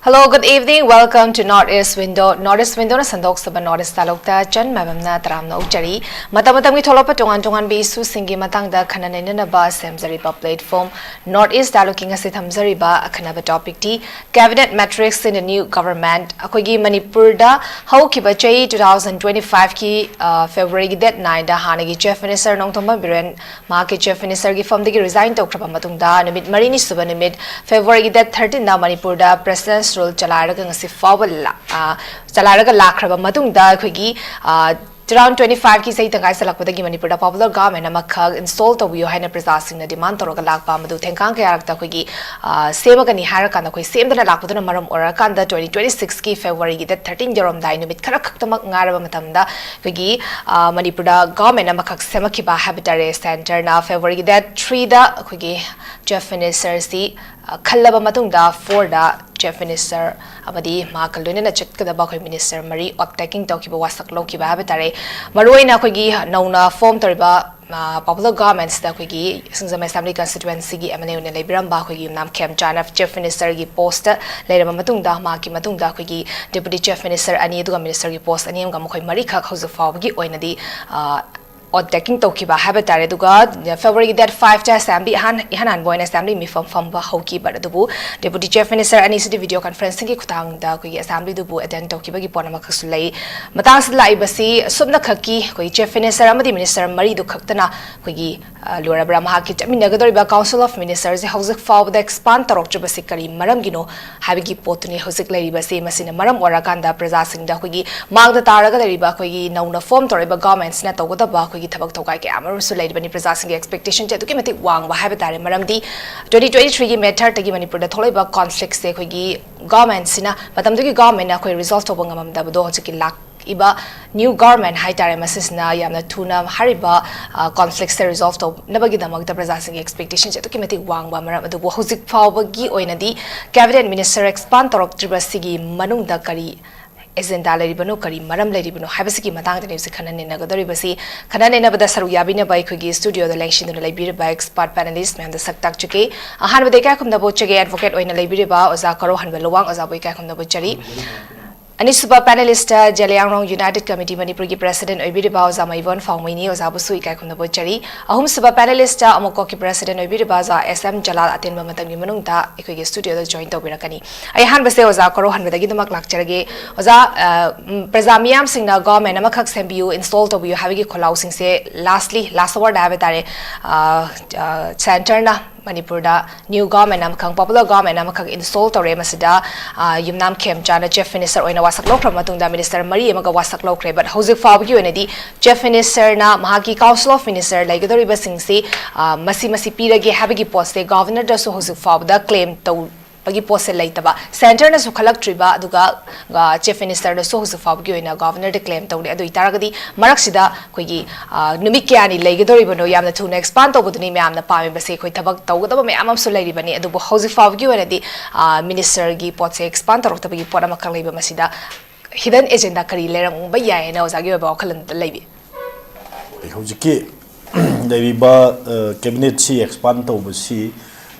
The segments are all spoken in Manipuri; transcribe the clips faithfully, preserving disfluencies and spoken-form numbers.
Hello, good evening. Welcome to North East Window. North East Window ꯅ ꯁꯟꯗꯣꯛꯆꯕ North East ꯇꯥꯂꯣꯛꯇ ꯆꯟ ꯃꯥꯏꯕꯝꯅ ꯇꯔꯥꯝꯅ ꯑꯣꯛꯆꯔꯤ꯫ ꯃꯇꯝ ꯃꯇꯝꯒꯤ ꯊꯣꯛꯂꯛꯄ ꯇꯣꯉꯥꯟ ꯇꯣꯉꯥꯟꯕ ꯏꯁꯨꯁꯤꯡꯒꯤ ꯃꯇꯥꯡꯗ ꯈꯟꯅ ꯅꯩꯅꯅꯕ ꯁꯦꯝꯖꯔꯤꯕ platform North East ꯇꯥꯂꯣꯛꯀꯤ ꯉꯁꯤ ꯊꯝꯖꯔꯤꯕ ꯑꯈꯟꯅꯕ topicꯇꯤ Cabinet Matrix in the New Government꯫ ꯑꯩꯈꯣꯏꯒꯤ ꯃꯅꯤꯄꯨꯔꯗ ꯍꯧꯈꯤꯕ ꯆꯍꯤ two thousand twenty-fiveꯀꯤ, ꯑ, Februaryꯒꯤ date nineꯗ ꯍꯥꯟꯅꯒꯤ Chief Minister ꯅꯣꯡꯊꯣꯝꯕꯝ ꯕꯤꯔꯦꯟ ꯃꯍꯥꯛꯀꯤ Chief Ministerꯒꯤ firmꯗꯒꯤ resign ꯇꯧꯈ꯭ꯔꯕ ꯃꯇꯨꯡꯗ ꯅꯨꯃꯤꯠ ꯃꯔꯤꯅꯤ ꯁꯨꯕ ꯅꯨꯃꯤꯠ Februaryꯒꯤ date thirteenꯗ ꯃꯅꯤꯄꯨꯔꯗ President's Rule ꯆꯂꯥꯏꯔꯒ ꯉꯁꯤ ꯐꯥꯎꯕ ꯂꯥ-, ꯑ, ꯆꯂꯥꯏꯔꯒ ꯂꯥꯛꯈ꯭ꯔꯕ ꯃꯇꯨꯡꯗ ꯑꯩꯈꯣꯏꯒꯤ, ꯑ, two thousand twenty-fiveꯀꯤ ꯆꯍꯤ ꯇꯪꯈꯥꯏ ꯆꯜꯂꯛꯄꯗꯒꯤ ꯃꯅꯤꯄꯨꯔꯗ popular government ꯑꯃꯈꯛ install ꯇꯧꯕꯤꯌꯨ ꯍꯥꯏꯅ ꯄ꯭ꯔꯖꯥꯁꯤꯡꯅ demand ꯇꯧꯔꯒ ꯂꯥꯛꯄ, ꯃꯗꯨ ꯊꯦꯡꯀꯥꯡ ꯀꯌꯥꯔꯛꯇ ꯑꯩꯈꯣꯏꯒꯤ, ꯑ, ꯁꯦꯝꯃꯒꯅꯤ ꯍꯥꯏꯔꯀꯥꯟꯗ ꯑꯩꯈꯣꯏ ꯁꯦꯝꯗꯅ ꯂꯥꯛꯄꯗꯨꯅ ꯃꯔꯝ ꯑꯣꯏꯔꯀꯥꯟꯗ twenty twenty-sixꯀꯤ Februaryꯒꯤ date thirteen ꯌꯧꯔꯝꯗꯥꯏ ꯅꯨꯃꯤꯠ ꯈꯔ ꯈꯛꯇꯃꯛ ꯉꯥꯏꯔꯕ ꯃꯇꯝꯗ ꯑꯩꯈꯣꯏꯒꯤ, ꯑ, ꯃꯅꯤꯄꯨꯔꯗ government ꯑꯃꯈꯛ ꯁꯦꯝꯃꯛꯈꯤꯕ ꯍꯥꯏꯕ ꯇꯥꯔꯦ꯫ Centreꯅ Februaryꯒꯤ date threeꯗ ꯑꯩꯈꯣꯏꯒꯤ Chief Ministerꯁꯤ, ꯑ, ꯈꯜꯂꯕ ꯃꯇꯨꯡꯗ fourꯗ Chief Minister ꯑꯃꯗꯤ ꯃꯍꯥꯛꯀ ꯂꯣꯏꯅꯅ ꯆꯠꯀꯗꯕ ꯑꯩꯈꯣꯏ minister ꯃꯔꯤ oath taking ꯇꯧꯈꯤꯕ, ꯋꯥꯁꯛ ꯂꯧꯈꯤꯕ ꯍꯥꯏꯕ ꯇꯥꯔꯦ꯫ ꯃꯔꯨꯑꯣꯏꯅ ꯑꯩꯈꯣꯏꯒꯤ ꯅꯧꯅ form ꯇꯧꯔꯤꯕ, ꯑ, popular governmentꯁꯤꯗ ꯑꯩꯈꯣꯏꯒꯤ ꯁꯤꯡꯖꯃꯩ Assembly Constituencyꯒꯤ MLA ꯑꯣꯏꯅ ꯂꯩꯕꯤꯔꯝꯕ ꯑꯩꯈꯣꯏꯒꯤ ꯌꯨꯝꯅꯥꯝ ꯈꯦꯝꯆꯥꯟꯅ Chief Ministerꯒꯤ postꯇ ꯂꯩꯔꯕ ꯃꯇꯨꯡꯗ, ꯃꯍꯥꯛꯀꯤ ꯃꯇꯨꯡꯗ ꯑꯩꯈꯣꯏꯒꯤ Deputy Chief Minister ꯑꯅꯤ ꯑꯗꯨꯒ ministerꯒꯤ post ꯑꯅꯤ ꯑꯃꯒ ꯃꯈꯣꯏ ꯃꯔꯤꯈꯛ ꯍꯧꯖꯤꯛ ꯐꯥꯎꯕꯒꯤ ꯑꯣꯏꯅꯗꯤ, ꯑ, oath taking ꯇꯧꯈꯤꯕ ꯍꯥꯏꯕ ꯇꯥꯔꯦ꯫ ꯑꯗꯨꯒ Februaryꯒꯤ date fiveꯇ Assembly ꯑꯍꯥꯟ, ꯏꯍꯥꯟ ꯍꯥꯟꯕ ꯑꯣꯏꯅ Assembly ꯃꯤꯐꯝ ꯐꯝꯕ ꯍꯧꯈꯤꯕ꯫ ꯑꯗꯨꯕꯨ Deputy Chief Minister ꯑꯅꯤꯁꯤꯗꯤ video conferencingꯒꯤ ꯈꯨꯠꯊꯥꯡꯗ ꯑꯩꯈꯣꯏꯒꯤ Assemblyꯗꯨꯕꯨ attend ꯇꯧꯈꯤꯕꯒꯤ ꯄꯣꯠ ꯑꯃꯈꯛꯁꯨ ꯂꯩ꯫ ꯃꯇꯥꯡꯁꯤꯗ ꯂꯥꯛꯏꯕꯁꯤ ꯑꯁꯨꯞꯅꯈꯛꯀꯤ ꯑꯩꯈꯣꯏ Chief Minister ꯑꯃꯗꯤ minister ꯃꯔꯤꯗꯨ ꯈꯛꯇꯅ ꯑꯩꯈꯣꯏꯒꯤ, ꯑ, ꯂꯣꯏꯔꯕ꯭ꯔꯥ? ꯃꯍꯥꯛꯀꯤ ꯆꯠꯃꯤꯟꯅꯒꯗꯧꯔꯤꯕ Council of Ministerꯁꯦ ꯍꯧꯖꯤꯛ ꯐꯥꯎꯕꯗ expand ꯇꯧꯔꯛꯇ꯭ꯔꯤꯕꯁꯤ ꯀꯔꯤ ꯃꯔꯝꯒꯤꯅꯣ ꯍꯥꯏꯕꯒꯤ ꯄꯣꯠꯇꯨꯅꯤ ꯍꯧꯖꯤꯛ ꯂꯩꯔꯤꯕꯁꯤ꯫ ꯃꯁꯤꯅ ꯃꯔꯝ ꯑꯣꯏꯔꯀꯥꯟꯗ ꯄ꯭ꯔꯖꯥꯁꯤꯡꯗ ꯑꯩꯈꯣꯏꯒꯤ ꯃꯥꯡꯗ ꯇꯥꯔꯒ ꯂꯩꯔꯤꯕ ꯑꯩꯈꯣꯏꯒꯤ ꯅꯧꯅ form ꯇꯧꯔꯛꯏꯕ governmentꯁꯤꯅ ꯇꯧꯒꯗꯕ ꯑꯩꯈꯣꯏꯒꯤ ꯊꯕꯛ ꯊꯧꯒꯥꯏ ꯀꯌꯥ ꯑꯃꯔꯣꯝꯁꯨ ꯂꯩꯔꯤꯕꯅꯤ꯫ ꯄ꯭ꯔꯖꯥꯁꯤꯡꯒꯤ expectationꯁꯦ ꯑꯗꯨꯛꯀꯤ ꯃꯇꯤꯛ ꯋꯥꯡꯕ ꯍꯥꯏꯕ ꯇꯥꯔꯦ꯫ ꯃꯔꯝꯗꯤ twenty twenty-threeꯒꯤ May thirdꯇꯒꯤ ꯃꯅꯤꯄꯨꯔꯗ ꯊꯣꯛꯂꯛꯏꯕ conflictꯁꯦ ꯑꯩꯈꯣꯏꯒꯤ governmentꯁꯤꯅ, ꯃꯇꯝꯗꯨꯒꯤ governmentꯅ ꯑꯩꯈꯣꯏ resolve ꯇꯧꯕ ꯉꯝꯃꯝꯗꯕꯗꯣ ꯍꯧꯖꯤꯛꯀꯤ ꯂꯥꯛꯏꯕ new government ꯍꯥꯏ ꯇꯥꯔꯦ, ꯃꯁꯤꯁꯤꯅ ꯌꯥꯝꯅ ꯊꯨꯅ ꯍꯥꯏꯔꯤꯕ, ꯑ, conflictꯁꯦ resolve ꯇꯧꯅꯕꯒꯤꯗꯃꯛꯇ ꯄ꯭ꯔꯖꯥꯁꯤꯡꯒꯤ expectationꯁꯦ ꯑꯗꯨꯛꯀꯤ ꯃꯇꯤꯛ ꯋꯥꯡꯕ꯫ ꯃꯔꯝ ꯑꯗꯨꯕꯨ ꯍꯧꯖꯤꯛ ꯐꯥꯎꯕꯒꯤ ꯑꯣꯏꯅꯗꯤ Cabinet Minister expand ꯇꯧꯔꯛꯇ꯭ꯔꯤꯕꯁꯤꯒꯤ ꯃꯅꯨꯡꯗ ꯀꯔꯤ ꯑꯦꯖꯦꯟꯗꯥ ꯂꯩꯔꯤꯕꯅꯣ, ꯀꯔꯤ ꯃꯔꯝ ꯂꯩꯔꯤꯕꯅꯣ ꯍꯥꯏꯕꯁꯤꯒꯤ ꯃꯇꯥꯡꯗꯅꯤ ꯍꯧꯖꯤꯛ ꯈꯟꯅ ꯅꯩꯅꯒꯗꯧꯔꯤꯕꯁꯤ꯫ ꯈꯟꯅ ꯅꯩꯅꯕꯗ ꯁꯔꯨꯛ ꯌꯥꯕꯤꯅꯕ ꯑꯩꯈꯣꯏꯒꯤ ꯁ꯭ꯇꯨꯗꯤꯑꯣꯗ ꯂꯦꯡꯁꯤꯟꯗꯨꯅ ꯂꯩꯕꯤꯔꯤꯕ ꯑꯦꯛꯁꯄꯔꯠ ꯄꯦꯅꯦꯂꯤꯁ꯭ꯠ ꯃꯌꯥꯝꯗ ꯁꯛ ꯇꯥꯛꯆꯒꯦ꯫ ꯑꯍꯥꯟꯕꯗ ꯏꯀꯥꯏ ꯈꯨꯝꯅꯕ ꯎꯠꯆꯒꯦ, ꯑꯦꯗꯚꯣꯀꯦꯠ ꯑꯣꯏꯅ ꯂꯩꯕꯤꯔꯤꯕ ꯑꯣꯖꯥ ꯀꯣꯔꯧꯍꯟꯕ ꯂꯨꯋꯥꯡ, ꯑꯣꯖꯥꯕꯨ ꯏꯀꯥꯏ ꯈꯨꯝꯅꯕ ꯎꯠꯆꯔꯤ꯫ ꯑꯅꯤꯁꯨꯕ ꯄꯦꯅꯦꯂꯤꯁ꯭ꯠꯇ ꯖꯦꯂꯤꯌꯥꯡꯔꯣꯡ ꯌꯨꯅꯥꯏꯇꯦꯗ ꯀꯃꯤꯇꯤ ꯃꯅꯤꯄꯨꯔꯒꯤ ꯄ꯭ꯔꯦꯁꯤꯗꯦꯟꯠ ꯑꯣꯏꯕꯤꯔꯤꯕ ꯑꯣꯖꯥ ꯃꯩꯕꯣꯟ ꯐꯥꯎꯃꯩꯅꯤ, ꯑꯣꯖꯥꯕꯨꯁꯨ ꯏꯀꯥꯏ ꯈꯨꯝꯅꯕ ꯎꯠꯆꯔꯤ꯫ ꯑꯍꯨꯝꯁꯨꯕ ꯄꯦꯅꯦꯂꯤꯁ꯭ꯠꯇ ꯑꯃꯨꯛꯀꯣꯛꯀꯤ ꯄ꯭ꯔꯦꯁꯤꯗꯦꯟꯠ ꯑꯣꯏꯕꯤꯔꯤꯕ ꯑꯣꯖꯥ ꯑꯦꯁ ꯑꯦꯝ ꯖꯂꯥꯜ ꯑꯇꯦꯟꯕ ꯃꯇꯝꯒꯤ ꯃꯅꯨꯡꯗ ꯑꯩꯈꯣꯏꯒꯤ ꯁ꯭ꯇꯨꯗꯤꯑꯣꯗ ꯖꯣꯏꯟ ꯇꯧꯕꯤꯔꯛꯀꯅꯤ꯫ ꯑꯩ ꯑꯍꯥꯟꯕꯁꯦ ꯑꯣꯖꯥ ꯀꯣꯔꯧꯍꯟꯕꯗꯒꯤ ꯑꯗꯨꯃꯛ ꯂꯥꯛꯆꯔꯒꯦ꯫ ꯑꯣꯖꯥ, ꯑ, ꯎꯝ, ꯄ꯭ꯔꯖꯥ ꯃꯤꯌꯥꯝꯁꯤꯡꯅ ꯒꯣꯚꯔꯟꯃꯦꯟꯠ ꯑꯃꯈꯛ ꯁꯦꯝꯕꯤꯌꯨ, ꯏꯟꯁ꯭ꯇꯣꯜ ꯇꯧꯕꯤꯌꯨ ꯍꯥꯏꯕꯒꯤ ꯈꯣꯜꯂꯥꯎꯁꯤꯡꯁꯦ ꯂꯥꯁꯂꯤ, ꯂꯥꯁ ꯑꯋꯥꯔꯗ ꯍꯥꯏꯕ ꯇꯥꯔꯦ, ꯑ, ꯑ, ꯁꯦꯟꯇꯔꯅ ꯃꯅꯤꯄꯨꯔꯗ ꯅ꯭ꯌꯨ ꯒꯣꯚꯔꯟꯃꯦꯟꯠ ꯑꯃꯈꯛ, ꯄꯣꯄꯨꯂꯔ ꯒꯣꯚꯔꯟꯃꯦꯟꯠ ꯑꯃꯈꯛ ꯏꯟꯁ꯭ꯇꯣꯜ ꯇꯧꯔꯦ꯫ ꯃꯁꯤꯗ, ꯑ, ꯌꯨꯝꯅꯥꯝ ꯈꯦꯝꯆꯥꯟꯅ ꯆꯤꯐ ꯃꯤꯅꯤꯁꯇꯔ ꯑꯣꯏꯅ ꯋꯥꯁꯛ ꯂꯧꯈ꯭ꯔꯕ ꯃꯇꯨꯡꯗ ꯃꯤꯅꯤꯁꯇꯔ ꯃꯔꯤ ꯑꯃꯒ ꯋꯥꯁꯛ ꯂꯧꯈ꯭ꯔꯦ꯫ ꯕꯠ ꯍꯧꯖꯤꯛ ꯐꯥꯎꯕꯒꯤ ꯑꯣꯏꯅꯗꯤ ꯆꯤꯐ ꯃꯤꯅꯤꯁꯇꯔꯅ ꯃꯍꯥꯛꯀꯤ ꯀꯥꯎꯟꯁꯤꯜ ꯑꯣꯐ ꯃꯤꯅꯤꯁꯇꯔ ꯂꯩꯒꯗꯧꯔꯤꯕꯁꯤꯡꯁꯤ, ꯑ, ꯃꯁꯤ, ꯃꯁꯤ ꯄꯤꯔꯒꯦ ꯍꯥꯏꯕꯒꯤ ꯄꯣꯠꯁꯦ ꯒꯣꯚꯔꯟꯅꯔꯗꯁꯨ ꯍꯧꯖꯤꯛ ꯐꯥꯎꯕꯗ ꯀ꯭ꯂꯦꯝ ꯇꯧꯕꯒꯤ ꯄꯣꯠꯁꯦ ꯂꯩꯇꯕ, ꯁꯦꯟꯇꯔꯅꯁꯨ ꯈꯜꯂꯛꯇ꯭ꯔꯤꯕ, ꯑꯗꯨꯒ, ꯑ, ꯆꯤꯐ ꯃꯤꯅꯤꯁꯇꯔꯅꯁꯨ ꯍꯧꯖꯤꯛ ꯐꯥꯎꯕꯒꯤ ꯑꯣꯏꯅ ꯒꯣꯚꯔꯟꯅꯔꯗ ꯀ꯭ꯂꯦꯝ ꯇꯧꯗꯦ꯫ ꯑꯗꯨ ꯑꯣꯏꯇꯥꯔꯒꯗꯤ ꯃꯔꯛꯁꯤꯗ ꯑꯩꯈꯣꯏꯒꯤ, ꯑ, ꯅꯨꯃꯤꯠ ꯀꯌꯥꯅꯤ ꯂꯩꯒꯗꯧꯔꯤꯕꯅꯣ? ꯌꯥꯝꯅ ꯊꯨꯅ ꯑꯦꯛꯁꯄꯥꯟ ꯇꯧꯕꯗꯨꯅꯤ ꯃꯌꯥꯝꯅ ꯄꯥꯝꯃꯤꯕꯁꯦ꯫ ꯑꯩꯈꯣꯏ ꯊꯕꯛ ꯇꯧꯒꯗꯕ ꯃꯌꯥꯝ ꯑꯃꯁꯨ ꯂꯩꯔꯤꯕꯅꯤ, ꯑꯗꯨꯕꯨ ꯍꯧꯖꯤꯛ ꯐꯥꯎꯕꯒꯤ ꯑꯣꯏꯅꯗꯤ, ꯑ, ꯃꯤꯅꯤꯁꯇꯔꯒꯤ ꯄꯣꯠꯁꯦ ꯑꯦꯛꯁꯄꯥꯟ ꯇꯧꯔꯛꯇꯕꯒꯤ ꯄꯣꯠ ꯑꯃꯈꯛ ꯂꯩꯕ, ꯃꯁꯤꯗ ꯍꯤꯗꯟ ꯑꯦꯖꯦꯟꯗꯥ ꯀꯔꯤ ꯂꯩꯔꯝꯕ ꯌꯥꯏ ꯍꯥꯏꯅ ꯑꯣꯖꯥꯒꯤ ꯑꯣꯏꯕ ꯋꯥꯈꯜꯂꯣꯟꯗ ꯂꯩꯕꯤ? ꯑꯩ ꯍꯧꯖꯤꯛꯀꯤ ꯂꯩꯔꯤꯕ, ꯑ, ꯀꯦꯕꯤꯅꯦꯠꯁꯤ ꯑꯦꯛꯁꯄꯥꯟ ꯇꯧꯕꯁꯤ,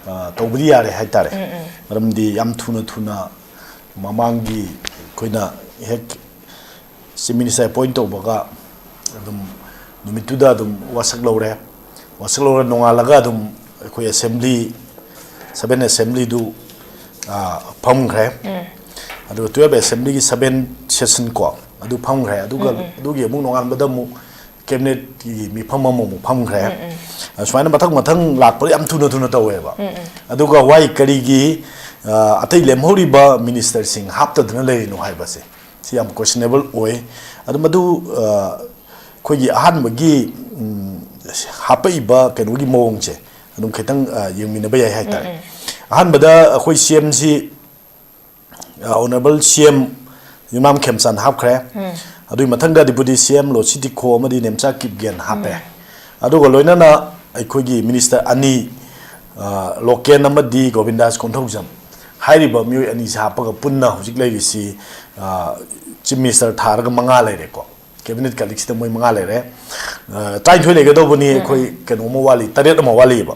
ꯑ, ꯇꯧꯕꯗꯤ ꯌꯥꯔꯦ ꯍꯥꯏꯇꯥꯔꯦ꯫ ꯎꯝ, ꯎꯝ꯫ ꯃꯔꯝꯗꯤ ꯌꯥꯝ ꯊꯨꯅ ꯊꯨꯅ ꯃꯃꯥꯡꯒꯤ ꯑꯩꯈꯣꯏꯅ ꯍꯦꯛ ꯆꯤꯐ ꯃꯤꯅꯤꯁꯇꯔ ꯑꯦꯄꯣꯏꯟ ꯇꯧꯕꯒ ꯑꯗꯨꯝ ꯅꯨꯃꯤꯠꯇꯨꯗ ꯑꯗꯨꯝ ꯋꯥꯁꯛ ꯂꯧꯔꯦ꯫ ꯋꯥꯁꯛ ꯂꯧꯔ ꯅꯣꯡꯉꯥꯜꯂꯒ ꯑꯗꯨꯝ ꯑꯩꯈꯣꯏ ꯑꯦꯁꯦꯝꯕ꯭ꯂꯤ, ꯁꯚꯦꯟ ꯑꯦꯁꯦꯝꯕ꯭ꯂꯤꯗꯨ, ꯑ, ꯐꯝꯈ꯭ꯔꯦ꯫ ꯎꯝ꯫ ꯑꯗꯨꯒ ꯇꯨꯌꯦꯜꯞ ꯑꯦꯁꯦꯝꯕ꯭ꯂꯤꯒꯤ ꯁꯚꯦꯟ ꯁꯦꯁꯟ ꯀꯣ, ꯑꯗꯨ ꯐꯝꯈ꯭ꯔꯦ꯫ ꯑꯗꯨꯒ ꯎꯝ, ꯎꯝ꯫ ꯑꯗꯨꯒꯤ ꯑꯃꯨꯛ ꯅꯣꯡꯉꯥꯟꯕꯗ ꯑꯃꯨꯛ ꯀꯦꯕꯤꯅꯦꯠꯀꯤ ꯃꯤꯐꯝ ꯑꯃꯃꯨꯛ ꯐꯝꯈ꯭ꯔꯦ꯫ ꯎꯝ, ꯎꯝ꯫ ꯑꯁꯨꯃꯥꯏꯅ ꯃꯊꯪ ꯃꯊꯪ ꯂꯥꯛꯄꯗ ꯌꯥꯝ ꯊꯨꯅ ꯊꯨꯅ ꯇꯧꯋꯦꯕ꯫ ꯎꯝ, ꯎꯝ꯫ ꯑꯗꯨꯒ why ꯀꯔꯤꯒꯤ, ꯑ, ꯑꯇꯩ ꯂꯦꯝꯍꯧꯔꯤꯕ ꯃꯤꯅꯤꯁꯇꯔꯁꯤꯡ ꯍꯥꯞꯇꯗꯅ ꯂꯩꯔꯤꯅꯣ ꯍꯥꯏꯕꯁꯦ, ꯁꯤ ꯌꯥꯝ questionable ꯑꯣꯏ꯫ ꯑꯗꯨ ꯃꯗꯨ, ꯑ, ꯑꯩꯈꯣꯏꯒꯤ ꯑꯍꯥꯟꯕꯒꯤ, ꯎꯝ, ꯍꯥꯞꯄꯛꯏꯕ ꯀꯩꯅꯣꯒꯤ ꯃꯑꯣꯡꯁꯦ ꯑꯗꯨꯝ ꯈꯤꯇꯪ, ꯑ, ꯌꯦꯡꯃꯤꯟꯅꯕ ꯌꯥꯏ ꯍꯥꯏꯇꯥꯔꯦ꯫ ꯎꯝ, ꯎꯝ꯫ ꯑꯍꯥꯟꯕꯗ ꯑꯩꯈꯣꯏ ꯁꯤ ꯑꯦꯝꯁꯤ, ꯑ, ꯑꯣꯅꯔꯦꯕꯜ ꯁꯤ ꯑꯦꯝ ꯌꯨꯝꯅꯥꯝ ꯈꯦꯝꯆꯥꯟ ꯍꯥꯞꯈ꯭ꯔꯦ꯫ ꯎꯝ꯫ ꯑꯗꯨꯒꯤ ꯃꯊꯪꯗ ꯗꯤꯄꯨꯇꯤ ꯁꯤ ꯑꯦꯝ ꯂꯣꯁꯤ ꯇꯤꯈꯣ ꯑꯃꯗꯤ ꯅꯦꯝꯆꯥ ꯀꯤꯞꯒꯦꯟ ꯍꯥꯞꯄꯦ꯫ ꯎꯝ꯫ ꯑꯗꯨꯒ ꯂꯣꯏꯅꯅ ꯑꯩꯈꯣꯏꯒꯤ ꯃꯤꯅꯤꯁꯇꯔ ꯑꯅꯤ, ꯑ, ꯂꯣꯀꯦꯟ ꯑꯃꯗꯤ ꯒꯣꯕꯤꯟꯗꯥꯁ ꯀꯣꯟꯊꯧꯖꯝ, ꯍꯥꯏꯔꯤꯕ ꯃꯤꯑꯣꯏ ꯑꯅꯤꯁꯤ ꯍꯥꯞꯄꯒ ꯄꯨꯟꯅ ꯍꯧꯖꯤꯛ ꯂꯩꯔꯤꯁꯤ, ꯑ, Chief Minister ꯊꯥꯔꯒ ꯃꯉꯥ ꯂꯩꯔꯦꯀꯣ꯫ Cabinet colleagueꯁꯤꯗ ꯃꯣꯏ ꯃꯉꯥ ꯂꯩꯔꯦ꯫ ꯑ, ꯇꯔꯥꯅꯤꯊꯣꯏ ꯂꯩꯒꯗꯧꯕꯅꯤ, ꯑꯩꯈꯣꯏ ꯀꯩꯅꯣ ꯑꯃ ꯋꯥꯠꯂꯤ, ꯇꯔꯦꯠ ꯑꯃ ꯋꯥꯠꯂꯤꯕ꯫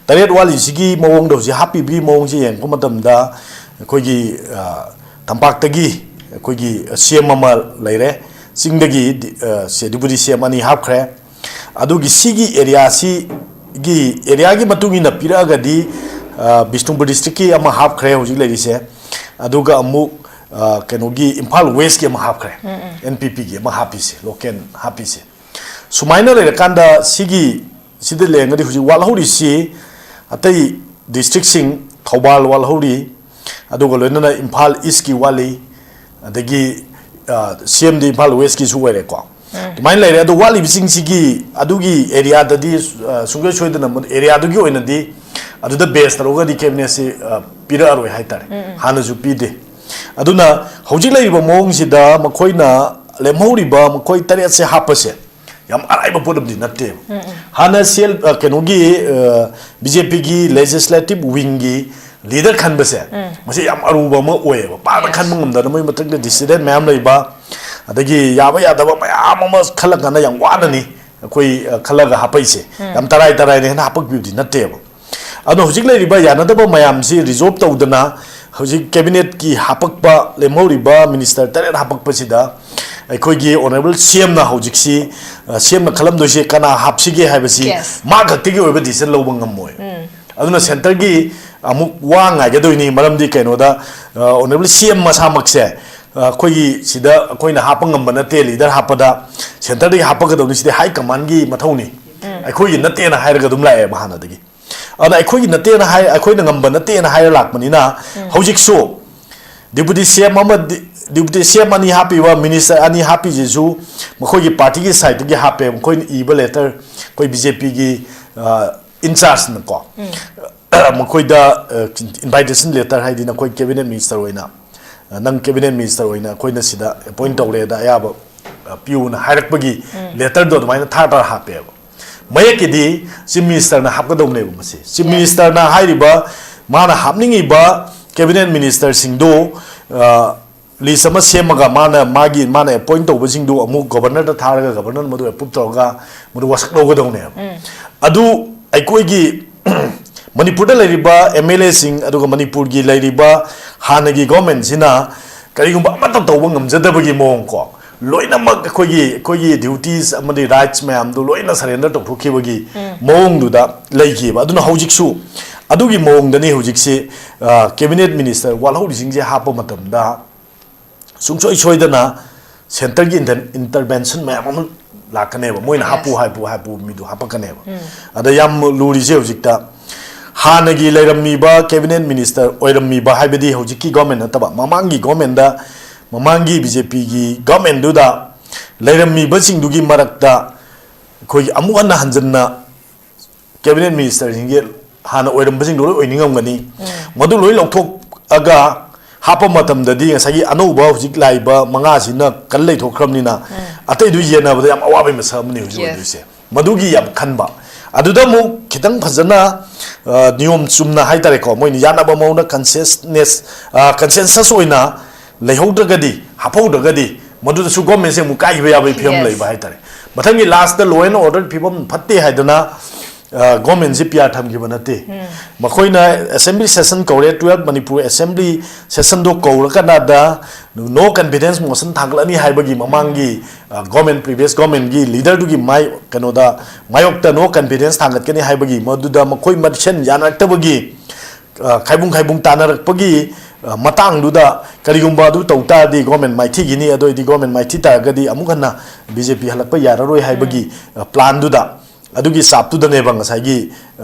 ꯇꯔꯦꯠ ꯋꯥꯠꯂꯤꯁꯤꯒꯤ ꯃꯑꯣꯡꯗ ꯍꯧꯖꯤꯛ ꯍꯥꯞꯄꯤꯕꯒꯤ ꯃꯑꯣꯡꯁꯤ ꯌꯦꯡꯉꯛꯄ ꯃꯇꯝꯗ ꯑꯩꯈꯣꯏꯒꯤ, ꯑ, ꯇꯝꯄꯥꯛꯇꯒꯤ ꯑꯩꯈꯣꯏꯒꯤ C M ꯑꯃ ꯂꯩꯔꯦ, ꯆꯤꯡꯗꯒꯤ ꯗꯤ-, ꯑ, ꯁꯦ, Deputy C M ꯑꯅꯤ ꯍꯥꯞꯈ꯭ꯔꯦ꯫ ꯑꯗꯨꯒꯤ ꯁꯤꯒꯤ areaꯁꯤꯒꯤ, areaꯒꯤ ꯃꯇꯨꯡ ꯏꯟꯅ ꯄꯤꯔꯛꯑꯒꯗꯤ, ꯑ, ꯕꯤꯁꯅꯨꯄꯨꯔ districtꯀꯤ ꯑꯃ ꯍꯥꯞꯈ꯭ꯔꯦ ꯍꯧꯖꯤꯛ ꯂꯩꯔꯤꯁꯦ, ꯑꯗꯨꯒ ꯑꯃꯨꯛ, ꯑ, ꯀꯩꯅꯣꯒꯤ ꯏꯝꯐꯥꯜ Westꯀꯤ ꯑꯃ ꯍꯥꯞꯈ꯭ꯔꯦ, N P Pꯒꯤ ꯑꯃ ꯍꯥꯞꯄꯤꯁꯦ, local ꯍꯥꯞꯄꯤꯁꯦ꯫ ꯁꯨꯃꯥꯏꯅ ꯂꯩꯔꯀꯥꯟꯗ ꯁꯤꯒꯤ, ꯁꯤꯗ ꯂꯩꯔꯒꯗꯤ ꯍꯧꯖꯤꯛ ꯋꯥꯠꯍꯧꯔꯤꯁꯤ ꯑꯇꯩ districtꯁꯤꯡ, ꯊꯧꯕꯥꯜ ꯋꯥꯠꯍꯧꯔꯤ, ꯑꯗꯨꯒ ꯂꯣꯏꯅꯅ ꯏꯝꯐꯥꯜ Eastꯀꯤ ꯋꯥꯠꯂꯤ, ꯑꯗꯒꯤ, ꯑ, C M ꯗꯤ ꯏꯝꯐꯥꯜ Westꯀꯤꯁꯨ ꯑꯣꯏꯔꯦꯀꯣ꯫ ꯑꯗꯨꯃꯥꯏꯅ ꯂꯩꯔꯦ꯫ ꯑꯗꯣ ꯋꯥꯠꯂꯤꯕꯁꯤꯡꯁꯤꯒꯤ, ꯑꯗꯨꯒꯤ areaꯗꯗꯤ, ꯑ, ꯁꯨꯡꯁꯣꯏ ꯁꯣꯏꯗꯅ ꯃ-, areaꯗꯨꯒꯤ ꯑꯣꯏꯅꯗꯤ ꯑꯗꯨꯗ base ꯇꯧꯔꯒꯗꯤ cabinetꯁꯤ, ꯑ, ꯄꯤꯔꯛꯑꯔꯣꯏ ꯍꯥꯏꯇꯥꯔꯦ꯫ ꯍꯥꯟꯅꯁꯨ ꯄꯤꯗꯦ꯫ ꯑꯗꯨꯅ ꯍꯧꯖꯤꯛ ꯂꯩꯔꯤꯕ ꯃꯑꯣꯡꯁꯤꯗ ꯃꯈꯣꯏꯅ ꯂꯦꯝꯍꯧꯔꯤꯕ ꯃꯈꯣꯏ ꯇꯔꯦꯠꯁꯦ ꯍꯥꯞꯄꯁꯦ ꯌꯥꯝ ꯑꯔꯥꯏꯕ ꯄꯣꯠ ꯑꯃꯗꯤ ꯅꯠꯇꯦꯕ꯫ ꯍꯥꯟꯅ ꯁꯦꯜ, ꯑ, ꯀꯩꯅꯣꯒꯤ, ꯑ, BJPꯒꯤ legislative wingꯒꯤ leader ꯈꯟꯕꯁꯦ, ꯃꯁꯤ ꯌꯥꯝ ꯑꯔꯨꯕ ꯑꯃ ꯑꯣꯏꯌꯦꯕ꯫ ꯄꯥꯛꯅ ꯈꯟꯕ ꯉꯝꯗꯅ ꯃꯣꯏ ꯃꯊꯛꯇ dissident ꯃꯌꯥꯝ ꯂꯩꯕ, ꯑꯗꯒꯤ ꯌꯥꯕ ꯌꯥꯗꯕ ꯃꯌꯥꯝ ꯑꯃ ꯈꯜꯂꯀꯥꯟꯗ ꯌꯥꯝ ꯋꯥꯅꯅꯤ ꯑꯩꯈꯣꯏ, ꯑ, ꯈꯜꯂꯒ ꯍꯥꯞꯄꯛꯏꯁꯦ꯫ ꯌꯥꯝ ꯇꯔꯥꯏ ꯇꯔꯥꯏꯅ ꯍꯦꯟꯅ ꯍꯥꯞꯄꯛꯄꯤꯕꯗꯤ ꯅꯠꯇꯦꯕ꯫ ꯑꯗꯣ ꯍꯧꯖꯤꯛ ꯂꯩꯔꯤꯕ ꯌꯥꯅꯗꯕ ꯃꯌꯥꯝꯁꯤ resolve ꯇꯧꯗꯅ ꯍꯧꯖꯤꯛ cabinetꯀꯤ ꯍꯥꯄꯛꯄ, ꯂꯦꯝꯍꯧꯔꯤꯕ minister ꯇꯔꯦꯠ ꯍꯥꯄꯛꯄꯁꯤꯗ ꯑꯩꯈꯣꯏꯒꯤ honourable CMꯅ ꯍꯧꯖꯤꯛꯁꯤ, ꯑ, CMꯅ ꯈꯜꯂꯝꯗꯣꯏꯁꯦ ꯀꯅꯥ ꯍꯥꯞꯁꯤꯒꯦ ꯍꯥꯏꯕꯁꯤ Yes. ꯃꯥ ꯈꯛꯇꯒꯤ ꯑꯣꯏꯕ decision ꯂꯧꯕ ꯉꯝꯃꯣꯏ꯫ ꯑꯗꯨꯅ centreꯒꯤ ꯑꯃꯨꯛ ꯋꯥ ꯉꯥꯏꯒꯗꯣꯏꯅꯤ, ꯃꯔꯝꯗꯤ ꯀꯩꯅꯣꯗ, ꯑ, honourable CM ꯃꯁꯥꯃꯛꯁꯦ, ꯑ, ꯑꯩꯈꯣꯏꯒꯤ ꯁꯤꯗ ꯑꯩꯈꯣꯏꯅ ꯍꯥꯞꯄ ꯉꯝꯕ ꯅꯠꯇꯦ, leader ꯍꯥꯞꯄꯗ centreꯗꯒꯤ ꯍꯥꯞꯄꯛꯀꯗꯧꯅꯤ, ꯁꯤꯗꯤ high commandꯒꯤ ꯃꯊꯧꯅꯤ, ꯑꯩꯈꯣꯏꯒꯤ ꯅꯠꯇꯦꯅ ꯍꯥꯏꯔꯒ ꯑꯗꯨꯝ ꯂꯥꯛꯑꯦꯕ ꯍꯥꯟꯅꯗꯒꯤ꯫ ꯑꯗꯨꯅ ꯑꯩꯈꯣꯏꯒꯤ ꯅꯠꯇꯦꯅ ꯍꯥꯏ, ꯑꯩꯈꯣꯏꯅ ꯉꯝꯕ ꯅꯠꯇꯦꯅ ꯍꯥꯏꯔ ꯂꯥꯛꯄꯅꯤꯅ, ꯍꯧꯖꯤꯛꯁꯨ deputy CM ꯑꯃ, deputy CM ꯑꯅꯤ ꯍꯥꯞꯄꯤꯕ, minister ꯑꯅꯤ ꯍꯥꯞꯄꯤꯁꯤꯁꯨ ꯃꯈꯣꯏꯒꯤ partyꯒꯤ sideꯇꯒꯤ ꯍꯥꯞꯄꯦ꯫ ꯃꯈꯣꯏꯅ ꯏꯕ letter, ꯑꯩꯈꯣꯏ BJPꯒꯤ, ꯑ, in chargeꯅꯀꯣ, ꯃꯈꯣꯏꯗ, ꯑ, invitation letter, ꯍꯥꯏꯗꯤ ꯅꯈꯣꯏ cabinet minister ꯑꯣꯏꯅ, ꯑ, ꯅꯪ cabinet minister ꯑꯣꯏꯅ ꯑꯩꯈꯣꯏꯅ ꯁꯤꯗ appoint ꯇꯧꯔꯦꯗ ꯑꯌꯥꯕ, ꯑ, ꯄꯤꯌꯨꯅ ꯍꯥꯏꯔꯛꯄꯒꯤ letterꯗꯣ ꯑꯗꯨꯃꯥꯏꯅ ꯊꯥꯔ ꯊꯥꯔ ꯍꯥꯞꯄꯦꯕ꯫ ꯃꯌꯦꯛꯀꯤꯗꯤ Chief Ministerꯅ ꯍꯥꯞꯀꯗꯧꯕꯅꯦꯕ ꯃꯁꯤ꯫ Chief Ministerꯅ ꯍꯥꯏꯔꯤꯕ, ꯃꯥꯅ ꯍꯥꯞꯅꯤꯡꯉꯤꯕ ꯀꯦꯕꯤꯅꯦꯠ ꯃꯤꯅꯤꯁꯇꯔꯁꯤꯡꯗꯨ ꯂꯤꯁ ꯑꯃ ꯁꯦꯝꯃꯒ ꯃꯥꯅ ꯃꯥꯒꯤ ꯃꯥꯅ ꯑꯦꯄꯣꯏꯟ ꯇꯧꯕꯁꯤꯡꯗꯨ ꯑꯃꯨꯛ ꯒꯣꯕꯔꯅꯔꯗ ꯊꯥꯔꯒ ꯒꯣꯕꯔꯅꯔ ꯃꯗꯨ ꯑꯦꯄ꯭ꯔꯨꯞ ꯇꯧꯔꯒ ꯃꯗꯨ ꯋꯥꯁꯛ ꯂꯧꯒꯗꯧꯅꯦꯕ꯫ ꯑꯗꯨ ꯑꯩꯈꯣꯏꯒꯤ ꯃꯅꯤꯄꯨꯔꯗ ꯂꯩꯔꯤꯕ ꯑꯦꯝ ꯑꯦꯜ ꯑꯦꯁꯤꯡ ꯑꯗꯨꯒ ꯃꯅꯤꯄꯨꯔꯒꯤ ꯂꯩꯔꯤꯕ ꯍꯥꯟꯅꯒꯤ ꯒꯣꯔꯃꯦꯟꯁꯤꯅ ꯀꯔꯤꯒꯨꯝꯕ ꯑꯃꯠꯇ ꯇꯧꯕ ꯉꯝꯖꯗꯕꯒꯤ ꯃꯑꯣꯡ ꯀꯣ, ꯂꯣꯏꯅꯃꯛ ꯑꯩꯈꯣꯏꯒꯤ ꯑꯩꯈꯣꯏꯒꯤ ꯗ꯭ꯌꯨꯇꯤꯁ ꯑꯃꯗꯤ ꯔꯥꯏꯠꯁ ꯃꯌꯥꯝꯗꯨ ꯂꯣꯏꯅ ꯁꯔꯦꯟꯗꯔ ꯇꯧꯊꯣꯛꯈꯤꯕꯒꯤ ꯃꯑꯣꯡꯗꯨꯗ ꯂꯩꯈꯤꯕ꯫ ꯑꯗꯨꯅ ꯍꯧꯖꯤꯛꯁꯨ ꯑꯗꯨꯒꯤ ꯃꯑꯣꯡꯗꯅꯤ ꯍꯧꯖꯤꯛꯁꯤ ꯀꯦꯕꯤꯅꯦꯠ ꯃꯤꯅꯤꯁꯇꯔ ꯋꯥꯠꯍꯧꯔꯤꯁꯤꯡꯁꯦ ꯍꯥꯞꯄ ꯃꯇꯝꯗ ꯁꯨꯡꯁꯣꯏ ꯁꯣꯏꯗꯅ ꯁꯦꯟꯇꯔꯒꯤ ꯏꯟꯇꯔꯚꯦꯟꯁꯟ ꯃꯌꯥꯝ ꯑꯃ ꯂꯥꯛꯀꯅꯦꯕ꯫ ꯃꯣꯏꯅ ꯍꯥꯞꯄꯨ ꯍꯥꯏꯕꯨ ꯍꯥꯏꯕꯨ ꯃꯤꯗꯨ ꯍꯥꯞꯄꯛꯀꯅꯦꯕ꯫ ꯑꯗ ꯌꯥꯝ ꯂꯨꯔꯤꯁꯦ ꯍꯧꯖꯤꯛꯇ ꯍꯥꯟꯅꯒꯤ ꯂꯩꯔꯝꯃꯤꯕ ꯀꯦꯕꯤꯅꯦꯠ ꯃꯤꯅꯤꯁꯇꯔ ꯑꯣꯏꯔꯝꯃꯤꯕ ꯍꯥꯏꯕꯗꯤ ꯍꯧꯖꯤꯛꯀꯤ ꯒꯣꯔꯃꯦꯟ ꯅꯠꯇꯕ ꯃꯃꯥꯡꯒꯤ ꯒꯣꯔꯃꯦꯟꯗ ꯃꯃꯥꯡꯒꯤ ꯕꯤ ꯖꯦ ꯄꯤꯒꯤ ꯒꯣꯔꯃꯦꯟꯗꯨꯗ ꯂꯩꯔꯝꯃꯤꯕꯁꯤꯡꯗꯨꯒꯤ ꯃꯔꯛꯇ ꯑꯩꯈꯣꯏꯒꯤ ꯑꯃꯨꯛ ꯍꯟꯅ ꯍꯟꯖꯟꯅ ꯀꯦꯕꯤꯅꯦꯠ ꯃꯤꯅꯤꯁꯇꯔꯁꯤꯡꯁꯦ ꯍꯥꯟꯅ ꯑꯣꯏꯔꯝꯕꯁꯤꯡꯗꯣ ꯂꯣꯏ ꯑꯣꯏꯅꯤꯡꯉꯝꯒꯅꯤ꯫ ꯃꯗꯨ ꯂꯣꯏ ꯂꯧꯊꯣꯛꯑꯒ ꯍꯥꯞꯄ ꯃꯇꯝꯗꯗꯤ ꯉꯁꯥꯏꯒꯤ ꯑꯅꯧꯕ ꯍꯧꯖꯤꯛ ꯂꯥꯛꯏꯕ ꯃꯉꯥꯁꯤꯅ ꯀꯜ ꯂꯩꯊꯣꯛꯈ꯭ꯔꯕꯅꯤꯅ ꯑꯇꯩꯗꯨ ꯌꯦꯟꯅꯕꯗ ꯌꯥꯝ ꯑꯋꯥꯕꯒꯤ ꯃꯁꯛ ꯑꯃꯅꯤ ꯍꯧꯖꯤꯛ ꯑꯣꯏꯗꯣꯏꯁꯦ꯫ ꯃꯗꯨꯒꯤ ꯌꯥꯝ ꯈꯟꯕ꯫ ꯑꯗꯨꯗ ꯑꯃꯨꯛ ꯈꯤꯇꯪ ꯐꯖꯅ ꯅꯤꯌꯣꯝ ꯆꯨꯝꯅ ꯍꯥꯏꯇꯥꯔꯦꯀꯣ, ꯃꯣꯏꯅ ꯌꯥꯅꯕ ꯃꯑꯣꯡꯗ ꯀꯟꯁꯦꯁꯅꯦꯁ ꯀꯟꯁꯦꯟꯁꯁ ꯑꯣꯏꯅ ꯂꯩꯍꯧꯗ꯭ꯔꯒꯗꯤ, ꯍꯥꯞꯍꯧꯗ꯭ꯔꯒꯗꯤ ꯃꯗꯨꯗꯁꯨ ꯒꯣꯔꯃꯦꯟꯁꯦ ꯑꯃꯨꯛ ꯀꯥꯏꯈꯤꯕ ꯌꯥꯕꯒꯤ ꯐꯤꯕꯝ ꯂꯩꯕ ꯍꯥꯏꯇꯥꯔꯦ꯫ ꯃꯊꯪꯒꯤ ꯂꯥꯁꯇ ꯂꯣ ꯑꯦꯟ ꯑꯣꯔꯗꯔ ꯐꯤꯕꯝ ꯐꯠꯇꯦ ꯍꯥꯏꯗꯅ ꯒꯣꯔꯃꯦꯟꯁꯤ ꯄꯤ ꯑꯥꯔ ꯊꯝꯈꯤꯕ ꯅꯠꯇꯦ꯫ ꯃꯈꯣꯏꯅ ꯑꯦꯁꯦꯝꯕ꯭ꯂꯤ ꯁꯦꯁꯟ ꯀꯧꯔꯦ, ꯇꯨꯌꯦꯜꯞ ꯃꯅꯤꯄꯨꯔ ꯑꯦꯁꯦꯝꯕ꯭ꯂꯤ ꯁꯦꯁꯟꯗꯣ ꯀꯧꯔꯀꯥꯟꯗ ꯅꯣ ꯀꯟꯐꯤꯗꯦꯟꯁ ꯃꯣꯁꯟ ꯊꯥꯡꯒꯠꯂꯅꯤ ꯍꯥꯏꯕꯒꯤ ꯃꯃꯥꯡꯒꯤ ꯒꯣꯔꯃꯦꯟ, ꯄ꯭ꯔꯤꯚꯤꯌꯁ ꯒꯣꯔꯃꯦꯟꯒꯤ ꯂꯤꯗꯔꯗꯨꯒꯤ ꯃꯥꯏ ꯀꯩꯅꯣꯗ ꯃꯥꯌꯣꯛꯇ ꯅꯣ ꯀꯟꯐꯤꯗꯦꯟꯁ ꯊꯥꯡꯒꯠꯀꯅꯤ ꯍꯥꯏꯕꯒꯤ ꯃꯗꯨꯗ ꯃꯈꯣꯏ ꯃꯁꯦꯟ ꯌꯥꯅꯔꯛꯇꯕꯒꯤ ꯈꯥꯏꯕꯨꯡ ꯈꯥꯏꯕꯨꯡ ꯇꯥꯅꯔꯛꯄꯒꯤ ꯃꯇꯥꯡꯗꯨꯗ ꯀꯔꯤꯒꯨꯝꯕ ꯑꯗꯨ ꯇꯧ ꯇꯥꯔꯗꯤ ꯒꯣꯔꯃꯦꯟ ꯃꯥꯏꯊꯤꯈꯤꯅꯤ꯫ ꯑꯗꯨ ꯑꯣꯏꯗꯤ ꯒꯣꯔꯃꯦꯟ ꯃꯥꯏꯊꯤ ꯇꯥꯔꯒꯗꯤ ꯑꯃꯨꯛ ꯍꯟꯅ ꯕꯤ ꯖꯦ ꯄꯤ ꯍꯜꯂꯛꯄ ꯌꯥꯔꯔꯣꯏ ꯍꯥꯏꯕꯒꯤ ꯄ꯭ꯂꯥꯟꯗꯨꯗ, ꯑꯗꯨꯒꯤ ꯆꯥꯞꯇꯨꯗꯅꯦꯕ ꯉꯁꯥꯏꯒꯤ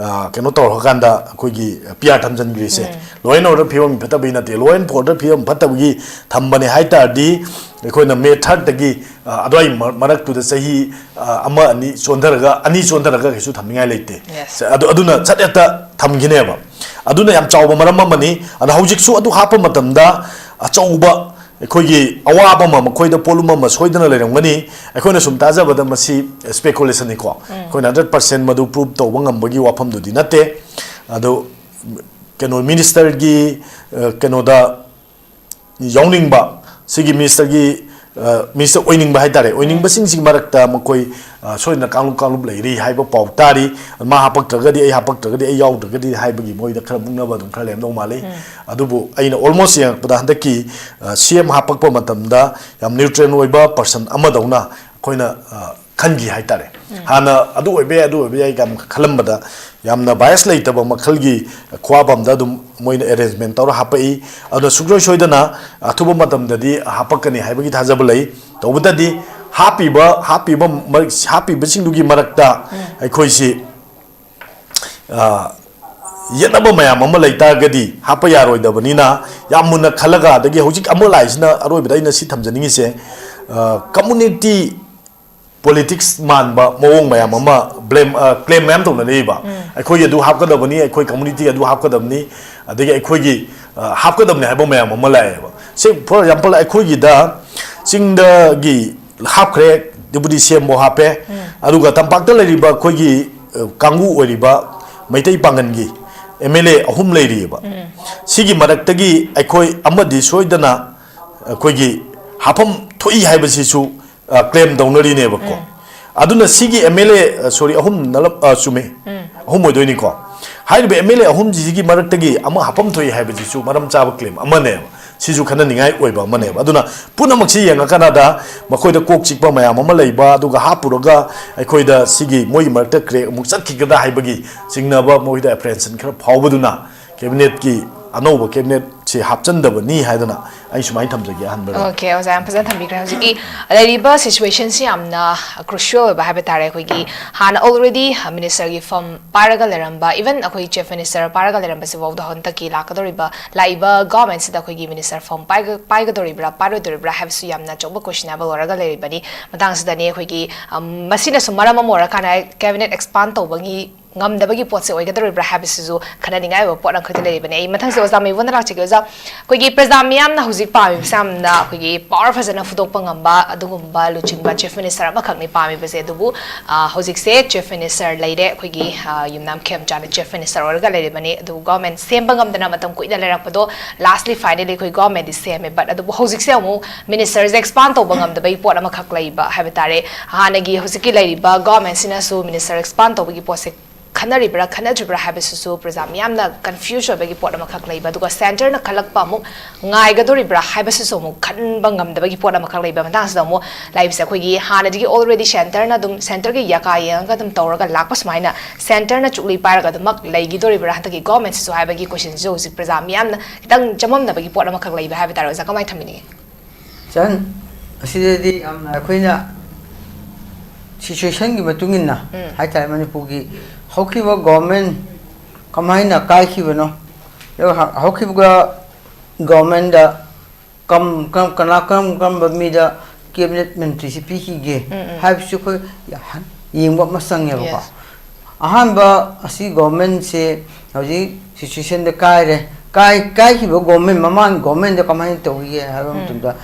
ꯀꯩꯅꯣ ꯇꯧꯔꯀꯥꯟꯗ ꯑꯩꯈꯣꯏꯒꯤ ꯄꯤ ꯑꯥꯔ ꯊꯝꯖꯤꯟꯈ꯭ꯔꯤꯁꯦ꯫ ꯂꯣ ꯑꯦꯟ ꯑꯣꯔꯗꯔ ꯐꯤꯕꯝ ꯐꯠꯇꯕꯒꯤ ꯅꯠꯇꯦ, ꯂꯣ ꯑꯦꯟ ꯑꯣꯔꯗꯔ ꯐꯤꯕꯝ ꯐꯠꯇꯕꯒꯤ ꯊꯝꯕꯅꯦ ꯍꯥꯏ ꯇꯥꯔꯗꯤ ꯑꯩꯈꯣꯏꯅ ꯃꯦ ꯊꯥꯔꯠꯇꯒꯤ ꯑꯗꯨꯋꯥꯏ ꯃꯔꯛꯇꯨꯗ ꯆꯍꯤ ꯑꯃ ꯑꯅꯤ ꯆꯣꯟꯊꯔꯒ, ꯑꯅꯤ ꯆꯣꯟꯊꯔꯒ ꯀꯩꯁꯨ ꯊꯝꯅꯤꯡꯉꯥꯏ ꯂꯩꯇꯦ꯫ ꯑꯗꯨ ꯑꯗꯨꯅ ꯁꯠ ꯍꯦꯛꯇ ꯊꯝꯈꯤꯅꯦꯕ꯫ ꯑꯗꯨꯅ ꯌꯥꯝ ꯆꯥꯎꯕ ꯃꯔꯝ ꯑꯃꯅꯤ꯫ ꯑꯗꯣ ꯍꯧꯖꯤꯛꯁꯨ ꯑꯗꯨ ꯍꯥꯞꯄ ꯃꯇꯝꯗ ꯑꯆꯧꯕ ꯑꯩꯈꯣꯏꯒꯤ ꯑꯋꯥꯕ ꯑꯃ, ꯃꯈꯣꯏꯗ ꯄꯣꯠꯂꯨꯝ ꯑꯃ ꯁꯣꯏꯗꯅ ꯂꯩꯔꯝꯒꯅꯤ꯫ ꯑꯩꯈꯣꯏꯅ ꯁꯨꯝ ꯇꯥꯖꯕꯗ ꯃꯁꯤ ꯁ꯭ꯄꯦꯀꯨꯂꯦꯁꯟꯅꯤꯀꯣ꯫ ꯑꯩꯈꯣꯏꯅ ꯍꯟꯗ꯭ꯔꯦꯠ ꯄꯥꯔꯁꯦꯟ ꯃꯗꯨ ꯄ꯭ꯔꯨꯞ ꯇꯧꯕ ꯉꯝꯕꯒꯤ ꯋꯥꯐꯝꯗꯨꯗꯤ ꯅꯠꯇꯦ꯫ ꯑꯗꯣ ꯀꯩꯅꯣ ꯃꯤꯅꯤꯁꯇꯔꯒꯤ ꯀꯩꯅꯣꯗ ꯌꯥꯎꯅꯤꯡꯕ, ꯁꯤꯒꯤ ꯃꯤꯅꯤꯁꯇꯔꯒꯤ ꯃꯤꯅꯤꯁꯇꯔ ꯑꯣꯏꯅꯤꯡꯕ ꯍꯥꯏꯇꯥꯔꯦ, ꯑꯣꯏꯅꯤꯡꯕꯁꯤꯡꯁꯤꯒꯤ ꯃꯔꯛꯇ ꯃꯈꯣꯏ ꯁꯣꯏꯗꯅ ꯀꯥꯡꯂꯨꯞ ꯀꯥꯡꯂꯨꯞ ꯂꯩꯔꯤ ꯍꯥꯏꯕ ꯄꯥꯎ ꯇꯥꯔꯤ꯫ ꯃꯥ ꯍꯥꯄꯛꯇ꯭ꯔꯒꯗꯤ ꯑꯩ, ꯍꯥꯄꯛꯇ꯭ꯔꯒꯗꯤ ꯑꯩ ꯌꯥꯎꯗ꯭ꯔꯒꯗꯤ ꯍꯥꯏꯕꯒꯤ ꯃꯣꯏꯗ ꯈꯔ ꯃꯨꯛꯅꯕ ꯑꯗꯨꯝ ꯈꯔ ꯂꯩꯔꯝꯗꯧ ꯃꯥꯜꯂꯤ꯫ ꯑꯗꯨꯕꯨ ꯑꯩꯅ ꯑꯣꯜꯃꯣꯁ ꯌꯦꯡꯉꯛꯄꯗ ꯍꯟꯗꯛꯀꯤ ꯁꯤ ꯑꯦꯝ ꯍꯥꯄꯛꯄ ꯃꯇꯝꯗ ꯌꯥꯝ ꯅ꯭ꯌꯨꯇ꯭ꯔꯦꯜ ꯑꯣꯏꯕ ꯄꯔꯁꯟ ꯑꯃꯗꯧꯅ ꯑꯩꯈꯣꯏꯅ ꯈꯟꯈꯤ ꯍꯥꯏꯇꯥꯔꯦ꯫ ꯍꯥꯟꯅ ꯑꯗꯨ ꯑꯣꯏꯕ ꯌꯥꯏ, ꯑꯗꯨ ꯑꯣꯏꯕ ꯌꯥꯏ ꯀꯥꯏꯅ ꯈꯜꯂꯝꯕꯗ ꯌꯥꯝꯅ ꯕꯥꯏꯁ ꯂꯩꯇꯕ ꯃꯈꯜꯒꯤ ꯈꯨꯍꯥꯞ ꯑꯃꯗ ꯑꯗꯨꯝ ꯃꯣꯏꯅ ꯑꯦꯔꯦꯟꯖꯃꯦꯟ ꯇꯧꯔ ꯍꯥꯄꯛꯏ꯫ ꯑꯗꯨꯅ ꯁꯨꯡꯁꯣꯏ ꯁꯣꯏꯗꯅ ꯑꯊꯨꯕ ꯃꯇꯝꯗꯗꯤ ꯍꯥꯄꯛꯀꯅꯤ ꯍꯥꯏꯕꯒꯤ ꯊꯥꯖꯕ ꯂꯩ꯫ ꯇꯧꯕꯇꯗꯤ ꯍꯥꯞꯄꯤꯕ, ꯍꯥꯞꯄꯤꯕ ꯃꯔꯛ-, ꯍꯥꯞꯄꯤꯕꯁꯤꯡꯗꯨꯒꯤ ꯃꯔꯛꯇ ꯑꯩꯈꯣꯏꯁꯤ, ꯑ, ꯌꯦꯠꯅꯕ ꯃꯌꯥꯝ ꯑꯃ ꯂꯩ ꯇꯥꯔꯒꯗꯤ ꯍꯥꯞꯄ ꯌꯥꯔꯣꯏꯗꯕꯅꯤꯅ ꯌꯥꯝ ꯃꯨꯟꯅ ꯈꯜꯂꯒ, ꯑꯗꯒꯤ ꯍꯧꯖꯤꯛ ꯑꯃꯨꯛ ꯂꯥꯛꯏꯁꯤꯅ ꯑꯔꯣꯏꯕꯗ ꯑꯩꯅ ꯁꯤ ꯊꯝꯖꯅꯤꯡꯉꯤꯁꯦ, ꯑ, ꯀꯝꯃꯨꯅꯤꯇꯤ ꯄꯣꯂꯤꯇꯤꯛꯁ ꯃꯥꯟꯕ ꯃꯑꯣꯡ ꯃꯌꯥꯝ ꯑꯃ ꯕ꯭ꯂꯦꯝ, ꯑ, ꯀ꯭ꯂꯦꯝ ꯃꯌꯥꯝ ꯇꯧꯅꯔꯤꯕ꯫ ꯑꯩꯈꯣꯏꯒꯤ ꯑꯗꯨ ꯍꯥꯞꯀꯗꯕꯅꯤ, ꯑꯩꯈꯣꯏ ꯀꯝꯃꯨꯅꯤꯇꯤ ꯑꯗꯨ ꯍꯥꯞꯀꯗꯕꯅꯤ, ꯑꯗꯒꯤ ꯑꯩꯈꯣꯏꯒꯤ, ꯑ, ꯍꯥꯞꯀꯗꯕꯅꯤ ꯍꯥꯏꯕ ꯃꯌꯥꯝ ꯑꯃ ꯂꯥꯛꯑꯦꯕ꯫ ꯁꯦ, ꯐꯣꯔ ꯑꯦꯛꯖꯥꯝꯄꯜ, ꯑꯩꯈꯣꯏꯒꯤꯗ ꯆꯤꯡꯗꯒꯤ ꯍꯥꯞꯈ꯭ꯔꯦ, ꯗꯦꯄꯨꯇꯤ ꯁꯤ ꯑꯦꯝꯕꯨ ꯍꯥꯞꯄꯦ, ꯑꯗꯨꯒ ꯇꯝꯄꯥꯛꯇ ꯂꯩꯔꯤꯕ ꯑꯩꯈꯣꯏꯒꯤ, ꯑ, ꯀꯥꯡꯕꯨ ꯑꯣꯏꯔꯤꯕ ꯃꯩꯇꯩ ꯄꯥꯡꯒꯟꯒꯤ ꯑꯦꯝ ꯑꯦꯜ ꯑꯦ ꯑꯍꯨꯝ ꯂꯩꯔꯤꯑꯕ꯫ ꯁꯤꯒꯤ ꯃꯔꯛꯇꯒꯤ ꯑꯩꯈꯣꯏ ꯑꯃꯗꯤ ꯁꯣꯏꯗꯅ ꯑꯩꯈꯣꯏꯒꯤ ꯍꯥꯞꯐꯝ ꯊꯣꯛꯏ ꯍꯥꯏꯕꯁꯤꯁꯨ, ꯑ, ꯀ꯭ꯂꯦꯝ ꯇꯧꯅꯔꯤꯅꯦꯕꯀꯣ꯫ ꯑꯗꯨꯅ ꯁꯤꯒꯤ ꯑꯦꯝ ꯑꯦꯜ ꯑꯦ, ꯑ, ꯁꯣꯔꯤ, ꯑꯍꯨꯝ ꯅꯠꯂꯞ-, ꯑ, ꯆꯨꯝꯃꯤ, ꯑꯍꯨꯝ ꯑꯣꯏꯗꯣꯏꯅꯤꯀꯣ꯫ ꯍꯥꯏꯔꯤꯕ ꯑꯦꯝ ꯑꯦꯜ ꯑꯦ ꯑꯍꯨꯝꯁꯤꯒꯤ ꯃꯔꯛꯇꯒꯤ ꯑꯃ ꯍꯥꯞꯐꯝ ꯊꯣꯛꯏ ꯍꯥꯏꯕꯁꯤꯁꯨ ꯃꯔꯝ ꯆꯥꯕ ꯀ꯭ꯂꯦꯝ ꯑꯃꯅꯦꯕ꯫ ꯁꯤꯁꯨ ꯈꯟꯅꯅꯤꯡꯉꯥꯏ ꯑꯣꯏꯕ ꯑꯃꯅꯦꯕ꯫ ꯑꯗꯨꯅ ꯄꯨꯝꯅꯃꯛꯁꯤ ꯌꯦꯡꯉꯀꯥꯟꯗ ꯃꯈꯣꯏꯗ ꯀꯣꯛ ꯆꯤꯛꯄ ꯃꯌꯥꯝ ꯑꯃ ꯂꯩꯕ, ꯑꯗꯨꯒ ꯍꯥꯞꯄꯨꯔꯒ ꯑꯩꯈꯣꯏꯗ ꯁꯤꯒꯤ ꯃꯣꯏꯒꯤ ꯃꯔꯛꯇ ꯀ꯭ꯔꯦꯛ ꯑꯃꯨꯛ ꯆꯠꯈꯤꯒꯗ꯭ꯔꯥ ꯍꯥꯏꯕꯒꯤ ꯆꯤꯡꯅꯕ, ꯃꯣꯏꯗ ꯑꯦꯄ꯭ꯔꯦꯟꯁꯟ ꯈꯔ ꯐꯥꯎꯕꯗꯨꯅ ꯀꯦꯕꯤꯅꯦꯠꯀꯤ, ꯑꯅꯧꯕ ꯀꯦꯕꯤꯅꯦꯠꯁꯤ ꯍꯥꯞꯆꯟꯗꯕꯅꯤ ꯍꯥꯏꯗꯅ ꯑꯩ ꯁꯨꯃꯥꯏꯅ ꯊꯝꯖꯒꯦ ꯑꯍꯥꯟꯕꯗ꯫ ꯑꯣꯀꯦ, ꯑꯣꯖꯥ, ꯌꯥꯝ ꯐꯖꯅ ꯊꯝꯕꯤꯈ꯭ꯔꯦ꯫ ꯍꯧꯖꯤꯛꯀꯤ ꯂꯩꯔꯤꯕ ꯁꯤꯆꯨꯋꯦꯁꯟꯁꯤ ꯌꯥꯝꯅ ꯀ꯭ꯔꯨꯁꯤꯌꯦꯜ ꯑꯣꯏꯕ ꯍꯥꯏꯕ ꯇꯥꯔꯦ꯫ ꯑꯩꯈꯣꯏꯒꯤ ꯍꯥꯟꯅ ꯑꯣꯜꯔꯦꯗꯤ ꯃꯤꯅꯤꯁꯇꯔꯒꯤ ꯐꯝ ꯄꯥꯏꯔꯒ ꯂꯩꯔꯝꯕ, ꯏꯚꯟ ꯑꯩꯈꯣꯏ ꯆꯤꯐ ꯃꯤꯅꯤꯁꯇꯔ ꯄꯥꯏꯔꯒ ꯂꯩꯔꯝꯕꯁꯤꯐꯥꯎꯗ ꯍꯟꯗꯛꯀꯤ ꯂꯥꯛꯀꯗꯧꯔꯤꯕ, ꯂꯥꯛꯏꯕ ꯒꯣꯔꯃꯦꯟꯁꯤꯗ ꯑꯩꯈꯣꯏꯒꯤ ꯃꯤꯅꯤꯁꯇꯔ ꯐꯝ ꯄꯥꯏꯒ-, ꯄꯥꯏꯒꯗꯧꯔꯤꯕ꯭ꯔꯥ, ꯄꯥꯏꯔꯣꯏꯗꯧꯔꯤꯕ꯭ꯔꯥ ꯍꯥꯏꯕꯁꯨ ꯌꯥꯝꯅ ꯑꯆꯧꯕ ꯀꯣꯏꯁꯟꯅꯦꯕꯜ ꯑꯣꯏꯔꯒ ꯂꯩꯔꯤꯕꯅꯤ꯫ ꯃꯇꯥꯡꯁꯤꯗꯅꯤ ꯑꯩꯈꯣꯏꯒꯤ, ꯑꯝ, ꯃꯁꯤꯅꯁꯨ ꯃꯔꯝ ꯑꯃ ꯑꯣꯏꯔꯀꯥꯟꯗ ꯀꯦꯕꯤꯅꯦꯠ ꯑꯦꯛꯁꯄꯥꯟ ꯇꯧꯕꯒꯤ ꯉꯝꯗꯕꯒꯤ ꯄꯣꯠꯁꯦ ꯑꯣꯏꯒꯗꯧꯔꯤꯕ꯭ꯔꯥ ꯍꯥꯏꯕꯁꯤꯁꯨ ꯈꯟꯅꯅꯤꯡꯉꯥꯏ ꯑꯣꯏꯕ ꯄꯣꯠ ꯑꯃꯈꯛꯇꯤ ꯂꯩꯔꯤꯕꯅꯤ꯫ ꯑꯩ ꯃꯊꯪꯁꯦ ꯑꯣꯖꯥ ꯃꯩꯕꯨꯟꯗ ꯂꯥꯛꯆꯒꯦ꯫ ꯑꯣꯖꯥ, ꯑꯩꯈꯣꯏꯒꯤ ꯄ꯭ꯔꯖꯥ ꯃꯤꯌꯥꯝꯅ ꯍꯧꯖꯤꯛ ꯄꯥꯝꯃꯤꯕꯁꯦ ꯌꯥꯝꯅ ꯑꯩꯈꯣꯏꯒꯤ power ꯐꯖꯅ ꯐꯨꯗꯣꯛꯄ ꯉꯝꯕ, ꯑꯗꯨꯒꯨꯝꯕ ꯂꯨꯆꯤꯡꯕ chief minister ꯑꯃꯈꯛꯅꯤ ꯄꯥꯝꯃꯤꯕꯁꯦ꯫ ꯑꯗꯨꯕꯨ, ꯑ, ꯍꯧꯖꯤꯛꯁꯦ chief minister ꯂꯩꯔꯦ, ꯑꯩꯈꯣꯏꯒꯤ, ꯑ, ꯌꯨꯝꯅꯥꯝ ꯈꯦꯝꯆꯥꯟꯅ chief minister ꯑꯣꯏꯔꯒ ꯂꯩꯔꯤꯕꯅꯤ꯫ ꯑꯗꯨꯕꯨ government ꯁꯦꯝꯕ ꯉꯝꯗꯅ ꯃꯇꯝ ꯀꯨꯏꯅ ꯂꯩꯔꯛꯄꯗꯣ, lastly finally ꯑꯩꯈꯣꯏ governmentꯗꯤ ꯁꯦꯝꯃꯦ꯫ But ꯑꯗꯨꯕꯨ ꯍꯧꯖꯤꯛꯁꯦ ꯑꯃꯨꯛ ministerꯁꯦ expand ꯇꯧꯕ ꯉꯝꯗꯕꯒꯤ ꯄꯣꯠ ꯑꯃꯈꯛ ꯂꯩꯕ ꯍꯥꯏꯕ ꯇꯥꯔꯦ꯫ ꯍꯥꯟꯅꯒꯤ ꯍꯧꯖꯤꯛꯀꯤ ꯂꯩꯔꯤꯕ governmentꯁꯤꯅꯁꯨ minister expand ꯇꯧꯕꯒꯤ ꯄꯣꯠꯁꯦ ꯈꯟꯅꯔꯤꯕ꯭ꯔꯥ ꯈꯟꯅꯗ꯭ꯔꯤꯕ꯭ꯔꯥ ꯍꯥꯏꯕꯁꯤꯁꯨ ꯄ꯭ꯔꯖꯥ ꯃꯤꯌꯥꯝꯅ confuse ꯑꯣꯏꯕꯒꯤ ꯄꯣꯠ ꯑꯃꯈꯛ ꯂꯩꯕ, ꯑꯗꯨꯒ centreꯅ ꯈꯜꯂꯛꯄ ꯑꯃꯨꯛ ꯉꯥꯏꯒꯗꯧꯔꯤꯕ꯭ꯔꯥ ꯍꯥꯏꯕꯁꯤꯁꯨ ꯑꯃꯨꯛ ꯈꯟꯕ ꯉꯝꯗꯕꯒꯤ ꯄꯣꯠ ꯑꯃꯈꯛ ꯂꯩꯕ ꯃꯇꯥꯡꯁꯤꯗ ꯑꯃꯨꯛ ꯂꯩꯕꯁꯦ, ꯑꯩꯈꯣꯏꯒꯤ ꯍꯥꯟꯅꯗꯒꯤ already centreꯅ ꯑꯗꯨꯝ, centreꯒꯤ ꯌꯥꯀꯥ ꯌꯦꯡꯉꯒ ꯑꯗꯨꯝ ꯇꯧꯔꯒ ꯂꯥꯛꯄ ꯁꯨꯃꯥꯏꯅ centreꯅ ꯆꯨꯛꯂꯤ ꯄꯥꯏꯔꯒ ꯑꯗꯨꯃꯛ ꯂꯩꯈꯤꯗꯣꯔꯤꯕ꯭ꯔꯥ ꯍꯟꯗꯛꯀꯤ governmentꯁꯤꯁꯨ ꯍꯥꯏꯕꯒꯤ questionꯁꯤꯁꯨ ꯍꯧꯖꯤꯛ ꯄ꯭ꯔꯖꯥ ꯃꯤꯌꯥꯝꯅ ꯈꯤꯇꯪ ꯆꯃꯝꯅꯕꯒꯤ ꯄꯣꯠ ꯑꯃꯈꯛ ꯂꯩꯕ ꯍꯥꯏꯕ ꯇꯥꯔꯦ꯫ ꯑꯣꯖꯥ, ꯀꯃꯥꯏꯅ ꯊꯝꯕꯤꯅꯤꯡꯉꯤ? ꯆꯟ, ꯑꯁꯤꯗꯗꯤ ꯌꯥꯝꯅ ꯑꯩꯈꯣꯏꯅ situationꯒꯤ ꯃꯇꯨꯡ ꯏꯟꯅ ꯎꯝ꯫ ꯍꯥꯏꯇꯥꯔꯦ, ꯃꯅꯤꯄꯨꯔꯒꯤ ꯍꯧꯈꯤꯕ government ꯀꯃꯥꯏꯅ ꯀꯥꯏꯈꯤꯕꯅꯣ, ꯑꯗꯨꯒ ꯍ- ꯍꯧꯈꯤꯕ governmentꯗ ꯀꯝ ꯀꯔꯝ ꯀꯅꯥ ꯀꯔꯝ ꯀꯔꯝꯕ ꯃꯤꯗ cabinet ꯃꯟꯇ꯭ꯔꯤꯁꯤ ꯄꯤꯈꯤꯒꯦ ꯎꯝ, ꯎꯝ꯫ ꯍꯥꯏꯕꯁꯤ ꯑꯩꯈꯣꯏ ꯌꯥꯍꯟ- ꯌꯦꯡꯕ ꯑꯃ ꯆꯪꯉꯦꯕꯀꯣ꯫ Yes. ꯑꯍꯥꯟꯕ ꯑꯁꯤ governmentꯁꯦ ꯍꯧꯖꯤꯛ situationꯗ ꯀꯥꯏꯔꯦ꯫ ꯀꯥꯏ ꯀꯥꯏꯈꯤꯕ government, ꯃꯃꯥꯡꯒꯤ governmentꯗ ꯀꯃꯥꯏꯅ ꯇꯧꯈꯤꯒꯦ ꯍꯥꯏꯕ ꯎꯝ꯫ ꯃꯇꯝꯗ,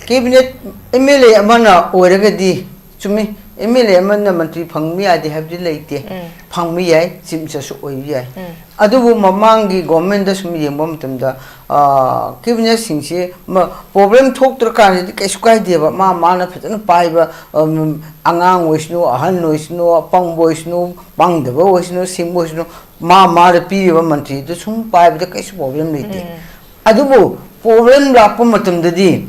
cabinet MLA ꯑꯃꯅ ꯑꯣꯏꯔꯒꯗꯤ, ꯆꯨꯝꯃꯤ, MLA ꯑꯃꯅ ꯃꯟꯇ꯭ꯔꯤ ꯐꯪꯕ ꯌꯥꯗꯦ ꯍꯥꯏꯕꯗꯤ ꯂꯩꯇꯦ꯫ ꯎꯝ꯫ ꯐꯪꯕ ꯌꯥꯏ, chief ministerꯁꯨ ꯑꯣꯏꯕ ꯌꯥꯏ꯫ ꯎꯝ꯫ ꯑꯗꯨꯕꯨ ꯃꯃꯥꯡꯒꯤ governmentꯗ ꯁꯨꯝ ꯌꯦꯡꯕ ꯃꯇꯝꯗ, ꯑ, cabinetꯁꯤꯡꯁꯤ ꯃ- problem ꯊꯣꯛꯇ꯭ꯔꯀꯥꯟꯗꯗꯤ ꯀꯩꯁꯨ ꯀꯥꯏꯗꯦꯕ꯫ ꯃꯥ ꯃꯥꯅ ꯐꯖꯅ ꯄꯥꯏꯕ, ꯑꯝ, ꯑꯉꯥꯡ ꯑꯣꯏꯁꯅꯨ, ꯑꯍꯟ ꯑꯣꯏꯁꯅꯨ, ꯑꯄꯪꯕ ꯑꯣꯏꯁꯅꯨ, ꯄꯪꯗꯕ ꯑꯣꯏꯁꯅꯨ, ꯁꯤꯡꯕ ꯑꯣꯏꯁꯅꯨ, ꯃꯥ ꯃꯥꯗ ꯄꯤꯔꯤꯕ ꯃꯟꯇ꯭ꯔꯤꯗꯨ ꯁꯨꯝ ꯄꯥꯏꯕꯗ ꯀꯩꯁꯨ problem ꯂꯩꯇꯦ꯫ ꯎꯝ꯫ ꯑꯗꯨꯕꯨ problem ꯂꯥꯛꯄ ꯃꯇꯝꯗꯗꯤ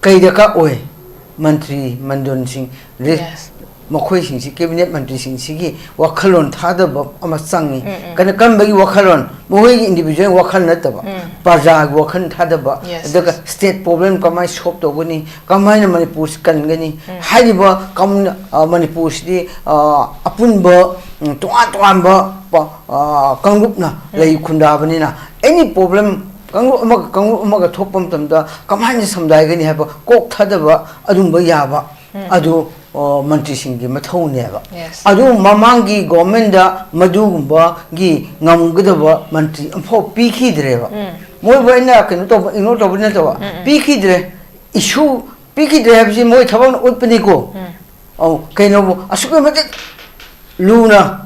ꯀꯩ ꯗꯔꯀꯥꯔ ꯑꯣꯏ? ꯃꯟꯇ꯭ꯔꯤ ꯃꯟꯗꯣꯟꯁꯤꯡ, ꯔꯤ- Yes. ꯃꯈꯣꯏꯁꯤꯡꯁꯤ, cabinet ꯃꯟꯇ꯭ꯔꯤꯁꯤꯡꯁꯤꯒꯤ ꯋꯥꯈꯜꯂꯣꯟ ꯊꯥꯗꯕ ꯑꯃ ꯆꯪꯉꯤ꯫ ꯎꯝ, ꯎꯝ꯫ ꯀꯔꯤ- ꯀꯔꯝꯕꯒꯤ ꯋꯥꯈꯜꯂꯣꯟ? ꯃꯈꯣꯏꯒꯤ individual ꯋꯥꯈꯜ ꯅꯠꯇꯕ, ꯎꯝ꯫ ꯄ꯭ꯔꯖꯥꯒꯤ ꯋꯥꯈꯜ ꯊꯥꯗꯕ, Yes, ꯑꯗꯨꯒ yes. state problem ꯀꯃꯥꯏꯅ solve ꯇꯧꯒꯅꯤ, ꯀꯃꯥꯏꯅ ꯃꯅꯤꯄꯨꯔꯁꯤ ꯀꯟꯒꯅꯤ ꯎꯝ꯫ ꯍꯥꯏꯔꯤꯕ ꯀꯝ-, ꯑ, ꯃꯅꯤꯄꯨꯔꯁꯤꯗꯤ, ꯑ, ꯑꯄꯨꯟꯕ, ꯎꯝ, ꯇꯣꯉꯥꯟ ꯇꯣꯉꯥꯟꯕ ꯄ-, ꯑ, ꯀꯥꯡꯂꯨꯞꯅ ꯎꯝ꯫ ꯂꯩ ꯈꯨꯟꯗꯥꯕꯅꯤꯅ, any problem ꯀꯥꯡꯂꯨꯞ ꯑꯃꯒ ꯀꯥꯡꯂꯨꯞ ꯑꯃꯒ ꯊꯣꯛꯄ ꯃꯇꯝꯗ ꯀꯃꯥꯏꯅ ꯁꯝꯗꯥꯏꯒꯅꯤ ꯍꯥꯏꯕ ꯀꯣꯛ ꯊꯥꯗꯕ ꯑꯗꯨꯝꯕ ꯌꯥꯕ ꯎꯝ꯫ ꯑꯗꯨ ꯑꯣ, ꯃꯟꯇ꯭ꯔꯤꯁꯤꯡꯒꯤ ꯃꯊꯧꯅꯦꯕ꯫ Yes. ꯑꯗꯨ ꯃꯃꯥꯡꯒꯤ ꯒꯣꯚꯔꯟꯃꯦꯟꯗ ꯃꯗꯨꯒꯨꯝꯕꯒꯤ ꯉꯝꯒꯗꯕ ꯃꯟꯇ꯭ꯔꯤ ꯑꯃꯐꯥꯎ ꯄꯤꯈꯤꯗ꯭ꯔꯦꯕ꯫ ꯎꯝ. ꯃꯣꯏꯕꯨ ꯑꯩꯅ ꯀꯩꯅꯣ ꯇꯧꯕ, ꯏꯒꯅꯣꯔ ꯇꯧꯕ ꯅꯠꯇꯕ, ꯎꯝ, ꯎꯝ. ꯄꯤꯈꯤꯗ꯭ꯔꯦ꯫ ꯏꯁꯨ ꯄꯤꯈꯤꯗ꯭ꯔꯦ ꯍꯥꯏꯕꯁꯤ ꯃꯣꯏ ꯊꯕꯛꯅ ꯎꯠꯄꯅꯤꯀꯣ꯫ ꯎꯝ. ꯑꯧ, ꯀꯩꯅꯣꯕꯨ ꯑꯁꯨꯛꯀꯤ ꯃꯇꯤꯛ ꯂꯨꯅ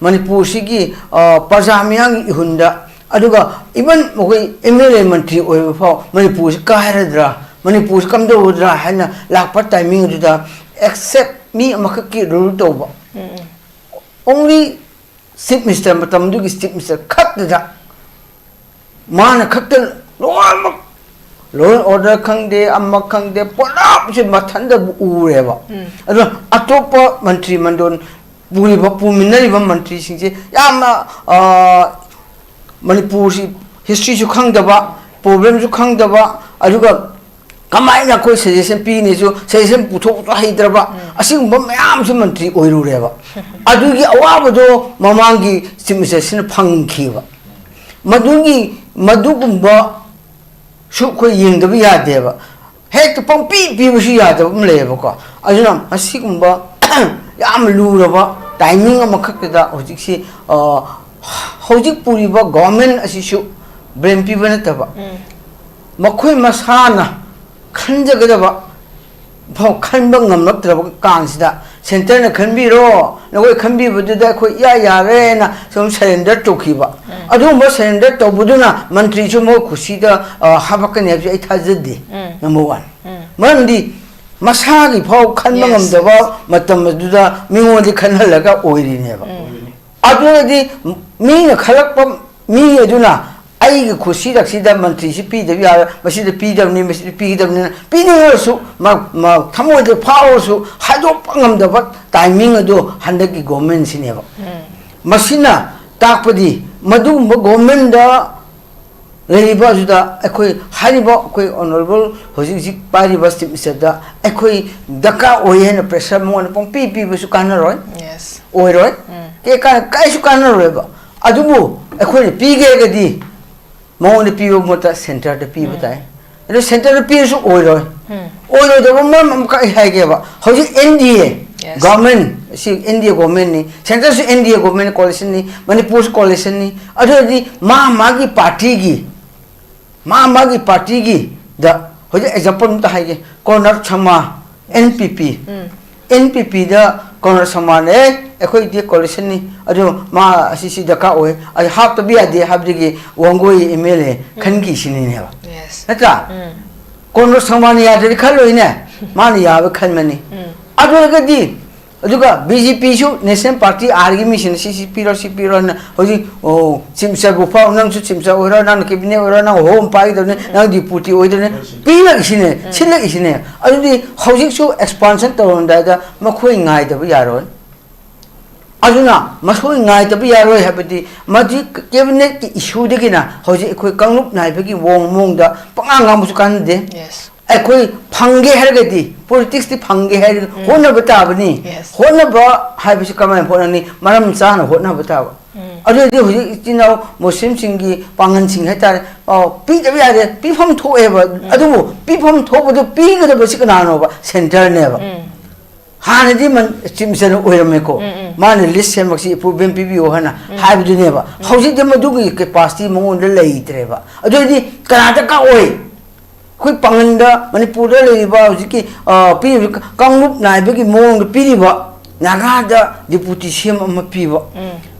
ꯃꯅꯤꯄꯨꯔꯁꯤꯒꯤ, ꯑ, ꯄ꯭ꯔꯖꯥ ꯃꯤꯌꯥꯝꯒꯤ ꯏꯍꯨꯟꯗ, ꯑꯗꯨꯒ even ꯃꯈꯣꯏ ꯑꯦꯝ ꯑꯦꯜ ꯑꯦ ꯃꯟꯇ꯭ꯔꯤ ꯑꯣꯏꯕ ꯐꯥꯎ ꯃꯅꯤꯄꯨꯔꯁꯤ ꯀꯥꯏꯔꯗ꯭ꯔꯥ, ꯃꯅꯤꯄꯨꯔꯁꯤ ꯀꯝꯗꯧꯒꯗ꯭ꯔꯥ ꯍꯥꯏꯅ ꯂꯥꯛꯄ ꯇꯥꯏꯃꯤꯡ ꯑꯗꯨꯗ, except ꯃꯤ ꯑꯃꯈꯛꯀꯤ ꯔꯨꯜ ꯇꯧꯕ, ꯎꯝ, ꯎꯝ. only ꯆꯤꯐ ꯃꯤꯅꯤꯁꯇꯔ, ꯃꯇꯝꯗꯨꯒꯤ ꯆꯤꯐ ꯃꯤꯅꯤꯁꯇꯔ ꯈꯛꯇꯗ ꯃꯥꯅ ꯈꯛꯇ ꯂꯣꯏꯅꯃꯛ, law and order ꯈꯪꯗꯦ, ꯑꯃ ꯈꯪꯗꯦ, ꯄꯨꯂꯞꯁꯦ ꯃꯊꯟꯗ ꯎꯔꯦꯕ꯫ ꯎꯝ. ꯑꯗꯨꯅ ꯑꯇꯣꯞꯄ ꯃꯟꯇ꯭ꯔꯤ ꯃꯟꯗꯣꯟ ꯄꯨꯔꯤꯕ, ꯄꯨꯃꯤꯟꯅꯔꯤꯕ ꯃꯟꯇ꯭ꯔꯤꯁꯤꯡꯁꯦ ꯌꯥꯝꯅ, ꯑ, ꯃꯅꯤꯄꯨꯔꯁꯤ ꯍꯤꯁꯇ꯭ꯔꯤꯁꯨ ꯈꯪꯗꯕ, ꯄ꯭ꯔꯣꯕ꯭ꯂꯦꯝꯁꯨ ꯈꯪꯗꯕ, ꯑꯗꯨꯒ ꯀꯃꯥꯏꯅ ꯑꯩꯈꯣꯏ ꯁꯖꯦꯁꯟ ꯄꯤꯅꯤꯁꯨ, ꯁꯖꯦꯁꯟ ꯄꯨꯊꯣꯛꯄꯁꯨ ꯍꯩꯇ꯭ꯔꯕ, ꯑꯁꯤꯒꯨꯝꯕ ꯃꯌꯥꯝꯁꯨ ꯃꯟꯇ꯭ꯔꯤ ꯑꯣꯏꯔꯨꯔꯦꯕ꯫ ꯑꯗꯨꯒꯤ ꯑꯋꯥꯕꯗꯣ ꯃꯃꯥꯡꯒꯤ ꯆꯤꯐ ꯃꯤꯅꯤꯁꯇꯔꯁꯤꯅ ꯐꯪꯈꯤꯕ꯫ ꯃꯗꯨꯒꯤ, ꯃꯗꯨꯒꯨꯝꯕꯁꯨ ꯑꯩꯈꯣꯏ ꯌꯦꯡꯗꯕ ꯌꯥꯗꯦꯕ꯫ ꯍꯦꯛꯇ ꯄꯪꯄꯤ ꯄꯤꯕꯁꯨ ꯌꯥꯗꯕ ꯑꯃ ꯂꯩꯌꯦꯕꯀꯣ꯫ ꯑꯗꯨꯅ ꯑꯁꯤꯒꯨꯝꯕ ꯌꯥꯝ ꯂꯨꯔꯕ ꯇꯥꯏꯃꯤꯡ ꯑꯃꯈꯛꯇꯗ ꯍꯧꯖꯤꯛꯁꯤ, ꯑ, ꯍꯧꯖꯤꯛ ꯄꯨꯔꯤꯕ ꯒꯣꯚꯔꯟꯃꯦꯟ ꯑꯁꯤꯁꯨ ꯕ꯭ꯂꯦꯝ ꯄꯤꯕ ꯅꯠꯇꯕ, ꯎꯝ. ꯃꯈꯣꯏ ꯃꯁꯥꯅ ꯈꯟꯖꯒꯗꯕ ꯐꯥꯎ ꯈꯟꯕ ꯉꯝꯂꯛꯇ꯭ꯔꯕ ꯀꯥꯟꯁꯤꯗ, ꯁꯦꯟꯇꯔꯅ ꯈꯟꯕꯤꯔꯣ, ꯅꯈꯣꯏ ꯈꯟꯕꯤꯕꯗꯨꯗ ꯑꯩꯈꯣꯏ ꯏꯌꯥ ꯌꯥꯔꯦꯅ ꯁꯨꯝ ꯁꯔꯦꯟꯗꯔ ꯇꯧꯈꯤꯕ꯫ ꯑꯗꯨꯒꯨꯝꯕ ꯁꯔꯦꯟꯗꯔ ꯇꯧꯕꯗꯨꯅ ꯃꯟꯇ꯭ꯔꯤꯁꯨ ꯃꯈꯣꯏ ꯈꯨꯁꯤꯗ, ꯑ, ꯍꯥꯄꯛꯀꯅꯤ ꯍꯥꯏꯕꯁꯤ ꯑꯩ ꯊꯥꯖꯗꯦ꯫ ꯎꯝ. Number one. ꯎꯝ. ꯃꯔꯝꯗꯤ ꯃꯁꯥꯒꯤ ꯐꯥꯎ ꯈꯟꯕ Yes. ꯉꯝꯗꯕ ꯃꯇꯝ ꯑꯗꯨꯗ ꯃꯤꯉꯣꯟꯗ ꯈꯟꯍꯜꯂꯒ ꯑꯣꯏꯔꯤꯅꯦꯕ꯫ ꯎꯝ. ꯑꯗꯨꯅꯗꯤ ꯃꯤꯅ ꯈꯜꯂꯛꯄ ꯃꯤ ꯑꯗꯨꯅ ꯑꯩꯒꯤ ꯈꯨꯠꯁꯤꯗꯛꯁꯤꯗ ꯃꯟꯇ꯭ꯔꯤꯁꯤ ꯄꯤꯗꯕ ꯌꯥꯔꯣꯏ, ꯃꯁꯤꯗ ꯄꯤꯗꯕꯅꯤ, ꯃꯁꯤꯗ ꯄꯤꯒꯗꯕꯅꯤꯅ ꯄꯤꯅꯤꯡꯉꯁꯨ, ꯃ-, ꯃ-, ꯊꯃꯣꯏꯗ ꯐꯥꯎꯔꯁꯨ ꯍꯥꯏꯗꯣꯛꯄ ꯉꯝꯗꯕ ꯇꯥꯏꯃꯤꯡ ꯑꯗꯨ ꯍꯟꯗꯛꯀꯤ ꯒꯣꯚꯔꯟꯃꯦꯟꯁꯤꯅꯦꯕ꯫ ꯎꯝ. ꯃꯁꯤꯅ ꯇꯥꯛꯄꯗꯤ ꯃꯗꯨꯒꯨꯝꯕ ꯒꯣꯚꯔꯟꯃꯦꯟꯗ ꯂꯩꯔꯤꯕ ꯑꯗꯨꯗ ꯑꯩꯈꯣꯏ ꯍꯥꯏꯔꯤꯕ ꯑꯩꯈꯣꯏ ꯑꯣꯅꯔꯦꯕꯜ ꯍꯧꯖꯤꯛ ꯍꯧꯖꯤꯛ ꯄꯥꯏꯔꯤꯕ ꯆꯤꯐ ꯃꯤꯅꯤꯁꯇꯔꯗ ꯑꯩꯈꯣꯏ ꯗꯔꯀꯥꯔ ꯑꯣꯏ ꯍꯥꯏꯅ ꯄ꯭ꯔꯦꯁꯔ ꯃꯉꯣꯟꯗ ꯄꯪꯄꯤ ꯄꯤꯕꯁꯨ ꯀꯥꯟꯅꯔꯣꯏ, Yes. ꯑꯣꯏꯔꯣꯏ꯫ ꯎꯝ. ꯀꯦ ꯀꯥꯟꯅ-, ꯀꯔꯤꯁꯨ ꯀꯥꯟꯅꯔꯣꯏꯕ꯫ ꯑꯗꯨꯕꯨ ꯑꯩꯈꯣꯏꯅ ꯄꯤꯒꯦ ꯍꯥꯏꯔꯒꯗꯤ ꯃꯉꯣꯟꯗ ꯄꯤꯕ ꯃꯍꯨꯠꯇ ꯁꯦꯟꯇꯔꯗ ꯄꯤꯕ ꯎꯝ. ꯇꯥꯏ꯫ ꯑꯗꯨ ꯁꯦꯟꯇꯔꯗ ꯄꯤꯔꯁꯨ ꯑꯣꯏꯔꯣꯏ꯫ ꯑꯣꯏꯔꯣꯏꯗꯕ ꯃꯔꯝ ꯑꯃꯈꯛ ꯑꯩ ꯍꯥꯏꯒꯦꯕ꯫ ꯍꯧꯖꯤꯛ N D A Yes. Government, ꯁꯤ N D A government ꯅꯤ, centre ꯁꯨ N D A government coalition ꯅꯤ, ꯃꯅꯤꯄꯨꯔꯁꯨ coalition ꯅꯤ꯫ ꯑꯗꯨ ꯑꯣꯏꯔꯗꯤ ꯃꯥ ꯃꯥꯒꯤ party ꯒꯤ, ꯃꯥ ꯃꯥꯒꯤ party ꯒꯤ ꯗ ꯍꯧꯖꯤꯛ example ꯑꯝꯇ ꯍꯥꯏꯒꯦ, Conrad Sangma, N P P, N P P ꯗ ꯀꯣꯅꯔ ꯁꯪꯃꯥꯅ, "ꯑꯦ, ꯑꯩꯈꯣꯏꯗꯤ coalition ꯅꯤ, ꯑꯗꯨ ꯃꯥ ꯑꯁꯤꯁꯤ ꯗꯔꯀꯥꯔ ꯑꯣꯏ, ꯑꯩ ꯍꯥꯞꯇꯕ ꯌꯥꯗꯦ" ꯍꯥꯏꯕꯗꯒꯤ Wangoi M L A ꯈꯟꯈꯤꯁꯤꯅꯤꯅꯦꯕ꯫ Yes. ꯅꯠꯇ꯭ꯔꯥ? ꯀꯣꯅꯔ ꯁꯪꯃꯥꯅ ꯌꯥꯗ꯭ꯔꯗꯤ ꯈꯜꯂꯣꯏꯅꯦ, ꯃꯥꯅ ꯌꯥꯕ ꯈꯟꯕꯅꯤ꯫ ꯑꯗꯨ ꯑꯣꯏꯔꯒꯗꯤ, ꯑꯗꯨꯒ B J P ꯁꯨ national party ꯑꯥꯔꯒꯤ ꯃꯤꯁꯤꯡꯅ ꯁꯤ, ꯁꯤ ꯄꯤꯔꯣ, ꯁꯤ ꯄꯤꯔꯣꯅ ꯍꯧꯖꯤꯛ, ꯑꯣ, Chief Minister ꯕꯨ ꯐꯥꯎ, "ꯅꯪꯁꯨ Chief Minister ꯑꯣꯏꯔꯣ, ꯅꯪꯅ cabinet ꯑꯣꯏꯔꯣ, ꯅꯪ home ꯄꯥꯏꯒꯗꯕꯅꯤ, ꯅꯪ deputy ꯑꯣꯏꯗꯕꯅꯤ", ꯄꯤꯔꯛꯏꯁꯤꯅꯦ, ꯁꯤꯜꯂꯛꯏꯁꯤꯅꯦ꯫ ꯑꯗꯨꯗꯤ ꯍꯧꯖꯤꯛꯁꯨ expansion ꯇꯧꯔꯝꯗꯥꯏꯗ ꯃꯈꯣꯏ ꯉꯥꯏꯗꯕ ꯌꯥꯔꯣꯏ꯫ ꯑꯗꯨꯅ ꯃꯈꯣꯏ ꯉꯥꯏꯗꯕ ꯌꯥꯔꯣꯏ ꯍꯥꯏꯕꯗꯤ ꯃꯗꯨꯒꯤ cabinet ꯀꯤ issue ꯗꯒꯤꯅ ꯍꯧꯖꯤꯛ ꯑꯩꯈꯣꯏ ꯀꯥꯡꯂꯨꯞ ꯅꯥꯏꯕꯒꯤ ꯃꯑꯣꯡ, ꯃꯑꯣꯡꯗ ꯄꯉꯥꯡ ꯉꯥꯡꯕꯁꯨ ꯀꯥꯟꯅꯗꯦ꯫ Yes. ꯑꯩꯈꯣꯏ ꯐꯪꯒꯦ ꯍꯥꯏꯔꯒꯗꯤ, politics ꯇꯤ ꯐꯪꯒꯦ ꯍꯥꯏꯔꯒꯗꯤ ꯍꯣꯠꯅꯕ ꯇꯥꯕꯅꯤ꯫ Yes. ꯍꯣꯠꯅꯕ ꯍꯥꯏꯕꯁꯤ ꯀꯃꯥꯏꯅ ꯍꯣꯠꯅꯅꯤ? ꯃꯔꯝ ꯆꯥꯅ ꯍꯣꯠꯅꯕ ꯇꯥꯕ꯫ ꯑꯗꯨ ꯑꯣꯏꯔꯗꯤ ꯍꯧꯖꯤꯛ ꯏꯆꯤꯟ ꯏꯅꯥꯎ ꯃꯨꯁꯂꯤꯝꯁꯤꯡꯒꯤ ꯄꯥꯡꯒꯜꯁꯤꯡ ꯍꯥꯏꯇꯥꯔꯦ, ꯑ, ꯄꯤꯗꯕ ꯌꯥꯗꯦ, ꯄꯤꯐꯝ ꯊꯣꯛꯑꯦꯕ꯫ ꯑꯗꯨꯕꯨ ꯄꯤꯐꯝ ꯊꯣꯛꯄꯗꯨ ꯄꯤꯒꯗꯕꯁꯤ ꯀꯅꯥꯅꯣꯕ? Centre ꯅꯦꯕ꯫ ꯍꯥꯟꯅꯗꯤ ꯃꯟ-, Chief Minister ꯅ ꯑꯣꯏꯔꯝꯃꯦꯀꯣ꯫ ꯃꯥꯅ list ꯁꯦꯝꯃꯛꯁꯤ, approval ꯄꯤꯕꯤꯌꯨ ꯍꯥꯏꯅ ꯍꯥꯏꯕꯗꯨꯅꯦꯕ꯫ ꯍꯧꯖꯤꯛꯇꯤ ꯃꯗꯨꯒꯤ capacity ꯃꯉꯣꯟꯗ ꯂꯩꯇ꯭ꯔꯦꯕ꯫ ꯑꯗꯨ ꯑꯣꯏꯔꯗꯤ ꯀꯅꯥꯗ ꯀꯛꯑꯣꯏ? ꯑꯩꯈꯣꯏ ꯄꯥꯡꯒꯟꯗ, ꯃꯅꯤꯄꯨꯔꯗ ꯂꯩꯔꯤꯕ ꯍꯧꯖꯤꯛꯀꯤ, ꯑ, ꯄꯤꯔꯤꯕ ꯀꯥꯡꯂꯨꯞ ꯅꯥꯏꯕꯒꯤ ꯃꯑꯣꯡꯗ ꯄꯤꯔꯤꯕ, ꯅꯥꯒꯥꯗ deputy C M ꯑꯃ ꯄꯤꯕ,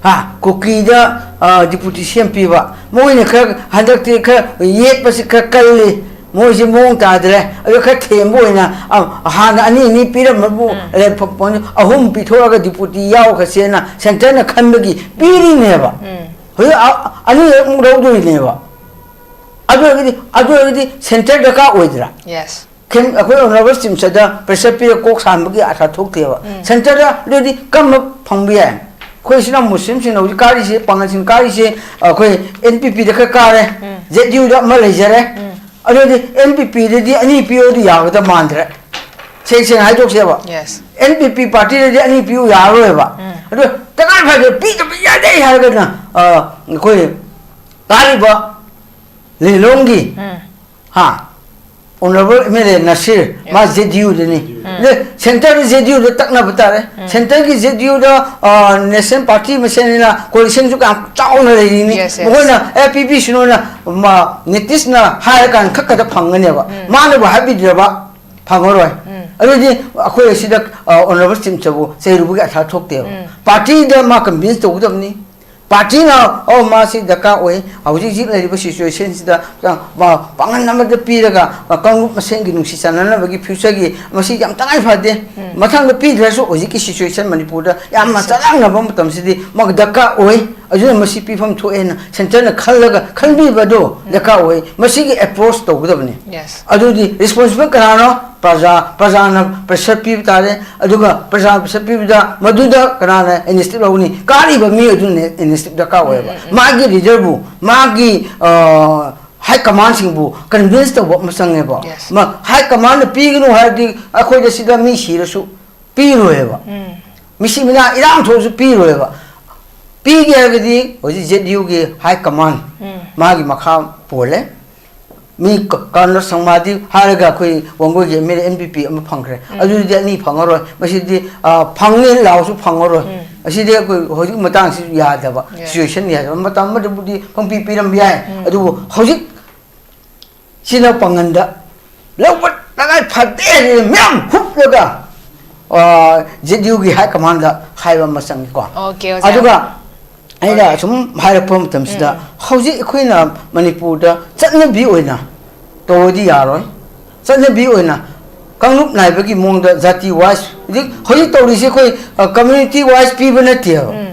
ꯍꯥ, ꯀꯨꯀꯤꯗ, ꯑ, deputy C M ꯄꯤꯕ, ꯃꯣꯏꯅ ꯈꯔ, ꯍꯟꯗꯛꯇꯤ ꯈꯔ ꯌꯦꯠꯄꯁꯤ ꯈꯔ ꯀꯜꯂꯤ, ꯃꯣꯏꯁꯤ ꯃꯑꯣꯡ ꯇꯥꯗ꯭ꯔꯦ, ꯑꯗꯨ ꯈꯔ ꯊꯦꯝꯕ ꯑꯣꯏꯅ, ꯑ, ꯍꯥꯟꯅ ꯑꯅꯤ ꯑꯅꯤ ꯄꯤꯔꯝꯕꯕꯨ, ꯑ, ꯑꯍꯨꯝ ꯄꯤꯊꯣꯛꯑꯒ deputy ꯌꯥꯎꯈ꯭ꯔꯁꯦꯅ Centre ꯅ ꯈꯟꯕꯒꯤ ꯄꯤꯔꯤꯅꯦꯕ꯫ ꯍꯧꯖꯤꯛ ꯑ-, ꯑꯅꯤꯔꯛꯃꯨꯛ ꯂꯧꯗꯣꯏꯅꯦꯕ꯫ ꯑꯗꯨ ꯑꯣꯏꯔꯒꯗꯤ, ꯑꯗꯨ ꯑꯣꯏꯔꯒꯗꯤ Centre ꯗꯔꯀꯥꯔ ꯑꯣꯏꯗ꯭ꯔꯥ? Yes. ꯈꯦꯝ-, ꯑꯩꯈꯣꯏ Honourable Chief Minister ꯗ pressure ꯄꯤꯔꯒ ꯀꯣꯛ ꯁꯥꯍꯟꯕꯒꯤ ꯑꯥꯔꯊ ꯊꯣꯛꯇꯦꯕ꯫ Centre ꯗ ꯑꯗꯨꯗꯤ ꯀꯔꯝꯕ ꯐꯪꯕ ꯌꯥꯏ? ꯑꯩꯈꯣꯏ ꯏꯆꯤꯟ ꯏꯅꯥꯎ ꯃꯨꯁꯂꯤꯝꯁꯤꯡꯅ ꯍꯧꯖꯤꯛ ꯀꯥꯔꯤꯁꯦ, ꯄꯥꯡꯒꯜꯁꯤꯡ ꯀꯥꯔꯤꯁꯦ, ꯑꯩꯈꯣꯏ N P P ꯗ ꯈꯔ ꯀꯥꯔꯦ, Z U ꯗ ꯑꯃ ꯂꯩꯖꯔꯦ꯫ ꯑꯗꯨꯗꯤ N P P ꯗꯗꯤ ꯑꯅꯤ ꯄꯤꯌꯣꯗꯤ ꯌꯥꯒꯗꯕ ꯃꯥꯟꯗ꯭ꯔꯦ꯫ ꯁꯦꯡ ꯁꯦꯡꯅ ꯍꯥꯏꯗꯣꯛꯁꯦꯕ꯫ Yes. N P P party ꯗꯗꯤ ꯑꯅꯤ ꯄꯤꯌꯨ ꯌꯥꯔꯔꯣꯏꯕ꯫ ꯑꯗꯣ ꯇꯉꯥꯏ ꯐꯗꯅ ꯄꯤꯗꯕ ꯌꯥꯗꯦ ꯍꯥꯏꯔꯒꯅ, ꯑ, ꯑꯩꯈꯣꯏ ꯀꯥꯔꯤꯕ ꯂꯤꯂꯣꯡꯒꯤ, ꯍꯥ, Honorable M L A Nasir, ꯃꯥ J D U ꯗꯅꯤ꯫ ꯑꯗ centre ꯗ J D U ꯗ ꯇꯛꯅꯕ ꯇꯥꯔꯦ꯫ Centre ꯒꯤ J D U ꯗ, ꯑ, National Party ꯃꯁꯦꯟꯅꯤꯅ coalition ꯁꯨ ꯌꯥꯝ ꯆꯥꯎꯅ ꯂꯩꯔꯤꯅꯤ꯫ Yes, yes. ꯃꯈꯣꯏꯅ, "ꯑꯦ, ꯄꯤꯕꯤꯁꯅꯨꯅ", ꯃꯥ, ꯅꯤꯇꯤꯁꯅ ꯍꯥꯏꯔꯀꯥꯟꯗ ꯈꯛ ꯈꯛꯇ ꯐꯪꯒꯅꯦꯕ꯫ ꯃꯥꯅꯕꯨ ꯍꯥꯏꯕꯤꯗ꯭ꯔꯕ ꯐꯪꯉꯔꯣꯏ꯫ ꯑꯗꯨꯗꯤ ꯑꯩꯈꯣꯏ ꯑꯁꯤꯗ, ꯑ, Honorable ꯁ꯭ꯇꯤꯝꯆꯕꯨ ꯆꯩꯔꯨꯕꯒꯤ ꯑꯔꯊ ꯊꯣꯛꯇꯦꯕ꯫ Party ꯗ ꯃꯥ convince ꯇꯧꯒꯗꯕꯅꯤ꯫ Party ꯅ, "ꯑꯣ, ꯃꯥꯁꯤ ꯗꯔꯀꯥꯔ ꯑꯣꯏ, ꯍꯧꯖꯤꯛ ꯍꯧꯖꯤꯛ ꯂꯩꯔꯤꯕ situation ꯁꯤꯗ, ꯑ, ꯄꯥꯡꯒꯜ ꯑꯃꯗ ꯄꯤꯔꯒ, ꯑ, ꯀꯥꯡꯂꯨꯞ ꯃꯁꯦꯟꯒꯤ ꯅꯨꯡꯁꯤ ꯆꯥꯟꯅꯅꯕꯒꯤ future ꯒꯤ ꯃꯁꯤ ꯌꯥꯝ ꯇꯉꯥꯏ ꯐꯗꯦ꯫ ꯃꯊꯪꯗ ꯄꯤꯗ꯭ꯔꯁꯨ ꯍꯧꯖꯤꯛꯀꯤ situation ꯃꯅꯤꯄꯨꯔꯗ ꯌꯥꯝꯅ ꯆꯔꯥꯡꯅꯕ ꯃꯇꯝꯁꯤꯗꯤ ꯃꯥ ꯗꯔꯀꯥꯔ ꯑꯣꯏ, ꯑꯗꯨꯅ ꯃꯁꯤ ꯄꯤꯐꯝ ꯊꯣꯛꯑꯦꯅ centre ꯅ ꯈꯜꯂꯒ ꯈꯟꯕꯤꯕꯗꯣ ꯗꯔꯀꯥꯔ ꯑꯣꯏ꯫ ꯃꯁꯤꯒꯤ approach ꯇꯧꯒꯗꯕꯅꯤ꯫ Yes. ꯑꯗꯨꯗꯤ responsible ꯀꯅꯥꯅꯣ? ꯄ꯭ꯔꯖꯥ, ꯄ꯭ꯔꯖꯥꯅ pressure ꯄꯤꯕ ꯇꯥꯔꯦ꯫ ꯑꯗꯨꯒ ꯄ꯭ꯔꯖꯥꯅ pressure ꯄꯤꯕꯗ ꯃꯗꯨꯗ ꯀꯅꯥꯅ initiative ꯂꯧꯒꯅꯤ? ꯀꯥꯔꯤꯕ ꯃꯤ ꯑꯗꯨꯅ initiative ꯗꯔꯀꯥꯔ ꯑꯣꯏꯌꯦꯕ꯫ ꯃꯥꯒꯤ leader ꯕꯨ, ꯃꯥꯒꯤ, ꯑ, high command ꯁꯤꯡꯕꯨ convince ꯇꯧꯕ ꯑꯃ ꯆꯪꯉꯦꯕ꯫ Yes. ꯃ-, high command ꯅ ꯄꯤꯒꯅꯨ ꯍꯥꯏꯔꯗꯤ ꯑꯩꯈꯣꯏꯗ ꯁꯤꯗ ꯃꯤ ꯁꯤꯔꯁꯨ ꯄꯤꯔꯣꯏꯕ꯫ ꯃꯤꯁꯤ ꯃꯤꯅꯥ ꯏꯔꯥꯡ ꯊꯣꯛꯑꯁꯨ ꯄꯤꯔꯣꯏꯕ꯫ ꯄꯤꯒꯦ ꯍꯥꯏꯔꯒꯗꯤ ꯍꯧꯖꯤꯛ J D U ꯒꯤ high command, ꯃꯥꯒꯤ ꯃꯈꯥ ꯄꯣꯜꯂꯦ꯫ ꯃꯤ ꯀ-, ꯀꯔꯅ ꯁꯪꯃꯥꯗꯤ ꯍꯥꯏꯔꯒ ꯑꯩꯈꯣꯏ ꯋꯥꯡꯒꯣꯏꯒꯤ M L A N P P ꯑꯃ ꯐꯪꯈ꯭ꯔꯦ꯫ ꯑꯗꯨꯗꯤ ꯑꯅꯤ ꯐꯪꯉꯔꯣꯏ꯫ ꯃꯁꯤꯗꯤ, ꯑ, ꯐꯪꯅꯤ ꯂꯥꯎꯁꯨ ꯐꯪꯉꯔꯣꯏ꯫ ꯑꯁꯤꯗꯤ ꯑꯩꯈꯣꯏ ꯍꯧꯖꯤꯛ ꯃꯇꯥꯡꯁꯤꯁꯨ ꯌꯥꯗꯕ, Yes. situation ꯌꯥꯗꯕ꯫ ꯃꯇꯝ ꯑꯃꯗꯕꯨꯗꯤ ꯄꯪꯄꯤ ꯄꯤꯔꯝꯕ ꯌꯥꯏ꯫ ꯑꯗꯨꯕꯨ ꯍꯧꯖꯤꯛ ꯁꯤꯅ ꯄꯥꯡꯒꯟꯗ ꯂꯧꯕ ꯇꯉꯥꯏ ꯐꯗꯦ ꯍꯥꯏꯗꯅ ꯃꯌꯥꯝ ꯍꯨꯞꯂꯒ, ꯑ, J D U ꯒꯤ high command ꯗ ꯍꯥꯏꯕ ꯑꯃ ꯆꯪꯉꯤꯀꯣ꯫ Okay, ꯑꯣꯖꯥ꯫ ꯑꯗꯨꯒ ꯑꯩꯅ Okay. ꯑꯁꯨꯝ ꯍꯥꯏꯔꯛꯄ ꯃꯇꯝꯁꯤꯗ, ꯎꯝ꯫ ꯍꯧꯖꯤꯛ ꯑꯩꯈꯣꯏꯅ ꯃꯅꯤꯄꯨꯔꯗ ꯆꯠꯅꯕꯤ ꯑꯣꯏꯅ ꯇꯧꯔꯗꯤ ꯌꯥꯔꯣꯏ꯫ ꯆꯠꯅꯕꯤ ꯑꯣꯏꯅ ꯀꯥꯡꯂꯨꯞ ꯅꯥꯏꯕꯒꯤ ꯃꯑꯣꯡꯗ ꯖꯥꯇꯤ wise, ꯍꯧꯖꯤꯛ, ꯍꯧꯖꯤꯛ ꯇꯧꯔꯤꯁꯦ ꯑꯩꯈꯣꯏ, ꯑ, community wise ꯄꯤꯕ ꯅꯠꯇꯦꯕ꯫ ꯎꯝ꯫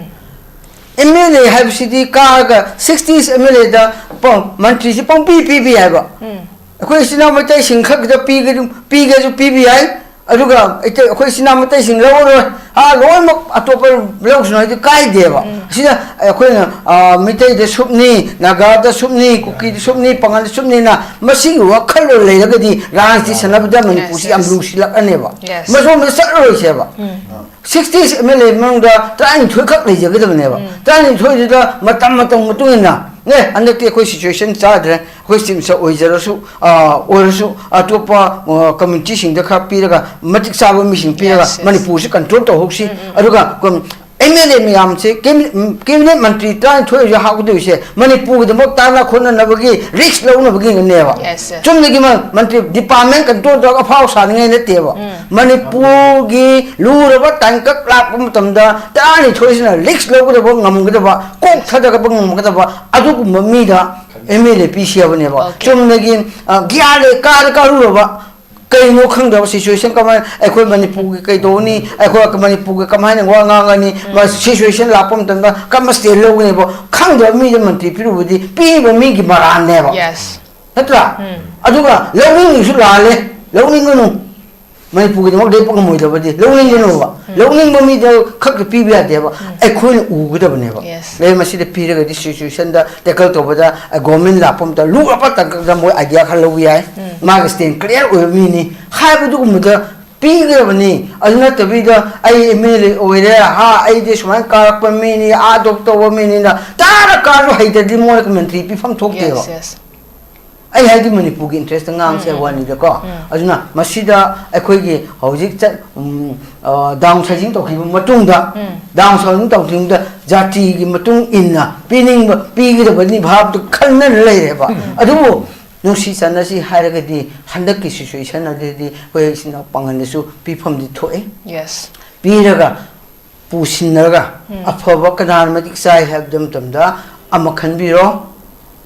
M L A ꯍꯥꯏꯕꯁꯤꯗꯤ ꯀꯥꯔꯒ sixties M L A ꯗ ꯄ-, ꯃꯟꯇ꯭ꯔꯤꯁꯤ ꯄꯪꯄꯤ ꯄꯤꯕꯤ ꯍꯥꯏꯕ꯫ ꯎꯝ꯫ ꯑꯩꯈꯣꯏ ꯏꯆꯤꯟ ꯏꯅꯥꯎ ꯃꯩꯇꯩꯁꯤꯡ ꯈꯛꯇ ꯄꯤꯒꯦ-, ꯄꯤꯒꯦꯁꯨ ꯄꯤꯕ ꯌꯥꯏ, ꯑꯗꯨꯒ ꯑꯩꯇꯩ-, ꯑꯩꯈꯣꯏ ꯏꯆꯤꯟ ꯏꯅꯥꯎ ꯃꯩꯇꯩꯁꯤꯡ ꯂꯧꯔꯔꯣꯏ, ꯑꯥ, ꯂꯣꯏꯅꯃꯛ ꯑꯇꯣꯞꯄ ꯂꯧꯁꯅꯨ ꯍꯥꯏꯗꯤ ꯀꯥꯏꯗꯦꯕ꯫ ꯎꯝ꯫ ꯁꯤꯗ ꯑꯩꯈꯣꯏꯅ, ꯑꯥ, ꯃꯩꯇꯩꯗ ꯁꯨꯞꯅꯤ, ꯅꯥꯒꯥꯗ ꯁꯨꯞꯅꯤ, ꯀꯨꯀꯤꯗ ꯁꯨꯞꯅꯤ, ꯄꯥꯉꯜꯗ ꯁꯨꯞꯅꯤꯅ ꯃꯁꯤꯒꯤ ꯋꯥꯈꯜꯂꯣꯟ ꯂꯩꯔꯒꯗꯤ ꯔꯥꯖꯅꯤꯇꯤ ꯁꯥꯟꯅꯕꯗ ꯃꯅꯤꯄꯨꯔꯁꯤ Yes, ꯌꯥꯝ yes. ꯂꯨꯁꯤꯜꯂꯛꯑꯅꯦꯕ꯫ Yes. ꯃꯁꯣꯝꯗ ꯆꯠꯂꯔꯣꯏꯁꯦꯕ꯫ Um. Sixties M L A ꯃꯅꯨꯡꯗ ꯇꯔꯥꯅꯤꯊꯣꯏ ꯈꯛ ꯂꯩꯖꯒꯗꯕꯅꯦꯕ꯫ ꯎꯝ꯫ ꯇꯔꯥꯅꯤꯊꯣꯏꯗꯨꯗ ꯃꯇꯝ ꯃꯇꯝ ꯃꯇꯨꯡ ꯏꯟꯅ ꯅꯦ, ꯍꯟꯗꯛꯇꯤ ꯑꯩꯈꯣꯏ ꯁꯤꯆꯨꯋꯦꯁꯟ ꯆꯥꯗ꯭ꯔꯦ, ꯑꯩꯈꯣꯏ ꯆꯤꯞ ꯃꯤꯅꯤꯁꯇꯔ ꯑꯣꯏꯖꯔꯁꯨ, ꯑ, ꯑꯣꯏꯔꯁꯨ ꯑꯇꯣꯞꯄ, ꯑ, ꯀꯝꯃ꯭ꯌꯨꯅꯤꯇꯤꯁꯤꯡꯗ ꯈꯔ ꯄꯤꯔꯒ, ꯃꯇꯤꯛ ꯆꯥꯕ ꯃꯤꯁꯤꯡ ꯄꯤꯔꯒ, Yes, yes. ꯃꯅꯤꯄꯨꯔꯁꯤ ꯀꯟꯇ꯭ꯔꯣꯜ ꯇꯧꯍꯧꯁꯤ꯫ ꯎꯝ, ꯎꯝ, ꯎꯝ꯫ ꯑꯗꯨꯒ, ꯀꯝ-, ꯑꯦꯝ ꯑꯦꯜ ꯑꯦ ꯃꯌꯥꯝꯁꯦ, ꯀꯦꯕꯤꯅꯦꯠ, ꯎꯝ, ꯀꯦꯕꯤꯅꯦꯠ ꯃꯟꯇ꯭ꯔꯤ ꯇꯔꯥꯅꯤꯊꯣꯏ ꯍꯧꯖꯤꯛ ꯍꯥꯞꯀꯗꯣꯏꯁꯦ ꯃꯅꯤꯄꯨꯔꯒꯤꯗꯃꯛ ꯇꯥꯟꯅ ꯈꯣꯠꯅꯅꯕꯒꯤ ꯔꯤꯁꯛ ꯂꯧꯅꯕꯒꯤꯅꯦꯕ꯫ Yes, yes. ꯆꯨꯝꯅꯒꯤ ꯃ-, ꯃꯟꯇ꯭ꯔꯤ ꯗꯤꯄꯥꯔꯠꯃꯦꯟ ꯀꯟꯇ꯭ꯔꯣꯜ ꯇꯧꯔꯒ ꯑꯐꯥꯎ ꯁꯥꯅꯤꯡꯉꯥꯏ ꯅꯠꯇꯦꯕ꯫ ꯎꯝ꯫ ꯃꯅꯤꯄꯨꯔꯒꯤ ꯂꯨꯔꯕ ꯇꯥꯡꯀꯛ ꯂꯥꯛꯄ ꯃꯇꯝꯗ ꯇꯔꯥꯅꯤꯊꯣꯏꯁꯤꯅ ꯔꯤꯁꯛ ꯂꯧꯒꯗꯕ, ꯉꯝꯒꯗꯕ, ꯀꯣꯛ ꯊꯥꯗꯒꯠꯄ ꯉꯝꯒꯗꯕ ꯑꯗꯨꯒꯨꯝꯕ ꯃꯤꯗ ꯑꯦꯝ ꯑꯦꯜ ꯑꯦ ꯄꯤꯁꯤ ꯍꯥꯏꯕꯅꯦꯕ꯫ Okay. ꯆꯨꯝꯅꯒꯤ, ꯑ, ꯒ꯭ꯌꯥꯟ ꯂꯩ, ꯀꯥꯗ ꯀꯥꯔꯨꯔꯕ, ꯀꯩꯅꯣ ꯈꯪꯗꯕ ꯁꯤꯆꯨꯋꯦꯁꯟ ꯀꯃꯥꯏꯅ, ꯑꯩꯈꯣꯏ ꯃꯅꯤꯄꯨꯔꯒꯤ ꯀꯩꯗꯧꯅꯤ, ꯑꯩꯈꯣꯏ ꯃꯅꯤꯄꯨꯔꯒꯤ ꯀꯃꯥꯏꯅ ꯋꯥ ꯉꯥꯡꯒꯅꯤ, ꯎꯝ꯫ ꯃꯥ ꯁꯤꯆꯨꯋꯦꯁꯟ ꯂꯥꯛꯄ ꯃꯇꯝꯗ ꯀꯔꯝꯕ ꯁ꯭ꯇꯦꯟ ꯂꯧꯒꯅꯤꯕꯣ ꯈꯪꯗꯕ ꯃꯤꯗ ꯃꯟꯇ꯭ꯔꯤ ꯄꯤꯔꯨꯕꯗꯤ ꯄꯤꯔꯤꯕ ꯃꯤꯒꯤ ꯃꯔꯥꯟꯅꯦꯕ꯫ Yes. ꯅꯠꯇ꯭ꯔꯥ? ꯎꯝ꯫ ꯑꯗꯨꯒ ꯂꯧꯅꯤꯡꯉꯤꯁꯨ ꯂꯥꯜꯂꯦ, ꯂꯧꯅꯤꯡꯒꯅꯨ꯫ ꯃꯅꯤꯄꯨꯔꯒꯤꯗꯃꯛ ꯂꯦꯞꯄ ꯉꯝꯃꯣꯏꯗꯕꯗꯤ ꯂꯧꯅꯤꯡꯒꯅꯨꯕ꯫ ꯎꯝ꯫ ꯂꯧꯅꯤꯡꯕ ꯃꯤꯗ ꯈꯛꯇ ꯄꯤꯕ ꯌꯥꯗꯦꯕ꯫ ꯎꯝ꯫ ꯑꯩꯈꯣꯏꯅ ꯎꯒꯗꯕꯅꯦꯕ꯫ Yes. ꯂꯩ ꯃꯁꯤꯗ ꯄꯤꯔꯒꯗꯤ ꯁꯤꯆꯨꯋꯦꯁꯟꯗ ꯇꯦꯀꯜ ꯇꯧꯕꯗ, ꯑ, ꯒꯣꯔꯃꯦꯟ ꯂꯥꯛꯄ ꯃꯇꯝꯗ ꯂꯨꯔꯕ ꯇꯥꯡꯀꯛꯇ ꯃꯣꯏ ꯑꯥꯏꯗꯤꯌꯥ ꯈꯔ ꯂꯧꯕ ꯌꯥꯏ꯫ ꯎꯝ꯫ ꯃꯥꯒꯤ ꯁ꯭ꯇꯦꯟ ꯀ꯭ꯂꯤꯌꯥꯔ ꯑꯣꯏꯕ ꯃꯤꯅꯤ ꯍꯥꯏꯕꯗꯨꯒꯨꯝꯕꯗ ꯄꯤꯒꯗꯕꯅꯤ꯫ ꯑꯗꯨ ꯅꯠꯇꯕꯤꯗ ꯑꯩ ꯑꯦꯝ ꯑꯦꯜ ꯑꯦ ꯑꯣꯏꯔꯦ, ꯍꯥ, ꯑꯩꯗꯤ ꯁꯨꯃꯥꯏꯅ ꯀꯥꯔꯛꯄ ꯃꯤꯅꯤ, ꯑꯥ ꯗꯣꯛ ꯇꯧꯕ ꯃꯤꯅꯤꯅ ꯇꯥꯔ ꯀꯥꯔꯁꯨ ꯍꯩꯇ꯭ꯔꯗꯤ ꯃꯣꯏꯅ ꯃꯟꯇ꯭ꯔꯤ ꯄꯤꯐꯝ ꯊꯣꯛꯇꯦꯕ꯫ Yes, yes. ꯑꯩ ꯍꯥꯏꯗꯤ ꯃꯅꯤꯄꯨꯔꯒꯤ ꯏꯟꯇꯔꯦꯁꯇ ꯉꯥꯡꯁꯦ ꯎꯝ, ꯎꯝ, ꯋꯥꯅꯤꯗꯀꯣ꯫ ꯎꯝ꯫ ꯑꯗꯨꯅ ꯃꯁꯤꯗ ꯑꯩꯈꯣꯏꯒꯤ ꯍꯧꯖꯤꯛ ꯆꯠ-, ꯎꯝ, ꯑ, ꯗꯥꯎꯟ ꯁꯥꯏꯖꯤꯡ ꯇꯧꯈꯤꯕ ꯃꯇꯨꯡꯗ, ꯎꯝ꯫ ꯗꯥꯎꯟ ꯁꯥꯏꯖꯤꯡ ꯇꯧꯈꯤꯕꯗ ꯖꯥꯇꯤꯒꯤ ꯃꯇꯨꯡ ꯏꯟꯅ ꯄꯤꯅꯤꯡꯕ ꯄꯤꯒꯗꯕꯅꯤ ꯚꯥꯕꯗꯨ ꯈꯟꯅꯅ ꯂꯩꯔꯦꯕ꯫ ꯎꯝ꯫ ꯑꯗꯨꯕꯨ ꯅꯨꯡꯁꯤ ꯆꯥꯟꯅꯁꯤ ꯍꯥꯏꯔꯒꯗꯤ ꯍꯟꯗꯛꯀꯤ ꯁꯤꯆꯨꯋꯦꯁꯟ ꯑꯗꯨꯗꯤ ꯑꯩꯈꯣꯏ ꯏꯆꯤꯟ ꯏꯅꯥꯎ ꯄꯥꯡꯒꯜꯗꯁꯨ ꯄꯤꯐꯝꯗꯤ ꯊꯣꯛꯑꯦ꯫ Yes. ꯄꯤꯔꯒ ꯄꯨꯁꯤꯟꯅꯔꯒ ꯎꯝ꯫ ꯑꯐꯕ ꯀꯅꯥꯅ ꯃꯇꯤꯛ ꯆꯥꯏ ꯍꯥꯏꯕ ꯃꯇꯝꯗ ꯑꯃ ꯈꯟꯕꯤꯔꯣ꯫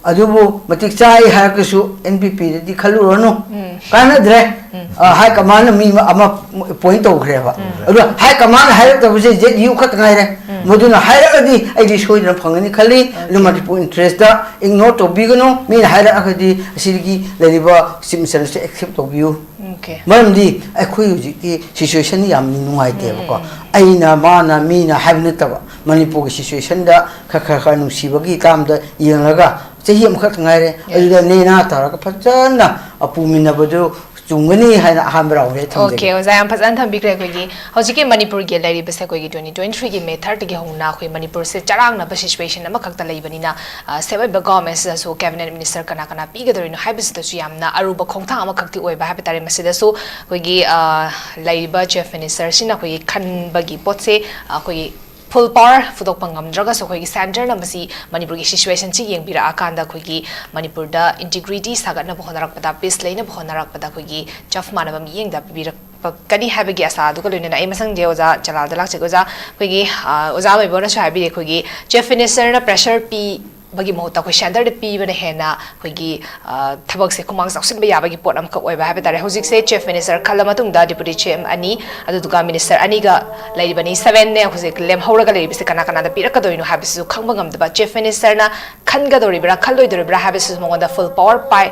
ꯑꯗꯨꯕꯨ ꯃꯇꯤꯛ ꯆꯥꯏ ꯍꯥꯏꯔꯒꯁꯨ ꯑꯦꯟ ꯄꯤ ꯄꯤꯗꯗꯤ ꯈꯜꯂꯨꯔꯅꯨ꯫ ꯎꯝ꯫ ꯀꯥꯟꯅꯗ꯭ꯔꯦ꯫ ꯎꯝ꯫ ꯑ, ꯍꯥꯏ ꯀꯃꯥꯟꯅ ꯃꯤ ꯑꯃ, ꯑꯃ ꯑꯦꯄꯣꯏꯟ ꯇꯧꯈ꯭ꯔꯦꯕ꯫ ꯎꯝ꯫ ꯑꯗꯨꯅ ꯍꯥꯏ ꯀꯃꯥꯟꯅ ꯍꯥꯏꯔꯛꯇꯕꯁꯦ ꯖꯦꯠ ꯌꯨ ꯈꯛꯇ ꯉꯥꯏꯔꯦ꯫ ꯎꯝ꯫ ꯃꯗꯨꯅ ꯍꯥꯏꯔꯛꯑꯗꯤ ꯑꯩꯗꯤ ꯁꯣꯏꯗꯅ ꯐꯪꯒꯅꯤ ꯈꯜꯂꯤ꯫ ꯑꯗꯨ Okay. ꯃꯅꯤꯄꯨꯔ ꯏꯟꯇꯔꯦꯁꯇ ꯏꯒꯅꯣꯔ ꯇꯧꯕꯤꯒꯅꯨ꯫ ꯃꯤꯅ ꯍꯥꯏꯔꯛꯑꯒꯗꯤ ꯑꯁꯤꯗꯒꯤ ꯂꯩꯔꯤꯕ ꯆꯤꯞ ꯃꯤꯅꯤꯁꯇꯔꯁꯦ ꯑꯦꯛꯁꯦꯞ ꯇꯧꯕꯤꯌꯨ꯫ Okay. ꯃꯔꯝꯗꯤ ꯑꯩꯈꯣꯏ ꯍꯧꯖꯤꯛꯇꯤ ꯁꯤꯆꯨꯋꯦꯁꯟ ꯌꯥꯝ ꯅꯨꯡꯉꯥꯏꯇꯦꯕꯀꯣ꯫ ꯎꯝ, ꯎꯝ, ꯎꯝ꯫ ꯑꯩꯅ, ꯃꯥꯅ, ꯃꯤꯅ ꯍꯥꯏꯕ ꯅꯠꯇꯕ, ꯃꯅꯤꯄꯨꯔꯒꯤ ꯁꯤꯆꯨꯋꯦꯁꯟꯗ ꯈꯔ, ꯈꯔ, ꯈꯔ ꯅꯨꯡꯁꯤꯕꯒꯤ ꯇꯥꯝꯗ ꯌꯦꯡꯂꯒ ꯆꯍꯤ ꯑꯃꯈꯛꯇ ꯉꯥꯏꯔꯦ꯫ Yes. ꯑꯗꯨꯗ ꯅꯦꯅꯥ ꯇꯧꯔꯒ ꯐꯖꯅ, ꯑ, ꯄꯨꯃꯤꯟꯅꯕꯗꯨ ꯇꯨꯡꯒꯅꯤ ꯍꯥꯏꯅ ꯑꯍꯥꯟꯕ ꯔꯥꯎꯟꯁꯦ ꯊꯝꯖꯒꯦ꯫ ꯑꯣꯀꯦ, ꯑꯣꯖꯥ, ꯌꯥꯝ ꯐꯖꯅ ꯊꯝꯕꯤꯈ꯭ꯔꯦ꯫ ꯑꯩꯈꯣꯏꯒꯤ ꯍꯧꯖꯤꯛꯀꯤ ꯃꯅꯤꯄꯨꯔꯒꯤ ꯂꯩꯔꯤꯕꯁꯦ ꯑꯩꯈꯣꯏꯒꯤ twenty twenty-threeꯒꯤ May thirdꯇꯒꯤ ꯍꯧꯅ ꯑꯩꯈꯣꯏ ꯃꯅꯤꯄꯨꯔꯁꯦ ꯆꯔꯥꯡꯅꯕ situation ꯑꯃꯈꯛꯇ ꯂꯩꯕꯅꯤꯅ, ꯑ, ꯁꯦꯝꯃꯛꯏꯕ governmentꯁꯤꯗꯁꯨ cabinet minister ꯀꯅꯥ ꯀꯅꯥ ꯄꯤꯒꯗꯧꯔꯤꯅꯣ ꯍꯥꯏꯕꯁꯤꯗꯁꯨ ꯌꯥꯝꯅ ꯑꯔꯨꯕ ꯈꯣꯡꯊꯥꯡ ꯑꯃꯈꯛꯇꯤ ꯑꯣꯏꯕ ꯍꯥꯏꯕ ꯇꯥꯔꯦ꯫ ꯃꯁꯤꯗꯁꯨ ꯑꯩꯈꯣꯏꯒꯤ, ꯑ, ꯂꯩꯔꯤꯕ chief ministerꯁꯤꯅ ꯑꯩꯈꯣꯏꯒꯤ ꯈꯟꯕꯒꯤ ꯄꯣꯠꯁꯦ, ꯑ, ꯑꯩꯈꯣꯏꯒꯤ full power ꯄꯨꯊꯣꯛꯄ ꯉꯝꯗ꯭ꯔꯒꯁꯨ ꯑꯩꯈꯣꯏꯒꯤ centreꯅ ꯃꯁꯤ ꯃꯅꯤꯄꯨꯔꯒꯤ situationꯁꯤ ꯌꯦꯡꯕꯤꯔꯛꯑꯀꯥꯟꯗ ꯑꯩꯈꯣꯏꯒꯤ ꯃꯅꯤꯄꯨꯔꯗ integrity ꯁꯥꯒꯠꯅꯕ ꯍꯣꯠꯅꯔꯛꯄꯗ, peace ꯂꯩꯅꯕ ꯍꯣꯠꯅꯔꯛꯄꯗ ꯑꯩꯈꯣꯏꯒꯤ ꯆꯞ ꯃꯥꯟꯅꯕ ꯃꯤꯠꯌꯦꯡꯗ ꯄꯤꯕꯤꯔꯛꯄ ꯀꯅꯤ ꯍꯥꯏꯕꯒꯤ ꯑꯁꯥ ꯑꯗꯨꯒ ꯂꯣꯏꯅꯅ ꯑꯩ ꯃꯁꯪꯗꯤ ꯑꯣꯖꯥ ꯖꯂꯥꯜꯗ ꯂꯥꯛꯆꯒꯦ꯫ ꯑꯣꯖꯥ, ꯑꯩꯈꯣꯏꯒꯤ, ꯑ, ꯑꯣꯖꯥ ꯃꯩꯕꯣꯅꯁꯨ ꯍꯥꯏꯕꯤꯔꯦ, ꯑꯩꯈꯣꯏꯒꯤ chief ministerꯅ pressure ꯄꯤꯕꯒꯤ ꯃꯍꯨꯠꯇ ꯑꯩꯈꯣꯏ centreꯗ ꯄꯤꯕꯅ ꯍꯦꯟꯅ ꯑꯩꯈꯣꯏꯒꯤ, ꯑ, ꯊꯕꯛꯁꯦ ꯈꯨꯃꯥꯡ ꯆꯥꯎꯁꯤꯟꯕ ꯌꯥꯕꯒꯤ ꯄꯣꯠ ꯑꯃꯈꯛ ꯑꯣꯏꯕ ꯍꯥꯏꯕ ꯇꯥꯔꯦ꯫ ꯍꯧꯖꯤꯛꯁꯦ chief minister ꯈꯜꯂ ꯃꯇꯨꯡꯗ deputy CM ꯑꯅꯤ, ꯑꯗꯨꯗꯨꯒ minister ꯑꯅꯤꯒ ꯂꯩꯔꯤꯕꯅꯤ, sevenꯅꯦ ꯍꯧꯖꯤꯛ ꯂꯦꯝꯍꯧꯔꯒ ꯂꯩꯔꯤꯕꯁꯦ ꯀꯅꯥ ꯀꯅꯥꯗ ꯄꯤꯔꯛꯀꯗꯣꯏꯅꯣ ꯍꯥꯏꯕꯁꯤꯁꯨ ꯈꯪꯕ ꯉꯝꯗꯕ, chief ministerꯅ ꯈꯟꯒꯗꯧꯔꯤꯕ꯭ꯔꯥ ꯈꯜꯂꯣꯏꯗꯧꯔꯤꯕ꯭ꯔꯥ ꯍꯥꯏꯕꯁꯤꯁꯨ ꯃꯉꯣꯟꯗ full power ꯄꯥꯏ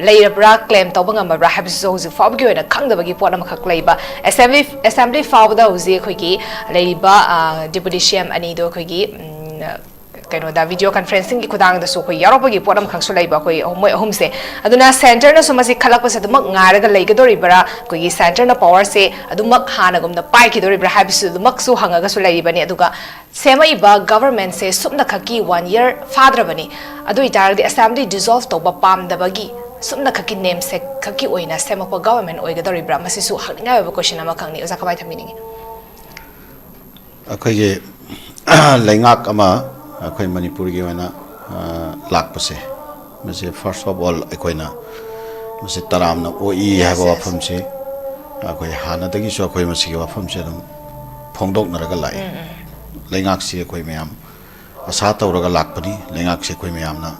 ꯂꯩꯔꯕ꯭ꯔꯥ, claim ꯇꯧꯕ ꯉꯝꯃꯕ꯭ꯔꯥ ꯍꯥꯏꯕꯁꯤꯁꯨ ꯍꯧꯖꯤꯛ ꯐꯥꯎꯕꯒꯤ ꯑꯣꯏꯅ ꯈꯪꯗꯕꯒꯤ ꯄꯣꯠ ꯑꯃꯈꯛ ꯂꯩꯕ꯫ Assembly, assembly ꯐꯥꯎꯕꯗ ꯍꯧꯖꯤꯛ ꯑꯩꯈꯣꯏꯒꯤ ꯂꯩꯔꯤꯕ, ꯑ, deputy CM ꯑꯅꯤꯗꯣ ꯑꯩꯈꯣꯏꯒꯤ, ꯎꯝ, ꯀꯩꯅꯣꯗ video conferencingꯒꯤ ꯈꯨꯊꯥꯡꯗꯁꯨ ꯑꯩꯈꯣꯏ ꯌꯥꯎꯔꯛꯄꯒꯤ ꯄꯣꯠ ꯑꯃꯈꯛꯁꯨ ꯂꯩꯕ, ꯑꯩꯈꯣꯏ ꯃꯣꯏ ꯑꯍꯨꯝꯁꯦ꯫ ꯑꯗꯨꯅ centreꯅꯁꯨ ꯃꯁꯤ ꯈꯜꯂꯛꯄꯁꯦ ꯑꯗꯨꯃꯛ ꯉꯥꯏꯔꯒ ꯂꯩꯒꯗꯧꯔꯤꯕ꯭ꯔꯥ, ꯑꯩꯈꯣꯏꯒꯤ centreꯅ powerꯁꯦ ꯑꯗꯨꯃꯛ ꯍꯥꯟꯅꯒꯨꯝꯅ ꯄꯥꯏꯈꯤꯗꯧꯔꯤꯕ꯭ꯔꯥ ꯍꯥꯏꯕꯁꯨ ꯑꯗꯨꯃꯛꯁꯨ ꯍꯪꯉꯒꯁꯨ ꯂꯩꯔꯤꯕꯅꯤ꯫ ꯑꯗꯨꯒ ꯁꯦꯝꯃꯛꯏꯕ governmentꯁꯦ ꯁꯨꯞꯅꯈꯛꯀꯤ one year ꯐꯥꯗ꯭ꯔꯕꯅꯤ꯫ ꯑꯗꯨ ꯑꯣꯏꯇꯥꯔꯒꯗꯤ assembly dissolve ꯇꯧꯕ ꯄꯥꯝꯗꯕꯒꯤ ꯁꯨꯞꯅꯈꯛꯀꯤ namesake ꯈꯛꯀꯤ ꯑꯣꯏꯅ ꯁꯦꯝꯃꯛꯄ government ꯑꯣꯏꯒꯗꯧꯔꯤꯕ꯭ꯔꯥ? ꯃꯁꯤꯁꯨ ꯍꯪꯅꯤꯡꯉꯥꯏ ꯑꯣꯏꯕ question ꯑꯃꯈꯛꯅꯤ꯫ ꯑꯣꯖꯥ, ꯀꯃꯥꯏꯅ ꯊꯝꯕꯤꯅꯤꯡꯉꯤ? ꯑꯩꯈꯣꯏꯒꯤ ꯂꯩꯉꯥꯛ ꯑꯃ ꯑꯩꯈꯣꯏ ꯃꯅꯤꯄꯨꯔꯒꯤ ꯑꯣꯏꯅ, ꯑ, ꯂꯥꯛꯄꯁꯦ, ꯃꯁꯤ first of all ꯑꯩꯈꯣꯏꯅ ꯃꯁꯤ ꯇꯔꯥꯝꯅ ꯑꯣꯛꯏ ꯍꯥꯏꯕ ꯋꯥꯐꯝꯁꯤ ꯑꯩꯈꯣꯏ ꯍꯥꯟꯅꯗꯒꯤꯁꯨ ꯑꯩꯈꯣꯏ ꯃꯁꯤꯒꯤ ꯋꯥꯐꯝꯁꯦ ꯑꯗꯨꯝ ꯐꯣꯡꯗꯣꯛꯅꯔꯒ ꯂꯥꯛꯏ꯫ ꯂꯩꯉꯥꯛꯁꯤ ꯑꯩꯈꯣꯏ ꯃꯌꯥꯝ ꯑꯁꯥ ꯇꯧꯔꯒ ꯂꯥꯛꯄꯅꯤ꯫ ꯂꯩꯉꯥꯛꯁꯤ ꯑꯩꯈꯣꯏ ꯃꯌꯥꯝꯅ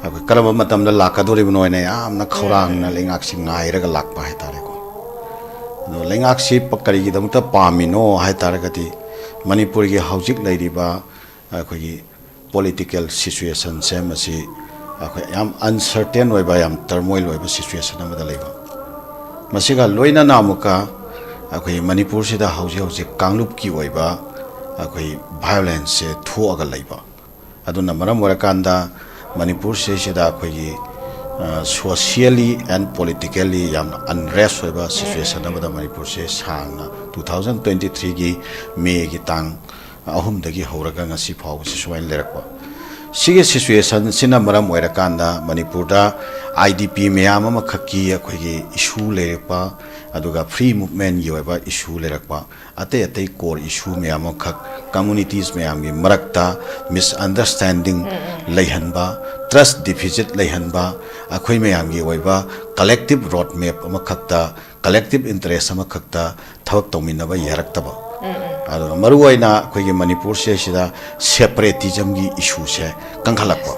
ꯑꯩꯈꯣꯏ ꯀꯔꯝꯕ ꯃꯇꯝꯗ ꯂꯥꯛꯀꯗꯧꯔꯤꯕꯅꯣ ꯍꯥꯏꯅ ꯌꯥꯝꯅ ꯈꯧꯔꯥꯡꯅ ꯂꯩꯉꯥꯛꯁꯤ ꯉꯥꯏꯔꯒ ꯂꯥꯛꯄ ꯍꯥꯏꯇꯥꯔꯦꯀꯣ꯫ ꯑꯗꯣ ꯂꯩꯉꯥꯛꯁꯤ ꯄ-, ꯀꯔꯤꯒꯤꯗꯃꯛꯇ ꯄꯥꯝꯃꯤꯅꯣ ꯍꯥꯏ ꯇꯥꯔꯒꯗꯤ, ꯃꯅꯤꯄꯨꯔꯒꯤ ꯍꯧꯖꯤꯛ ꯂꯩꯔꯤꯕ ꯑꯩꯈꯣꯏꯒꯤ political situationꯁꯦ ꯃꯁꯤ ꯑꯩꯈꯣꯏ ꯌꯥꯝ uncertain ꯑꯣꯏꯕ, ꯌꯥꯝ turmoil ꯑꯣꯏꯕ situation ꯑꯃꯗ ꯂꯩꯕ, ꯃꯁꯤꯒ ꯂꯣꯏꯅꯅ ꯑꯃꯨꯛꯀ ꯑꯩꯈꯣꯏ ꯃꯅꯤꯄꯨꯔꯁꯤꯗ ꯍꯧꯖꯤꯛ ꯍꯧꯖꯤꯛ ꯀꯥꯡꯂꯨꯞꯀꯤ ꯑꯣꯏꯕ ꯑꯩꯈꯣꯏ violenceꯁꯦ ꯊꯣꯛꯑꯒ ꯂꯩꯕ, ꯑꯗꯨꯅ ꯃꯔꯝ ꯑꯣꯏꯔꯀꯥꯟꯗ ꯃꯅꯤꯄꯨꯔꯁꯤꯁꯤꯗ ꯑꯩꯈꯣꯏꯒꯤ Socially and politically ꯌꯥꯝꯅ unrest ꯑꯣꯏꯕ situation ꯑꯃꯗ ꯃꯅꯤꯄꯨꯔꯁꯦ ꯁꯥꯡꯅ two thousand twenty threeꯒꯤ ꯃꯦꯒꯤ ꯇꯥꯡ ꯑꯍꯨꯝꯗꯒꯤ ꯍꯧꯔꯒ ꯉꯁꯤ ꯐꯥꯎꯕꯁꯤ ꯁꯨꯃꯥꯏꯅ ꯂꯩꯔꯛꯄ꯫ ꯁꯤꯒꯤ situationꯁꯤꯅ ꯃꯔꯝ ꯑꯣꯏꯔꯀꯥꯟꯗ ꯃꯅꯤꯄꯨꯔꯗ I D P ꯃꯌꯥꯝ ꯑꯃꯈꯛꯀꯤ ꯑꯩꯈꯣꯏꯒꯤ issue ꯂꯩꯔꯛꯄ, ꯑꯗꯨꯒ free movementꯀꯤ ꯑꯣꯏꯕ issue ꯂꯩꯔꯛꯄ, ꯑꯇꯩ ꯑꯇꯩ core issue ꯃꯌꯥꯝ ꯑꯃꯈꯛ, communities ꯃꯌꯥꯝꯒꯤ ꯃꯔꯛꯇ misunderstanding ꯂꯩꯍꯟꯕ, trust deficit ꯂꯩꯍꯟꯕ, ꯑꯩꯈꯣꯏ ꯃꯌꯥꯝꯒꯤ ꯑꯣꯏꯕ collective road map ꯑꯃꯈꯛꯇ, collective interest ꯑꯃꯈꯛꯇ ꯊꯕꯛ ꯇꯧꯃꯤꯟꯅꯕ ꯌꯥꯔꯛꯇꯕ, ꯑꯗꯨꯒ ꯃꯔꯨꯑꯣꯏꯅ ꯑꯩꯈꯣꯏꯒꯤ ꯃꯅꯤꯄꯨꯔꯁꯦ ꯁꯤꯗ separatismꯒꯤ issueꯁꯦ ꯀꯟꯈꯠꯂꯛꯄ꯫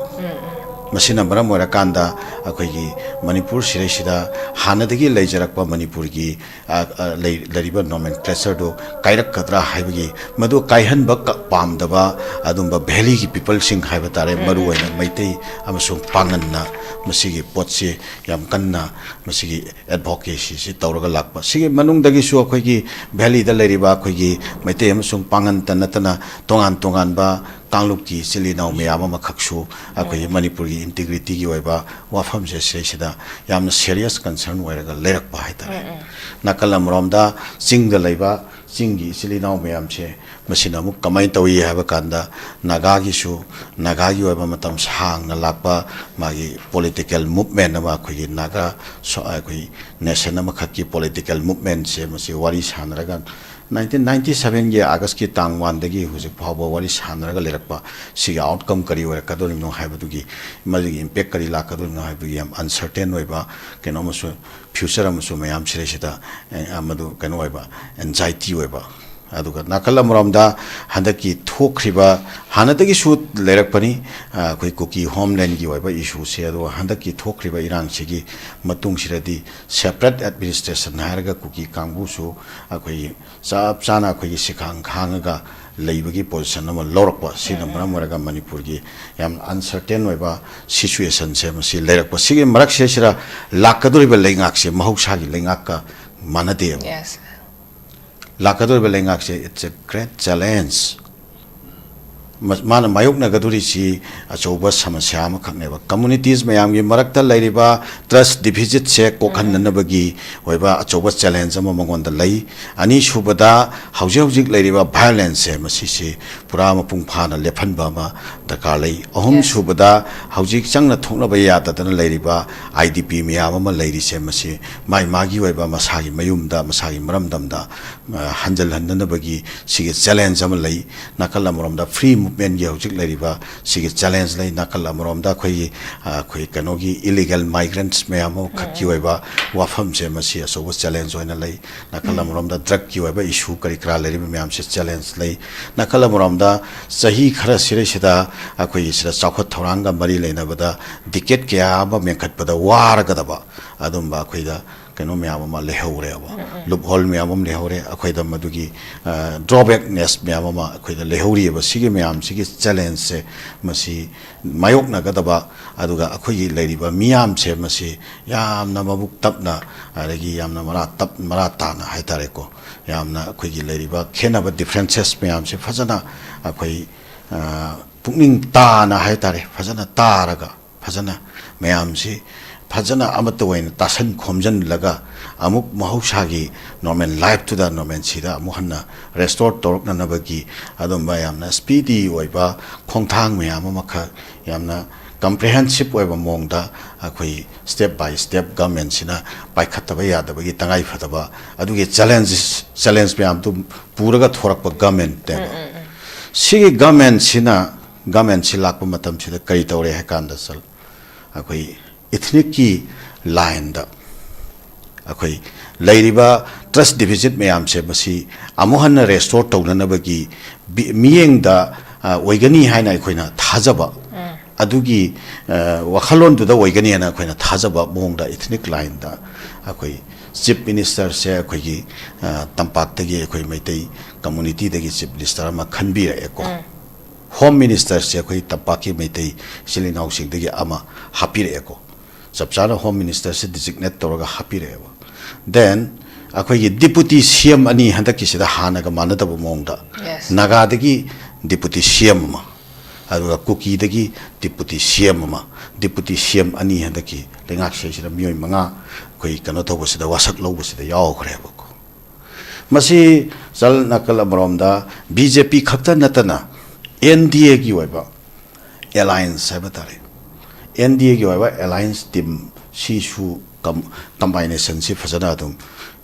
ꯃꯁꯤꯅ ꯃꯔꯝ ꯑꯣꯏꯔꯀꯥꯟꯗ ꯑꯩꯈꯣꯏꯒꯤ ꯃꯅꯤꯄꯨꯔ ꯁꯤꯔꯩꯁꯤꯗ ꯍꯥꯟꯅꯗꯒꯤ ꯂꯩꯖꯔꯛꯄ ꯃꯅꯤꯄꯨꯔꯒꯤ, ꯑ, ꯑ, ꯂꯩ-, ꯂꯩꯔꯤꯕ nomenclatureꯗꯨ ꯀꯥꯏꯔꯛꯀꯗ꯭ꯔꯥ ꯍꯥꯏꯕꯒꯤ, ꯃꯗꯨ ꯀꯥꯏꯍꯟꯕ ꯀ-, ꯄꯥꯝꯗꯕ ꯑꯗꯨꯝꯕ valleyꯒꯤ peopleꯁꯤꯡ ꯍꯥꯏꯕ ꯇꯥꯔꯦ, ꯃꯔꯨꯑꯣꯏꯅ ꯃꯩꯇꯩ ꯑꯃꯁꯨꯡ ꯄꯥꯉꯟꯅ ꯃꯁꯤꯒꯤ ꯄꯣꯠꯁꯤ ꯌꯥꯝ ꯀꯟꯅ ꯃꯁꯤꯒꯤ advocacyꯁꯤ ꯇꯧꯔꯒ ꯂꯥꯛꯄ꯫ ꯁꯤꯒꯤ ꯃꯅꯨꯡꯗꯒꯤꯁꯨ ꯑꯩꯈꯣꯏꯒꯤ valleyꯗ ꯂꯩꯔꯤꯕ ꯑꯩꯈꯣꯏꯒꯤ ꯃꯩꯇꯩ ꯑꯃꯁꯨꯡ ꯄꯥꯉꯟꯇ ꯅꯠꯇꯅ ꯇꯣꯉꯥꯟ ꯇꯣꯉꯥꯟꯕ ꯀꯥꯡꯂꯨꯞꯀꯤ ꯏꯆꯤꯜ ꯏꯅꯥꯎ ꯃꯌꯥꯝ ꯑꯃꯈꯛꯁꯨ ꯑꯩꯈꯣꯏꯒꯤ ꯃꯅꯤꯄꯨꯔꯒꯤ integrityꯒꯤ ꯑꯣꯏꯕ ꯋꯥꯐꯝꯁꯦ ꯁꯤꯗꯩꯁꯤꯗ ꯌꯥꯝꯅ serious concern ꯑꯣꯏꯔꯒ ꯂꯩꯔꯛꯄ ꯍꯥꯏꯇꯥꯔꯦ꯫ ꯅꯥꯀꯜ ꯑꯃꯔꯣꯝꯗ ꯆꯤꯡꯗ ꯂꯩꯕ ꯆꯤꯡꯒꯤ ꯏꯆꯤꯜ ꯏꯅꯥꯎ ꯃꯌꯥꯝꯁꯦ ꯃꯁꯤꯅ ꯑꯃꯨꯛ ꯀꯃꯥꯏꯅ ꯇꯧꯏ ꯍꯥꯏꯕ ꯀꯥꯟꯗ ꯅꯥꯒꯥꯒꯤꯁꯨ, ꯅꯥꯒꯥꯒꯤ ꯑꯣꯏꯕ ꯃꯇꯝ ꯁꯥꯡꯅ ꯂꯥꯛꯄ ꯃꯥꯒꯤ political movement ꯑꯃ, ꯑꯩꯈꯣꯏꯒꯤ ꯅꯥꯒꯥ ꯁꯣ-, ꯑꯩꯈꯣꯏ nation ꯑꯃꯈꯛꯀꯤ political movementꯁꯦ ꯃꯁꯤ ꯋꯥꯔꯤ ꯁꯥꯟꯅꯔꯒ nineteen ninety sevenꯒꯤ Augustꯀꯤ ꯇꯥꯡ oneꯗꯒꯤ ꯍꯧꯖꯤꯛ ꯐꯥꯎꯕ ꯋꯥꯔꯤ ꯁꯥꯟꯅꯔꯒ ꯂꯩꯔꯛꯄ, ꯁꯤꯒꯤ outcome ꯀꯔꯤ ꯑꯣꯏꯔꯛꯀꯗꯧꯔꯤꯕꯅꯣ ꯍꯥꯏꯕꯗꯨꯒꯤ, ꯃꯗꯨꯒꯤ impact ꯀꯔꯤ ꯂꯥꯛꯀꯗꯧꯔꯤꯕꯅꯣ ꯍꯥꯏꯕꯗꯨꯒꯤ ꯌꯥꯝ uncertain ꯑꯣꯏꯕ ꯀꯩꯅꯣ ꯑꯃꯁꯨ, future ꯑꯃꯁꯨ ꯃꯌꯥꯝ ꯁꯤꯗꯩꯁꯤꯗ, ꯑꯦ, ꯃꯗꯨ ꯀꯩꯅꯣ ꯑꯣꯏꯕ, anxiety ꯑꯣꯏꯕ꯫ ꯑꯗꯨꯒ ꯅꯥꯀꯜ ꯑꯃꯔꯣꯝꯗ ꯍꯟꯗꯛꯀꯤ ꯊꯣꯛꯈ꯭ꯔꯤꯕ, ꯍꯥꯟꯅꯗꯒꯤꯁꯨ ꯂꯩꯔꯛꯄꯅꯤ, ꯑ, ꯑꯩꯈꯣꯏ ꯀꯨꯀꯤ homelandꯒꯤ ꯑꯣꯏꯕ issueꯁꯦ, ꯑꯗꯨꯒ ꯍꯟꯗꯛꯀꯤ ꯊꯣꯛꯈ꯭ꯔꯤꯕ ꯏꯔꯥꯡꯁꯤꯒꯤ ꯃꯇꯨꯡꯁꯤꯗꯗꯤ separate administration ꯍꯥꯏꯔꯒ ꯀꯨꯀꯤ ꯀꯥꯡꯕꯨꯁꯨ ꯑꯩꯈꯣꯏꯒꯤ ꯆꯞ ꯆꯥꯅ ꯑꯩꯈꯣꯏꯒꯤ ꯁꯤꯈꯥꯡ ꯈꯥꯡꯉꯒ ꯂꯩꯕꯒꯤ position ꯑꯃ ꯂꯧꯔꯛꯄ, ꯁꯤꯅ ꯃꯔꯝ ꯑꯣꯏꯔꯒ ꯃꯅꯤꯄꯨꯔꯒꯤ ꯌꯥꯝ uncertain ꯑꯣꯏꯕ situationꯁꯦ ꯃꯁꯤ ꯂꯩꯔꯛꯄ꯫ ꯁꯤꯒꯤ ꯃꯔꯛꯁꯤꯗꯩꯁꯤꯗ ꯂꯥꯛꯀꯗꯧꯔꯤꯕ ꯂꯩꯉꯥꯛꯁꯦ ꯃꯍꯧꯁꯥꯒꯤ ꯂꯩꯉꯥꯛꯀ ꯃꯥꯟꯅꯗꯦꯕ꯫ Yes. ꯂꯥꯛꯀꯗꯧꯔꯤꯕ ꯂꯩꯉꯥꯛꯁꯦ, it's a great challenge꯫ ꯃ-, ꯃꯥꯅ ꯃꯥꯌꯣꯛꯅꯒꯗꯧꯔꯤꯁꯤ ꯑꯆꯧꯕ ꯁꯃꯁ꯭ꯌꯥ ꯑꯃꯈꯛꯅꯦꯕ꯫ Communities ꯃꯌꯥꯝꯒꯤ ꯃꯔꯛꯇ ꯂꯩꯔꯤꯕ trust deficitꯁꯦ ꯀꯣꯛꯍꯟꯅꯅꯕꯒꯤ ꯑꯣꯏꯕ ꯑꯆꯧꯕ challenge ꯑꯃ ꯃꯉꯣꯟꯗ ꯂꯩ꯫ ꯑꯅꯤꯁꯨꯕꯗ, ꯍꯧꯖꯤꯛ ꯍꯧꯖꯤꯛ ꯂꯩꯔꯤꯕ violenceꯁꯦ, ꯃꯁꯤꯁꯤ ꯄꯨꯔꯥ ꯃꯄꯨꯡ ꯐꯥꯅ ꯂꯦꯞꯍꯟꯕ ꯑꯃ ꯗꯔꯀꯥꯔ ꯂꯩ꯫ ꯑꯍꯨꯝꯁꯨꯕꯗ, ꯍꯧꯖꯤꯛ ꯆꯪꯅ ꯊꯣꯛꯅꯕ ꯌꯥꯗꯗꯅ ꯂꯩꯔꯤꯕ IDP ꯃꯌꯥꯝ ꯑꯃ ꯂꯩꯔꯤꯁꯦ, ꯃꯁꯤ ꯃꯥꯏ ꯃꯥꯒꯤ ꯑꯣꯏꯕ ꯃꯁꯥꯒꯤ ꯃꯌꯨꯝꯗ, ꯃꯁꯥꯒꯤ ꯃꯔꯝꯗꯝꯗ, ꯑ, ꯍꯟꯖꯜꯍꯟꯅꯅꯕꯒꯤ ꯁꯤꯒꯤ challenge ꯑꯃ ꯂꯩ꯫ ꯅꯥꯀꯜ ꯑꯃꯔꯣꯝꯗ free movementꯀꯤ ꯍꯧꯖꯤꯛ ꯂꯩꯔꯤꯕ ꯁꯤꯒꯤ challenge ꯂꯩ, ꯅꯥꯀꯜ ꯑꯃꯔꯣꯝꯗ ꯑꯩꯈꯣꯏꯒꯤ, ꯑ, ꯑꯩꯈꯣꯏ ꯀꯩꯅꯣꯒꯤ illegal migrants ꯃꯌꯥꯝ ꯑꯃꯈꯛꯀꯤ ꯑꯣꯏꯕ ꯋꯥꯐꯝꯁꯦ, ꯃꯁꯤ ꯑꯆꯧꯕ challenge ꯑꯣꯏꯅ ꯂꯩ꯫ ꯅꯥꯀꯜ ꯑꯃꯔꯣꯝꯗ drugꯀꯤ ꯑꯣꯏꯕ issue ꯀꯔꯤ ꯀꯔꯥ ꯂꯩꯔꯤꯕ ꯃꯌꯥꯝꯁꯦ challenge ꯂꯩ꯫ ꯅꯥꯀꯜ ꯑꯃꯔꯣꯝꯗ ꯆꯍꯤ ꯈꯔ ꯁꯤꯗꯩꯁꯤꯗ ꯑꯩꯈꯣꯏꯒꯤ ꯁꯤꯗ ꯆꯥꯎꯈꯠ ꯊꯧꯔꯥꯡꯒ ꯃꯔꯤ ꯂꯩꯅꯕꯗ decade ꯀꯌꯥ ꯑꯃ ꯃꯦꯟꯈꯠꯄꯗ ꯋꯥꯔꯒꯗꯕ ꯑꯗꯨꯝꯕ ꯑꯩꯈꯣꯏꯗ ꯀꯩꯅꯣ ꯃꯌꯥꯝ ꯑꯃ ꯂꯩꯍꯧꯔꯦꯕ, loophole ꯃꯌꯥꯝ ꯑꯃ ꯂꯩꯍꯧꯔꯦ꯫ ꯑꯩꯈꯣꯏꯗ ꯃꯗꯨꯒꯤ, ꯑ, drawbackness ꯃꯌꯥꯝ ꯑꯃ ꯑꯩꯈꯣꯏꯗ ꯂꯩꯍꯧꯔꯤꯑꯕ꯫ ꯁꯤꯒꯤ ꯃꯌꯥꯝꯁꯤꯒꯤ challengeꯁꯦ, ꯃꯁꯤ ꯃꯥꯌꯣꯛꯅꯒꯗꯕ, ꯑꯗꯨꯒ ꯑꯩꯈꯣꯏꯒꯤ ꯂꯩꯔꯤꯕ ꯃꯤꯌꯥꯝꯁꯦ, ꯃꯁꯤ ꯌꯥꯝꯅ ꯃꯕꯨꯛ ꯇꯞꯅ, ꯑꯗꯒꯤ ꯌꯥꯝꯅ ꯃꯔꯥ ꯇꯞ-, ꯃꯔꯥ ꯇꯥꯅ ꯍꯥꯏꯇꯥꯔꯦꯀꯣ, ꯌꯥꯝꯅ ꯑꯩꯈꯣꯏꯒꯤ ꯂꯩꯔꯤꯕ ꯈꯦꯠꯅꯕ differences ꯃꯌꯥꯝꯁꯦ ꯐꯖꯅ ꯑꯩꯈꯣꯏ, ꯑ, ꯄꯨꯛꯅꯤꯡ ꯇꯥꯅ ꯍꯥꯏꯇꯥꯔꯦ, ꯐꯖꯅ ꯇꯥꯔꯒ, ꯐꯖꯅ ꯃꯌꯥꯝꯁꯤ ꯐꯖꯅ ꯑꯃꯠꯇ ꯑꯣꯏꯅ ꯇꯥꯁꯟ ꯈꯣꯝꯖꯤꯜꯂꯒ, ꯑꯃꯨꯛ ꯃꯍꯧꯁꯥꯒꯤ normal lifeꯇꯨꯗ, normalcyꯗ ꯑꯃꯨꯛ ꯍꯟꯅ restore ꯇꯧꯔꯛꯅꯅꯕꯒꯤ ꯑꯗꯨꯝꯕ ꯌꯥꯝꯅ speedy ꯑꯣꯏꯕ ꯈꯣꯡꯊꯥꯡ ꯃꯌꯥꯝ ꯑꯃꯈꯛ, ꯌꯥꯝꯅ comprehensive ꯑꯣꯏꯕ ꯃꯑꯣꯡꯗ ꯑꯩꯈꯣꯏ step by step governmentꯁꯤꯅ ꯄꯥꯏꯈꯠꯇꯕ ꯌꯥꯗꯕꯒꯤ ꯇꯉꯥꯏ ꯐꯗꯕ ꯑꯗꯨꯒꯤ challenges, challenge ꯃꯌꯥꯝꯗꯨ ꯄꯨꯔꯒ ꯊꯣꯔꯛꯄ governmentꯅꯦꯕ꯫ ꯁꯤꯒꯤ governmentꯁꯤꯅ, governmentꯁꯤ ꯂꯥꯛꯄ ꯃꯇꯝꯁꯤꯗ ꯀꯔꯤ ꯇꯧꯔꯦ ꯍꯥꯏ ꯀꯥꯟꯗ, ꯁꯔ, ꯑꯩꯈꯣꯏ ethnicꯀꯤ lineꯗ ꯑꯩꯈꯣꯏ ꯂꯩꯔꯤꯕ trust deficit ꯃꯌꯥꯝꯁꯦ, ꯃꯁꯤ ꯑꯃꯨꯛ ꯍꯟꯅ restore ꯇꯧꯅꯅꯕꯒꯤ ꯕꯤ-, ꯃꯤꯠꯌꯦꯡꯗ, ꯑ, ꯑꯣꯏꯒꯅꯤ ꯍꯥꯏꯅ ꯑꯩꯈꯣꯏꯅ ꯊꯥꯖꯕ, ꯑꯗꯨꯒꯤ, ꯑ, ꯋꯥꯈꯜꯂꯣꯟꯗꯨꯗ ꯑꯣꯏꯒꯅꯤ ꯍꯥꯏꯅ ꯑꯩꯈꯣꯏꯅ ꯊꯥꯖꯕ ꯃꯑꯣꯡꯗ ethnic lineꯗ ꯑꯩꯈꯣꯏ chief ministerꯁꯦ ꯑꯩꯈꯣꯏꯒꯤ, ꯑ, ꯇꯝꯄꯥꯛꯇꯒꯤ ꯑꯩꯈꯣꯏ ꯃꯩꯇꯩ communityꯗꯒꯤ chief minister ꯑꯃ ꯈꯟꯕꯤꯔꯛꯑꯦꯀꯣ꯫ Home ministerꯁꯦ ꯑꯩꯈꯣꯏ ꯇꯝꯄꯥꯛꯀꯤ ꯃꯩꯇꯩ ꯏꯆꯤꯜ ꯏꯅꯥꯎꯁꯤꯡꯗꯒꯤ ꯑꯃ ꯍꯥꯞꯄꯤꯔꯛꯑꯦꯀꯣ꯫ ꯆꯞ ꯆꯥꯅ home ministerꯁꯦ designate ꯇꯧꯔꯒ ꯍꯥꯞꯄꯤꯔꯛꯑꯦꯕ꯫ Then ꯑꯩꯈꯣꯏꯒꯤ deputy CM ꯑꯅꯤ ꯍꯟꯗꯛꯀꯤꯁꯤꯗ ꯍꯥꯟꯅꯒ ꯃꯥꯟꯅꯗꯕ ꯃꯑꯣꯡꯗ, Yes. ꯅꯥꯒꯥꯗꯒꯤ ꯗꯤꯄꯨꯇꯤ ꯁꯤ ꯑꯦꯝ ꯑꯃ, ꯑꯗꯨꯒ ꯀꯨꯀꯤꯗꯒꯤ ꯗꯤꯄꯨꯇꯤ ꯁꯤ ꯑꯦꯝ ꯑꯃ, ꯗꯤꯄꯨꯇꯤ ꯁꯤ ꯑꯦꯝ ꯑꯅꯤ ꯍꯟꯗꯛꯀꯤ ꯂꯩꯉꯥꯛꯁꯤꯗꯩꯁꯤꯗ ꯃꯤꯑꯣꯏ ꯃꯉꯥ ꯑꯩꯈꯣꯏ ꯀꯩꯅꯣ ꯇꯧꯕꯁꯤꯗ, ꯋꯥꯁꯛ ꯂꯧꯕꯁꯤꯗ ꯌꯥꯎꯈ꯭ꯔꯦꯕꯀꯣ꯫ ꯃꯁꯤ ꯆꯜ ꯅꯥꯀꯜ ꯑꯃꯔꯣꯝꯗ ꯕꯤ ꯖꯦ ꯄꯤ ꯈꯛꯇ ꯅꯠꯇꯅ ꯑꯦꯟ ꯗꯤ ꯑꯦꯒꯤ ꯑꯣꯏꯕ ꯑꯦꯂꯥꯏꯟꯁ ꯍꯥꯏꯕ ꯇꯥꯔꯦ, ꯑꯦꯟ ꯗꯤ ꯑꯦꯒꯤ ꯑꯣꯏꯕ ꯑꯦꯂꯥꯏꯟꯁ ꯇꯤꯝ ꯁꯤꯁꯨ ꯀꯝ-, ꯀꯝꯕꯥꯏꯅꯦꯁꯟꯁꯤ ꯐꯖꯅ ꯑꯗꯨꯝ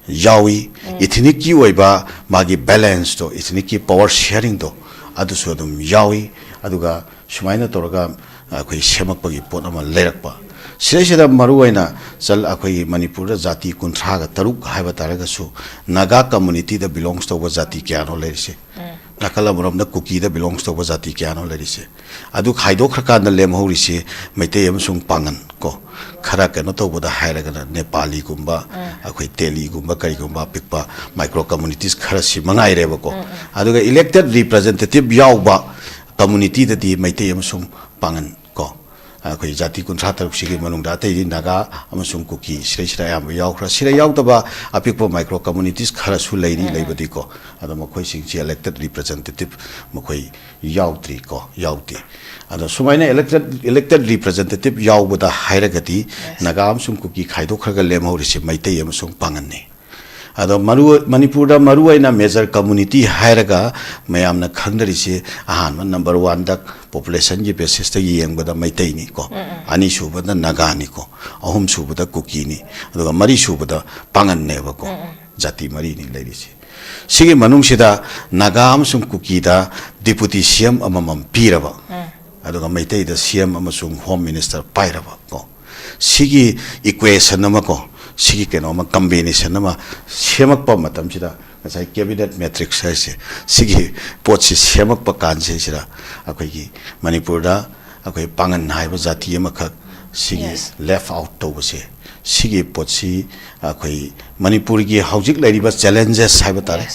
ꯌꯥꯎꯏ꯫ ꯏꯊꯤꯅꯤꯛꯀꯤ ꯑꯣꯏꯕ ꯃꯥꯒꯤ ꯕꯦꯂꯦꯟꯁꯇꯣ, ꯏꯊꯤꯅꯤꯛꯀꯤ ꯄꯋꯥꯔ ꯁꯤꯌꯥꯔꯤꯡꯗꯣ, ꯑꯗꯨꯁꯨ ꯑꯗꯨꯝ ꯌꯥꯎꯏ꯫ ꯑꯗꯨꯒ ꯁꯨꯃꯥꯏꯅ ꯇꯧꯔꯒ ꯑꯩꯈꯣꯏ ꯁꯦꯝꯃꯛꯄꯒꯤ ꯄꯣꯠ ꯑꯃ ꯂꯩꯔꯛꯄ꯫ ꯁꯤꯗꯩꯁꯤꯗ ꯃꯔꯨꯑꯣꯏꯅ ꯆꯜ-, ꯑꯩꯈꯣꯏꯒꯤ ꯃꯅꯤꯄꯨꯔꯗ ꯖꯥꯇꯤ ꯀꯨꯟꯊ꯭ꯔꯥꯒ ꯇꯔꯨꯛ ꯍꯥꯏꯕ ꯇꯥꯔꯒꯁꯨ, ꯅꯥꯒꯥ ꯀꯝꯃꯨꯅꯤꯇꯤꯗ ꯕꯤꯂꯣꯡꯁ ꯇꯧꯕ ꯖꯥꯇꯤ ꯀꯌꯥꯅꯣ ꯂꯩꯔꯤꯁꯦ? ꯅꯥꯀꯜ ꯑꯃꯔꯣꯝꯗ ꯀꯨꯀꯤꯗ ꯕꯤꯂꯣꯡꯁ ꯇꯧꯕ ꯖꯥꯇꯤ ꯀꯌꯥꯅꯣ ꯂꯩꯔꯤꯁꯦ? ꯑꯗꯨ ꯈꯥꯏꯗꯣꯛꯈ꯭ꯔꯀꯥꯟꯗ ꯂꯦꯝꯍꯧꯔꯤꯁꯤ ꯃꯩꯇꯩ ꯑꯃꯁꯨꯡ ꯄꯥꯉꯟ ꯀꯣ, ꯈꯔ ꯀꯩꯅꯣ ꯇꯧꯕꯗ ꯍꯥꯏꯔꯒꯅ ꯅꯦꯄꯥꯂꯤꯒꯨꯝꯕ, ꯑꯩꯈꯣꯏ ꯇꯦꯂꯤꯒꯨꯝꯕ, ꯀꯔꯤꯒꯨꯝꯕ ꯑꯄꯤꯛꯄ ꯃꯥꯏꯀ꯭ꯔꯣ ꯀꯝꯃꯨꯅꯤꯇꯤꯁ ꯈꯔꯁꯤ ꯃꯉꯥꯏꯔꯦꯕꯀꯣ꯫ ꯑꯗꯨꯒ ꯏꯂꯦꯛꯇꯦꯠ ꯔꯤꯄ꯭ꯔꯖꯦꯟꯇꯦꯇꯤꯚ ꯌꯥꯎꯕ ꯀꯝꯃꯨꯅꯤꯇꯤꯗꯗꯤ ꯃꯩꯇꯩ ꯑꯃꯁꯨꯡ ꯄꯥꯉꯟ ꯀꯣ, ꯑꯩꯈꯣꯏ ꯖꯥꯇꯤ ꯀꯨꯟꯊ꯭ꯔꯥ ꯇꯔꯨꯛꯁꯤꯒꯤ ꯃꯅꯨꯡꯗ ꯑꯇꯩꯗꯤ ꯅꯥꯒꯥ ꯑꯃꯁꯨꯡ ꯀꯨꯀꯤ ꯁꯤꯗꯩꯁꯤꯗ ꯑꯌꯥꯝꯕ ꯌꯥꯎꯈ꯭ꯔꯦ꯫ ꯁꯤꯗ ꯌꯥꯎꯗꯕ ꯑꯄꯤꯛꯄ ꯃꯥꯏꯀ꯭ꯔꯣ ꯀꯝꯃꯨꯅꯤꯇꯤꯁ ꯈꯔꯁꯨ ꯂꯩꯔꯤ, ꯂꯩꯕꯗꯤꯀꯣ꯫ ꯑꯗꯣ ꯃꯈꯣꯏꯁꯤꯡꯁꯤ ꯏꯂꯦꯛꯇꯦꯠ ꯔꯤꯄ꯭ꯔꯖꯦꯟꯇꯦꯇꯤꯚ ꯃꯈꯣꯏ ꯌꯥꯎꯗ꯭ꯔꯤꯀꯣ, ꯌꯥꯎꯗꯦ꯫ ꯑꯗꯣ ꯁꯨꯃꯥꯏꯅ ꯏꯂꯦꯛꯇꯦꯠ, ꯏꯂꯦꯛꯇꯦꯠ ꯔꯤꯄ꯭ꯔꯖꯦꯟꯇꯦꯇꯤꯚ ꯌꯥꯎꯕꯗ ꯍꯥꯏꯔꯒꯗꯤ ꯅꯥꯒꯥ ꯑꯃꯁꯨꯡ ꯀꯨꯀꯤ ꯈꯥꯏꯗꯣꯛꯈ꯭ꯔꯒ ꯂꯦꯝꯍꯧꯔꯤꯁꯦ ꯃꯩꯇꯩ ꯑꯃꯁꯨꯡ ꯄꯥꯉꯟꯅꯤ꯫ ꯑꯗꯣ ꯃꯔꯨ-, ꯃꯅꯤꯄꯨꯔꯗ ꯃꯔꯨꯑꯣꯏꯅ ꯃꯦꯖꯔ ꯀꯝꯃꯨꯅꯤꯇꯤ ꯍꯥꯏꯔꯒ ꯃꯌꯥꯝꯅ ꯈꯪꯅꯔꯤꯁꯦ, ꯑꯍꯥꯟꯕ ꯅꯝꯕꯔ ꯋꯥꯟꯗ ꯄꯣꯄꯨꯂꯦꯁꯟꯒꯤ ꯕꯦꯁꯤꯁꯇ ꯌꯦꯡꯕꯗ ꯃꯩꯇꯩꯅꯤꯀꯣ, ꯑꯅꯤꯁꯨꯕꯗ ꯅꯥꯒꯥꯅꯤꯀꯣ, ꯑꯍꯨꯝꯁꯨꯕꯗ ꯀꯨꯀꯤꯅꯤ, ꯑꯗꯨꯒ ꯃꯔꯤꯁꯨꯕꯗ ꯄꯥꯉꯟꯅꯦꯕꯀꯣ꯫ ꯖꯥꯇꯤ ꯃꯔꯤꯅꯤ ꯂꯩꯔꯤꯁꯦ꯫ ꯁꯤꯒꯤ ꯃꯅꯨꯡꯁꯤꯗ ꯅꯥꯒꯥ ꯑꯃꯁꯨꯡ ꯀꯨꯀꯤꯗ ꯗꯤꯄꯨꯇꯤ ꯁꯤ ꯑꯦꯝ ꯑꯃꯃꯝ ꯄꯤꯔꯕ, ꯑꯗꯨꯒ ꯃꯩꯇꯩꯗ ꯁꯤ ꯑꯦꯝ ꯑꯃꯁꯨꯡ ꯍꯣꯝ ꯃꯤꯅꯤꯁꯇꯔ ꯄꯥꯏꯔꯕ ꯀꯣ, ꯁꯤꯒꯤ ꯏꯀ꯭ꯋꯦꯁꯟ ꯑꯃ ꯀꯣ, ꯁꯤꯒꯤ ꯀꯩꯅꯣ ꯑꯃ, ꯀꯝꯕꯤꯅꯦꯁꯟ ꯑꯃ ꯁꯦꯝꯃꯛꯄ ꯃꯇꯝꯁꯤꯗ, ꯉꯁꯥꯏ ꯀꯦꯕꯤꯅꯦꯠ ꯃꯦꯇ꯭ꯔꯤꯛꯁ ꯍꯥꯏꯁꯦ, ꯁꯤꯒꯤ ꯄꯣꯠꯁꯤ ꯁꯦꯝꯃꯛꯄ ꯀꯥꯟꯁꯤꯗꯩꯁꯤꯗ ꯑꯩꯈꯣꯏꯒꯤ ꯃꯅꯤꯄꯨꯔꯗ ꯑꯩꯈꯣꯏ ꯄꯥꯉꯟ ꯍꯥꯏꯕ ꯖꯥꯇꯤ ꯑꯃꯈꯛ ꯁꯤꯒꯤ ꯂꯦꯐ ꯑꯥꯎꯠ ꯇꯧꯕꯁꯦ, ꯁꯤꯒꯤ ꯄꯣꯠꯁꯤ ꯑꯩꯈꯣꯏ ꯃꯅꯤꯄꯨꯔꯒꯤ ꯍꯧꯖꯤꯛ ꯂꯩꯔꯤꯕ ꯆꯦꯂꯦꯟꯖꯦꯁ ꯍꯥꯏꯕ ꯇꯥꯔꯦ,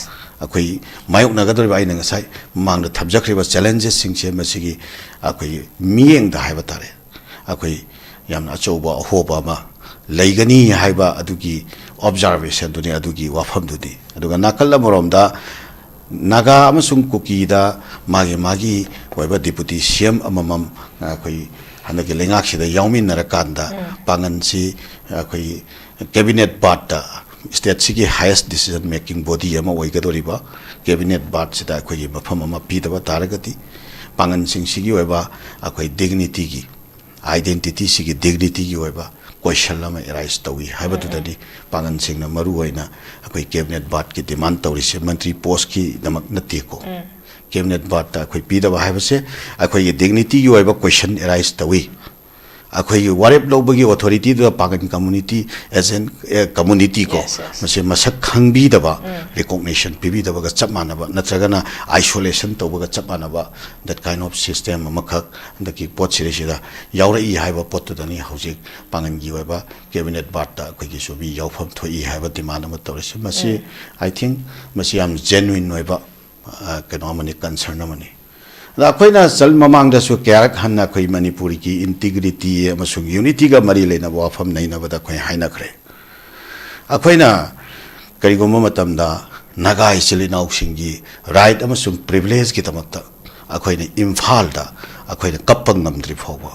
ꯑꯩꯈꯣꯏ ꯃꯥꯌꯣꯛꯅꯒꯗꯧꯔꯤꯕ, ꯑꯩꯅ ꯉꯁꯥꯏ ꯃꯃꯥꯡꯗ ꯊꯝꯖꯈ꯭ꯔꯤꯕ ꯆꯦꯂꯦꯟꯖꯦꯁꯁꯤꯡꯁꯦ, ꯃꯁꯤꯒꯤ ꯑꯩꯈꯣꯏꯒꯤ ꯃꯤꯠꯌꯦꯡꯗ ꯍꯥꯏꯕ ꯇꯥꯔꯦ, ꯑꯩꯈꯣꯏ ꯌꯥꯝꯅ ꯑꯆꯧꯕ ꯑꯍꯣꯕ ꯑꯃ ꯂꯩꯒꯅꯤ ꯍꯥꯏꯕ ꯑꯗꯨꯒꯤ ꯑꯣꯕꯖꯥꯔꯕꯦꯁꯟꯗꯨꯅꯤ, ꯑꯗꯨꯒꯤ ꯋꯥꯐꯝꯗꯨꯅꯤ꯫ ꯑꯗꯨꯒ ꯅꯥꯀꯜ ꯑꯃꯔꯣꯝꯗ ꯅꯥꯒꯥ ꯑꯃꯁꯨꯡ ꯀꯨꯀꯤꯗ ꯃꯥꯒꯤ ꯃꯥꯒꯤ ꯑꯣꯏꯕ ꯗꯤꯄꯨꯇꯤ ꯁꯤ ꯑꯦꯝ ꯑꯃꯃꯝ ꯑꯩꯈꯣꯏ ꯍꯟꯗꯛꯀꯤ ꯂꯩꯉꯥꯛꯁꯤꯗ ꯌꯥꯎꯃꯤꯟꯅꯔꯀꯥꯟꯗ ꯄꯥꯡꯒꯟꯁꯤ ꯑꯩꯈꯣꯏ ꯀꯦꯕꯤꯅꯦꯠ ꯕꯥꯔꯠꯇ, ꯁ꯭ꯇꯦꯠꯁꯤꯒꯤ ꯍꯥꯏꯌꯦꯁ ꯗꯤꯁꯤꯖꯟ ꯃꯦꯀꯤꯡ ꯕꯣꯗꯤ ꯑꯃ ꯑꯣꯏꯒꯗꯧꯔꯤꯕ ꯀꯦꯕꯤꯅꯦꯠ ꯕꯥꯔꯠꯁꯤꯗ ꯑꯩꯈꯣꯏꯒꯤ ꯃꯐꯝ ꯑꯃ ꯄꯤꯗꯕ ꯇꯥꯔꯒꯗꯤ ꯄꯥꯡꯒꯟꯁꯤꯡꯁꯤꯒꯤ ꯑꯣꯏꯕ ꯑꯩꯈꯣꯏ ꯗꯤꯒꯅꯤꯇꯤꯒꯤ, ꯑꯥꯏꯗꯦꯟꯇꯤꯇꯤꯁꯤꯒꯤ ꯗꯤꯒꯅꯤꯇꯤꯒꯤ ꯑꯣꯏꯕ ꯀꯣꯏꯁꯟ ꯑꯃ ꯑꯦꯔꯥꯏꯁ ꯇꯧꯏ ꯍꯥꯏꯕꯗꯨꯗꯅꯤ ꯄꯥꯡꯒꯟꯁꯤꯡꯅ ꯃꯔꯨ ꯑꯣꯏꯅ ꯑꯩꯈꯣꯏ ꯀꯦꯕꯤꯅꯦꯠ ꯕꯥꯔꯠꯀꯤ ꯗꯤꯃꯥꯟ ꯇꯧꯔꯤꯁꯦ, ꯃꯟꯇ꯭ꯔꯤ ꯄꯣꯁꯀꯤꯗꯃꯛ ꯅꯠꯇꯦꯀꯣ꯫ ꯀꯦꯕꯤꯅꯦꯠ ꯕꯥꯔꯠꯇ ꯑꯩꯈꯣꯏ ꯄꯤꯗꯕ ꯍꯥꯏꯕꯁꯦ ꯑꯩꯈꯣꯏꯒꯤ ꯗꯤꯒꯅꯤꯇꯤꯒꯤ ꯑꯣꯏꯕ ꯀꯣꯏꯁꯟ ꯑꯦꯔꯥꯏꯁ ꯇꯧꯏ꯫ ꯑꯩꯈꯣꯏꯒꯤ ꯋꯥꯔꯦꯞ ꯂꯧꯕꯒꯤ ꯑꯣꯊꯣꯔꯤꯇꯤꯗꯨꯗ ꯄꯥꯡꯒꯟ ꯀꯝꯃꯨꯅꯤꯇꯤ ꯑꯦꯖꯦꯟ, ꯑꯦ, ꯀꯝꯃꯨꯅꯤꯇꯤ ꯀꯣ, Yes, yes. ꯃꯁꯤ ꯃꯁꯛ ꯈꯪꯕꯤꯗꯕ, ꯔꯤꯀꯣꯛꯅꯤꯁꯟ ꯄꯤꯕꯤꯗꯕꯒ ꯆꯞ ꯃꯥꯟꯅꯕ, ꯅꯠꯇ꯭ꯔꯒꯅ ꯑꯥꯏꯁꯣꯂꯦꯁꯟ ꯇꯧꯕꯒ ꯆꯞ ꯃꯥꯟꯅꯕ, that kind of system ꯑꯃꯈꯛ ꯍꯟꯗꯛꯀꯤ ꯄꯣꯠꯁꯤꯗꯩꯁꯤꯗ ꯌꯥꯎꯔꯛꯏ ꯍꯥꯏꯕ ꯄꯣꯠꯇꯨꯗꯅꯤ ꯍꯧꯖꯤꯛ ꯄꯥꯡꯒꯟꯒꯤ ꯑꯣꯏꯕ ꯀꯦꯕꯤꯅꯦꯠ ꯕꯥꯔꯠꯇ ꯑꯩꯈꯣꯏꯒꯤꯁꯨ ꯃꯤ ꯌꯥꯎꯐꯝ ꯊꯣꯛꯏ ꯍꯥꯏꯕ ꯗꯤꯃꯥꯟ ꯑꯃ ꯇꯧꯔꯤꯁꯤ꯫ ꯃꯁꯤ, I think, ꯃꯁꯤ ꯌꯥꯝ ꯖꯦꯅ꯭ꯋꯤꯟ ꯑꯣꯏꯕ, ꯑ, ꯀꯩꯅꯣ ꯑꯃꯅꯤ, ꯀꯟꯁꯔꯟ ꯑꯃꯅꯤ꯫ ꯑꯗ ꯑꯩꯈꯣꯏꯅ ꯆꯜ-, ꯃꯃꯥꯡꯗꯁꯨ ꯀꯌꯥꯔꯛ ꯍꯟꯅ ꯑꯩꯈꯣꯏ ꯃꯅꯤꯄꯨꯔꯒꯤ ꯏꯟꯇꯤꯒ꯭ꯔꯤꯇꯤ ꯑꯃꯁꯨꯡ ꯌꯨꯅꯤꯇꯤꯒ ꯃꯔꯤ ꯂꯩꯅꯕ ꯋꯥꯐꯝ ꯅꯩꯅꯕꯗ ꯑꯩꯈꯣꯏ ꯍꯥꯏꯅꯈ꯭ꯔꯦ꯫ ꯑꯩꯈꯣꯏꯅ ꯀꯔꯤꯒꯨꯝꯕ ꯃꯇꯝꯗ ꯅꯥꯒꯥ ꯏꯆꯤꯜ ꯏꯅꯥꯎꯁꯤꯡꯒꯤ ꯔꯥꯏꯠ ꯑꯃꯁꯨꯡ ꯄ꯭ꯔꯤꯚꯤꯂꯦꯖꯀꯤꯗꯃꯛꯇ ꯑꯩꯈꯣꯏꯅ ꯏꯝꯐꯥꯜꯗ ꯑꯩꯈꯣꯏꯅ ꯀꯞꯄ ꯉꯝꯗ꯭ꯔꯤ ꯐꯥꯎꯕ,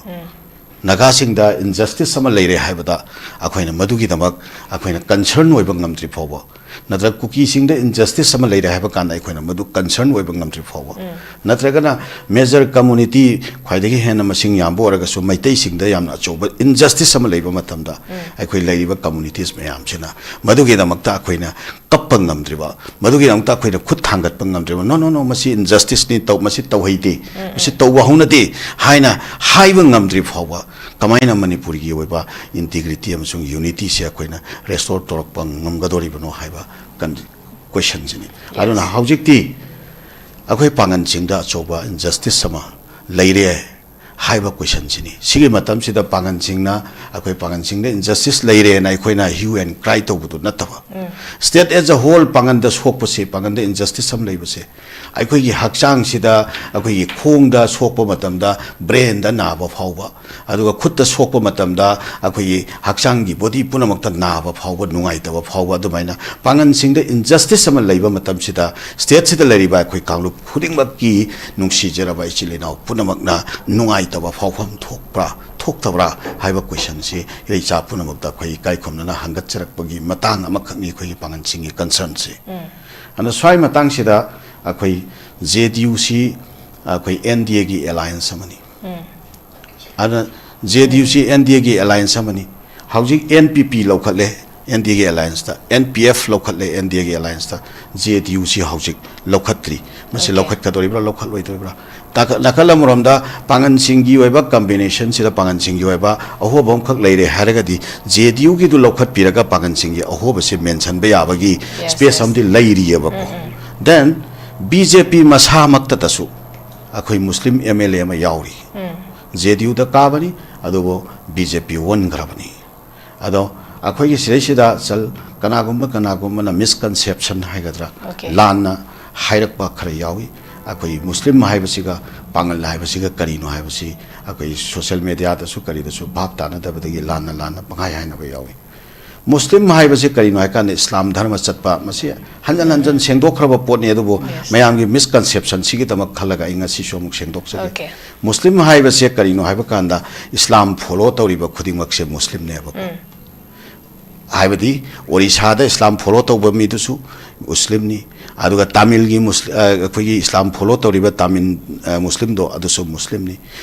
ꯅꯥꯒꯥꯁꯤꯡꯗ ꯏꯟꯖꯁꯇꯤꯁ ꯑꯃ ꯂꯩꯔꯦ ꯍꯥꯏꯕꯗ ꯑꯩꯈꯣꯏꯅ ꯃꯗꯨꯒꯤꯗꯃꯛ ꯑꯩꯈꯣꯏꯅ ꯀꯟꯁꯔꯟ ꯑꯣꯏꯕ ꯉꯝꯗ꯭ꯔꯤ ꯐꯥꯎꯕ, ꯅꯠꯇ꯭ꯔꯒ ꯀꯨꯀꯤꯁꯤꯡꯗ ꯏꯟꯖꯁꯇꯤꯁ ꯑꯃ ꯂꯩꯔꯦ ꯍꯥꯏꯕ ꯀꯥꯟꯗ ꯑꯩꯈꯣꯏꯅ ꯃꯗꯨ ꯀꯟꯁꯔꯟ ꯑꯣꯏꯕ ꯉꯝꯗ꯭ꯔꯤ ꯐꯥꯎꯕ, ꯅꯠꯇ꯭ꯔꯒꯅ ꯃꯦꯖꯔ ꯀꯝꯃꯨꯅꯤꯇꯤ ꯈ꯭ꯋꯥꯏꯗꯒꯤ ꯍꯦꯟꯅ ꯃꯁꯤꯡ ꯌꯥꯝꯕ ꯑꯣꯏꯔꯒꯁꯨ ꯃꯩꯇꯩꯁꯤꯡꯗ ꯌꯥꯝꯅ ꯑꯆꯧꯕ ꯏꯟꯖꯁꯇꯤꯁ ꯑꯃ ꯂꯩꯕ ꯃꯇꯝꯗ ꯑꯩꯈꯣꯏ ꯂꯩꯔꯤꯕ ꯀꯝꯃꯨꯅꯤꯇꯤꯁ ꯃꯌꯥꯝꯁꯤꯅ ꯃꯗꯨꯒꯤꯗꯃꯛꯇ ꯑꯩꯈꯣꯏꯅ ꯀꯞꯄ ꯉꯝꯗ꯭ꯔꯤꯕ, ꯃꯗꯨꯒꯤꯗꯃꯛꯇ ꯑꯩꯈꯣꯏꯅ ꯈꯨꯠ ꯊꯥꯡꯒꯠꯄ ꯉꯝꯗ꯭ꯔꯤꯕ, "No, no, no, ꯃꯁꯤ ꯏꯟꯖꯁꯇꯤꯁꯅꯤ, ꯇꯧ-, ꯃꯁꯤ ꯇꯧꯍꯩꯗꯦ, ꯃꯁꯤ ꯇꯧꯕ ꯍꯧꯅꯗꯦ" ꯍꯥꯏꯅ ꯍꯥꯏꯕ ꯉꯝꯗ꯭ꯔꯤ ꯐꯥꯎꯕ ꯀꯃꯥꯏꯅ ꯃꯅꯤꯄꯨꯔꯒꯤ ꯑꯣꯏꯕ ꯏꯟꯇꯤꯒ꯭ꯔꯤꯇꯤ ꯑꯃꯁꯨꯡ ꯌꯨꯅꯤꯇꯤꯁꯦ ꯑꯩꯈꯣꯏꯅ ꯔꯦꯁꯇꯣꯔ ꯇꯧꯔꯛꯄ ꯉꯝꯒꯗꯧꯔꯤꯕꯅꯣ ꯍꯥꯏꯕ ꯀꯟ-, ꯀꯣꯏꯁꯟꯁꯤꯅꯤ꯫ ꯑꯗꯨꯅ ꯍꯧꯖꯤꯛꯇꯤ ꯑꯩꯈꯣꯏ ꯄꯥꯡꯒꯟꯁꯤꯡꯗ ꯑꯆꯧꯕ ꯏꯟꯖꯁꯇꯤꯁ ꯑꯃ ꯂꯩꯔꯦ ꯍꯥꯏꯕ ꯀꯣꯏꯁꯟꯁꯤꯅꯤ꯫ ꯁꯤꯒꯤ ꯃꯇꯝꯁꯤꯗ ꯄꯥꯉꯟꯁꯤꯡꯅ, ꯑꯩꯈꯣꯏ ꯄꯥꯉꯟꯁꯤꯡꯗ injustice ꯂꯩꯔꯦꯅ ꯑꯩꯈꯣꯏꯅ hue and cry ꯇꯧꯕꯗꯨ ꯅꯠꯇꯕ, state as a whole ꯄꯥꯉꯟꯗ ꯁꯣꯛꯄꯁꯦ, ꯄꯥꯉꯟꯗ injustice ꯑꯃ ꯂꯩꯕꯁꯦ, ꯑꯩꯈꯣꯏꯒꯤ ꯍꯛꯆꯥꯡꯁꯤꯗ, ꯑꯩꯈꯣꯏꯒꯤ ꯈꯣꯡꯗ ꯁꯣꯛꯄ ꯃꯇꯝꯗ brainꯗ ꯅꯥꯕ ꯐꯥꯎꯕ, ꯑꯗꯨꯒ ꯈꯨꯠꯇ ꯁꯣꯛꯄ ꯃꯇꯝꯗ ꯑꯩꯈꯣꯏꯒꯤ ꯍꯛꯆꯥꯡꯒꯤ body ꯄꯨꯝꯅꯃꯛꯇ ꯅꯥꯕ ꯐꯥꯎꯕ, ꯅꯨꯡꯉꯥꯏꯇꯕ ꯐꯥꯎꯕ, ꯑꯗꯨꯃꯥꯏꯅ ꯄꯥꯉꯟꯁꯤꯡꯗ injustice ꯑꯃ ꯂꯩꯕ ꯃꯇꯝꯁꯤꯗ, stateꯁꯤꯗ ꯂꯩꯔꯤꯕ ꯑꯩꯈꯣꯏ ꯀꯥꯡꯂꯨꯞ ꯈꯨꯗꯤꯡꯃꯛꯀꯤ ꯅꯨꯡꯁꯤꯖꯔꯕ ꯏꯆꯤꯜ ꯏꯅꯥꯎ ꯄꯨꯝꯅꯃꯛꯅ ꯅꯨꯡꯉꯥꯏꯇꯕ ꯐꯥꯎꯐꯝ ꯊꯣꯛꯄ꯭ꯔꯥ, ꯊꯣꯛꯇꯕ꯭ꯔꯥ ꯍꯥꯏꯕ ꯀꯣꯏꯁꯟꯁꯤ ꯏꯔꯩꯆꯥ ꯄꯨꯝꯅꯃꯛꯇ ꯑꯩꯈꯣꯏ ꯏꯀꯥꯏ ꯈꯨꯝꯅꯅ ꯍꯪꯒꯠꯆꯔꯛꯄꯒꯤ ꯃꯇꯥꯡ ꯑꯃꯈꯛꯅꯤ ꯑꯩꯈꯣꯏꯒꯤ ꯄꯥꯉꯟꯁꯤꯡꯒꯤ concernꯁꯤ꯫ ꯑꯗꯣ ꯁ꯭ꯋꯥꯏ ꯃꯇꯥꯡꯁꯤꯗ ꯑꯩꯈꯣꯏ JDUꯁꯤ ꯑꯩꯈꯣꯏ NDAꯒꯤ alliance ꯑꯃꯅꯤ꯫ ꯑꯗꯨꯅ JDUꯁꯤ NDAꯒꯤ alliance ꯑꯃꯅꯤ꯫ ꯍꯧꯖꯤꯛ NPP ꯂꯧꯈꯠꯂꯦ NDAꯒꯤ allianceꯇ, NPF ꯂꯧꯈꯠꯂꯦ NDAꯒꯤ allianceꯇ, JDUꯁꯤ ꯍꯧꯖꯤꯛ ꯂꯧꯈꯠꯇ꯭ꯔꯤ꯫ ꯃꯁꯤ Okay. ꯂꯧꯈꯠꯀꯗꯧꯔꯤꯕ꯭ꯔꯥ, ꯂꯧꯈꯠꯂꯣꯏꯗꯧꯔꯤꯕ꯭ꯔꯥ? ꯇꯥꯀ-, ꯅꯥꯀꯜ ꯑꯃꯔꯣꯝꯗ ꯄꯥꯉꯟꯁꯤꯡꯒꯤ ꯑꯣꯏꯕ combinationꯁꯤꯗ ꯄꯥꯉꯟꯁꯤꯡꯒꯤ ꯑꯣꯏꯕ ꯑꯍꯣꯕ ꯑꯃꯈꯛ ꯂꯩꯔꯦ ꯍꯥꯏꯔꯒꯗꯤ, JDUꯒꯤꯗꯨ ꯂꯧꯈꯠꯄꯤꯔꯒ ꯄꯥꯉꯟꯁꯤꯡꯒꯤ ꯑꯍꯣꯕꯁꯦ mentionꯕ ꯌꯥꯕꯒꯤ Yes, space yes. ꯑꯃꯗꯤ ꯂꯩꯔꯤꯑꯕꯀꯣ꯫ Then BJP ꯃꯁꯥꯃꯛꯇꯗꯁꯨ ꯑꯩꯈꯣꯏ ꯃꯨꯁꯂꯤꯝ MLA ꯑꯃ ꯌꯥꯎꯔꯤ꯫ JDUꯗ ꯀꯥꯕꯅꯤ, ꯑꯗꯨꯕꯨ BJP ꯑꯣꯟꯈ꯭ꯔꯕꯅꯤ꯫ ꯑꯗꯣ ꯑꯩꯈꯣꯏꯒꯤ ꯁꯤꯗꯩꯁꯤꯗ ꯆꯜ-, ꯀꯅꯥꯒꯨꯝꯕ, ꯀꯅꯥꯒꯨꯝꯕꯅ misconception ꯍꯥꯏꯒꯗ꯭ꯔꯥ, Okay. ꯂꯥꯟꯅ ꯍꯥꯏꯔꯛꯄ ꯈꯔ ꯌꯥꯎꯏ꯫ ꯑꯩꯈꯣꯏ ꯃꯨꯁꯂꯤꯝ ꯍꯥꯏꯕꯁꯤꯒ ꯄꯥꯉꯜ ꯍꯥꯏꯕꯁꯤꯒ ꯀꯔꯤꯅꯣ ꯍꯥꯏꯕꯁꯤ ꯑꯩꯈꯣꯏ social mediaꯗꯁꯨ ꯀꯔꯤꯗꯁꯨ ꯚꯥꯞ ꯇꯥꯅꯗꯕꯗꯒꯤ ꯂꯥꯟꯅ ꯂꯥꯟꯅ ꯄꯪꯍꯥꯏ ꯍꯥꯏꯅꯕ ꯌꯥꯎꯏ꯫ ꯃꯨꯁꯂꯤꯝ ꯍꯥꯏꯕꯁꯤ ꯀꯔꯤꯅꯣ ꯍꯥꯏ ꯀꯥꯟꯗ ꯏꯁꯂꯥꯝ ꯙꯔꯃ ꯆꯠꯄ, ꯃꯁꯤ ꯍꯟꯖꯟ ꯍꯟꯖꯟ ꯁꯦꯡꯗꯣꯛꯈ꯭ꯔꯕ ꯄꯣꯠꯅꯤ, ꯑꯗꯨꯕꯨ Yes. ꯃꯌꯥꯝꯒꯤ misconceptionꯁꯤꯒꯤꯗꯃꯛ ꯈꯜꯂꯒ ꯑꯩ ꯉꯁꯤꯁꯨ ꯑꯃꯨꯛ ꯁꯦꯡꯗꯣꯛꯆꯒꯦ꯫ Okay. ꯃꯨꯁꯂꯤꯝ ꯍꯥꯏꯕꯁꯦ ꯀꯔꯤꯅꯣ ꯍꯥꯏꯕ ꯀꯥꯟꯗ ꯏꯁꯂꯥꯝ follow ꯇꯧꯔꯤꯕ ꯈꯨꯗꯤꯡꯃꯛꯁꯦ ꯃꯨꯁꯂꯤꯝꯅꯦꯕꯀꯣ꯫ ꯍꯥꯏꯕꯗꯤ ꯑꯣꯔꯤꯁꯥꯗ ꯏꯁꯂꯥꯝ follow ꯇꯧꯕ ꯃꯤꯗꯨꯁꯨ ꯃꯨꯁꯂꯤꯝꯅꯤ, ꯑꯗꯨꯒ ꯇꯥꯃꯤꯜꯒꯤ ꯃꯨꯁ-, ꯑ, ꯑꯩꯈꯣꯏꯒꯤ ꯏꯁꯂꯥꯝ follow ꯇꯧꯔꯤꯕ ꯇꯥꯃꯤꯜ, ꯑ, ꯃꯨꯁꯂꯤꯝꯗꯣ ꯑꯗꯨꯁꯨ ꯃꯨꯁꯂꯤꯝꯅꯤ,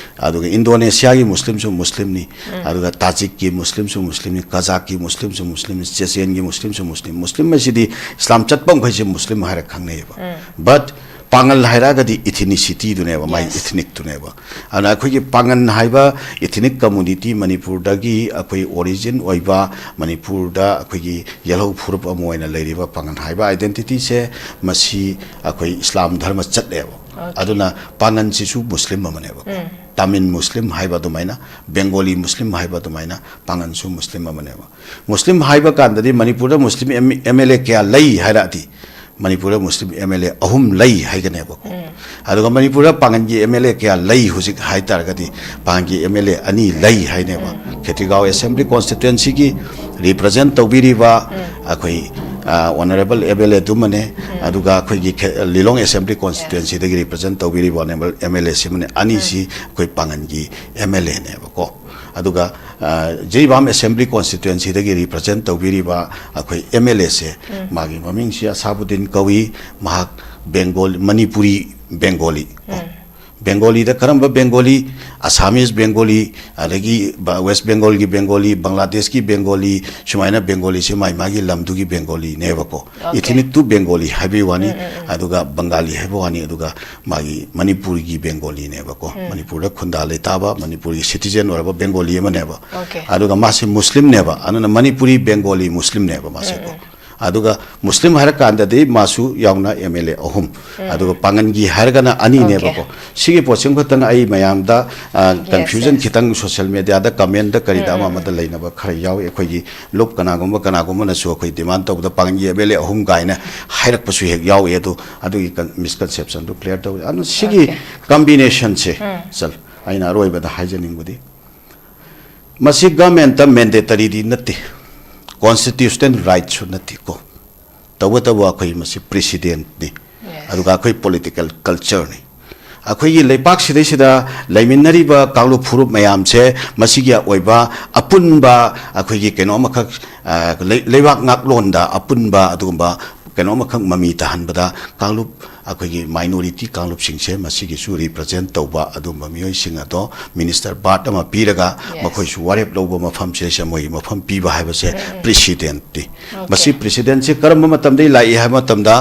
ꯑꯗꯨꯒ ꯏꯟꯗꯣꯅꯦꯁꯤꯌꯥꯒꯤ ꯃꯨꯁꯂꯤꯝꯁꯨ ꯃꯨꯁꯂꯤꯝꯅꯤ, ꯑꯗꯨꯒ ꯇꯥꯖꯤꯛꯀꯤ ꯃꯨꯁꯂꯤꯝꯁꯨ ꯃꯨꯁꯂꯤꯝꯅꯤ, ꯀꯖꯥꯛꯀꯤ ꯃꯨꯁꯂꯤꯝꯁꯨ ꯃꯨꯁꯂꯤꯝꯅꯤ, ꯆꯦꯆꯦꯟꯒꯤ ꯃꯨꯁꯂꯤꯝꯁꯨ ꯃꯨꯁꯂꯤꯝ꯫ ꯃꯨꯁꯂꯤꯝ ꯍꯥꯏꯁꯤꯗꯤ ꯏꯁꯂꯥꯝ ꯆꯠꯄ ꯃꯈꯩꯁꯦ ꯃꯨꯁꯂꯤꯝ ꯍꯥꯏꯔ ꯈꯪꯅꯩꯌꯦꯕ꯫ But Pangal ꯍꯥꯏꯔꯛꯑꯒꯗꯤ ethnicity ꯗꯨꯅꯦꯕ, my Yes. ethnic ꯇꯨꯅꯦꯕ꯫ ꯑꯗꯨꯅ ꯑꯩꯈꯣꯏꯒꯤ ꯄꯥꯉꯜ ꯍꯥꯏꯕ ethnic community ꯃꯅꯤꯄꯨꯔꯗꯒꯤ ꯑꯩꯈꯣꯏ origin ꯑꯣꯏꯕ, ꯃꯅꯤꯄꯨꯔꯗ ꯑꯩꯈꯣꯏꯒꯤ ꯌꯦꯜꯍꯧ ꯐꯨꯔꯨꯞ ꯑꯃ ꯑꯣꯏꯅ ꯂꯩꯔꯤꯕ ꯄꯥꯉꯜ ꯍꯥꯏꯕ identityꯁꯦ, ꯃꯁꯤ ꯑꯩꯈꯣꯏ ꯏꯁꯂꯥꯝ ꯙꯔꯃ ꯆꯠꯂꯦꯕ꯫ Okay. ꯑꯗꯨꯅ ꯄꯥꯉꯜꯁꯤꯁꯨ ꯃꯨꯁꯂꯤꯝ ꯑꯃꯅꯦꯕ꯫ ꯇꯥꯃꯤꯜ ꯃꯨꯁꯂꯤꯝ ꯍꯥꯏꯕ ꯑꯗꯨꯃꯥꯏꯅ, ꯕꯦꯡꯒꯣꯂꯤ ꯃꯨꯁꯂꯤꯝ ꯍꯥꯏꯕ ꯑꯗꯨꯃꯥꯏꯅ, ꯄꯥꯉꯟꯁꯨ ꯃꯨꯁꯂꯤꯝ ꯑꯃꯅꯦꯕ꯫ ꯃꯨꯁꯂꯤꯝ ꯍꯥꯏꯕ ꯀꯥꯟꯗꯗꯤ ꯃꯅꯤꯄꯨꯔꯗ ꯃꯨꯁꯂꯤꯝ ꯑꯦꯝ ꯑꯦꯜ ꯑꯦ ꯀꯌꯥ ꯂꯩ ꯍꯥꯏꯔꯛꯑꯗꯤ, ꯃꯅꯤꯄꯨꯔꯗ ꯃꯨꯁꯂꯤꯝ ꯑꯦꯝ ꯑꯦꯜ ꯑꯦ ꯑꯍꯨꯝ ꯂꯩ ꯍꯥꯏꯒꯅꯦꯕꯀꯣ꯫ ꯑꯗꯨꯒ ꯃꯅꯤꯄꯨꯔꯗ ꯄꯥꯉꯟꯒꯤ ꯑꯦꯝ ꯑꯦꯜ ꯑꯦ ꯀꯌꯥ ꯂꯩ ꯍꯧꯖꯤꯛ ꯍꯥꯏ ꯇꯥꯔꯒꯗꯤ, ꯄꯥꯉꯟꯒꯤ ꯑꯦꯝ ꯑꯦꯜ ꯑꯦ ꯑꯅꯤ ꯂꯩ ꯍꯥꯏꯅꯦꯕ꯫ ꯈꯦꯇ꯭ꯔꯤꯒꯥꯎ ꯑꯦꯁꯦꯝꯕ꯭ꯂꯤ ꯀꯣꯟꯁꯇꯤꯇ꯭ꯋꯦꯟꯁꯤꯒꯤ ꯔꯤꯄ꯭ꯔꯖꯦꯟ ꯇꯧꯕꯤꯔꯤꯕ ꯑꯩꯈꯣꯏ ꯑꯣꯅꯔꯦꯕꯜ ꯑꯦꯝ ꯑꯦꯜ ꯑꯦ ꯑꯗꯨꯃꯅꯦ, ꯑꯗꯨꯒ ꯑꯩꯈꯣꯏꯒꯤ ꯈꯦ-, ꯂꯤꯂꯣꯡ ꯑꯦꯁꯦꯝꯕ꯭ꯂꯤ ꯀꯣꯟꯁꯇꯤꯇ꯭ꯋꯦꯟꯁꯤꯗꯒꯤ ꯔꯤꯄ꯭ꯔꯖꯦꯟ ꯇꯧꯕꯤꯔꯤꯕ ꯑꯣꯅꯔꯦꯕꯜ ꯑꯦꯝ ꯑꯦꯜ ꯑꯦ ꯁꯤꯃꯅꯦ꯫ ꯑꯅꯤꯁꯤ ꯑꯩꯈꯣꯏ ꯄꯥꯉꯟꯒꯤ ꯑꯦꯝ ꯑꯦꯜ ꯑꯦꯅꯦꯕꯀꯣ꯫ ꯑꯗꯨꯒ ꯑ, ꯖꯤꯔꯤꯕꯥꯝ ꯑꯦꯁꯦꯝꯕ꯭ꯂꯤ ꯀꯣꯟꯁꯇꯤꯇ꯭ꯋꯦꯟꯁꯤꯗꯒꯤ ꯔꯤꯄ꯭ꯔꯖꯦꯟ ꯇꯧꯕꯤꯔꯤꯕ ꯑꯩꯈꯣꯏ ꯑꯦꯝ ꯑꯦꯜ ꯑꯦꯁꯦ, ꯃꯥꯒꯤ ꯃꯃꯤꯡꯁꯤ ꯑꯁꯥꯕꯨꯗꯤꯟ ꯀꯧꯏ꯫ ꯃꯍꯥꯛ ꯕꯦꯡꯒꯣꯜ, ꯃꯅꯤꯄꯨꯔꯤ ꯕꯦꯡꯒꯣꯂꯤ ꯀꯣ꯫ ꯕꯦꯡꯒꯣꯂꯤꯗ ꯀꯔꯝꯕ ꯕꯦꯡꯒꯣꯂꯤ? ꯑꯁꯥꯃꯤꯁ ꯕꯦꯡꯒꯣꯂꯤ, ꯑꯗꯒꯤ ꯕ-, ꯋꯦꯁ ꯕꯦꯡꯒꯣꯜꯒꯤ ꯕꯦꯡꯒꯣꯂꯤ, ꯕꯪꯒ꯭ꯂꯥꯗꯦꯁꯀꯤ ꯕꯦꯡꯒꯣꯂꯤ, ꯁꯨꯃꯥꯏꯅ ꯕꯦꯡꯒꯣꯂꯤꯁꯦ ꯃꯥꯒꯤ ꯃꯥꯒꯤ ꯂꯝꯗꯨꯒꯤ ꯕꯦꯡꯒꯣꯂꯤꯅꯦꯕꯀꯣ꯫ Okay. ꯏꯊꯤꯅꯤꯛꯇꯨ ꯕꯦꯡꯒꯣꯂꯤ ꯍꯥꯏꯕꯒꯤ ꯋꯥꯅꯤ, ꯑꯗꯨꯒ ꯕꯪꯒꯥꯂꯤ ꯍꯥꯏꯕ ꯋꯥꯅꯤ, ꯑꯗꯨꯒ ꯃꯥꯒꯤ ꯃꯅꯤꯄꯨꯔꯒꯤ ꯕꯦꯡꯒꯣꯂꯤꯅꯦꯕꯀꯣ꯫ ꯃꯅꯤꯄꯨꯔꯗ ꯈꯨꯟꯗꯥ ꯂꯩꯇꯥꯕ, ꯃꯅꯤꯄꯨꯔꯒꯤ ꯁꯤꯇꯤꯖꯦꯟ ꯑꯣꯏꯔꯕ ꯕꯦꯡꯒꯣꯂꯤ ꯑꯃꯅꯦꯕ꯫ Okay. ꯑꯗꯨꯒ ꯃꯥꯁꯦ ꯃꯨꯁꯂꯤꯝꯅꯦꯕ, ꯑꯗꯨꯅ ꯃꯅꯤꯄꯨꯔꯤ ꯕꯦꯡꯒꯣꯂꯤ ꯃꯨꯁꯂꯤꯝꯅꯦꯕ ꯃꯥꯁꯦꯀꯣ꯫ ꯑꯗꯨꯒ ꯃꯨꯁꯂꯤꯝ ꯍꯥꯏꯔꯀꯥꯟꯗꯗꯤ ꯃꯥꯁꯨ ꯌꯥꯎꯅ ꯑꯦꯝ ꯑꯦꯜ ꯑꯦ ꯑꯍꯨꯝ, ꯑꯗꯨꯒ ꯄꯥꯉꯟꯒꯤ ꯍꯥꯏꯔꯒꯅ ꯑꯅꯤꯅꯦꯕꯀꯣ꯫ Okay. ꯁꯤꯒꯤ ꯄꯣꯠꯁꯤꯃ ꯈꯛꯇꯪ ꯑꯩ ꯃꯌꯥꯝꯗ, ꯑ, Yes, confusion yes. ꯈꯤꯇꯪ social media ꯗ comment ꯗ ꯀꯔꯤꯗ ꯑꯃ ꯑꯃꯗ ꯂꯩꯅꯕ ꯈꯔ ꯌꯥꯎꯏ꯫ ꯑꯩꯈꯣꯏꯒꯤ ꯂꯨꯞ ꯀꯅꯥꯒꯨꯝꯕ ꯀꯅꯥꯒꯨꯝꯕꯅꯁꯨ ꯑꯩꯈꯣꯏ demand ꯇꯧꯕꯗ ꯄꯥꯉꯟꯒꯤ ꯑꯦꯝ ꯑꯦꯜ ꯑꯦ ꯑꯍꯨꯝ ꯀꯥꯏꯅ ꯍꯥꯏꯔꯛꯄꯁꯨ ꯍꯦꯛ ꯌꯥꯎꯏ꯫ ꯑꯗꯨ, ꯑꯗꯨꯒꯤ ꯀꯟ-, misconception ꯗꯨ clear ꯇꯧꯏ꯫ ꯑꯗꯨ ꯁꯤꯒꯤ Okay. combination ꯁꯦ, ꯁꯔ, ꯑꯩꯅ ꯑꯔꯣꯏꯕꯗ ꯍꯥꯏꯖꯅꯤꯡꯕꯗꯤ, ꯃꯁꯤ government ꯇ mandatory ꯗꯤ ꯅꯠꯇꯦ, constitutional right ꯁꯨ ꯅꯠꯇꯦꯀꯣ꯫ ꯇꯧꯕꯇꯕꯨ ꯑꯩꯈꯣꯏ ꯃꯁꯤ precedent ꯅꯤ꯫ Yes. ꯑꯗꯨꯒ ꯑꯩꯈꯣꯏ political culture ꯅꯤ꯫ ꯑꯩꯈꯣꯏꯒꯤ ꯂꯩꯄꯥꯛꯁꯤꯗꯩꯁꯤꯗ ꯂꯩꯃꯤꯟꯅꯔꯤꯕ ꯀꯥꯡꯂꯨꯞ ꯐꯨꯔꯨꯞ ꯃꯌꯥꯝꯁꯦ ꯃꯁꯤꯒꯤ ꯑꯣꯏꯕ ꯑꯄꯨꯟꯕ ꯑꯩꯈꯣꯏꯒꯤ ꯀꯩꯅꯣ ꯑꯃꯈꯛ, ꯑ, ꯂꯩ-, ꯂꯩꯕꯥꯛ ꯉꯥꯛꯂꯣꯟꯗ ꯑꯄꯨꯟꯕ ꯑꯗꯨꯒꯨꯝꯕ ꯀꯩꯅꯣ ꯑꯃꯈꯛ ꯃꯃꯤ ꯇꯥꯍꯟꯕꯗ ꯀꯥꯡꯂꯨꯞ, ꯑꯩꯈꯣꯏꯒꯤ minority ꯀꯥꯡꯂꯨꯞꯁꯤꯡꯁꯦ ꯃꯁꯤꯒꯤꯁꯨ represent ꯇꯧꯕ ꯑꯗꯨꯒꯨꯝꯕ ꯃꯤꯑꯣꯏꯁꯤꯡ ꯑꯗꯣ minister bird ꯑꯃ ꯄꯤꯔꯒ Yes. ꯃꯈꯣꯏꯁꯨ ꯋꯥꯔꯦꯞ ꯂꯧꯕ ꯃꯐꯝꯁꯤꯗꯩꯁꯤꯗ ꯃꯣꯏꯒꯤ ꯃꯐꯝ ꯄꯤꯕ ꯍꯥꯏꯕꯁꯦ ꯎꯝ, ꯎꯝ. Precedent ꯅꯤ꯫ Okay. ꯃꯁꯤ precedent ꯁꯦ ꯀꯔꯝꯕ ꯃꯇꯝꯗꯒꯤ ꯂꯥꯛꯏ ꯍꯥꯏꯕ ꯃꯇꯝꯗ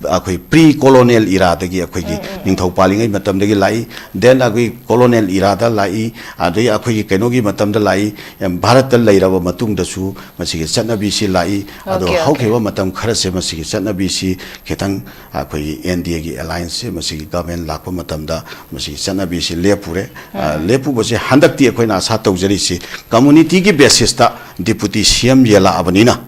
ꯑꯩꯈꯣꯏ ꯄ꯭ꯔꯤ ꯀꯣꯂꯣꯅꯤꯌꯦꯜ ꯏꯔꯥꯗꯒꯤ, ꯑꯩꯈꯣꯏꯒꯤ ꯅꯤꯡꯊꯧ ꯄꯥꯜꯂꯤꯉꯩ ꯃꯇꯝꯗꯒꯤ ꯂꯥꯛꯏ, ꯗꯦꯟ ꯑꯩꯈꯣꯏ ꯀꯣꯂꯣꯅꯤꯌꯦꯜ ꯏꯔꯥꯗ ꯂꯥꯛꯏ, ꯑꯗꯒꯤ ꯑꯩꯈꯣꯏꯒꯤ ꯀꯩꯅꯣꯒꯤ ꯃꯇꯝꯗ ꯂꯥꯛꯏ, ꯚꯥꯔꯠꯇ ꯂꯩꯔꯕ ꯃꯇꯨꯡꯗꯁꯨ ꯃꯁꯤꯒꯤ ꯆꯠꯅꯕꯤꯁꯤ ꯂꯥꯛꯏ꯫ ꯑꯗꯣ Okay, okay. ꯍꯧꯈꯤꯕ ꯃꯇꯝ ꯈꯔꯁꯦ ꯃꯁꯤꯒꯤ ꯆꯠꯅꯕꯤꯁꯤ ꯈꯤꯇꯪ ꯑꯩꯈꯣꯏꯒꯤ ꯑꯦꯟ ꯗꯤ ꯑꯦꯒꯤ ꯑꯦꯂꯥꯏꯟꯁꯁꯦ, ꯃꯁꯤꯒꯤ ꯒꯚꯔꯟꯃꯦꯟ ꯂꯥꯛꯄ ꯃꯇꯝꯗ ꯃꯁꯤꯒꯤ ꯆꯠꯅꯕꯤꯁꯤ ꯂꯦꯞꯄꯨꯔꯦ꯫ ꯑ, ꯂꯦꯞꯄꯨꯕꯁꯦ ꯍꯟꯗꯛꯇꯤ ꯑꯩꯈꯣꯏꯅ ꯑꯥꯁꯥ ꯇꯧꯖꯔꯤꯁꯤ ꯀꯝꯃꯨꯅꯤꯇꯤꯒꯤ ꯕꯦꯁꯤꯁꯇ ꯗꯤꯄꯨꯇꯤ ꯁꯤ ꯑꯦꯝ ꯌꯦꯜꯂꯛꯑꯕꯅꯤꯅ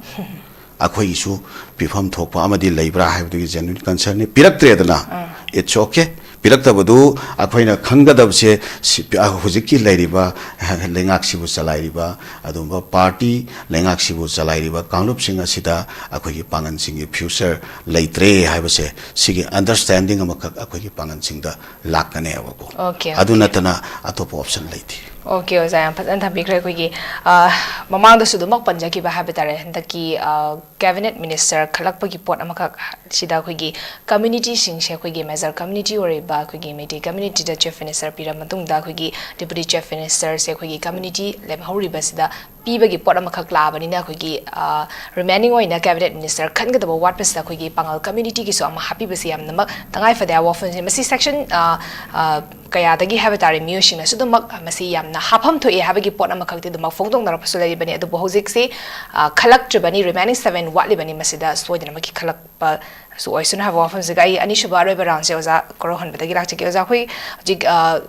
ꯑꯩꯈꯣꯏꯒꯤꯁꯨ ꯄꯤꯐꯝ ꯊꯣꯛꯄ ꯑꯃꯗꯤ ꯂꯩꯕ꯭ꯔꯥ ꯍꯥꯏꯕꯗꯨꯒꯤ ꯖꯦꯅ꯭ꯌꯨꯟ ꯀꯟꯁꯔꯟꯅꯤ꯫ ꯄꯤꯔꯛꯇ꯭ꯔꯦꯗꯅ, ꯑꯥ꯫ It's okay꯫ ꯄꯤꯔꯛꯇꯕꯗꯨ ꯑꯩꯈꯣꯏꯅ ꯈꯪꯒꯗꯕꯁꯦ ꯁꯤ-, ꯄꯤ-, ꯑ, ꯍꯧꯖꯤꯛꯀꯤ ꯂꯩꯔꯤꯕ ꯂꯩꯉꯥꯛꯁꯤꯕꯨ ꯆꯂꯥꯏꯔꯤꯕ ꯑꯗꯨꯒꯨꯝꯕ ꯄꯥꯔꯇꯤ, ꯂꯩꯉꯥꯛꯁꯤꯕꯨ ꯆꯂꯥꯏꯔꯤꯕ ꯀꯥꯡꯂꯨꯞꯁꯤꯡ ꯑꯁꯤꯗ ꯑꯩꯈꯣꯏꯒꯤ ꯄꯥꯡꯒꯜꯁꯤꯡꯒꯤ ꯐ꯭ꯌꯨꯆꯔ ꯂꯩꯇ꯭ꯔꯦ ꯍꯥꯏꯕꯁꯦ, ꯁꯤꯒꯤ ꯑꯟꯗꯔꯁ꯭ꯇꯦꯟꯗꯤꯡ ꯑꯃꯈꯛ ꯑꯩꯈꯣꯏꯒꯤ ꯄꯥꯡꯒꯜꯁꯤꯡꯗ ꯂꯥꯛꯀꯅꯦꯕꯀꯣ꯫ Okay, ꯑꯗꯨ okay. ꯅꯠꯇꯅ ꯑꯇꯣꯞꯄ ꯑꯣꯞꯁꯟ ꯂꯩꯇꯦ꯫ Okay, ꯑꯣꯖꯥ, ꯌꯥꯝ ꯐꯖꯅ ꯊꯝꯕꯤꯈ꯭ꯔꯦ꯫ ꯑꯩꯈꯣꯏꯒꯤ, ꯑ, ꯃꯃꯥꯡꯗꯁꯨ ꯑꯗꯨꯃꯛ ꯄꯟꯖꯈꯤꯕ ꯍꯥꯏꯕ ꯇꯥꯔꯦ, ꯍꯟꯗꯛꯀꯤ, ꯑ, ꯀꯦꯕꯤꯅꯦꯠ ꯃꯤꯅꯤꯁꯇꯔ ꯈꯜꯂꯛꯄꯒꯤ ꯄꯣꯠ ꯑꯃꯈꯛ ꯁꯤꯗ ꯑꯩꯈꯣꯏꯒꯤ ꯀꯝꯃ꯭ꯌꯨꯅꯤꯇꯤꯁꯤꯡꯁꯦ, ꯑꯩꯈꯣꯏꯒꯤ ꯃꯦꯖꯔ ꯀꯝꯃ꯭ꯌꯨꯅꯤꯇꯤ ꯑꯣꯏꯔꯤꯕ ꯑꯩꯈꯣꯏꯒꯤ ꯃꯩꯇꯩ ꯀꯝꯃ꯭ꯌꯨꯅꯤꯇꯤꯗ ꯆꯤꯐ ꯃꯤꯅꯤꯁꯇꯔ ꯄꯤꯔ ꯃꯇꯨꯡꯗ, ꯑꯩꯈꯣꯏꯒꯤ ꯗꯤꯄꯨꯇꯤ ꯆꯤꯐ ꯃꯤꯅꯤꯁꯇꯔꯁꯦ ꯑꯩꯈꯣꯏꯒꯤ ꯀꯝꯃ꯭ꯌꯨꯅꯤꯇꯤ ꯂꯦꯝꯍꯧꯔꯤꯕꯁꯤꯗ ꯄꯤꯕꯒꯤ ꯄꯣꯠ ꯑꯃꯈꯛ ꯂꯥꯛꯑꯕꯅꯤꯅ, ꯑꯩꯈꯣꯏꯒꯤ, ꯑ, ꯔꯤꯃꯦꯅꯤꯡ ꯑꯣꯏꯅ ꯀꯦꯕꯤꯅꯦꯠ ꯃꯤꯅꯤꯁꯇꯔ ꯈꯟꯒꯗꯕ ꯋꯥꯠꯄꯁꯤꯗ ꯑꯩꯈꯣꯏꯒꯤ ꯄꯥꯉꯜ ꯀꯝꯃ꯭ꯌꯨꯅꯤꯇꯤꯒꯤꯁꯨ ꯑꯃ ꯍꯥꯞꯄꯤꯕꯁꯤ ꯌꯥꯝꯅꯃꯛ ꯇꯉꯥꯏ ꯐꯗꯦ ꯍꯥꯏꯕ ꯋꯥꯐꯝꯁꯦ꯫ ꯃꯁꯤ ꯁꯦꯛꯁꯟ, ꯑ, ꯑ, ꯀꯌꯥꯗꯒꯤ ꯍꯥꯏꯕ ꯇꯥꯔꯦ, ꯃꯤꯑꯣꯏꯁꯤꯡꯅꯁꯨ ꯑꯗꯨꯃꯛ ꯃꯁꯤ ꯌꯥꯝꯅ ꯍꯥꯞꯐꯝ ꯊꯣꯛꯑꯦ ꯍꯥꯏꯕꯒꯤ ꯄꯣꯠ ꯑꯃꯈꯛꯇꯤ ꯑꯗꯨꯃꯛ ꯐꯣꯡꯗꯣꯛꯅꯔꯛꯄꯁꯨ ꯂꯩꯔꯤꯕꯅꯤ꯫ ꯑꯗꯨꯕꯨ ꯍꯧꯖꯤꯛꯁꯤ, ꯑ, ꯈꯜꯂꯛꯇ꯭ꯔꯤꯕꯅꯤ, ꯔꯤꯃꯦꯅꯤꯡ ꯁꯚꯦꯟ ꯋꯥꯠꯂꯤꯕꯅꯤ꯫ ꯃꯁꯤꯗ ꯁꯣꯏꯗꯅꯃꯛꯀꯤ ꯈꯜꯂꯛ ꯄꯁꯨ ꯑꯣꯏꯁꯅꯨ ꯍꯥꯏꯕ ꯋꯥꯐꯝꯁꯤꯒ ꯑꯩ ꯑꯅꯤꯁꯨꯕ ꯑꯔꯣꯏꯕ ꯔꯥꯎꯟꯁꯦ ꯑꯣꯖꯥ ꯀꯣꯔꯧꯍꯟꯕꯗꯒꯤ ꯂꯥꯛꯆꯒꯦ꯫ ꯑꯣꯖꯥ, ꯑꯩꯈꯣꯏ ꯍꯧꯖꯤꯛ, ꯑ,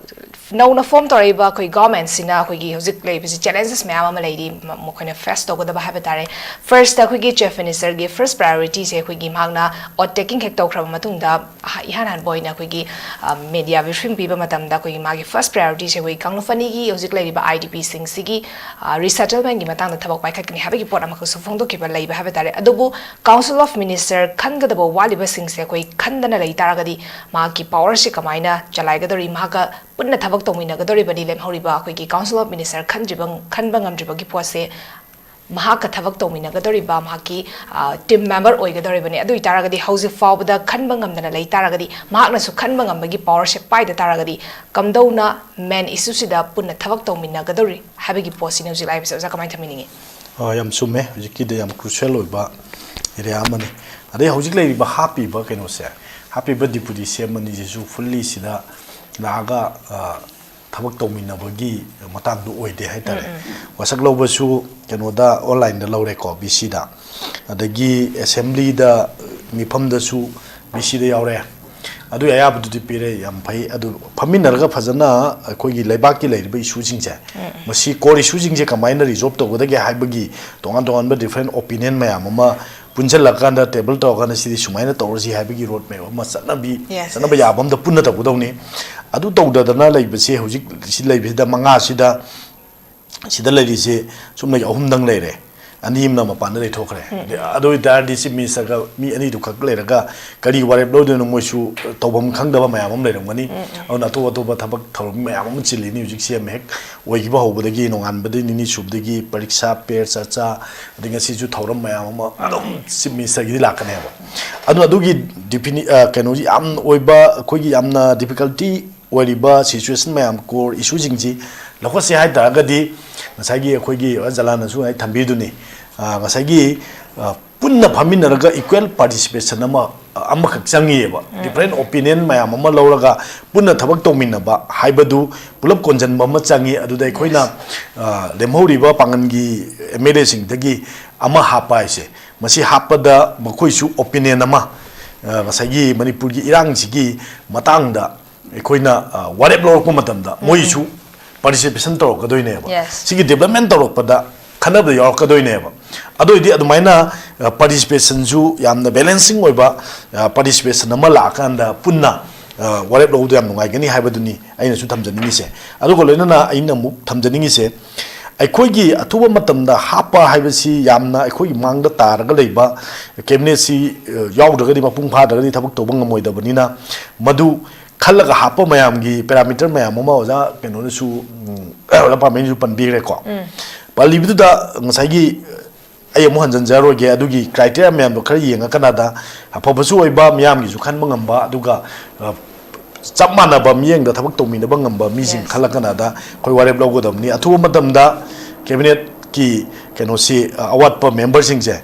ꯅꯧꯅ ꯐꯣꯔꯝ ꯇꯧꯔꯛꯏꯕ ꯑꯩꯈꯣꯏ ꯒꯚꯔꯟꯃꯦꯟꯠꯁꯤꯅ ꯑꯩꯈꯣꯏꯒꯤ ꯍꯧꯖꯤꯛ ꯂꯩꯔꯤꯕꯁꯤ ꯆꯦꯂꯦꯟꯖꯦꯁ ꯃꯌꯥꯝ ꯑꯃ ꯂꯩꯔꯤ, ꯃ-, ꯃꯈꯣꯏꯅ ꯐꯦꯁ ꯇꯧꯒꯗꯕ ꯍꯥꯏꯕ ꯇꯥꯔꯦ꯫ ꯐꯥꯔꯁꯇ ꯑꯩꯈꯣꯏꯒꯤ ꯆꯤꯐ ꯃꯤꯅꯤꯁꯇꯔꯒꯤ ꯐꯥꯔꯁ ꯄ꯭ꯔꯥꯏꯌꯣꯔꯤꯇꯤꯁꯦ ꯑꯩꯈꯣꯏꯒꯤ ꯃꯍꯥꯛꯅ ꯑꯣꯠ ꯇꯦꯀꯤꯡ ꯍꯦꯛ ꯇꯧꯈ꯭ꯔꯕ ꯃꯇꯨꯡꯗ ꯑꯍ-, ꯏꯍꯥꯟ ꯍꯥꯟꯕ ꯑꯣꯏꯅ ꯑꯩꯈꯣꯏꯒꯤ, ꯑ, ꯃꯦꯗꯤꯌꯥ ꯕ꯭ꯔꯤꯐꯤꯡ ꯄꯤꯕ ꯃꯇꯝꯗ ꯑꯩꯈꯣꯏꯒꯤ ꯃꯥꯒꯤ ꯐꯥꯔꯁ ꯄ꯭ꯔꯥꯏꯌꯣꯔꯤꯇꯤꯁꯦ ꯑꯩꯈꯣꯏꯒꯤ ꯀꯥꯡꯂꯨꯞ ꯑꯅꯤꯒꯤ ꯍꯧꯖꯤꯛ ꯂꯩꯔꯤꯕ ꯑꯥꯏ ꯗꯤ ꯄꯤꯁꯤꯡꯁꯤꯒꯤ, ꯑ, ꯔꯤꯁꯦꯇꯜꯃꯦꯟꯠꯀꯤ ꯃꯇꯥꯡꯗ ꯊꯕꯛ ꯄꯥꯏꯈꯠꯀꯅꯤ ꯍꯥꯏꯕꯒꯤ ꯄꯣꯠ ꯑꯃꯈꯛꯁꯨ ꯐꯣꯡꯗꯣꯛꯈꯤꯕ ꯂꯩꯕ ꯍꯥꯏꯕ ꯇꯥꯔꯦ꯫ ꯑꯗꯨꯕꯨ ꯀꯥꯎꯟꯁꯤꯜ ꯑꯣꯐ ꯃꯤꯅꯤꯁꯇꯔ ꯈꯟꯒꯗꯕ ꯋꯥꯠꯂꯤꯕꯁꯤꯡꯁꯦ ꯑꯩꯈꯣꯏ ꯈꯟꯗꯅ ꯂꯩ ꯇꯥꯔꯒꯗꯤ ꯃꯍꯥꯛꯀꯤ ꯄꯋꯥꯔꯁꯤ ꯀꯃꯥꯏꯅ ꯆꯂꯥꯏꯒꯗꯧꯔꯤ? ꯃꯍꯥꯛꯀ ꯄꯨꯟꯅ ꯊꯕꯛ ꯇꯧꯃꯤꯟꯅꯒꯗꯧꯔꯤꯕꯅꯤ ꯂꯦꯝꯍꯧꯔꯤꯕ ꯑꯩꯈꯣꯏꯒꯤ ꯀꯥꯎꯟꯁꯤꯜ ꯑꯣꯐ ꯃꯤꯅꯤꯁꯇꯔ ꯈꯟꯗ꯭ꯔꯤꯕ, ꯈꯟꯕ ꯉꯝꯗ꯭ꯔꯤꯕꯒꯤ ꯄꯣꯠꯁꯦ ꯃꯍꯥꯛꯀ ꯊꯕꯛ ꯇꯧꯃꯤꯟꯅꯒꯗꯧꯔꯤꯕ ꯃꯍꯥꯛꯀꯤ, ꯑ, ꯇꯤꯝ ꯃꯦꯝꯕꯔ ꯑꯣꯏꯒꯗꯧꯔꯤꯕꯅꯤ꯫ ꯑꯗꯨ ꯑꯣꯏꯇꯥꯔꯒꯗꯤ ꯍꯧꯖꯤꯛ ꯐꯥꯎꯕꯗ ꯈꯟꯕ ꯉꯝꯗꯅ ꯂꯩ ꯇꯥꯔꯒꯗꯤ, ꯃꯍꯥꯛꯅꯁꯨ ꯈꯟꯕ ꯉꯝꯕꯒꯤ ꯄꯋꯥꯔꯁꯦ ꯄꯥꯏꯗ ꯇꯥꯔꯒꯗꯤ ꯀꯝꯗꯧꯅ ꯃꯦꯟ ꯏꯁꯨꯁꯤꯗ ꯄꯨꯟꯅ ꯊꯕꯛ ꯇꯧꯃꯤꯟꯅꯒꯗꯧꯔꯤ ꯍꯥꯏꯕꯒꯤ ꯄꯣꯠꯁꯤꯅꯤ ꯍꯧꯖꯤꯛ ꯂꯥꯛꯏꯕꯁꯦ꯫ ꯑꯣꯖꯥ, ꯀꯃꯥꯏꯅ ꯊꯝꯕꯤꯅꯤꯡꯉꯤ? ꯑ, ꯌꯥꯝ ꯆꯨꯝꯃꯦ꯫ ꯍꯧꯖꯤꯛꯀꯤꯗ ꯌꯥꯝ ꯀ꯭ꯔꯨꯁꯤꯌꯦꯜ ꯑꯣꯏꯕ ꯑꯦꯔꯤꯌꯥ ꯑꯃꯅꯤ꯫ ꯑꯗꯩ ꯍꯧꯖꯤꯛ ꯂꯩꯔꯤꯕ ꯍꯥꯞꯄꯤꯕ ꯀꯩꯅꯣꯁꯦ, ꯍꯥꯞꯄꯤꯕ ꯗꯤꯄꯨꯇꯤ ꯁꯤ ꯑꯦꯝ ꯑꯅꯤꯁꯤꯁꯨ ꯐꯨꯜꯂꯤ ꯁꯤꯗ ꯂꯥꯛꯑꯒ, ꯑ, ꯊꯕꯛ ꯇꯧꯃꯤꯟꯅꯕꯒꯤ ꯃꯇꯥꯡꯗꯣ ꯑꯣꯏꯗꯦ ꯍꯥꯏꯇꯥꯔꯦ꯫ ꯎꯝ, ꯎꯝ꯫ ꯋꯥꯁꯛ ꯂꯧꯕꯁꯨ ꯀꯩꯅꯣꯗ, ꯑꯣꯟꯂꯥꯏꯟꯗ ꯂꯧꯔꯦꯀꯣ, ꯕꯤ ꯁꯤꯗ꯫ ꯑꯗꯒꯤ ꯑꯦꯁꯦꯝꯕ꯭ꯂꯤꯗ, ꯃꯤꯐꯝꯗꯁꯨ ꯕꯤ ꯁꯤꯗ ꯌꯥꯎꯔꯦ꯫ ꯑꯗꯨꯒꯤ ꯑꯌꯥꯕꯗꯨꯗꯤ ꯄꯤꯔꯦ, ꯌꯥꯝ ꯐꯩ꯫ ꯑꯗꯨ ꯐꯝꯃꯤꯟꯅꯔꯒ ꯐꯖꯅ ꯑꯩꯈꯣꯏꯒꯤ ꯂꯩꯕꯥꯛꯀꯤ ꯂꯩꯔꯤꯕ ꯏꯁꯨꯁꯤꯡꯁꯦ, ꯎꯝ, ꯎꯝ꯫ ꯃꯁꯤ ꯀꯣꯔ ꯏꯁꯨꯁꯤꯡꯁꯦ ꯀꯃꯥꯏꯅ ꯔꯤꯖꯣꯜꯕ ꯇꯧꯒꯗꯒꯦ ꯍꯥꯏꯕꯒꯤ ꯇꯣꯉꯥꯟ ꯇꯣꯉꯥꯟꯕ ꯗꯤꯐ꯭ꯔꯦꯟ ꯑꯣꯄꯤꯅꯤꯌꯟ ꯃꯌꯥꯝ ꯑꯃ ꯄꯨꯟꯁꯤꯜꯂꯀꯥꯟꯗ, ꯇꯦꯕꯜ ꯇꯧꯔꯀꯥꯟꯗ, ꯁꯤꯗꯤ ꯁꯨꯃꯥꯏꯅ ꯇꯧꯔꯁꯤ ꯍꯥꯏꯕꯒꯤ ꯔꯣꯗ ꯃꯦꯞ ꯑꯃ ꯆꯠꯅꯕꯤ, Yes, ꯆꯠꯅꯕ yes. ꯌꯥꯕ ꯑꯃꯗ ꯄꯨꯟꯅ ꯇꯧꯒꯗꯧꯅꯤ꯫ ꯑꯗꯨ ꯇꯧꯗꯗꯅ ꯂꯩꯕꯁꯦ, ꯍꯧꯖꯤꯛ ꯁꯤ ꯂꯩꯕꯁꯤꯗ ꯃꯉꯥꯁꯤꯗ, ꯁꯤꯗ ꯂꯩꯔꯤꯁꯦ ꯆꯨꯝꯅꯒꯤ ꯑꯍꯨꯝꯗꯪ ꯂꯩꯔꯦ, ꯑꯅꯤ ꯑꯃꯅ ꯃꯄꯥꯟꯗ ꯂꯩꯊꯣꯛꯈ꯭ꯔꯦ꯫ ꯎꯝ꯫ ꯑꯗꯨ ꯑꯣꯏꯇꯥꯔꯗꯤ ꯆꯤꯐ ꯃꯤꯅꯤꯁꯇꯔꯒ ꯃꯤ ꯑꯅꯤꯗꯨꯈꯛ ꯂꯩꯔꯒ ꯀꯔꯤ ꯋꯥꯔꯦꯞ ꯂꯧꯗꯣꯏꯅꯣ? ꯃꯣꯏꯁꯨ ꯇꯧꯐꯝ ꯈꯪꯗꯕ ꯃꯌꯥꯝ ꯑꯃ ꯂꯩꯔꯝꯒꯅꯤ꯫ ꯎꯝ, ꯎꯝ꯫ ꯑꯗꯨꯅ ꯑꯇꯣꯞ ꯑꯇꯣꯞꯄ ꯊꯕꯛ ꯊꯧꯔꯝ ꯃꯌꯥꯝ ꯑꯃ ꯆꯤꯜꯂꯤꯅꯤ ꯍꯧꯖꯤꯛꯁꯦ꯫ ꯍꯦꯛ ꯑꯣꯏꯈꯤꯕ ꯍꯧꯕꯗꯒꯤ, ꯅꯣꯡꯉꯥꯟꯕꯗꯒꯤ ꯅꯤꯅꯤ ꯁꯨꯕꯗꯒꯤ ꯄꯔꯤꯈꯥ ꯄꯦ ꯆꯔꯆꯥ, ꯑꯗꯩ ꯉꯁꯤꯁꯨ ꯊꯧꯔꯝ ꯃꯌꯥꯝ ꯑꯃ ꯑꯗꯨꯝ ꯆꯤꯐ ꯃꯤꯅꯤꯁꯇꯔꯒꯤꯗꯤ ꯂꯥꯛꯀꯅꯦꯕ꯫ ꯑꯗꯨꯅ ꯑꯗꯨꯒꯤ ꯗꯤꯐꯤꯅꯤ-, ꯑ, ꯀꯩꯅꯣꯁꯤ ꯌꯥꯝ ꯑꯣꯏꯕ, ꯑꯩꯈꯣꯏꯒꯤ ꯌꯥꯝꯅ ꯗꯤꯐꯤꯀꯜꯇꯤ ꯑꯣꯏꯔꯤꯕ ꯁꯤꯆꯨꯋꯦꯁꯟ ꯃꯌꯥꯝ, ꯀꯣꯔ ꯏꯁꯨꯁꯤꯡꯁꯤ ꯂꯧꯈꯠꯁꯦ ꯍꯥꯏ ꯇꯥꯔꯒꯗꯤ, ꯉꯁꯥꯏꯒꯤ ꯑꯩꯈꯣꯏꯒꯤ ꯑꯣꯖꯥ ꯖꯂꯥꯟꯅꯁꯨ ꯉꯁꯥꯏ ꯊꯝꯕꯤꯗꯨꯅꯤ, ꯑ, ꯉꯁꯥꯏꯒꯤ, ꯑ, ꯄꯨꯟꯅ ꯐꯝꯃꯤꯟꯅꯔꯒ ꯏꯀ꯭ꯋꯦꯜ ꯄꯥꯔꯇꯤꯁꯤꯄꯦꯁꯟ ꯑꯃ, ꯑ, ꯑꯃꯈꯛ ꯆꯪꯉꯤꯑꯕ꯫ ꯎꯝ, ꯗꯤꯐ꯭ꯔꯦꯟ ꯎꯝ꯫ ꯑꯣꯄꯤꯅꯤꯌꯟ ꯃꯌꯥꯝ ꯑꯃ ꯂꯧꯔꯒ ꯄꯨꯟꯅ ꯊꯕꯛ ꯇꯧꯃꯤꯟꯅꯕ ꯍꯥꯏꯕꯗꯨ ꯄꯨꯂꯞ ꯀꯣꯟꯁꯤꯟꯕ ꯑꯃ ꯆꯪꯉꯤ꯫ ꯑꯗꯨꯗ ꯑꯩꯈꯣꯏꯅ, Yes. ꯑ, ꯂꯦꯝꯍꯧꯔꯤꯕ ꯄꯥꯡꯒꯜꯒꯤ ꯑꯦꯝ ꯑꯦꯜ ꯑꯦꯁꯤꯡꯗꯒꯤ ꯑꯃ ꯍꯥꯞꯄ ꯍꯥꯏꯁꯦ, ꯃꯁꯤ ꯍꯥꯞꯄꯗ ꯃꯈꯣꯏꯁꯨ ꯑꯣꯄꯤꯅꯤꯌꯟ ꯑꯃ, ꯑ, ꯉꯁꯥꯏꯒꯤ ꯃꯅꯤꯄꯨꯔꯒꯤ ꯏꯔꯥꯡꯁꯤꯒꯤ ꯃꯇꯥꯡꯗ ꯑꯩꯈꯣꯏꯅ, ꯑ, ꯋꯥꯔꯦꯞ ꯂꯧꯔꯛꯄ ꯃꯇꯝꯗ ꯎꯝ, ꯃꯣꯏꯁꯨ ꯎꯝ꯫ ꯄꯥꯔꯇꯤꯁꯤꯄꯦꯁꯟ ꯇꯧꯔꯛꯀꯗꯣꯏꯅꯦꯕ꯫ Yes. ꯁꯤꯒꯤ ꯗꯤꯕ꯭ꯂꯞꯃꯦꯟ ꯇꯧꯔꯛꯄꯗ ꯈꯟꯅꯕꯗ ꯌꯥꯎꯔꯛꯀꯗꯣꯏꯅꯦꯕ꯫ ꯑꯗꯨ ꯑꯣꯏꯗꯤ ꯑꯗꯨꯃꯥꯏꯅ, ꯑ, ꯄꯥꯔꯇꯤꯁꯤꯄꯦꯁꯟꯁꯨ ꯌꯥꯝꯅ ꯕꯦꯂꯦꯟꯁꯤꯡ ꯑꯣꯏꯕ, ꯑ, ꯄꯥꯔꯇꯤꯁꯤꯄꯦꯁꯟ ꯑꯃ ꯂꯥꯛꯑꯀꯥꯟꯗ ꯄꯨꯟꯅ, ꯑ, ꯋꯥꯔꯦꯞ ꯂꯧꯕꯗꯣ ꯌꯥꯝ ꯅꯨꯡꯉꯥꯏꯒꯅꯤ ꯍꯥꯏꯕꯗꯨꯅꯤ ꯑꯩꯅꯁꯨ ꯊꯝꯖꯅꯤꯡꯉꯤꯁꯦ꯫ ꯑꯗꯨꯒ ꯂꯣꯏꯅꯅ ꯑꯩꯅ ꯑꯃꯨꯛ ꯊꯝꯖꯅꯤꯡꯉꯤꯁꯦ, ꯑꯩꯈꯣꯏꯒꯤ ꯑꯊꯨꯕ ꯃꯇꯝꯗ ꯍꯥꯞꯄ ꯍꯥꯏꯕꯁꯤ ꯌꯥꯝꯅ ꯑꯩꯈꯣꯏꯒꯤ ꯃꯥꯡꯗ ꯇꯥꯔꯒ ꯂꯩꯕ ꯀꯦꯕꯤꯅꯦꯠꯁꯤ, ꯑ, ꯌꯥꯎꯗ꯭ꯔꯒꯗꯤ, ꯃꯄꯨꯡ ꯐꯥꯗ꯭ꯔꯒꯗꯤ ꯊꯕꯛ ꯇꯧꯕ ꯉꯝꯃꯣꯏꯗꯕꯅꯤꯅ, ꯃꯗꯨ ꯈꯜꯂꯒ ꯍꯥꯞꯄ ꯃꯌꯥꯝꯒꯤ ꯄꯦꯔꯥꯃꯤꯇꯔ ꯃꯌꯥꯝ ꯑꯃ ꯑꯣꯖꯥ ꯀꯩꯅꯣꯅꯁꯨ, ꯎꯝ, ꯑꯣꯖꯥ ꯄꯥꯃꯦꯟꯁꯨ ꯄꯟꯕꯤꯈ꯭ꯔꯦꯀꯣ꯫ ꯎꯝ꯫ ꯄꯜꯂꯤꯕꯗꯨꯗ ꯉꯁꯥꯏꯒꯤ ꯑꯩ ꯑꯃꯨꯛ ꯍꯟꯖꯤꯟꯖꯔꯣꯏꯒꯦ, ꯑꯗꯨꯒꯤ ꯀ꯭ꯔꯥꯏꯇꯦꯔꯤꯌꯥ ꯃꯌꯥꯝꯗꯣ ꯈꯔ ꯌꯦꯡꯉꯀꯥꯟꯗ ꯑꯐꯕꯁꯨ ꯑꯣꯏꯕ, ꯃꯤꯌꯥꯝꯒꯤꯁꯨ ꯈꯟꯕ ꯉꯝꯕ, ꯑꯗꯨꯒ, ꯑ, ꯆꯞ ꯃꯥꯟꯅꯕ ꯃꯤꯠꯌꯦꯡꯗ ꯊꯕꯛ ꯇꯧꯃꯤꯟꯅꯕ ꯉꯝꯕ ꯃꯤꯁꯤꯡ Yes. ꯈꯜꯂꯀꯥꯟꯗ ꯑꯩꯈꯣꯏ ꯋꯥꯔꯦꯞ ꯂꯧꯒꯗꯕꯅꯤ꯫ ꯑꯊꯨꯕ ꯃꯇꯝꯗ ꯀꯦꯕꯤꯅꯦꯠꯀꯤ ꯀꯩꯅꯣꯁꯤ, ꯑ, ꯑꯋꯥꯠꯄ ꯃꯦꯝꯕꯔꯁꯤꯡꯁꯦ,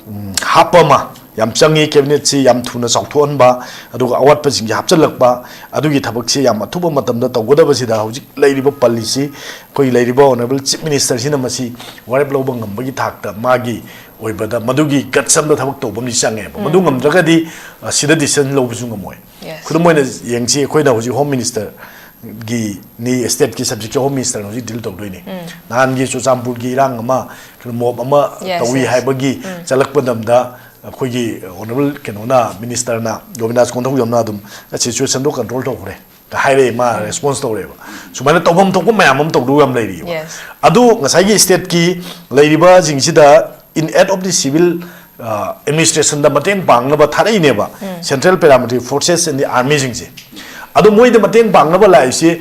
ꯎꯝ, ꯍꯥꯞꯄ ꯑꯃ ꯌꯥꯝ ꯆꯪꯉꯤ꯫ ꯀꯦꯕꯤꯅꯦꯠꯁꯤ ꯌꯥꯝ ꯊꯨꯅ ꯆꯥꯎꯊꯣꯛꯍꯟꯕ, ꯑꯗꯨꯒ ꯑꯋꯥꯠꯄꯁꯤꯡꯁꯦ ꯍꯥꯞꯆꯤꯜꯂꯛꯄ, ꯑꯗꯨꯒꯤ ꯊꯕꯛꯁꯤ ꯌꯥꯝ ꯑꯊꯨꯕ ꯃꯇꯝꯗ ꯇꯧꯒꯗꯕꯁꯤꯗ ꯍꯧꯖꯤꯛ ꯂꯩꯔꯤꯕ ꯄꯜꯂꯤꯁꯤ ꯑꯩꯈꯣꯏꯒꯤ ꯂꯩꯔꯤꯕ ꯑꯣꯅꯔꯦꯕꯜ ꯆꯤꯐ ꯃꯤꯅꯤꯁꯇꯔꯁꯤꯅ ꯃꯁꯤ ꯋꯥꯔꯦꯞ ꯂꯧꯕ ꯉꯝꯕꯒꯤ ꯊꯥꯛꯇ ꯃꯥꯒꯤ ꯑꯣꯏꯕꯗ ꯃꯗꯨꯒꯤ ꯒꯠꯁ ꯑꯃꯗ ꯊꯕꯛ ꯇꯧꯕ ꯑꯃꯗꯤ ꯆꯪꯉꯦꯕ꯫ ꯃꯗꯨ ꯉꯝꯗ꯭ꯔꯒꯗꯤ, ꯑ, ꯁꯤꯗ ꯗꯤꯁꯤꯖꯟ ꯂꯧꯕꯁꯨ ꯉꯝꯃꯣꯏ꯫ Yes. ꯈꯨꯗꯝ ꯑꯣꯏꯅ ꯌꯦꯡꯁꯤ, ꯑꯩꯈꯣꯏꯅ ꯍꯧꯖꯤꯛ ꯍꯣꯝ ꯃꯤꯅꯤꯁꯇꯔꯒꯤ ꯅꯤ, ꯁ꯭ꯇꯦꯠꯀꯤ ꯁꯕꯖꯦꯛꯁꯦ ꯍꯣꯝ ꯃꯤꯅꯤꯁꯇꯔꯅ ꯍꯧꯖꯤꯛ ꯗꯤꯜ ꯇꯧꯗꯣꯏꯅꯤ꯫ ꯅꯍꯥꯟꯒꯤ ꯆꯨꯔꯆꯥꯟꯄꯨꯔꯒꯤ ꯏꯔꯥꯡ ꯑꯃ, ꯀꯩꯅꯣ, ꯃꯣꯞ ꯑꯃ Yes, ꯇꯧꯏ yes. ꯍꯥꯏꯕꯒꯤ ꯆꯠꯂꯛꯄ ꯃꯇꯝꯗ ꯑꯩꯈꯣꯏꯒꯤ ꯑꯣꯅꯔꯦꯕꯜ ꯀꯩꯅꯣꯅ, ꯃꯤꯅꯤꯁꯇꯔꯅ, ꯒꯣꯕꯤꯟꯗꯥꯁ ꯀꯣꯟꯊꯧꯖꯝꯅ ꯑꯗꯨꯝ ꯁꯤꯆꯨꯋꯦꯁꯟꯗꯣ ꯀꯟꯇ꯭ꯔꯣꯜ ꯇꯧꯈ꯭ꯔꯦ ꯍꯥꯏꯔꯛꯑꯦ꯫ ꯃꯥ ꯔꯦꯁꯄꯣꯟꯁ ꯇꯧꯔꯛꯑꯦꯕ꯫ ꯁꯨꯃꯥꯏꯅ ꯇꯧꯐꯝ ꯊꯣꯛꯄ ꯃꯌꯥꯝ ꯑꯃ ꯇꯧꯗꯧ ꯌꯥꯝ ꯂꯩꯔꯤꯑꯕ꯫ Yes. ꯑꯗꯨ ꯉꯁꯥꯏꯒꯤ ꯁ꯭ꯇꯦꯠꯀꯤ ꯂꯩꯔꯤꯕꯁꯤꯡꯁꯤꯗ in aid of the civil, ꯑ, administrationꯗ ꯃꯇꯦꯡ ꯄꯥꯡꯅꯕ ꯊꯥꯔꯛꯏꯅꯦꯕ, Central Paramilitary Forces and the Armyꯁꯤꯡꯁꯦ꯫ ꯑꯗꯣ ꯃꯣꯏꯗ ꯃꯇꯦꯡ ꯄꯥꯡꯅꯕ ꯂꯥꯛꯏꯁꯦ,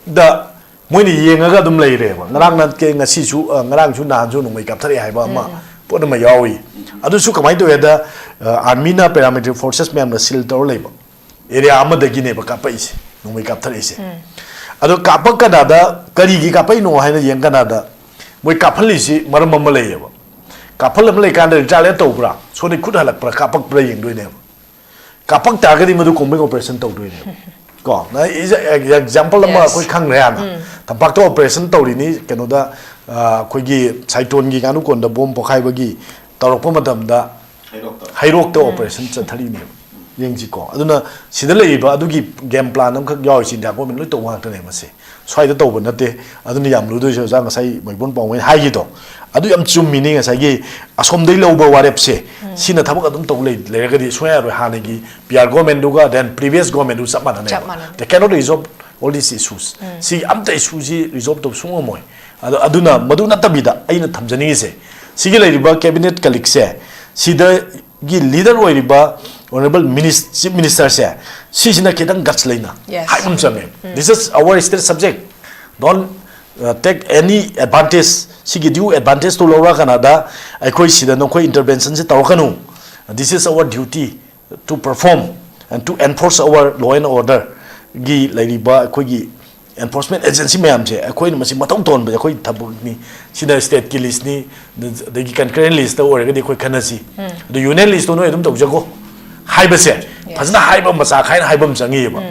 ꯗ ꯃꯣꯏꯅ ꯌꯦꯡꯉꯒ ꯑꯗꯨꯝ ꯂꯩꯔꯦꯕ꯫ ꯉꯔꯥꯡ ꯅꯠꯇꯦ, ꯉꯁꯤꯁꯨ, ꯑ, ꯉꯔꯥꯡꯁꯨ ꯅꯍꯥꯟꯁꯨ ꯅꯣꯡꯃꯩ ꯀꯥꯞꯊꯔꯛꯑꯦ ꯍꯥꯏꯕ ꯑꯃ ꯄꯣꯠ ꯑꯃ ꯌꯥꯎꯔꯤ꯫ ꯑꯗꯨꯁꯨ ꯀꯃꯥꯏꯅ ꯇꯧꯋꯦꯗ, ꯑ, Armyꯅ Paramilitary Forces ꯃꯌꯥꯝꯅ ꯁꯤꯜ ꯇꯧꯔ ꯂꯩꯕ ꯑꯦꯔꯤꯌꯥ ꯑꯃꯗꯒꯤꯅꯦꯕ ꯀꯥꯞꯄꯛꯏꯁꯦ, ꯅꯣꯡꯃꯩ ꯀꯥꯞꯊꯔꯛꯏꯁꯦ꯫ ꯑꯗꯣ ꯀꯥꯞꯄꯛ ꯀꯅꯥꯗ, ꯀꯔꯤꯒꯤ ꯀꯥꯞꯄꯛꯏꯅꯣ ꯍꯥꯏꯅ ꯌꯦꯡ ꯀꯅꯥꯗ, ꯃꯣꯏ ꯀꯥꯞꯍꯜꯂꯤꯁꯤ ꯃꯔꯝ ꯑꯃ ꯂꯩꯌꯦꯕ꯫ ꯀꯥꯞꯍꯜ ꯑꯃ ꯂꯩꯀꯥꯟꯗ ꯔꯤꯇꯥꯂꯤꯌꯦꯠ ꯇꯧꯕ꯭ꯔꯥ, ꯁꯣꯝꯗ ꯈꯨꯠ ꯍꯜꯂꯛꯄ꯭ꯔꯥ, ꯀꯥꯞꯄꯛꯄ꯭ꯔꯥ ꯌꯦꯡꯗꯣꯏꯅꯦꯕ꯫ ꯀꯥꯞꯄꯛ ꯇꯥꯔꯒꯗꯤ ꯃꯗꯨ ꯀꯣꯝꯕꯤꯡ ꯑꯣꯄꯔꯦꯁꯟ ꯇꯧꯗꯣꯏꯅꯦꯕ꯫ ꯀꯣ, ꯅ ꯑꯦꯛꯖꯥꯝꯄꯜ ꯑꯃ Yes. ꯑꯩꯈꯣꯏ ꯈꯪꯈ꯭ꯔꯦ ꯍꯥꯟꯅ꯫ ꯇꯝꯄꯥꯛꯇ ꯑꯣꯄꯔꯦꯁꯟ ꯇꯧꯔꯤꯅꯤ, ꯀꯩꯅꯣꯗ, ꯑ, ꯑꯩꯈꯣꯏꯒꯤ ꯁꯥꯏꯇꯣꯟꯒꯤ ꯉꯥꯅꯨꯀꯣꯟꯗ ꯕꯣꯝ ꯄꯣꯈꯥꯏꯕꯒꯤ ꯇꯧꯔꯛꯄ ꯃꯇꯝꯗ ꯍꯩꯔꯣꯛꯇ꯫ ꯍꯩꯔꯣꯛꯇ ꯑꯣꯄꯔꯦꯁꯟ ꯆꯠꯊꯔꯤꯅꯦꯕ꯫ ꯌꯦꯡꯁꯤꯀꯣ꯫ ꯑꯗꯨꯅ ꯁꯤꯗ ꯂꯩꯔꯤꯕ ꯑꯗꯨꯒꯤ ꯒꯦꯝ ꯄ꯭ꯂꯥꯟ ꯑꯃꯈꯛ ꯌꯥꯎꯔꯤꯁꯤ ꯏꯟꯗꯤꯌꯥ ꯒꯣꯔꯃꯦꯟ ꯂꯣꯏ ꯇꯧꯕ ꯉꯥꯛꯇꯅꯦ ꯃꯁꯤ꯫ ꯁ꯭ꯋꯥꯏꯗ ꯇꯧꯕ ꯅꯠꯇꯦ꯫ ꯑꯗꯨꯅ ꯌꯥꯝ ꯂꯨꯗꯣꯏꯁꯦ ꯑꯣꯖꯥ ꯉꯁꯥꯏ ꯃꯩꯕꯣꯟ ꯄꯥꯎꯃꯩꯅ ꯍꯥꯏꯈꯤꯗꯣ꯫ ꯑꯗꯨ ꯌꯥꯝ ꯆꯨꯝꯃꯤꯅꯤ꯫ ꯉꯁꯥꯏꯒꯤ ꯑꯁꯣꯝꯗꯩ ꯂꯧꯕ ꯋꯥꯔꯦꯞꯁꯦ, ꯁꯤꯅ ꯊꯕꯛ ꯑꯗꯨꯝ ꯇꯧ ꯂꯩ-, ꯂꯩꯔꯒꯗꯤ ꯁꯨꯡꯌꯥ ꯌꯥꯔꯣꯏ꯫ ꯍꯥꯟꯅꯒꯤ ꯄꯤ ꯑꯥꯔ ꯒꯣꯔꯃꯦꯟꯗꯨꯒ then previous ꯒꯣꯔꯃꯦꯟꯗꯨ ꯆꯞ ꯃꯥꯟꯅꯅꯦꯕ꯫ ꯆꯞ ꯃꯥꯟꯅꯅꯤ꯫ They cannot resolve all these issues꯫ ꯁꯤ ꯑꯝꯇ ꯏꯁꯨꯁꯤ ꯔꯤꯖꯣꯜꯕ ꯇꯧꯕ ꯁꯨꯡꯉꯝ ꯉꯝꯃꯣꯏ꯫ ꯑꯗꯣ ꯑꯗꯨꯅ ꯃꯗꯨ ꯅꯠꯇꯕꯤꯗ ꯑꯩꯅ ꯊꯝꯖꯅꯤꯡꯉꯤꯁꯦ, ꯁꯤꯒꯤ ꯂꯩꯔꯤꯕ ꯀꯦꯕꯤꯅꯦꯠ ꯀꯂꯤꯛꯁꯦ, ꯁꯤꯗ ꯒꯤ ꯂꯤꯗꯔ ꯑꯣꯏꯔꯤꯕ ꯑꯣꯅꯔꯦꯕꯜ ꯃꯤꯅꯤꯁ-, ꯆꯤꯐ ꯃꯤꯅꯤꯁꯇꯔꯁꯦ, ꯁꯤꯁꯤꯅ ꯈꯤꯇꯪ ꯒꯠꯁ ꯂꯩꯅ Yes. ꯍꯥꯏꯕ ꯑꯃ ꯆꯪꯉꯦ꯫ This is our state subject. Don't, uh, take any advantage. ꯁꯤꯒꯤ ꯗ꯭ꯌꯨ ꯑꯦꯗꯚꯥꯟꯇꯦꯖꯇꯨ ꯂꯧꯔ ꯀꯅꯥꯗ ꯑꯩꯈꯣꯏ ꯁꯤꯗ ꯅꯈꯣꯏ ꯏꯟꯇꯔꯚꯦꯟꯁꯟꯁꯤ ꯇꯧꯔꯛꯀꯅꯨ꯫ This is our duty to perform and to enforce our law and order ꯒꯤ ꯂꯩꯔꯤꯕ ꯑꯩꯈꯣꯏꯒꯤ ꯑꯦꯟꯐꯣꯔꯁꯃꯦꯟ ꯑꯦꯖꯦꯟꯁꯤ ꯃꯌꯥꯝꯁꯦ ꯑꯩꯈꯣꯏꯅ ꯃꯁꯤ ꯃꯊꯧ ꯇꯧꯍꯟꯕꯁꯦ ꯑꯩꯈꯣꯏ ꯊꯕꯛꯅꯤ꯫ ꯁꯤꯅ ꯁ꯭ꯇꯦꯠꯀꯤ ꯂꯤꯁ꯭ꯠꯅꯤ, ꯑꯗꯒꯤ ꯀꯟꯀꯔꯦꯟ ꯂꯤꯁ꯭ꯠꯇ ꯑꯣꯏꯔꯒꯗꯤ ꯑꯩꯈꯣꯏ ꯈꯟꯅꯁꯤ, ꯑꯗꯨ ꯌꯨꯅꯤꯌꯟ ꯂꯤꯁ꯭ꯠꯇꯣ ꯅꯣꯏ ꯑꯗꯨꯝ ꯇꯧꯖꯈꯣ ꯍꯥꯏꯕꯁꯦ ꯐꯖꯅ ꯍꯥꯏꯕ ꯑꯃ, ꯃꯆꯥ ꯈꯥꯏꯅ ꯍꯥꯏꯕ ꯑꯃ ꯆꯪꯉꯤꯑꯕ꯫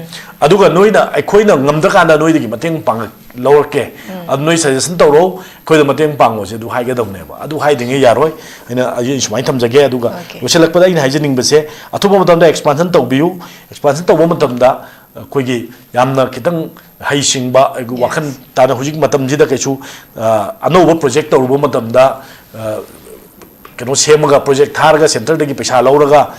ꯑꯗꯨꯒ ꯅꯣꯏꯅ, ꯑꯩꯈꯣꯏꯅ ꯉꯝꯗ꯭ꯔꯀꯥꯟꯗ ꯅꯣꯏꯗꯒꯤ ꯃꯇꯦꯡ ꯄꯥꯡꯉꯛ ꯂꯧꯔꯛꯀꯦ, ꯑꯗꯨ ꯅꯣꯏ ꯁꯖꯦꯁꯟ ꯇꯧꯔꯣ, ꯑꯩꯈꯣꯏꯗ ꯃꯇꯦꯡ ꯄꯥꯡꯉꯣꯁꯦ ꯑꯗꯨ ꯍꯥꯏꯒꯗꯕꯅꯦꯕ꯫ ꯑꯗꯨ ꯍꯥꯏꯗ꯭ꯔꯤꯉꯩ ꯌꯥꯔꯣꯏ꯫ ꯑꯩꯅ, ꯑꯩ ꯁꯨꯃꯥꯏꯅ ꯊꯝꯖꯒꯦ꯫ ꯑꯗꯨꯒ OK꯫ ꯂꯣꯏꯁꯤꯜꯂꯛꯄꯗ ꯑꯩꯅ ꯍꯥꯏꯖꯅꯤꯡꯕꯁꯦ, ꯑꯊꯨꯕ ꯃꯇꯝꯗ ꯑꯦꯛꯁꯄꯥꯟꯁꯟ ꯇꯧꯕꯤꯌꯨ꯫ ꯑꯦꯛꯁꯄꯥꯟꯁꯟ ꯇꯧꯕ ꯃꯇꯝꯗ ꯑꯩꯈꯣꯏꯒꯤ ꯌꯥꯝꯅ ꯈꯤꯇꯪ ꯍꯩꯁꯤꯡꯕ, ꯑꯩꯒꯤ ꯋꯥꯈꯜ ꯇꯥꯅ ꯍꯧꯖꯤꯛ ꯃꯇꯝꯁꯤꯗ ꯀꯩꯁꯨ, ꯑ, ꯑꯅꯧꯕ ꯄ꯭ꯔꯣꯖꯦꯛ ꯇꯧꯔꯨꯕ ꯃꯇꯝꯗ, ꯑ, ꯀꯩꯅꯣ ꯁꯦꯝꯃꯒ, ꯄ꯭ꯔꯣꯖꯦꯛ ꯊꯥꯔꯒ, ꯁꯦꯟꯇꯔꯗꯒꯤ ꯄꯩꯁꯥ ꯂꯧꯔꯒ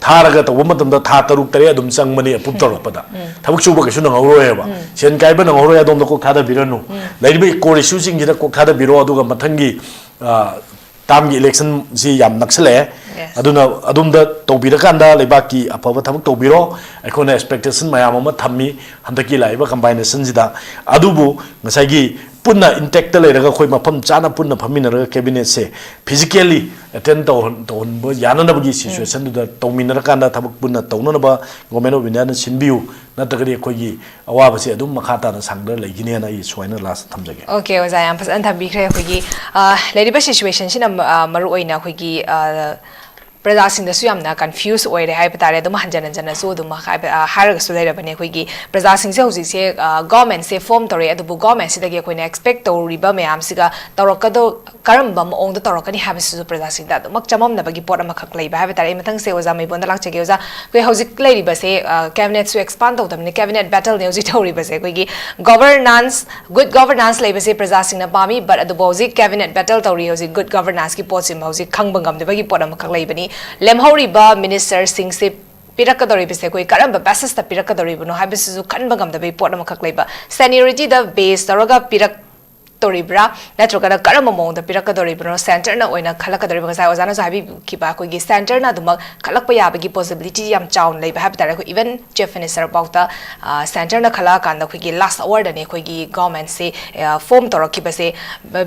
ꯊꯥꯔꯒ ꯇꯧꯕ ꯃꯇꯝꯗ ꯊꯥ ꯇꯔꯨꯛ ꯇꯔꯦꯠ ꯑꯗꯨꯝ ꯆꯪꯕꯅꯤ ꯑꯦꯄ꯭ꯔꯨꯞ ꯇꯧꯔꯛꯄꯗ꯫ ꯊꯕꯛ ꯁꯨꯕ ꯀꯩꯁꯨ ꯅꯪꯍꯧꯔꯣꯏꯕ꯫ ꯁꯦꯟ ꯀꯥꯏꯕ ꯅꯪꯍꯧꯔꯣꯏ, ꯑꯗꯣꯝꯗ ꯀꯣꯛ ꯊꯥꯗꯕꯤꯔꯅꯨ꯫ ꯂꯩꯔꯤꯕ ꯀꯣꯔ ꯏꯁꯨꯁꯤꯡꯁꯤꯗ ꯀꯣꯛ ꯊꯥꯗꯕꯤꯔꯣ, ꯑꯗꯨꯒ ꯃꯊꯪꯒꯤ, ꯑ, ꯇꯥꯝꯒꯤ ꯏꯂꯦꯛꯁꯟꯁꯤ ꯌꯥꯝ ꯅꯛꯁꯜꯂꯛꯑꯦ꯫ ꯑꯗꯨꯅ ꯑꯗꯣꯝꯗ ꯇꯧꯕꯤꯔꯀꯥꯟꯗ ꯂꯩꯕꯥꯛꯀꯤ ꯑꯐꯕ ꯊꯕꯛ ꯇꯧꯕꯤꯔꯣ꯫ ꯑꯩꯈꯣꯏꯅ ꯑꯦꯛꯁꯄꯦꯛꯇꯦꯁꯟ ꯃꯌꯥꯝ ꯑꯃ ꯊꯝꯃꯤ ꯍꯟꯗꯛꯀꯤ ꯂꯥꯛꯏꯕ ꯀꯝꯕꯥꯏꯅꯦꯁꯟꯁꯤꯗ꯫ ꯑꯗꯨꯕꯨ ꯉꯁꯥꯏꯒꯤ ꯄꯨꯟꯅ ꯏꯟꯇꯦꯛꯇ ꯂꯩꯔꯒ ꯑꯩꯈꯣꯏ ꯃꯐꯝ ꯆꯥꯅ ꯄꯨꯟꯅ ꯐꯝꯃꯤꯟꯅꯔꯒ ꯀꯦꯕꯤꯅꯦꯠꯁꯦ ꯐꯤꯖꯤꯀꯦꯜꯂꯤ ꯑꯦꯇꯦꯟ ꯇꯧꯍꯟ-, ꯇꯧꯍꯟꯕ ꯌꯥꯅꯅꯕꯒꯤ ꯁꯤꯆꯨꯋꯦꯁꯟꯗꯨꯗ ꯇꯧꯃꯤꯟꯅꯔꯀꯥꯟꯗ ꯊꯕꯛ ꯄꯨꯟꯅ ꯇꯧꯅꯅꯕ Government of Indiaꯅ ꯁꯤꯟꯕꯤꯌꯨ, ꯅꯠꯇ꯭ꯔꯒꯗꯤ ꯑꯩꯈꯣꯏꯒꯤ ꯑꯋꯥꯕꯁꯦ ꯑꯗꯨꯝ ꯃꯈꯥ ꯇꯥꯅ ꯁꯥꯡꯗꯔ ꯂꯩꯈꯤꯅꯤ ꯍꯥꯏꯅ ꯑꯩ ꯁꯨꯃꯥꯏꯅ ꯂꯥꯁ ꯊꯝꯖꯒꯦ꯫ OK, ꯑꯣꯖꯥ, ꯌꯥꯝ ꯐꯖꯅ ꯊꯝꯕꯤꯈ꯭ꯔꯦ꯫ ꯑꯩꯈꯣꯏꯒꯤ, ꯑ, ꯂꯩꯔꯤꯕ ꯁꯤꯆꯨꯋꯦꯁꯟꯁꯤꯅ, ꯑ, ꯃꯔꯨ ꯑꯣꯏꯅ ꯑꯩꯈꯣꯏꯒꯤ, ꯑ, ꯄ꯭ꯔꯖꯥꯁꯤꯡꯗꯁꯨ ꯌꯥꯝꯅ ꯀꯟꯐ꯭ꯌꯨꯁ ꯑꯣꯏꯔꯦ ꯍꯥꯏꯕ ꯇꯥꯔꯦ꯫ ꯑꯗꯨꯝ ꯍꯟꯖꯟ ꯍꯟꯖꯟꯅꯁꯨ ꯑꯗꯨꯝ ꯍꯥꯏꯕ, ꯑ, ꯍꯥꯏꯔꯒꯁꯨ ꯂꯩꯔꯕꯅꯦ꯫ ꯑꯩꯈꯣꯏꯒꯤ ꯄ꯭ꯔꯖꯥꯁꯤꯡꯁꯦ ꯍꯧꯖꯤꯛꯁꯦ, ꯑ, ꯒꯣꯔꯃꯦꯟꯁꯦ ꯐꯣꯔꯝ ꯇꯧꯔꯦ, ꯑꯗꯨꯕꯨ ꯒꯣꯔꯃꯦꯟꯁꯤꯗꯒꯤ ꯑꯩꯈꯣꯏꯅ ꯑꯦꯛꯁꯄꯦꯛ ꯇꯧꯔꯤꯕ ꯃꯌꯥꯝꯁꯤꯒ ꯇꯧꯔꯛꯀꯗꯧ-, ꯀꯔꯝꯕ ꯃꯑꯣꯡꯗ ꯇꯧꯔꯛꯀꯅꯤ ꯍꯥꯏꯕꯁꯤꯁꯨ ꯄ꯭ꯔꯖꯥꯁꯤꯡꯗ ꯑꯗꯨꯃꯛ ꯆꯃꯝꯅꯕꯒꯤ ꯄꯣꯠ ꯑꯃꯈꯛ ꯂꯩꯕ ꯍꯥꯏꯕ ꯇꯥꯔꯦ꯫ ꯑꯩ ꯃꯊꯪꯁꯦ ꯑꯣꯖꯥ ꯃꯩꯕꯣꯟꯗ ꯂꯥꯛꯆꯒꯦ꯫ ꯑꯣꯖꯥ, ꯑꯩꯈꯣꯏ ꯍꯧꯖꯤꯛ ꯂꯩꯔꯤꯕꯁꯦ, ꯑ, ꯀꯦꯕꯤꯅꯦꯠꯁꯨ ꯑꯦꯛꯁꯄꯥꯟ ꯇꯧꯗꯕꯅꯤ, ꯀꯦꯕꯤꯅꯦꯠ ꯕꯦꯇꯜꯅꯦ ꯍꯧꯖꯤꯛ ꯇꯧꯔꯤꯕꯁꯦ꯫ ꯑꯩꯈꯣꯏꯒꯤ ꯒꯣꯕꯔꯅꯥꯟꯁ, ꯒꯨꯗ ꯒꯣꯕꯔꯅꯥꯟꯁ ꯂꯩꯕꯁꯦ ꯄ꯭ꯔꯖꯥꯁꯤꯡꯅ ꯄꯥꯝꯃꯤ, but ꯑꯗꯨꯕꯨ ꯍꯧꯖꯤꯛ ꯀꯦꯕꯤꯅꯦꯠ ꯕꯦꯇꯜ ꯇꯧꯔꯤ ꯍꯧꯖꯤꯛ, ꯒꯨꯗ ꯒꯣꯕꯔꯅꯥꯟꯁꯀꯤ ꯄꯣꯠꯁꯤꯃ ꯍꯧꯖꯤꯛ ꯈꯪꯕ ꯉꯝꯗꯕꯒꯤ ꯄꯣꯠ ꯑꯃꯈꯛ ꯂꯩꯕꯅꯤ꯫ ꯂꯦꯝꯍꯧꯔꯤꯕ ꯃꯤꯅꯤꯁꯇꯔꯁꯤꯡꯁꯦ ꯄꯤꯔꯛꯀꯗꯧꯔꯤꯕꯁꯦ ꯑꯩꯈꯣꯏ ꯀꯔꯝꯕ ꯕꯦꯁꯤꯁꯇ ꯄꯤꯔꯛꯀꯗꯧꯔꯤꯕꯅꯣ ꯍꯥꯏꯕꯁꯤꯁꯨ ꯈꯟꯕ ꯉꯝꯗꯕꯒꯤ ꯄꯣꯠ ꯑꯃꯈꯛ ꯂꯩꯕ꯫ ꯁꯦꯅꯤꯌꯣꯔꯤꯇꯤꯗ ꯕꯦꯁ ꯇꯧꯔꯒ ꯄꯤꯔꯛ ꯇꯧꯔꯤꯕ꯭ꯔꯥ, ꯅꯠꯇ꯭ꯔꯒꯅ ꯀꯔꯝꯕ ꯃꯑꯣꯡꯗ ꯄꯤꯔꯛꯀꯗꯧꯔꯤꯕꯅꯣ? ꯁꯦꯟꯇꯔꯅ ꯑꯣꯏꯅ ꯈꯜꯂꯛꯀꯗꯧꯔꯤꯕ꯭ꯔꯥ? ꯉꯁꯥꯏ ꯑꯣꯖꯥꯅꯁꯨ ꯍꯥꯏꯕꯤꯈꯤꯕ, ꯑꯩꯈꯣꯏꯒꯤ ꯁꯦꯟꯇꯔꯅ ꯑꯗꯨꯃꯛ ꯈꯜꯂꯛꯄ ꯌꯥꯕꯒꯤ ꯄꯣꯁꯤꯕꯤꯂꯤꯇꯤ ꯌꯥꯝ ꯆꯥꯎꯅ ꯂꯩꯕ ꯍꯥꯏꯕ ꯇꯥꯔꯦ꯫ ꯑꯩꯈꯣꯏ ꯏꯚꯟ ꯆꯤꯐ ꯃꯤꯅꯤꯁꯇꯔ ꯐꯥꯎꯗ, ꯑ, ꯁꯦꯟꯇꯔꯅ ꯈꯜꯂꯛꯑꯀꯥꯟꯗ ꯑꯩꯈꯣꯏꯒꯤ ꯂꯥꯁ ꯑꯋꯥꯔꯗꯅꯤ ꯑꯩꯈꯣꯏꯒꯤ ꯒꯣꯔꯃꯦꯟꯁꯦ, ꯑ, ꯐꯣꯔꯝ ꯇꯧꯔꯛꯈꯤꯕꯁꯦ꯫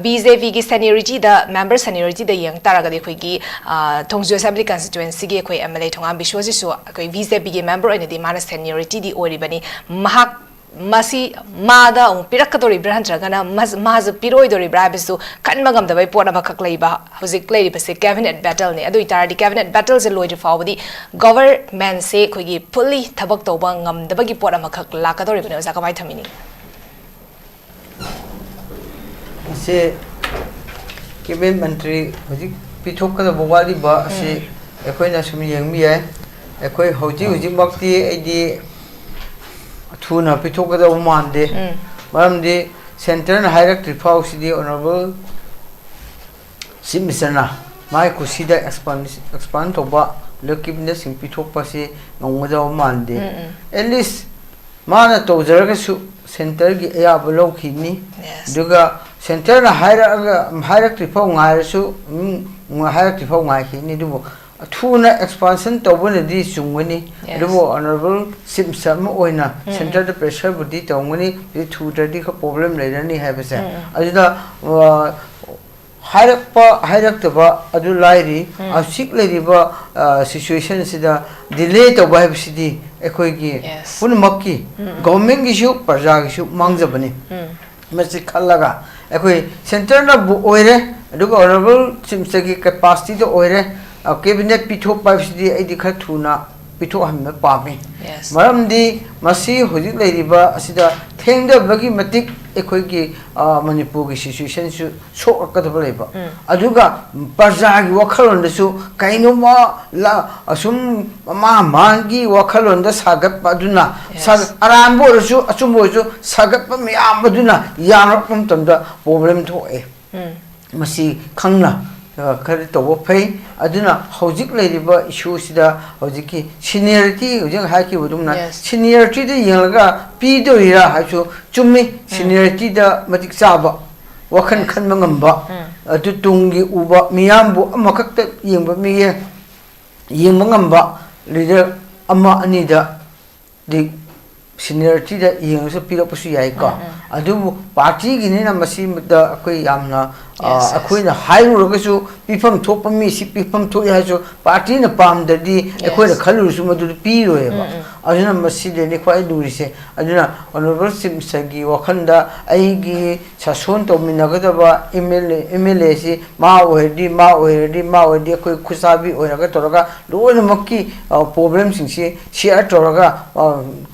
ꯕꯤ ꯖꯦ ꯄꯤꯒꯤ ꯁꯦꯅꯤꯌꯣꯔꯤꯇꯤꯗ, ꯃꯦꯝꯕꯔ ꯁꯦꯅꯤꯌꯣꯔꯤꯇꯤꯗ ꯌꯦꯡ ꯇꯥꯔꯒꯗꯤ ꯑꯩꯈꯣꯏꯒꯤ, ꯑ, ꯊꯣꯡꯖꯨ ꯑꯦꯁꯦꯝꯕ꯭ꯂꯤ ꯀꯟꯁꯇꯤꯇ꯭ꯋꯦꯟꯁꯤꯒꯤ ꯑꯩꯈꯣꯏ ꯑꯦꯝ ꯑꯦꯜ ꯑꯦ ꯊꯣꯉꯥꯝ ꯕꯤꯁ꯭ꯋꯁꯤꯁꯨ ꯑꯩꯈꯣꯏ ꯕꯤ ꯖꯦ ꯄꯤꯒꯤ ꯃꯦꯝꯕꯔ ꯑꯣꯏꯅꯗꯤ ꯃꯥꯅ ꯁꯦꯅꯤꯌꯣꯔꯤꯇꯤꯗꯤ ꯑꯣꯏꯔꯤꯕꯅꯤ꯫ ꯃꯍꯥꯛ ꯃꯁꯤ ꯃꯥꯗ ꯑꯃꯨꯛ ꯄꯤꯔꯛꯀꯗꯧꯔꯤꯕ꯭ꯔꯥ ꯅꯠꯇ꯭ꯔꯒꯅ ꯃꯥꯁꯨ ꯄꯤꯔꯣꯏꯗꯧꯔꯤꯕ꯭ꯔꯥ ꯍꯥꯏꯕꯁꯤꯁꯨ ꯈꯟꯕ ꯉꯝꯗꯕꯒꯤ ꯄꯣꯠ ꯑꯃꯈꯛ ꯂꯩꯕ ꯍꯧꯖꯤꯛ ꯂꯩꯔꯤꯕꯁꯦ cabinet battle ꯅꯤ꯫ ꯑꯗꯨ ꯑꯣꯏꯇꯥꯔꯗꯤ cabinet battle ꯁꯦ ꯂꯣꯏꯗ꯭ꯔꯤ ꯐꯥꯎꯕꯗꯤ government ꯁꯦ ꯑꯩꯈꯣꯏꯒꯤ fully ꯊꯕꯛ ꯇꯧꯕ ꯉꯝꯗꯕꯒꯤ ꯄꯣꯠ ꯑꯃꯈꯛ ꯂꯥꯛꯀꯗꯧꯔꯤꯕꯅꯦ꯫ ꯑꯣꯖꯥ, ꯀꯃꯥꯏꯅ ꯊꯝꯕꯤꯅꯤꯡꯉꯤ? ꯃꯁꯤ cabinet ꯃꯟꯇ꯭ꯔꯤ ꯍꯧꯖꯤꯛ ꯄꯤꯊꯣꯛꯀꯗꯕ ꯋꯥꯠꯂꯤꯕ ꯑꯁꯤ ꯑꯩꯈꯣꯏꯅ ꯁꯨꯝ ꯌꯦꯡꯕ ꯌꯥꯏ꯫ ꯑꯩꯈꯣꯏ ꯍꯧꯖꯤꯛ ꯍꯧꯖꯤꯛꯃꯛꯇꯤ ꯑꯩꯗꯤ ꯊꯨꯅ ꯄꯤꯊꯣꯛꯀꯗꯕ ꯃꯥꯟꯗꯦ꯫ ꯃꯔꯝꯗꯤ centre ꯅ ꯍꯥꯏꯔꯛꯇ꯭ꯔꯤ ꯐꯥꯎꯁꯤꯗꯤ Honourable Chief Minister ꯅ ꯃꯥꯒꯤ ꯈꯨꯁꯤꯗ expand expand ꯇꯧꯕ cabinet ꯁꯤꯡ ꯄꯤꯊꯣꯛꯄꯁꯤ ꯉꯝꯒꯗꯕ ꯃꯥꯟꯗꯦ꯫ At least ꯃꯥꯅ ꯇꯧꯖꯔꯒꯁꯨ centre ꯒꯤ ꯑꯌꯥꯕ ꯂꯧꯈꯤꯅꯤ꯫ Yes. ꯑꯗꯨꯒ centre ꯅ ꯍꯥꯏꯔꯛꯑꯒ ꯍꯥꯏꯔꯛꯇ꯭ꯔꯤ ꯐꯥꯎ ꯉꯥꯏꯔꯁꯨ ꯑꯗꯨꯝ ꯍꯥꯏꯔꯛꯇ꯭ꯔꯤ ꯐꯥꯎ ꯉꯥꯏꯈꯤꯅꯤ꯫ ꯑꯗꯨꯕꯨ ꯊꯨꯅ expansion ꯇꯧꯕꯅꯗꯤ ꯆꯨꯝꯒꯅꯤ꯫ Yes. ꯑꯗꯨꯕꯨ Honourable Chief Minister ꯑꯃ ꯑꯣꯏꯅ centre ꯗ pressure ꯕꯨꯗꯤ ꯇꯧꯒꯅꯤ꯫ ꯍꯧꯖꯤꯛ ꯊꯨꯗ꯭ꯔꯗꯤ ꯈꯔ problem ꯂꯩꯔꯅꯤ ꯍꯥꯏꯕꯁꯦ꯫ ꯑꯗꯨꯗ ꯑ, ꯍꯥꯏꯔꯛꯄ ꯍꯥꯏꯔꯛꯇꯕ ꯑꯗꯨ ꯂꯥꯏꯔꯤ꯫ ꯍꯧꯖꯤꯛ ꯂꯩꯔꯤꯕ ꯑ, situation ꯁꯤꯗ delay ꯇꯧꯕ ꯍꯥꯏꯕꯁꯤꯗꯤ ꯑꯩꯈꯣꯏꯒꯤ Yes. ꯄꯨꯝꯅꯃꯛꯀꯤ government ꯒꯤꯁꯨ ꯄ꯭ꯔꯖꯥꯒꯤꯁꯨ ꯃꯥꯡꯖꯕꯅꯤ꯫ ꯃꯁꯤ ꯈꯜꯂꯒ ꯑꯩꯈꯣꯏ centre ꯅꯕꯨ ꯑꯣꯏꯔꯦ, ꯑꯗꯨꯒ Honourable Chief Minister ꯒꯤ capacity ꯗ ꯑꯣꯏꯔꯦ, ꯑ, cabinet ꯄꯤꯊꯣꯛꯄ ꯍꯥꯏꯕꯁꯤꯗꯤ ꯑꯩꯗꯤ ꯈꯔ ꯊꯨꯅ ꯄꯤꯊꯣꯛꯍꯟꯕ ꯄꯥꯝꯃꯤ꯫ Yes. ꯃꯔꯝꯗꯤ ꯃꯁꯤ ꯍꯧꯖꯤꯛ ꯂꯩꯔꯤꯕ ꯑꯁꯤꯗ ꯊꯦꯡꯊꯕꯒꯤ ꯃꯇꯤꯛ ꯑꯩꯈꯣꯏꯒꯤ, ꯑ, ꯃꯅꯤꯄꯨꯔꯒꯤ situation ꯁꯨ ꯁꯣꯛꯂꯛꯀꯗꯕ ꯂꯩꯕ꯫ ꯑꯗꯨꯒ ꯄ꯭ꯔꯖꯥꯒꯤ ꯋꯥꯈꯜꯂꯣꯟꯗꯁꯨ ꯀꯩꯅꯣꯝꯃ ꯂ-, ꯑꯁꯨꯝ ꯃꯥ ꯃꯥꯒꯤ ꯋꯥꯈꯜꯂꯣꯟꯗ ꯁꯥꯒꯠꯄ ꯑꯗꯨꯅ Yes. ꯁꯥꯒ-, ꯑꯔꯥꯟꯕ ꯑꯣꯏꯔꯁꯨ ꯑꯆꯨꯝꯕ ꯑꯣꯏꯔꯁꯨ ꯁꯥꯒꯠꯄ ꯃꯌꯥꯝ ꯑꯗꯨꯅ ꯌꯥꯝꯂꯛꯄ ꯃꯇꯝꯗ problem ꯊꯣꯛꯑꯦ꯫ ꯃꯁꯤ ꯈꯪꯅ, ꯑ, ꯈꯔ ꯇꯧꯕ ꯐꯩ꯫ ꯑꯗꯨꯅ ꯍꯧꯖꯤꯛ ꯂꯩꯔꯤꯕ issue ꯁꯤꯗ ꯍꯧꯖꯤꯛꯀꯤ seniority, ꯍꯧꯖꯤꯛ ꯍꯥꯏꯈꯤꯕ ꯑꯗꯨꯝꯅ Yes. seniority ꯗ ꯌꯦꯡꯂꯒ ꯄꯤꯗꯣꯔꯤꯔꯥ ꯍꯥꯏꯕꯁꯨ ꯆꯨꯝꯃꯤ꯫ Seniority ꯗ ꯃꯇꯤꯛ ꯆꯥꯕ, ꯋꯥꯈꯜ Yes. ꯈꯟꯕ ꯉꯝꯕ, ꯑꯗꯨ ꯇꯨꯡꯒꯤ ꯎꯕ, ꯃꯤꯌꯥꯝꯕꯨ ꯑꯃꯈꯛꯇ ꯌꯦꯡꯕ ꯃꯤꯠꯌꯦꯡ ꯌꯦꯡꯕ ꯉꯝꯕ leader ꯑꯃ ꯑꯅꯤꯗ ꯗꯤ seniority ꯗ ꯌꯦꯡꯉꯁꯨ ꯄꯤꯔꯛꯄꯁꯨ ꯌꯥꯏꯀꯣ꯫ ꯑꯗꯨꯕꯨ party ꯒꯤꯅꯤꯅ ꯃꯁꯤꯗ ꯑꯩꯈꯣꯏ ꯌꯥꯝꯅ, ꯑ, Yes, yes. ꯑꯩꯈꯣꯏꯅ ꯍꯥꯏꯔꯨꯔꯒꯁꯨ ꯄꯤꯐꯝ ꯊꯣꯛꯄ ꯃꯤ ꯁꯤ ꯄꯤꯐꯝ ꯊꯣꯛꯏ ꯍꯥꯏꯔꯁꯨ party ꯅ ꯄꯥꯝꯗ꯭ꯔꯗꯤ ꯑꯩꯈꯣꯏꯅ Yes. ꯈꯜꯂꯨꯔꯁꯨ ꯃꯗꯨꯗ ꯄꯤꯔꯣꯏꯕ꯫ ꯑꯗꯨꯅ ꯃꯁꯤꯗꯅꯤ ꯈ꯭ꯋꯥꯏ ꯂꯨꯔꯤꯁꯦ꯫ ꯑꯗꯨꯅ Honourable Chief Minister ꯒꯤ ꯋꯥꯈꯜꯗ ꯑꯩꯒꯤ ꯁꯥꯁꯣꯟ ꯇꯧꯃꯤꯟꯅꯒꯗꯕ M L A, M L A ꯁꯤ ꯃꯥ ꯑꯣꯏꯔꯗꯤ, ꯃꯥ ꯑꯣꯏꯔꯗꯤ, ꯃꯥ ꯑꯣꯏꯔꯗꯤ, ꯑꯩꯈꯣꯏ ꯈꯨꯠꯁꯥꯕꯤ ꯑꯣꯏꯔꯒ ꯇꯧꯔꯒ ꯂꯣꯏꯅꯃꯛꯀꯤ, ꯑ, problem ꯁꯤꯡꯁꯤ share ꯇꯧꯔꯒ, ꯑ,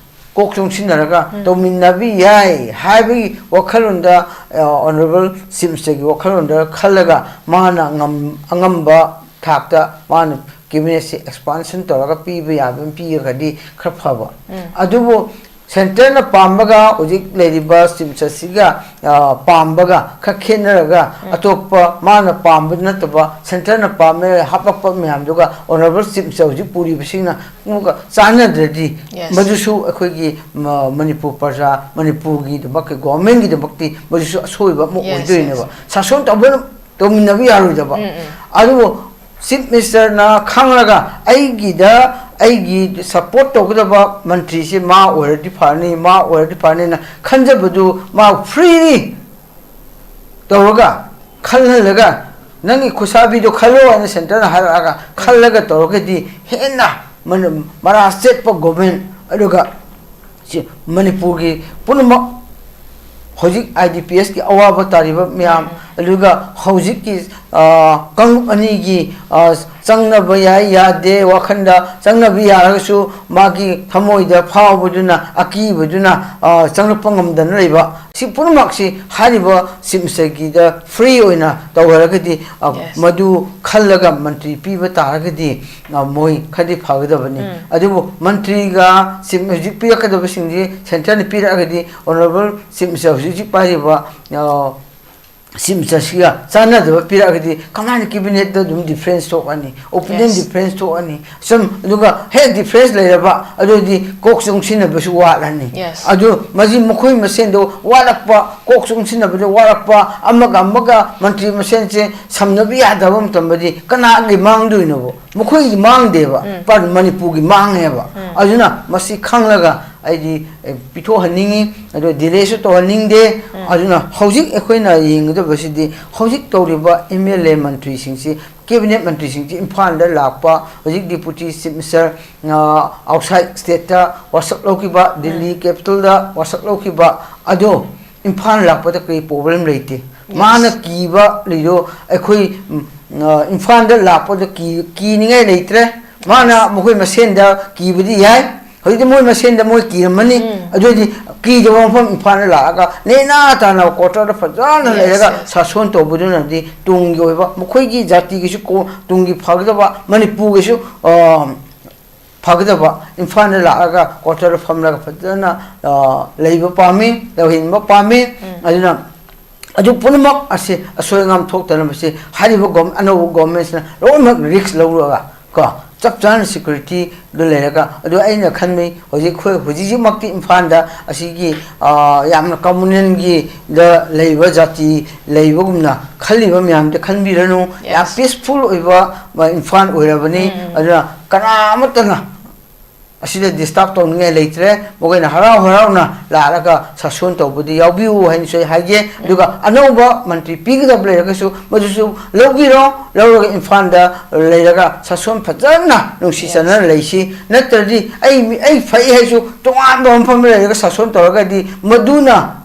ꯀꯣꯛ ꯆꯨꯡꯁꯤꯟꯅꯔꯒ ꯎꯝ꯫ ꯇꯧꯃꯤꯟꯅꯕ ꯌꯥꯏ ꯍꯥꯏꯕꯒꯤ ꯋꯥꯈꯜꯂꯣꯟꯗ, ꯑ, Honourable Chief Minister ꯒꯤ ꯋꯥꯈꯜꯂꯣꯟꯗ ꯈꯜꯂꯒ ꯃꯥꯅ ꯉꯝ-, ꯑꯉꯝꯕ ꯊꯥꯛꯇ ꯃꯥꯅ cabinet ꯁꯦ expansion ꯇꯧꯔꯒ ꯄꯤꯕ ꯌꯥꯕ ꯑꯃ ꯄꯤꯔꯒꯗꯤ ꯈꯔ ꯐꯕ꯫ ꯎꯝ꯫ ꯑꯗꯨꯕꯨ centre ꯅ ꯄꯥꯝꯕꯒ ꯍꯧꯖꯤꯛ ꯂꯩꯔꯤꯕ Chief Minister ꯁꯤꯒ, ꯑ, ꯄꯥꯝꯕꯒ ꯈꯔ ꯈꯦꯠꯅꯔꯒ, ꯎꯝ꯫ ꯑꯇꯣꯞꯄ ꯃꯥꯅ ꯄꯥꯝꯕ ꯅꯠꯇꯕ centre ꯅ ꯄꯥꯝꯃꯦ ꯍꯥꯄꯛꯄ ꯃꯌꯥꯝꯗꯨꯒ Honourable Chief Minister ꯍꯧꯖꯤꯛ ꯄꯨꯔꯤꯕꯁꯤꯡꯅ ꯑꯃꯨꯛꯀ ꯆꯥꯟꯅꯗ꯭ꯔꯗꯤ, Yes. ꯃꯗꯨꯁꯨ ꯑꯩꯈꯣꯏꯒꯤ ꯃ-, ꯃꯅꯤꯄꯨꯔ ꯄ꯭ꯔꯖꯥ, ꯃꯅꯤꯄꯨꯔꯒꯤꯗꯃꯛ, government ꯒꯤꯗꯃꯛꯇꯤ ꯃꯗꯨꯁꯨ ꯑꯁꯣꯏꯕ ꯑꯃ Yes, ꯑꯣꯏꯗꯣꯏꯅꯦꯕ꯫ Yes. ꯁꯥꯁꯣꯟ ꯇꯧꯕꯅ ꯇꯧꯃꯤꯟꯅꯕ ꯌꯥꯔꯣꯏꯗꯕ꯫ ꯎꯝ, ꯎꯝ꯫ ꯑꯗꯨꯕꯨ Chief Minister ꯅ ꯈꯪꯂꯒ ꯑꯩꯒꯤꯗ, ꯑꯩꯒꯤ support ꯇꯧꯒꯗꯕ ꯃꯟꯇ꯭ꯔꯤꯁꯤ ꯃꯥ ꯑꯣꯏꯔꯗꯤ ꯐꯔꯅꯤ, ꯃꯥ ꯑꯣꯏꯔꯗꯤ ꯐꯔꯅꯤꯅ ꯈꯟꯖꯕꯗꯨ ꯃꯥ freely ꯇꯧꯔꯒ, ꯈꯜꯍꯜꯂꯒ, "ꯅꯪꯒꯤ ꯈꯨꯠꯁꯥꯕꯤꯗꯣ ꯈꯜꯂꯣ" ꯍꯥꯏꯅ centre ꯅ ꯍꯥꯏꯔꯛꯑꯒ ꯈꯜꯂꯒ ꯇꯧꯔꯒꯗꯤ ꯍꯦꯟꯅ ꯃꯅ-, ꯃꯔꯥ ꯆꯦꯠꯄ government, ꯑꯗꯨꯒ ꯁꯤ ꯃꯅꯤꯄꯨꯔꯒꯤ ꯄꯨꯝꯅꯃꯛ ꯍꯧꯖꯤꯛ I D P S ꯀꯤ ꯑꯋꯥꯕ ꯇꯥꯔꯤꯕ ꯃꯌꯥꯝ, ꯎꯝ꯫ ꯑꯗꯨꯒ ꯍꯧꯖꯤꯛꯀꯤ, ꯑ, ꯀꯥꯡꯂꯨꯞ ꯑꯅꯤꯒꯤ, ꯑ, ꯆꯪꯅꯕ ꯌꯥꯏ ꯌꯥꯗꯦ ꯋꯥꯈꯜꯗ ꯆꯪꯅꯕ ꯌꯥꯔꯒꯁꯨ ꯃꯥꯒꯤ ꯊꯃꯣꯏꯗ ꯐꯥꯎꯕꯗꯨꯅ, ꯑꯀꯤꯕꯗꯨꯅ, ꯑ, ꯆꯪꯂꯛꯄ ꯉꯝꯗꯅ ꯂꯩꯕ, ꯁꯤ ꯄꯨꯝꯅꯃꯛꯁꯤ ꯍꯥꯏꯔꯤꯕ Chief Minister ꯒꯤꯗ free ꯑꯣꯏꯅ ꯇꯧꯍꯜꯂꯒꯗꯤ, ꯑ, Yes. ꯃꯗꯨ ꯈꯜꯂꯒ ꯃꯟꯇ꯭ꯔꯤ ꯄꯤꯕ ꯇꯥꯔꯒꯗꯤ, ꯑ, ꯃꯣꯏ ꯈꯔꯗꯤ ꯐꯒꯗꯕꯅꯤ꯫ ꯎꯝ꯫ ꯑꯗꯨꯕꯨ ꯃꯟꯇ꯭ꯔꯤꯒ Chief, ꯍꯧꯖꯤꯛ ꯄꯤꯔꯛꯀꯗꯕꯁꯤꯡꯁꯤ centre ꯅ ꯄꯤꯔꯛꯑꯒꯗꯤ Honourable Chief Minister ꯍꯧꯖꯤꯛ ꯍꯧꯖꯤꯛ ꯄꯥꯏꯔꯤꯕ, ꯑ, Chief Minister ꯁꯤꯒ ꯆꯥꯟꯅꯗꯕ ꯄꯤꯔꯛꯑꯒꯗꯤ ꯀꯃꯥꯏꯅ cabinet ꯇ ꯑꯗꯨꯝ difference ꯊꯣꯛꯑꯅꯤ, opinion Yes. difference ꯊꯣꯛꯑꯅꯤ? ꯁꯨꯝ, ꯑꯗꯨꯒ ꯍꯦꯛ difference ꯂꯩꯔꯕ, ꯑꯗꯨꯗꯤ ꯀꯣꯛ ꯆꯨꯡꯁꯤꯟꯅꯕꯁꯨ ꯋꯥꯠꯂꯅꯤ꯫ Yes. ꯑꯗꯨ ꯃꯁꯤ ꯃꯈꯣꯏ ꯃꯁꯦꯟꯗꯣ ꯋꯥꯠꯂꯛꯄ, ꯀꯣꯛ ꯆꯨꯡꯁꯤꯟꯅꯕꯗꯣ ꯋꯥꯠꯂꯛꯄ, ꯑꯃꯒ ꯑꯃꯒ ꯃꯟꯇ꯭ꯔꯤ ꯃꯁꯦꯟꯁꯦ ꯁꯝꯅꯕ ꯌꯥꯗꯕ ꯃꯇꯝꯗꯗꯤ ꯀꯅꯥꯒꯤ ꯃꯥꯡꯗꯣꯏꯅꯣꯕ? ꯃꯈꯣꯏꯒꯤ ꯃꯥꯡꯗꯦꯕ, ꯎꯝ꯫ ꯄꯥ-, ꯃꯅꯤꯄꯨꯔꯒꯤ ꯃꯥꯡꯉꯦꯕ꯫ ꯎꯝ꯫ ꯑꯗꯨꯅ ꯃꯁꯤ ꯈꯪꯂꯒ ꯑꯩꯗꯤ ꯑꯦ, ꯄꯤꯊꯣꯛꯍꯟꯅꯤꯡꯉꯤ, ꯑꯗꯣ ꯗꯤꯂꯦꯁꯨ ꯇꯧꯍꯟꯅꯤꯡꯗꯦ꯫ ꯑꯗꯨꯅ ꯍꯧꯖꯤꯛ ꯑꯩꯈꯣꯏꯅ ꯌꯦꯡꯒꯗꯕꯁꯤꯗꯤ ꯍꯧꯖꯤꯛ ꯇꯧꯔꯤꯕ ꯑꯦꯝ ꯑꯦꯜ ꯑꯦ ꯃꯟꯇ꯭ꯔꯤꯁꯤꯡꯁꯤ, ꯀꯦꯕꯤꯅꯦꯠ ꯃꯟꯇ꯭ꯔꯤꯁꯤꯡꯁꯤ ꯏꯝꯐꯥꯜꯗ ꯂꯥꯛꯄ, ꯍꯧꯖꯤꯛ ꯗꯤꯄꯨꯇꯤ ꯆꯤꯐ ꯃꯤꯅꯤꯁꯇꯔ ꯑꯥꯎꯠꯁꯥꯏꯠ ꯁ꯭ꯇꯦꯠꯇ ꯋꯥꯁꯛ ꯂꯧꯈꯤꯕ, ꯗꯤꯜꯂꯤ ꯀꯦꯄꯤꯇꯜꯗ ꯋꯥꯁꯛ ꯂꯧꯈꯤꯕ ꯑꯗꯣ ꯏꯝꯐꯥꯜ ꯂꯥꯛꯄꯗ ꯀꯔꯤ ꯄ꯭ꯔꯣꯕ꯭ꯂꯦꯝ ꯂꯩꯇꯦ꯫ ꯃꯥꯅ ꯀꯤꯕ ꯂꯩꯗꯣ ꯑꯩꯈꯣꯏ ꯎꯝ, ꯑ, ꯏꯝꯐꯥꯜꯗ ꯂꯥꯛꯄꯗ ꯀꯤ- ꯀꯤꯅꯤꯡꯉꯥꯏ ꯂꯩꯇ꯭ꯔꯦ꯫ ꯃꯥꯅ ꯃꯈꯣꯏ ꯃꯁꯦꯟꯗ ꯀꯤꯕꯗꯤ ꯌꯥꯏ꯫ ꯍꯧꯖꯤꯛꯇꯤ ꯃꯣꯏ ꯃꯁꯦꯟꯗ ꯃꯣꯏ ꯀꯤꯔꯝꯃꯅꯤ꯫ ꯑꯗꯨꯑꯣꯏꯗꯤ ꯀꯤꯗꯕ ꯃꯐꯝ ꯏꯝꯐꯥꯜꯗ ꯂꯥꯛꯑꯒ ꯅꯦꯅꯥ ꯇꯥꯅ ꯀ꯭ꯋꯥꯇꯔꯗ ꯐꯖꯅ ꯂꯩꯔꯒ ꯁꯥꯁꯣꯟ ꯇꯧꯕꯗꯨꯅꯗꯤ ꯇꯨꯡꯒꯤ ꯑꯣꯏꯕ ꯃꯈꯣꯏꯒꯤ ꯖꯥꯇꯤꯒꯤꯁꯨ ꯀꯣ- ꯇꯨꯡꯒꯤ ꯐꯒꯗꯕ, ꯃꯅꯤꯄꯨꯔꯒꯤꯁꯨ ꯑ, ꯐꯒꯗꯕ, ꯏꯝꯐꯥꯜꯗ ꯂꯥꯛꯑꯒ ꯀ꯭ꯋꯥꯇꯔꯗ ꯐꯝꯂꯒ ꯐꯖꯅ ꯑ, ꯂꯩꯕ ꯄꯥꯝꯃꯤ, ꯂꯩꯍꯟꯕ ꯄꯥꯝꯃꯤ꯫ ꯑꯗꯨꯅ ꯑꯗꯨ ꯄꯨꯝꯅꯃꯛ ꯑꯁꯤ ꯑꯁꯣꯏ ꯑꯉꯥꯝ ꯊꯣꯛꯇꯅꯕꯁꯤ ꯍꯥꯏꯔꯤꯕ ꯒꯣꯝ- ꯑꯅꯧꯕ ꯒꯣꯔꯃꯦꯟꯁꯤꯅ ꯂꯣꯏꯅꯃꯛ ꯔꯤꯛꯁ ꯂꯧꯔꯒ ꯀꯣ ꯆꯞ ꯆꯥꯅ ꯁꯦꯀ꯭ꯌꯨꯔꯤꯇꯤꯗ ꯂꯩꯔꯒ, ꯑꯗꯣ ꯑꯩꯅ ꯈꯟꯕꯩ ꯍꯧꯖꯤꯛ ꯑꯩꯈꯣꯏ ꯍꯧꯖꯤꯛ ꯍꯧꯖꯤꯛꯃꯛꯇꯤ ꯏꯝꯐꯥꯜꯗ ꯑꯁꯤꯒꯤ ꯑ, ꯌꯥꯝꯅ ꯀꯝꯃꯨꯅꯦꯜꯒꯤꯗ ꯂꯩꯕ ꯖꯥꯇꯤ ꯂꯩꯕꯒꯨꯝꯅ ꯈꯜꯂꯤꯕ ꯃꯌꯥꯝꯗ ꯈꯟꯕꯤꯔꯅꯨ꯫ ꯌꯥꯝ ꯄꯤꯁꯐꯨꯜ ꯑꯣꯏꯕ ꯑ, ꯏꯝꯐꯥꯜ ꯑꯣꯏꯔꯕꯅꯤ꯫ ꯑꯗꯨꯅ ꯀꯅꯥ ꯑꯃꯠꯇꯅ ꯑꯁꯤꯗ ꯗꯤꯁꯇꯥꯔꯕ ꯇꯧꯅꯤꯡꯉꯥꯏ ꯂꯩꯇ꯭ꯔꯦ꯫ ꯃꯈꯣꯏꯅ ꯍꯔꯥꯎ ꯍꯔꯥꯎꯅ ꯂꯥꯛꯂꯒ ꯁꯥꯁꯣꯟ ꯇꯧꯕꯗꯤ ꯌꯥꯎꯕꯤꯌꯨ ꯍꯥꯏꯅꯁꯨ ꯑꯩ ꯍꯥꯏꯒꯦ꯫ ꯑꯗꯨꯒ ꯑꯅꯧꯕ ꯃꯟꯇ꯭ꯔꯤ ꯄꯤꯒꯗꯕ ꯂꯩꯔꯒꯁꯨ ꯃꯗꯨꯁꯨ ꯂꯧꯕꯤꯔꯣ, ꯂꯧꯔꯒ ꯏꯝꯐꯥꯜꯗ ꯂꯩꯔꯒ ꯁꯥꯁꯣꯟ ꯐꯖꯅ ꯅꯨꯡꯁꯤ ꯆꯥꯟꯅꯅ ꯂꯩꯁꯤ꯫ ꯅꯠꯇ꯭ꯔꯗꯤ ꯑꯩ ꯃꯤ- ꯑꯩ ꯐꯩ ꯍꯥꯏꯁꯨ ꯇꯣꯉꯥꯟꯕ ꯃꯐꯝꯗ ꯂꯩꯔꯒ ꯁꯥꯁꯣꯟ ꯇꯧꯔꯒꯗꯤ ꯃꯗꯨꯅ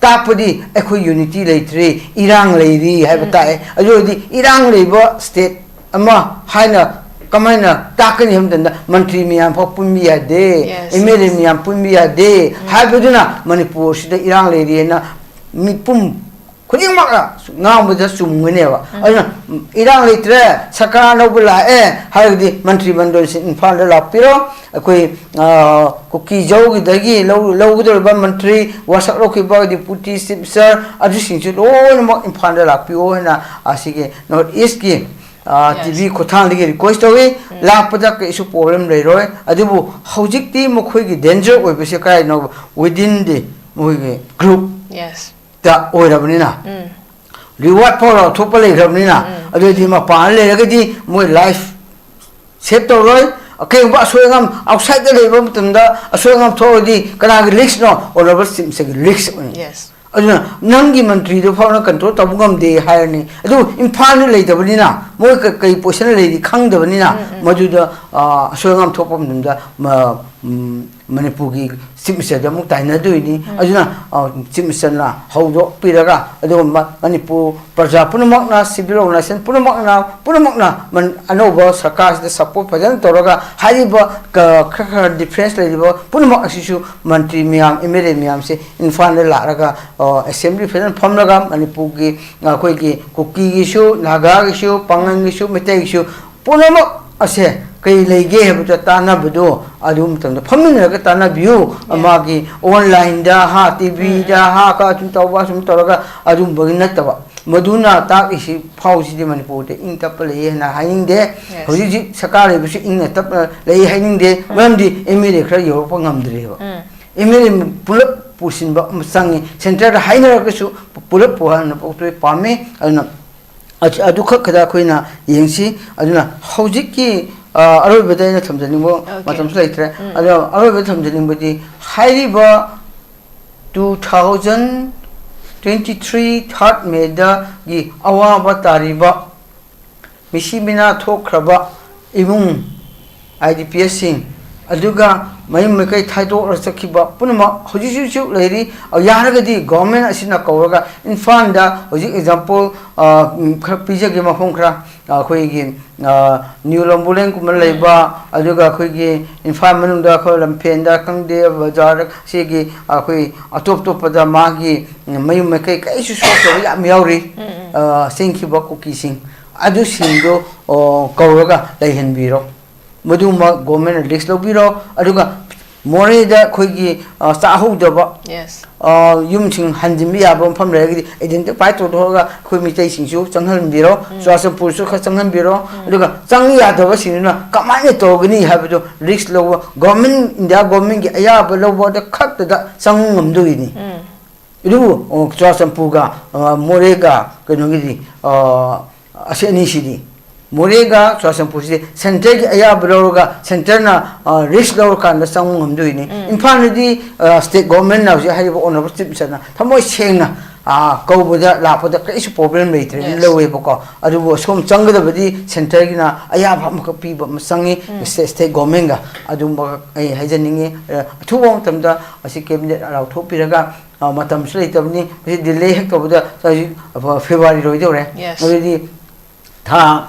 ꯇꯥꯛꯄꯗꯤ ꯑꯩꯈꯣꯏ ꯌꯨꯅꯤꯇꯤ ꯂꯩꯇ꯭ꯔꯤ, ꯏꯔꯥꯡ ꯂꯩꯔꯤ ꯍꯥꯏꯕ ꯇꯥꯛꯑꯦ꯫ ꯑꯗꯨ ꯑꯣꯏꯔꯗꯤ ꯏꯔꯥꯡ ꯂꯩꯕ ꯁ꯭ꯇꯦꯠ ꯑꯃ ꯍꯥꯏꯅ ꯀꯃꯥꯏꯅ ꯇꯥꯛꯀꯅꯤ ꯍꯥꯏꯕ ꯃꯇꯝꯗ ꯃꯟꯇ꯭ꯔꯤ ꯃꯌꯥꯝ ꯐꯥꯎ ꯄꯨꯟꯕ ꯌꯥꯗꯦ, ꯑꯦꯝ ꯑꯦꯜ ꯑꯦ ꯃꯌꯥꯝ ꯄꯨꯟꯕ ꯌꯥꯗꯦ ꯍꯥꯏꯕꯗꯨꯅ ꯃꯅꯤꯄꯨꯔꯁꯤꯗ ꯏꯔꯥꯡ ꯂꯩꯔꯤ ꯍꯥꯏꯅ ꯃꯤꯄꯨꯝ ꯈꯨꯗꯤꯡꯃꯛꯅ ꯉꯥꯡꯕꯗ ꯆꯨꯝꯒꯅꯦꯕ꯫ ꯑꯗꯨꯅ ꯏꯔꯥꯡ ꯂꯩꯇ꯭ꯔꯦ, ꯁꯔꯀꯥꯔ ꯑꯅꯧꯕ ꯂꯥꯛꯑꯦ ꯍꯥꯏꯔꯒꯗꯤ ꯃꯟꯇ꯭ꯔꯤ ꯃꯟꯗꯜꯁꯤ ꯏꯝꯐꯥꯜꯗ ꯂꯥꯛꯄꯤꯔꯣ꯫ ꯑꯩꯈꯣꯏ ꯑ, ꯀꯨꯀꯤ ꯖꯧꯒꯤꯗꯒꯤ ꯂꯧ- ꯂꯧꯒꯗꯧꯔꯤꯕ ꯃꯟꯇ꯭ꯔꯤ, ꯋꯥꯁꯛ ꯂꯧꯈꯤꯕ ꯗꯤꯄꯨꯇꯤ ꯆꯤꯐ ꯃꯤꯅꯤꯁꯇꯔ, ꯑꯗꯨꯁꯤꯡꯁꯤ ꯂꯣꯏꯅꯃꯛ ꯏꯝꯐꯥꯜꯗ ꯂꯥꯛꯄꯤꯌꯣ ꯍꯥꯏꯅ ꯑꯁꯤꯒꯤ ꯅꯣꯔꯠ ꯏꯁꯀꯤ ꯇꯤ ꯚꯤ ꯈꯨꯠꯊꯥꯡꯗꯒꯤ ꯔꯤꯀ꯭ꯋꯦꯁ ꯇꯧꯏ꯫ ꯂꯥꯛꯄꯗ ꯀꯩꯁꯨ ꯄ꯭ꯔꯣꯕ꯭ꯂꯦꯝ ꯂꯩꯔꯣꯏ꯫ ꯑꯗꯨꯕꯨ ꯍꯧꯖꯤꯛꯇꯤ ꯃꯈꯣꯏꯒꯤ ꯗꯦꯟꯖꯔ ꯑꯣꯏꯕꯁꯦ ꯀꯗꯥꯏꯅꯣ? ꯋꯤꯗꯤꯟ ꯗꯤ ꯃꯈꯣꯏꯒꯤ ꯒ꯭ꯔꯨꯞꯇ ꯑꯣꯏꯔꯕꯅꯤꯅ, ꯔꯤꯋꯥꯔꯗ ꯐꯥꯎ ꯂꯥꯎꯊꯣꯛꯄ ꯂꯩꯈ꯭ꯔꯕꯅꯤꯅ, ꯑꯗꯨꯑꯣꯏꯗꯤ ꯃꯄꯥꯟꯗ ꯂꯩꯔꯒꯗꯤ ꯃꯣꯏ ꯂꯥꯏꯐ ꯁꯦꯞ ꯇꯧꯔꯣꯏ꯫ ꯀꯩꯒꯨꯝꯕ ꯑꯁꯣꯏ ꯑꯉꯥꯝ ꯑꯥꯎꯠꯁꯥꯏꯗꯇ ꯂꯩꯕ ꯃꯇꯝꯗ ꯑꯁꯣꯏ ꯑꯉꯥꯝ ꯊꯣꯛꯑꯗꯤ ꯀꯅꯥꯒꯤ ꯔꯤꯛꯁꯅꯣ? ꯑꯣꯅꯔꯦꯕꯜ ꯆꯤꯐ ꯃꯤꯅꯤꯁꯇꯔꯒꯤ ꯔꯤꯛꯁ ꯑꯣꯏꯅꯤ꯫ Yes. ꯑꯗꯨꯅ ꯅꯪꯒꯤ ꯃꯟꯇ꯭ꯔꯤꯗꯨ ꯐꯥꯎꯅ ꯀꯟꯇ꯭ꯔꯣꯜ ꯇꯧꯕ ꯉꯝꯗꯦ ꯍꯥꯏꯔꯅꯤ꯫ ꯑꯗꯨ ꯏꯝꯐꯥꯜꯗ ꯂꯩꯇꯕꯅꯤꯅ ꯃꯣꯏ ꯀ- ꯀꯩ ꯄꯣꯖꯤꯁꯟꯗ ꯂꯩꯔꯤ ꯈꯪꯗꯕꯅꯤꯅ ꯃꯗꯨꯗ ꯑ, ꯑꯁꯣꯏ ꯑꯉꯥꯝ ꯊꯣꯛꯄ ꯃꯇꯝꯗ ꯃ- ꯎꯝ, ꯃꯅꯤꯄꯨꯔꯒꯤ ꯆꯤꯐ ꯃꯤꯅꯤꯁꯇꯔꯗ ꯑꯃꯨꯛ ꯇꯥꯏꯅꯗꯣꯏꯅꯤ꯫ ꯑꯗꯨꯅ ꯆꯤꯐ ꯃꯤꯅꯤꯁꯇꯔꯅ ꯍꯧꯗꯣꯛꯄꯤꯔꯒ ꯑꯗꯨꯒꯨꯝꯕ ꯃꯅꯤꯄꯨꯔ ꯄ꯭ꯔꯖꯥ ꯄꯨꯝꯅꯃꯛꯅ, ꯁꯤꯚꯤꯜ ꯑꯣꯔꯒꯅꯥꯏꯖꯦꯁꯟ ꯄꯨꯝꯅꯃꯛꯅ ꯄꯨꯝꯅꯃꯛꯅ ꯃꯟ- ꯑꯅꯧꯕ ꯁꯔꯀꯥꯔꯁꯤꯗ ꯁꯄꯣꯔꯠ ꯐꯖꯅ ꯇꯧꯔꯒ ꯍꯥꯏꯔꯤꯕ ꯀ- ꯈꯔ ꯈꯔ ꯗꯤꯐ꯭ꯔꯦꯟꯁ ꯂꯩꯔꯤꯕ ꯄꯨꯝꯅꯃꯛ ꯑꯁꯤꯁꯨ ꯃꯟꯇ꯭ꯔꯤ ꯃꯌꯥꯝ, ꯑꯦꯝ ꯑꯦꯜ ꯑꯦ ꯃꯌꯥꯝꯁꯦ ꯏꯝꯐꯥꯜꯗ ꯂꯥꯛꯂꯒ ꯑ, ꯑꯦꯁꯦꯝꯕ꯭ꯂꯤ ꯐꯖꯅ ꯐꯝꯂꯒ ꯃꯅꯤꯄꯨꯔꯒꯤ ꯑꯩꯈꯣꯏꯒꯤ ꯀꯨꯀꯤꯒꯤꯁꯨ, ꯅꯥꯒꯥꯒꯤꯁꯨ, ꯄꯥꯉꯜꯒꯤꯁꯨ, ꯃꯩꯇꯩꯒꯤꯁꯨ ꯄꯨꯝꯅꯃꯛ ꯑꯁꯦ ꯀꯩ ꯂꯩꯒꯦ ꯍꯥꯏꯕꯗ ꯇꯥꯟꯅꯕꯗꯨ ꯑꯗꯨ ꯃꯇꯝꯗ ꯐꯝꯃꯤꯟꯅꯔꯒ ꯇꯥꯟꯅꯕꯤꯌꯨ꯫ ꯃꯥꯒꯤ ꯑꯣꯟꯂꯥꯏꯟꯗ ꯍꯥ, ꯇꯤꯚꯤꯗ ꯍꯥ, ꯀ ꯑꯁꯨꯝ ꯇꯧꯕ ꯑꯁꯨꯝ ꯇꯧꯔꯒ ꯑꯗꯨꯝꯕꯒꯤ ꯅꯠꯇꯕ꯫ ꯃꯗꯨꯅ ꯇꯥꯛꯏꯁꯤ ꯐꯥꯎꯁꯤꯗꯤ ꯃꯅꯤꯄꯨꯔꯗ ꯏꯪ ꯇꯞꯄ ꯂꯩꯌꯦ ꯍꯥꯏꯅ ꯍꯥꯏꯅꯤꯡꯗꯦ꯫ ꯍꯧꯖꯤꯛ ꯍꯧꯖꯤꯛ ꯁꯔꯀꯥꯔ ꯂꯩꯕꯁꯨ ꯏꯪꯅ ꯇꯞꯅ ꯂꯩ ꯍꯥꯏꯅꯤꯡꯗꯦ꯫ ꯃꯔꯝꯗꯤ ꯑꯦꯝ ꯑꯦꯜ ꯑꯦ ꯈꯔ ꯌꯧꯔꯛꯄ ꯉꯝꯗ꯭ꯔꯦꯕ꯫ ꯑꯦꯝ ꯑꯦꯜ ꯑꯦ ꯄꯨꯂꯞ ꯄꯨꯁꯤꯟꯕ ꯑꯃ ꯆꯪꯉꯤ꯫ ꯁꯦꯟꯇꯔꯗ ꯍꯥꯏꯅꯔꯒꯁꯨ ꯄꯨꯂꯞ ꯄꯨꯍꯟꯅꯕ ꯄꯥꯝꯃꯤ꯫ ꯑꯗꯨꯅ ꯑꯗꯨ- ꯑꯗꯨꯈꯛ ꯈꯛꯇ ꯑꯩꯈꯣꯏꯅ ꯌꯦꯡꯁꯤ꯫ ꯑꯗꯨꯅ ꯍꯧꯖꯤꯛꯀꯤ ꯑ, ꯑꯔꯣꯏꯕꯗ ꯑꯩꯅ ꯊꯝꯖꯅꯤꯡꯕ, ꯃꯇꯝꯁꯨ ꯂꯩꯇ꯭ꯔꯦ꯫ ꯑꯗꯣ ꯑꯔꯣꯏꯕꯗ ꯊꯝꯖꯅꯤꯡꯕꯗꯤ ꯍꯥꯏꯔꯤꯕ two thousand twenty three third May ꯗꯒꯤ ꯑꯋꯥꯕ ꯇꯥꯔꯤꯕ ꯃꯤꯁꯤ ꯃꯤꯅꯥ ꯊꯣꯛꯈ꯭ꯔꯕ ꯏꯃꯨꯡ, ꯑꯥꯏ ꯗꯤ ꯄꯤ ꯑꯦꯁꯁꯤꯡ, ꯑꯗꯨꯒ ꯃꯌꯨꯝ ꯃꯀꯩ ꯊꯥꯗꯣꯛꯂꯒ ꯆꯠꯈꯤꯕ ꯄꯨꯝꯅꯃꯛ ꯍꯧꯖꯤꯛ ꯍꯧꯖꯤꯛꯁꯨ ꯂꯩꯔꯤ꯫ ꯌꯥꯔꯒꯗꯤ ꯒꯣꯔꯃꯦꯟ ꯑꯁꯤꯅ ꯀꯧꯔꯒ ꯏꯝꯐꯥꯜꯗ ꯍꯧꯖꯤꯛ ꯑꯦꯛꯖꯥꯝꯄꯜ ꯈꯔ ꯄꯤꯖꯒꯦ, ꯃꯐꯝ ꯈꯔ ꯑꯩꯈꯣꯏꯒꯤ ꯅ꯭ꯌꯨ ꯂꯝꯕꯨꯂꯦꯟꯒꯨꯝꯕ ꯂꯩꯕ, ꯑꯗꯨꯒ ꯑꯩꯈꯣꯏꯒꯤ ꯏꯝꯐꯥꯜ ꯃꯅꯨꯡꯗ ꯑꯩꯈꯣꯏ ꯂꯝꯐꯦꯟꯗ ꯈꯪꯗꯦ, ꯕꯖꯥꯔꯗ ꯁꯤꯒꯤ ꯑꯩꯈꯣꯏ ꯑꯇꯣꯞ ꯑꯇꯣꯞꯄꯗ ꯃꯥꯒꯤ ꯃꯌꯨꯝ ꯃꯀꯩ ꯀꯩꯁꯨ ꯁꯣꯛꯇꯕ ꯌꯥꯝ ꯌꯥꯎꯔꯤ꯫ ꯆꯦꯟꯈꯤꯕ ꯀꯨꯀꯤꯁꯤꯡ ꯑꯗꯨꯁꯤꯡꯗꯣ ꯀꯧꯔꯒ ꯂꯩꯍꯟꯕꯤꯔꯣ꯫ ꯃꯗꯨꯃ ꯒꯣꯔꯃꯦꯟꯅ ꯔꯤꯛꯁ ꯂꯧꯕꯤꯔꯣ꯫ ꯑꯗꯨꯒ ꯃꯣꯔꯦꯗ ꯑꯩꯈꯣꯏꯒꯤ ꯆꯥꯍꯧꯗꯕ ꯌꯨꯝꯁꯤꯡ ꯍꯟꯖꯤꯟꯕ ꯌꯥꯕ ꯃꯐꯝ ꯂꯩꯔꯒꯗꯤ ꯑꯥꯏꯗꯦꯟꯇꯤꯐꯥꯏ ꯇꯧꯊꯣꯛꯑꯒ ꯑꯩꯈꯣꯏ ꯃꯤꯇꯩꯁꯤꯡꯁꯨ ꯆꯪꯍꯟꯕꯤꯔꯣ꯫ ꯆꯨꯔꯥꯆꯥꯟꯄꯨꯔꯁꯨ ꯈꯔ ꯆꯪꯍꯟꯕꯤꯔꯣ꯫ ꯑꯗꯨꯒ ꯆꯪꯕ ꯌꯥꯗꯕꯁꯤꯡꯗꯨꯅ ꯀꯃꯥꯏꯅ ꯇꯧꯒꯅꯤ ꯍꯥꯏꯕꯗꯨ ꯔꯤꯛꯁ ꯂꯧꯕ, ꯒꯣꯔꯃꯦꯟ, ꯏꯟꯗꯤꯌꯥ ꯒꯣꯔꯃꯦꯟꯒꯤ ꯑꯌꯥꯕ ꯂꯧꯕꯗ ꯈꯛꯇꯗ ꯆꯪꯕ ꯉꯝꯗꯣꯏꯅꯤ꯫ ꯑꯗꯨꯕꯨ ꯆꯨꯔꯥꯆꯥꯟꯄꯨꯔꯒ ꯃꯣꯔꯦꯒ ꯀꯩꯅꯣꯒꯤꯗꯤ ꯑꯁꯤ ꯑꯅꯤꯁꯤꯗꯤ ꯃꯣꯔꯦꯒ ꯆꯨꯔꯥꯆꯥꯟꯄꯨꯔꯁꯤꯗꯤ ꯁꯦꯟꯇꯔꯒꯤ ꯑꯌꯥꯕ ꯂꯧꯔꯒ ꯁꯦꯟꯇꯔꯅ ꯔꯤꯁꯛ ꯂꯧꯔꯀꯥꯟꯗ ꯆꯪꯕ ꯉꯝꯗꯣꯏꯅꯤ꯫ ꯏꯝꯐꯥꯜꯗꯗꯤ ꯁ꯭ꯇꯦꯠ ꯒꯣꯔꯃꯦꯟꯅ ꯍꯧꯖꯤꯛ ꯍꯥꯏꯔꯤꯕ ꯑꯣꯅꯔꯦꯕꯜ ꯆꯤꯐ ꯃꯤꯅꯤꯁꯇꯔꯅ ꯊꯃꯣꯏ ꯁꯦꯡꯅ ꯀꯧꯕꯗ ꯂꯥꯛꯄꯗ ꯀꯔꯤꯁꯨ ꯄ꯭ꯔꯣꯕ꯭ꯂꯦꯝ ꯂꯩꯇ꯭ꯔꯦꯅ ꯂꯧꯋꯦꯕꯀꯣ꯫ ꯑꯗꯨꯕꯨ ꯑꯁꯣꯝ ꯆꯪꯒꯗꯕꯗꯤ ꯁꯦꯟꯇꯔꯒꯤꯅ ꯑꯌꯥꯕ ꯑꯃꯈꯛ ꯄꯤꯕ ꯑꯃ ꯆꯪꯉꯤ꯫ ꯁ꯭ꯇꯦꯠ ꯒꯣꯔꯃꯦꯟꯒ ꯑꯗꯨꯝꯕ ꯑꯩ ꯍꯥꯏꯖꯅꯤꯡꯉꯤ꯫ ꯑꯊꯨꯕ ꯃꯇꯝꯗ ꯑꯁꯤ ꯀꯦꯕꯤꯅꯦꯠ ꯂꯥꯎꯊꯣꯛꯄꯤꯔꯒ ꯃꯇꯝꯁꯨ ꯂꯩꯇꯕꯅꯤ꯫ ꯃꯁꯤ ꯗꯤꯂꯦ ꯍꯦꯛ ꯇꯧꯕꯗ ꯍꯧꯖꯤꯛ ꯐꯦꯕ꯭ꯔꯨꯋꯥꯔꯤ ꯂꯣꯏꯗꯧꯔꯦ꯫ ꯑꯗꯨꯗꯤ ꯊꯥ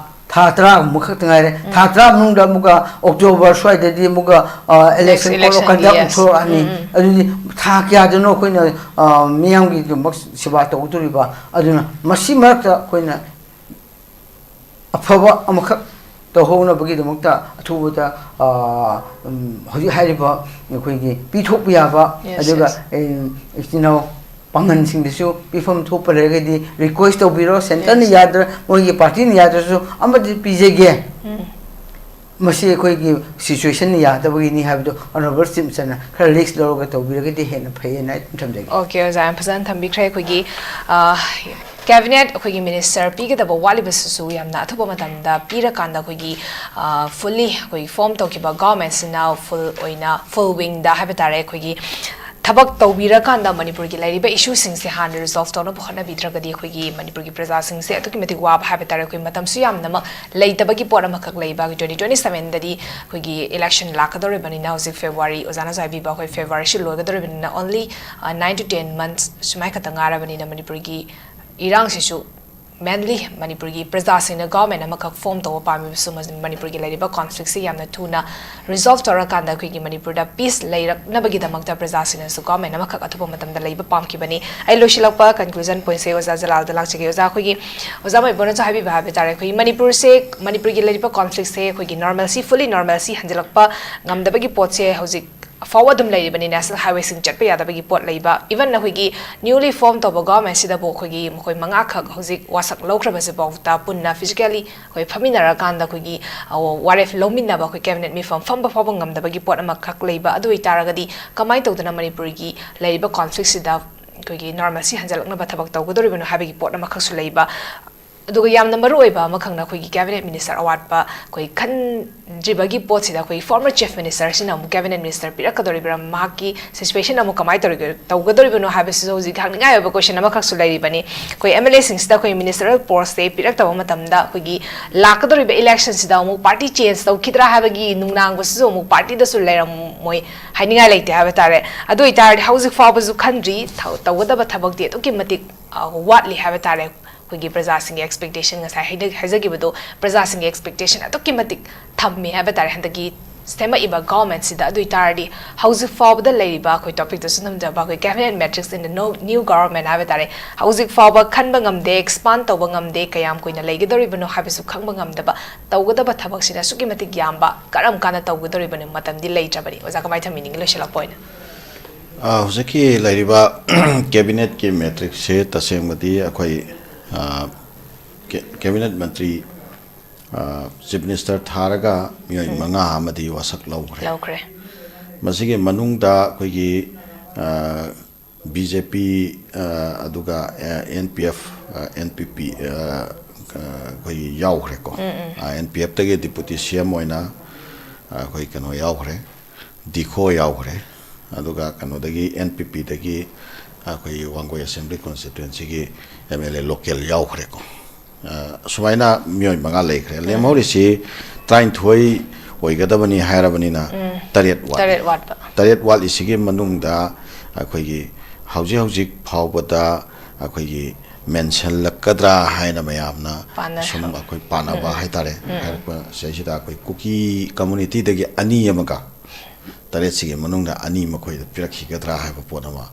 ꯊꯥ ꯇꯔꯥꯒꯨꯝꯕ ꯈꯛꯇ ꯉꯥꯏꯔꯦ꯫ ꯊꯥ ꯇꯔꯥ ꯃꯅꯨꯡꯗ ꯑꯃꯨꯛꯀ ꯑꯣꯛꯇꯣꯕꯔ ꯁ꯭ꯋꯥꯏꯗꯗꯤ ꯑꯃꯨꯛꯀ ꯏꯂꯦꯛꯁꯟ ꯀꯣꯗ ꯑꯣꯐ ꯀꯟꯗꯛ ꯑꯃꯨꯛ ꯊꯣꯛꯂꯛꯑꯅꯤ꯫ ꯑꯗꯨꯗꯤ ꯊꯥ ꯀꯌꯥꯗꯅꯣ ꯑꯩꯈꯣꯏꯅ ꯃꯤꯌꯥꯝꯒꯤꯗꯃꯛ ꯁꯦꯕꯥ ꯇꯧꯒꯗꯧꯔꯤꯕ? ꯑꯗꯨꯅ ꯃꯁꯤ ꯃꯔꯛꯇ ꯑꯩꯈꯣꯏꯅ ꯑꯐꯕ ꯑꯃꯈꯛ ꯇꯧꯍꯧꯅꯕꯒꯤꯗꯃꯛꯇ ꯑꯊꯨꯕꯗ ꯍꯧꯖꯤꯛ ꯍꯥꯏꯔꯤꯕ ꯑꯩꯈꯣꯏꯒꯤ ꯄꯤꯊꯣꯛꯄ ꯌꯥꯕ, ꯑꯗꯨꯒ ꯏꯆꯤꯟ ꯏꯅꯥꯎ ꯄꯥꯡꯒꯜꯁꯤꯡꯗꯁꯨ ꯄꯤꯐꯝ ꯊꯣꯛꯄ ꯂꯩꯔꯒꯗꯤ ꯔꯤꯀ꯭ꯋꯦꯁ ꯇꯧꯕꯤꯔꯣ꯫ ꯁꯦꯟꯇꯔꯅ ꯌꯥꯗ꯭ꯔ, ꯃꯣꯏꯒꯤ ꯄꯥꯔꯇꯤꯅ ꯌꯥꯗ꯭ꯔꯁꯨ ꯑꯃꯗꯤ ꯄꯤꯖꯒꯦ꯫ ꯃꯁꯤ ꯑꯩꯈꯣꯏꯒꯤ ꯁꯤꯆꯨꯋꯦꯁꯟꯅ ꯌꯥꯗꯕꯒꯤꯅꯤ ꯍꯥꯏꯕꯗꯣ ꯑꯣꯅꯔꯦꯕꯜ ꯆꯤꯐ ꯃꯤꯅꯤꯁꯇꯔꯅ ꯈꯔ ꯔꯤꯁꯛ ꯂꯧꯔꯒ ꯇꯧꯕꯤꯔꯒꯗꯤ ꯍꯦꯟꯅ ꯐꯩꯌꯦꯅ ꯑꯩ ꯊꯝꯖꯒꯦ꯫ ꯑꯣꯀꯦ, ꯑꯣꯖꯥ, ꯌꯥꯝ ꯐꯖꯅ ꯊꯝꯕꯤꯈ꯭ꯔꯦ꯫ ꯑꯩꯈꯣꯏꯒꯤ ꯀꯦꯕꯤꯅꯦꯠ, ꯑꯩꯈꯣꯏꯒꯤ ꯃꯤꯅꯤꯁꯇꯔ ꯄꯤꯒꯗꯕ ꯋꯥꯠꯂꯤꯕꯁꯤꯁꯨ ꯌꯥꯝꯅ ꯑꯊꯨꯕ ꯃꯇꯝꯗ ꯄꯤꯔꯀꯥꯟꯗ ꯑꯩꯈꯣꯏꯒꯤ ꯐꯨꯜꯂꯤ ꯑꯩꯈꯣꯏꯒꯤ ꯐꯣꯝ ꯇꯧꯈꯤꯕ ꯒꯣꯔꯃꯦꯟꯁꯤꯅ ꯐꯨꯜ ꯑꯣꯏꯅ, ꯐꯨꯜ ꯋꯤꯡꯗ ꯍꯥꯏꯕ ꯇꯥꯔꯦ, ꯑꯩꯈꯣꯏꯒꯤ ꯊꯕꯛ ꯇꯧꯕꯤꯔꯀꯥꯟꯗ ꯃꯅꯤꯄꯨꯔꯒꯤ ꯂꯩꯔꯤꯕ ꯏꯁꯨꯁꯤꯡꯁꯦ ꯍꯥꯟꯅ ꯔꯤꯖꯣꯜꯕ ꯇꯧꯅꯕ ꯍꯣꯠꯅꯕꯤꯗ꯭ꯔꯒꯗꯤ ꯑꯩꯈꯣꯏꯒꯤ ꯃꯅꯤꯄꯨꯔꯒꯤ ꯄ꯭ꯔꯖꯥꯁꯤꯡꯁꯦ ꯑꯗꯨꯛꯀꯤ ꯃꯇꯤꯛ ꯋꯥꯕ ꯍꯥꯏꯕ ꯇꯥꯔꯦ꯫ ꯑꯩꯈꯣꯏ ꯃꯇꯝꯁꯨ ꯌꯥꯝꯅꯃꯛ ꯂꯩꯇꯕꯒꯤ ꯄꯣꯠ ꯑꯃꯈꯛ ꯂꯩꯕ꯫ ꯇ꯭ꯋꯦꯟꯇꯤ ꯇ꯭ꯋꯦꯟꯇꯤ ꯁꯚꯦꯟꯗꯗꯤ ꯑꯩꯈꯣꯏꯒꯤ ꯏꯂꯦꯛꯁꯟ ꯂꯥꯛꯀꯗꯧꯔꯤꯕꯅꯤꯅ, ꯍꯧꯖꯤꯛ ꯐꯦꯕ꯭ꯔꯨꯋꯥꯔꯤ, ꯑꯣꯖꯥꯅꯁꯨ ꯍꯥꯏꯕꯤꯕ, ꯑꯩꯈꯣꯏ ꯐꯦꯕ꯭ꯔꯨꯋꯥꯔꯤꯁꯨ ꯂꯣꯏꯒꯗꯧꯔꯤꯕꯅꯤꯅ, only nine to ten months ꯁꯨꯃꯥꯏ ꯈꯛꯇ ꯉꯥꯏꯔꯕꯅꯤꯅ ꯃꯅꯤꯄꯨꯔꯒꯤ ꯏꯔꯥꯡꯁꯤꯁꯨ ꯃꯦꯟꯂꯤ ꯃꯅꯤꯄꯨꯔꯒꯤ ꯄ꯭ꯔꯖꯥꯁꯤꯡꯅ ꯒꯣꯔꯃꯦꯟ ꯑꯃꯈꯛ ꯐꯣꯝ ꯇꯧꯕ ꯄꯥꯝꯃꯤꯕꯁꯨ ꯃꯁꯤ ꯃꯅꯤꯄꯨꯔꯒꯤ ꯂꯩꯔꯤꯕ ꯀꯣꯟꯐ꯭ꯂꯤꯛꯁꯤ ꯌꯥꯝꯅ ꯊꯨꯅ ꯔꯤꯖꯣꯜꯕ ꯇꯧꯔꯀꯥꯟꯗ ꯑꯩꯈꯣꯏꯒꯤ ꯃꯅꯤꯄꯨꯔꯗ ꯄꯤꯁ ꯂꯩꯔꯛꯅꯕꯒꯤꯗꯃꯛꯇ ꯄ꯭ꯔꯖꯥꯁꯤꯡꯅꯁꯨ ꯒꯣꯔꯃꯦꯟ ꯑꯃꯈꯛ ꯑꯊꯨꯕ ꯃꯇꯝꯗ ꯂꯩꯕ ꯄꯥꯝꯈꯤꯕꯅꯤ꯫ ꯑꯩ ꯂꯣꯏꯁꯤꯜꯂꯛꯄ ꯀꯟꯀ꯭ꯂꯨꯖꯟ ꯄꯣꯏꯟꯠꯁꯦ ꯑꯣꯖꯥ ꯖꯂꯥꯜꯗ ꯂꯥꯛꯆꯒꯦ꯫ ꯑꯣꯖꯥ, ꯑꯩꯈꯣꯏꯒꯤ ꯑꯣꯖꯥ ꯃꯩꯕꯣꯅꯁꯨ ꯍꯥꯏꯕꯤꯕ ꯍꯥꯏꯕ ꯇꯥꯔꯦ, ꯑꯩꯈꯣꯏꯒꯤ ꯃꯅꯤꯄꯨꯔꯁꯦ, ꯃꯅꯤꯄꯨꯔꯒꯤ ꯂꯩꯔꯤꯕ ꯀꯣꯟꯐ꯭ꯂꯤꯛꯁꯦ ꯑꯩꯈꯣꯏꯒꯤ ꯅꯣꯔꯃꯦꯜꯁꯤ, ꯐꯨꯜꯂꯤ ꯅꯣꯔꯃꯦꯜꯁꯤ ꯍꯟꯖꯤꯜꯂꯛꯄ ꯉꯝꯗꯕꯒꯤ ꯄꯣꯠꯁꯦ ꯍꯧꯖꯤꯛ ꯐꯥꯎꯕ ꯑꯗꯨꯝ ꯂꯩꯔꯤꯕꯅꯤ꯫ ꯅꯦꯁꯅꯦꯜ ꯍꯥꯏꯋꯦꯁꯤꯡ ꯆꯠꯄ ꯌꯥꯗꯕꯒꯤ ꯄꯣꯠ ꯂꯩꯕ, ꯏꯚꯟ ꯑꯩꯈꯣꯏꯒꯤ ꯅ꯭ꯌꯨꯂꯤ ꯐꯣꯝ ꯇꯧꯕ ꯒꯣꯔꯃꯦꯟꯁꯤꯗꯕꯨ ꯑꯩꯈꯣꯏꯒꯤ ꯃꯈꯣꯏ ꯃꯉꯥꯈꯛ ꯍꯧꯖꯤꯛ ꯋꯥꯁꯛ ꯂꯧꯈ꯭ꯔꯕꯁꯤꯐꯥꯎꯗ ꯄꯨꯟꯅ ꯐꯤꯖꯤꯀꯦꯜꯂꯤ ꯑꯩꯈꯣꯏ ꯐꯝꯃꯤꯟꯅꯔꯀꯥꯟꯗ ꯑꯩꯈꯣꯏꯒꯤ, ꯑ, ꯋꯥꯔꯦꯞ ꯂꯧꯃꯤꯟꯅꯕ, ꯑꯩꯈꯣꯏ ꯀꯦꯕꯤꯅꯦꯠ ꯃꯤꯐꯝ ꯐꯝꯕ ꯐꯥꯎꯕ ꯉꯝꯗꯕꯒꯤ ꯄꯣꯠ ꯑꯃꯈꯛ ꯂꯩꯕ꯫ ꯑꯗꯨ ꯑꯣꯏꯇꯥꯔꯒꯗꯤ ꯀꯃꯥꯏꯅ ꯇꯧꯗꯅ ꯃꯅꯤꯄꯨꯔꯒꯤ ꯂꯩꯔꯤꯕ ꯀꯣꯟꯐ꯭ꯂꯤꯛꯁꯤꯗ ꯑꯩꯈꯣꯏꯒꯤ ꯅꯣꯔꯃꯦꯜꯁꯤ ꯍꯟꯖꯤꯜꯂꯛꯅꯕ ꯊꯕꯛ ꯇꯧꯒꯗꯧꯔꯤꯕꯅꯣ ꯍꯥꯏꯕꯒꯤ ꯄꯣꯠ ꯑꯃꯈꯛꯁꯨ ꯂꯩꯕ꯫ ꯑꯗꯨꯒ ꯌꯥꯝꯅ ꯃꯔꯨ ꯑꯣꯏꯕ ꯑꯃꯈꯛꯅ ꯑꯩꯈꯣꯏꯒꯤ cabinet minister ꯑꯋꯥꯠꯄ ꯑꯩꯈꯣꯏ ꯈꯟꯗ꯭ꯔꯤꯕꯒꯤ ꯄꯣꯠꯁꯤꯗ ꯑꯩꯈꯣꯏꯒꯤ former chief ministerꯁꯤꯅ ꯑꯃꯨꯛ cabinet minister ꯄꯤꯔꯛꯀꯗꯧꯔꯤꯕ꯭ꯔꯥ, ꯃꯍꯥꯛꯀꯤ situation ꯑꯃꯨꯛ ꯀꯃꯥꯏꯅ ꯇꯧꯔꯤꯒ-, ꯇꯧꯒꯗꯧꯔꯤꯕꯅꯣ ꯍꯥꯏꯕꯁꯤꯁꯨ ꯍꯧꯖꯤꯛ ꯍꯪꯅꯤꯡꯉꯥꯏ ꯑꯣꯏꯕ question ꯑꯃꯈꯛꯁꯨ ꯂꯩꯔꯤꯕꯅꯤ꯫ ꯑꯩꯈꯣꯏ MLAꯁꯤꯡꯁꯤꯗ ꯑꯩꯈꯣꯏ ministerial postꯁꯦ ꯄꯤꯔꯛꯇꯕ ꯃꯇꯝꯗ ꯑꯩꯈꯣꯏꯒꯤ ꯂꯥꯛꯀꯗꯧꯔꯤꯕ electionꯁꯤꯗ ꯑꯃꯨꯛ party change ꯇꯧꯈꯤꯗ꯭ꯔꯥ ꯍꯥꯏꯕꯒꯤ ꯅꯨꯡꯅꯥꯡꯕꯁꯤꯁꯨ ꯑꯃꯨꯛ partyꯗꯁꯨ ꯂꯩꯔꯝꯃꯣꯏ ꯍꯥꯏꯅꯤꯡꯉꯥꯏ ꯂꯩꯇꯦ ꯍꯥꯏꯕ ꯇꯥꯔꯦ꯫ ꯑꯗꯨ ꯑꯣꯏꯇꯥꯔꯗꯤ ꯍꯧꯖꯤꯛ ꯐꯥꯎꯕꯁꯨ ꯈꯟꯗ꯭ꯔꯤ, ꯊ-, ꯇꯧꯒꯗꯕ ꯊꯕꯛꯇꯤ ꯑꯗꯨꯛꯀꯤ ꯃꯇꯤꯛ, ꯑ, ꯋꯥꯠꯂꯤ ꯍꯥꯏꯕ ꯇꯥꯔꯦ꯫ ꯑꯩꯈꯣꯏꯒꯤ ꯄ꯭ꯔꯖꯥꯁꯤꯡꯒꯤ expectation, ꯉꯁꯥꯏ ꯍꯥꯏꯅ-, ꯍꯥꯏꯖꯈꯤꯕꯗꯣ, ꯄ꯭ꯔꯖꯥꯁꯤꯡꯒꯤ expectation ꯑꯗꯨꯛꯀꯤ ꯃꯇꯤꯛ ꯊꯝꯃꯤ ꯍꯥꯏꯕ ꯇꯥꯔꯦ ꯍꯟꯗꯛꯀꯤ ꯁꯦꯝꯃꯛꯏꯕ governmentꯁꯤꯗ꯫ ꯑꯗꯨ ꯑꯣꯏꯇꯥꯔꯗꯤ ꯍꯧꯖꯤꯛ ꯐꯥꯎꯕꯗ ꯂꯩꯔꯤꯕ ꯑꯩꯈꯣꯏ topicꯇꯁꯨ ꯅꯝꯖꯕ ꯑꯩꯈꯣꯏ cabinet matrix in the no-, new government ꯍꯥꯏꯕ ꯇꯥꯔꯦ, ꯍꯧꯖꯤꯛ ꯐꯥꯎꯕ ꯈꯟꯕ ꯉꯝꯗꯦ, expand ꯇꯧꯕ ꯉꯝꯗꯦ, ꯀꯌꯥꯝ ꯀꯨꯏꯅ ꯂꯩꯒꯗꯧꯔꯤꯕꯅꯣ ꯍꯥꯏꯕꯁꯨ ꯈꯪꯕ ꯉꯝꯗꯕ, ꯇꯧꯒꯗꯕ ꯊꯕꯛꯁꯤꯅ ꯑꯁꯨꯛꯀꯤ ꯃꯇꯤꯛ ꯌꯥꯝꯕ, ꯀꯔꯝ ꯀꯥꯟꯗ ꯇꯧꯒꯗꯧꯔꯤꯕꯅꯣ? ꯃꯇꯝꯗꯤ ꯂꯩꯇ꯭ꯔꯕꯅꯤ꯫ ꯑꯣꯖꯥ, ꯀꯃꯥꯏꯅ ꯊꯝꯕꯤꯅꯤꯡꯉꯤ ꯂꯣꯏꯁꯤꯜꯂꯛꯄ ꯑꯣꯏꯅ? ꯑ, ꯍꯧꯖꯤꯛꯀꯤ ꯂꯩꯔꯤꯕ cabinetꯀꯤ matrixꯁꯦ ꯇꯁꯦꯡꯕꯗꯤ ꯑꯩꯈꯣꯏ, ꯑ, ꯀꯦ-, cabinet ꯃꯟꯇ꯭ꯔꯤ, ꯑ, chief minister ꯊꯥꯔꯒ ꯃꯤꯑꯣꯏ ꯎꯝ꯫ ꯃꯉꯥ ꯑꯃꯗꯤ ꯋꯥꯁꯛ ꯂꯧꯈ꯭ꯔꯦ꯫ ꯂꯧꯈ꯭ꯔꯦ꯫ ꯃꯁꯤꯒꯤ ꯃꯅꯨꯡꯗ ꯑꯩꯈꯣꯏꯒꯤ, ꯑ, BJP, ꯑ, ꯑꯗꯨꯒ, ꯑ, NPF, ꯑ, NPP, ꯑ, ꯑ, ꯑꯩꯈꯣꯏꯒꯤ ꯌꯥꯎꯈ꯭ꯔꯦꯀꯣ꯫ ꯎꯝ, ꯎꯝ꯫ ꯑ, NPFꯇꯒꯤ deputy CM ꯑꯣꯏꯅ, ꯑ, ꯑꯩꯈꯣꯏ ꯀꯩꯅꯣ ꯌꯥꯎꯈ꯭ꯔꯦ, ꯗꯤꯈꯣ ꯌꯥꯎꯈ꯭ꯔꯦ, ꯑꯗꯨꯒ ꯀꯩꯅꯣꯗꯒꯤ, NPPꯗꯒꯤ ꯑꯩꯈꯣꯏꯒꯤ ꯋꯥꯡꯒꯣꯏ assembly constituencyꯒꯤ MLA local ꯌꯥꯎꯈ꯭ꯔꯦꯀꯣ꯫ ꯑ, ꯁꯨꯃꯥꯏꯅ ꯃꯤꯑꯣꯏ ꯃꯉꯥ ꯂꯩꯈ꯭ꯔꯦ꯫ ꯎꯝ꯫ ꯂꯦꯝꯍꯧꯔꯤꯁꯤ ꯇꯔꯥꯅꯤꯊꯣꯏ ꯑꯣꯏꯒꯗꯕꯅꯤ ꯍꯥꯏꯔꯕꯅꯤꯅ ꯎꯝ꯫ ꯇꯔꯦꯠ ꯋꯥꯠꯂꯤ꯫ ꯇꯔꯦꯠ ꯋꯥꯠꯄ꯫ ꯇꯔꯦꯠ ꯋꯥꯠꯂꯤꯁꯤꯒꯤ ꯃꯅꯨꯡꯗ ꯑꯩꯈꯣꯏꯒꯤ ꯍꯧꯖꯤꯛ ꯍꯧꯖꯤꯛ ꯐꯥꯎꯕꯗ ꯑꯩꯈꯣꯏꯒꯤ ꯃꯦꯟꯁꯤꯜꯂꯛꯀꯗ꯭ꯔꯥ ꯍꯥꯏꯅ ꯃꯌꯥꯝꯅ ꯄꯥꯅ-, ꯁꯨꯝ ꯑꯩꯈꯣꯏ ꯄꯥꯅꯕ ꯎꯝ꯫ ꯍꯥꯏꯇꯥꯔꯦ꯫ ꯎꯝ꯫ ꯍꯥꯏꯔꯛꯄ ꯁꯤꯗꯩꯁꯤꯗ ꯑꯩꯈꯣꯏ ꯀꯨꯀꯤ communityꯗꯒꯤ ꯑꯅꯤ ꯑꯃꯒ ꯇꯔꯦꯠꯁꯤꯒꯤ ꯃꯅꯨꯡꯗ ꯑꯅꯤ ꯃꯈꯣꯏꯗ ꯄꯤꯔꯛꯈꯤꯒꯗ꯭ꯔꯥ ꯍꯥꯏꯕ ꯄꯣꯠ ꯑꯃ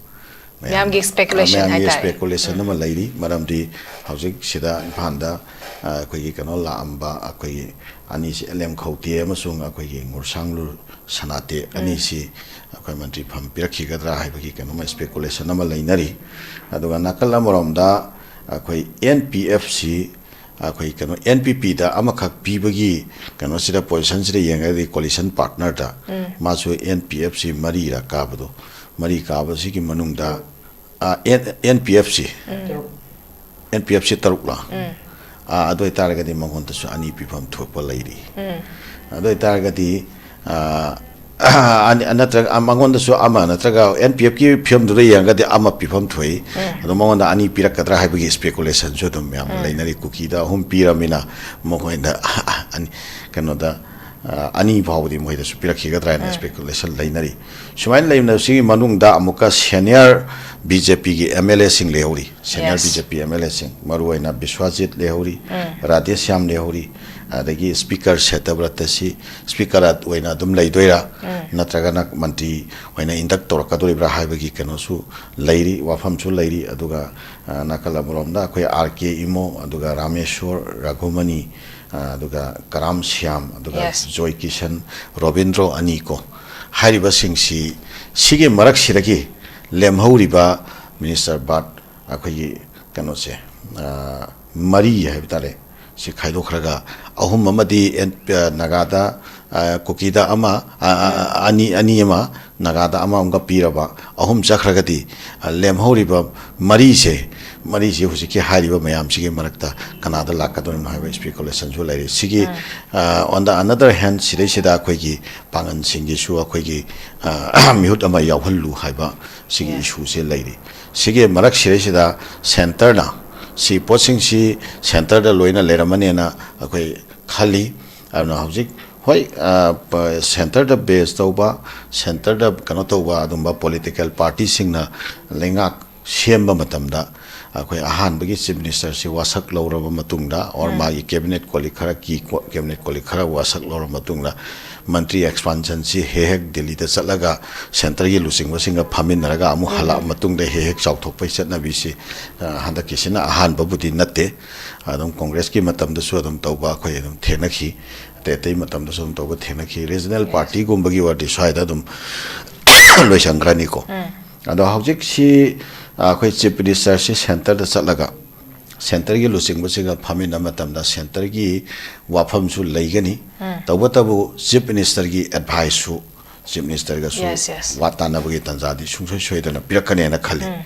ꯃꯌꯥꯝ-, ꯃꯌꯥꯝꯒꯤ speculation ꯃꯌꯥꯝꯒꯤ ꯍꯥꯏꯇꯥꯔꯦ꯫ Speculation ꯎꯝ꯫ ꯑꯃ ꯂꯩꯔꯤ꯫ ꯃꯔꯝꯗꯤ ꯍꯧꯖꯤꯛ ꯁꯤꯗ ꯏꯝꯐꯥꯜꯗ, ꯑ, ꯑꯩꯈꯣꯏꯒꯤ ꯀꯩꯅꯣ ꯂꯥꯛꯑꯝꯕ ꯑꯩꯈꯣꯏꯒꯤ ꯑꯅꯤꯁꯤ, ꯑꯦꯜ ꯑꯦꯝ ꯈꯧꯇꯦ ꯑꯃꯁꯨꯡ ꯑꯩꯈꯣꯏꯒꯤ ꯉꯨꯔꯁꯥꯡꯂꯨ ꯁꯅꯥꯇꯦ ꯎꯝ꯫ ꯑꯅꯤꯁꯤ ꯑꯩꯈꯣꯏ ꯃꯟꯇ꯭ꯔꯤ ꯐꯝ ꯄꯤꯔꯛꯈꯤꯒꯗ꯭ꯔꯥ ꯍꯥꯏꯕꯒꯤ ꯀꯩꯅꯣꯃ speculation ꯑꯃ ꯂꯩꯅꯔꯤ꯫ ꯑꯗꯨꯒ ꯅꯥꯀꯜ ꯑꯃꯔꯣꯝꯗ ꯑꯩꯈꯣꯏ NPFꯁꯤ ꯑꯩꯈꯣꯏ ꯀꯩꯅꯣ NPPꯗ ꯑꯃꯈꯛ ꯄꯤꯕꯒꯤ ꯀꯩꯅꯣꯁꯤꯗ, positionꯁꯤꯗ ꯌꯦꯡꯉꯒꯗꯤ coalition partnerꯗ ꯎꯝ꯫ ꯃꯥꯁꯨ NPFꯁꯤ ꯃꯔꯤꯔꯛ ꯀꯥꯕꯗꯣ, ꯃꯔꯤ ꯀꯥꯕꯁꯤꯒꯤ ꯃꯅꯨꯡꯗ, ꯑ, N-, NPFꯁꯤ, ꯎꯝ꯫ NPFꯁꯤ ꯇꯔꯨꯛꯂꯥ? ꯎꯝ꯫ ꯑꯥ, ꯑꯗꯨ ꯑꯣꯏꯇꯥꯔꯒꯗꯤ ꯃꯉꯣꯟꯗꯁꯨ ꯑꯅꯤ ꯄꯤꯐꯝ ꯊꯣꯛꯄ ꯂꯩꯔꯤ꯫ ꯑꯗꯨ ꯑꯣꯏꯇꯥꯔꯒꯗꯤ, ꯑꯥ, ꯑꯅꯤ-, ꯅꯠꯇ꯭ꯔꯒ, ꯑꯥ, ꯃꯉꯣꯟꯗꯁꯨ ꯑꯃ, ꯅꯠꯇ꯭ꯔꯒ N P F ꯀꯤ ꯐꯤꯕꯝꯗꯨꯗ ꯌꯦꯡꯉꯒꯗꯤ ꯑꯃ ꯄꯤꯐꯝ ꯊꯣꯛꯏ꯫ ꯑꯗꯣ ꯃꯉꯣꯟꯗ ꯑꯅꯤ ꯄꯤꯔꯛꯀꯗ꯭ꯔꯥ ꯍꯥꯏꯕꯒꯤ speculation ꯁꯨ ꯑꯗꯨꯝ ꯌꯥꯝꯅ ꯂꯩꯅꯔꯤ꯫ ꯀꯨꯀꯤꯗ ꯑꯍꯨꯝ ꯄꯤꯔꯃꯤꯅ ꯃꯈꯣꯏꯅ ꯑꯅꯤ, ꯀꯩꯅꯣꯗ, ꯑꯥ, ꯑꯅꯤ ꯐꯥꯎꯕꯗꯤ ꯃꯣꯏꯗꯁꯨ ꯄꯤꯔꯛꯈꯤꯒꯗ꯭ꯔꯥ ꯍꯥꯏꯅ speculation ꯂꯩꯅꯔꯤ꯫ ꯁꯨꯃꯥꯏꯅ ꯂꯩꯕꯅ ꯁꯤꯒꯤ ꯃꯅꯨꯡꯗ ꯑꯃꯨꯛꯀ senior B J P ꯒꯤ M L A ꯁꯤꯡ ꯂꯩꯍꯧꯔꯤ꯫ Senior Yes. B J P M L A ꯁꯤꯡ, ꯃꯔꯨꯑꯣꯏꯅ ꯕꯤꯁ꯭ꯋꯥꯖꯤꯠ ꯂꯩꯍꯧꯔꯤ, ꯔꯥꯙꯦꯁ꯭ꯌꯥꯝ ꯂꯩꯍꯧꯔꯤ, ꯑꯗꯒꯤ speaker ꯁꯦꯇꯕ꯭ꯔꯇꯁꯤ speaker ꯑꯣꯏꯅ ꯑꯗꯨꯝ ꯂꯩꯗꯣꯏꯔꯥ, ꯅꯠꯇ꯭ꯔꯒꯅ ꯃꯟꯇ꯭ꯔꯤ ꯑꯣꯏꯅ induct ꯇꯧꯔꯛꯀꯗꯣꯔꯤꯕ꯭ꯔꯥ ꯍꯥꯏꯕꯒꯤ ꯀꯩꯅꯣꯁꯨ ꯂꯩꯔꯤ, ꯋꯥꯐꯝꯁꯨ ꯂꯩꯔꯤ꯫ ꯑꯗꯨꯒ, ꯑ, ꯅꯥꯀꯜ ꯑꯃꯔꯣꯝꯗ ꯑꯩꯈꯣꯏ R K ꯏꯃꯣ, ꯑꯗꯨꯒ ꯔꯥꯃꯦꯁꯣꯔ ꯔꯘꯨꯃꯅꯤ, ꯑ, ꯑꯗꯨꯒ ꯀꯔꯥꯝ ꯁ꯭ꯌꯥꯝ, ꯑꯗꯨꯒ Yes. ꯖꯣꯏ ꯀꯤꯁꯟ, ꯔꯣꯕꯤꯟꯗ꯭ꯔꯣ ꯑꯅꯤ ꯀꯣ, ꯍꯥꯏꯔꯤꯕꯁꯤꯡꯁꯤ, ꯁꯤꯒꯤ ꯃꯔꯛꯁꯤꯗꯒꯤ ꯂꯦꯝꯍꯧꯔꯤꯕ minister berth ꯑꯩꯈꯣꯏꯒꯤ ꯀꯩꯅꯣꯁꯦ, ꯑ, ꯃꯔꯤ ꯍꯥꯏꯕ ꯇꯥꯔꯦ, ꯁꯤ ꯈꯥꯏꯗꯣꯛꯈ꯭ꯔꯒ, ꯑꯍꯨꯝ ꯑꯃꯗꯤ ꯑꯦꯟ-, ꯑ, ꯅꯥꯒꯥꯗ, ꯑ, ꯀꯨꯀꯤꯗ ꯑꯃ, ꯑ, ꯑ, ꯑꯅꯤ, ꯑꯅꯤ ꯑꯃ ꯅꯥꯒꯥꯗ ꯑꯃ ꯑꯃꯒ ꯄꯤꯔꯕ, ꯑꯍꯨꯝ ꯆꯠꯈ꯭ꯔꯒꯗꯤ, ꯑ, ꯂꯦꯝꯍꯧꯔꯤꯕ ꯃꯔꯤꯁꯦ, ꯃꯔꯤꯁꯦ ꯍꯧꯖꯤꯛꯀꯤ ꯍꯥꯏꯔꯤꯕ ꯃꯌꯥꯝꯁꯤꯒꯤ ꯃꯔꯛꯇ ꯀꯅꯥꯗ ꯂꯥꯛꯀꯗꯣꯏꯅꯣ ꯍꯥꯏꯕ speculation ꯁꯨ ꯂꯩꯔꯤ꯫ ꯁꯤꯒꯤ, ꯑ, on the another hand, ꯁꯤꯗꯩꯁꯤꯗ ꯑꯩꯈꯣꯏꯒꯤ ꯄꯥꯡꯒꯜꯁꯤꯡꯒꯤꯁꯨ ꯑꯩꯈꯣꯏꯒꯤ, ꯑ, ꯃꯤꯍꯨꯠ ꯑꯃ ꯌꯥꯎꯍꯜꯂꯨ ꯍꯥꯏꯕ ꯁꯤꯒꯤ Yes. issue ꯁꯦ ꯂꯩꯔꯤ꯫ ꯁꯤꯒꯤ ꯃꯔꯛꯁꯤꯗꯩꯁꯤꯗ centre ꯅ ꯁꯤ ꯄꯣꯠꯁꯤꯡꯁꯤ centre ꯗ ꯂꯣꯏꯅ ꯂꯩꯔꯝꯃꯅꯦꯅ ꯑꯩꯈꯣꯏ ꯈꯜꯂꯤ꯫ ꯑꯗꯨꯅ ꯍꯧꯖꯤꯛ, ꯍꯣꯏ, ꯑ, ꯄ-, centre ꯗ base ꯇꯧꯕ, centre ꯗ ꯀꯩꯅꯣ ꯇꯧꯕ ꯑꯗꯨꯝꯕ political party ꯁꯤꯡꯅ ꯂꯩꯉꯥꯛ ꯁꯦꯝꯕ ꯃꯇꯝꯗ ꯑꯩꯈꯣꯏ ꯑꯍꯥꯟꯕꯒꯤ chief minister ꯁꯤ ꯋꯥꯁꯛ ꯂꯧꯔꯕ ꯃꯇꯨꯡꯗ, or ꯎꯝ꯫ ꯃꯥꯒꯤ cabinet colleague ꯈꯔ, key co-, cabinet colleague ꯈꯔ ꯋꯥꯁꯛ ꯂꯧꯔꯕ ꯃꯇꯨꯡꯗ, ꯃꯟꯇ꯭ꯔꯤ expansion ꯁꯤ ꯍꯦꯛ ꯍꯦꯛ ꯗꯤꯜꯂꯤꯗ ꯆꯠꯂꯒ centre ꯒꯤ ꯂꯨꯆꯤꯡꯕꯁꯤꯡꯒ ꯐꯝꯃꯤꯟꯅꯔꯒ ꯑꯃꯨꯛ ꯎꯝ꯫ ꯍꯜꯂꯛꯑ ꯃꯇꯨꯡꯗ ꯍꯦꯛ ꯍꯦꯛ ꯆꯥꯎꯊꯣꯛꯄꯒꯤ ꯆꯠꯅꯕꯤꯁꯤ, ꯑ, ꯍꯟꯗꯛꯀꯤꯁꯤꯅ ꯑꯍꯥꯟꯕꯕꯨꯗꯤ ꯅꯠꯇꯦ꯫ ꯑꯗꯨꯝ Congress ꯀꯤ ꯃꯇꯝꯗꯁꯨ ꯑꯗꯨꯝ ꯇꯧꯕ ꯑꯩꯈꯣꯏ ꯑꯗꯨꯝ ꯊꯦꯡꯅꯈꯤ, ꯑꯇꯩ ꯑꯇꯩ ꯃꯇꯝꯗꯁꯨ ꯑꯗꯨꯝ ꯇꯧꯕ ꯊꯦꯡꯅꯈꯤ꯫ Regional Yes. party ꯒꯨꯝꯕꯒꯤ ꯑꯣꯏꯔꯗꯤ ꯁ꯭ꯋꯥꯏꯗ ꯑꯗꯨꯝ ꯂꯣꯏꯁꯟꯈ꯭ꯔꯅꯤꯀꯣ꯫ ꯎꯝ꯫ ꯑꯗꯣ ꯍꯧꯖꯤꯛꯁꯤ, ꯑ, ꯑꯩꯈꯣꯏ chief minister ꯁꯤ centre ꯗ ꯆꯠꯂꯒ centre ꯒꯤ ꯂꯨꯆꯤꯡꯕꯁꯤꯡꯒ ꯐꯝꯃꯤꯟꯅꯕ ꯃꯇꯝꯗ centre ꯒꯤ ꯋꯥꯐꯝꯁꯨ ꯂꯩꯒꯅꯤ꯫ ꯎꯝ꯫ ꯇꯧꯕꯇꯕꯨ chief minister ꯒꯤ advice ꯁꯨ chief minister ꯒꯁꯨ Yes, yes. ꯋꯥ ꯇꯥꯅꯕꯒꯤ ꯇꯥꯟꯖꯥꯗꯤ ꯁꯨꯡꯁꯣꯏ ꯁꯣꯏꯗꯅ ꯄꯤꯔꯛꯀꯅꯦꯅ ꯈꯜꯂꯤ꯫ ꯎꯝ꯫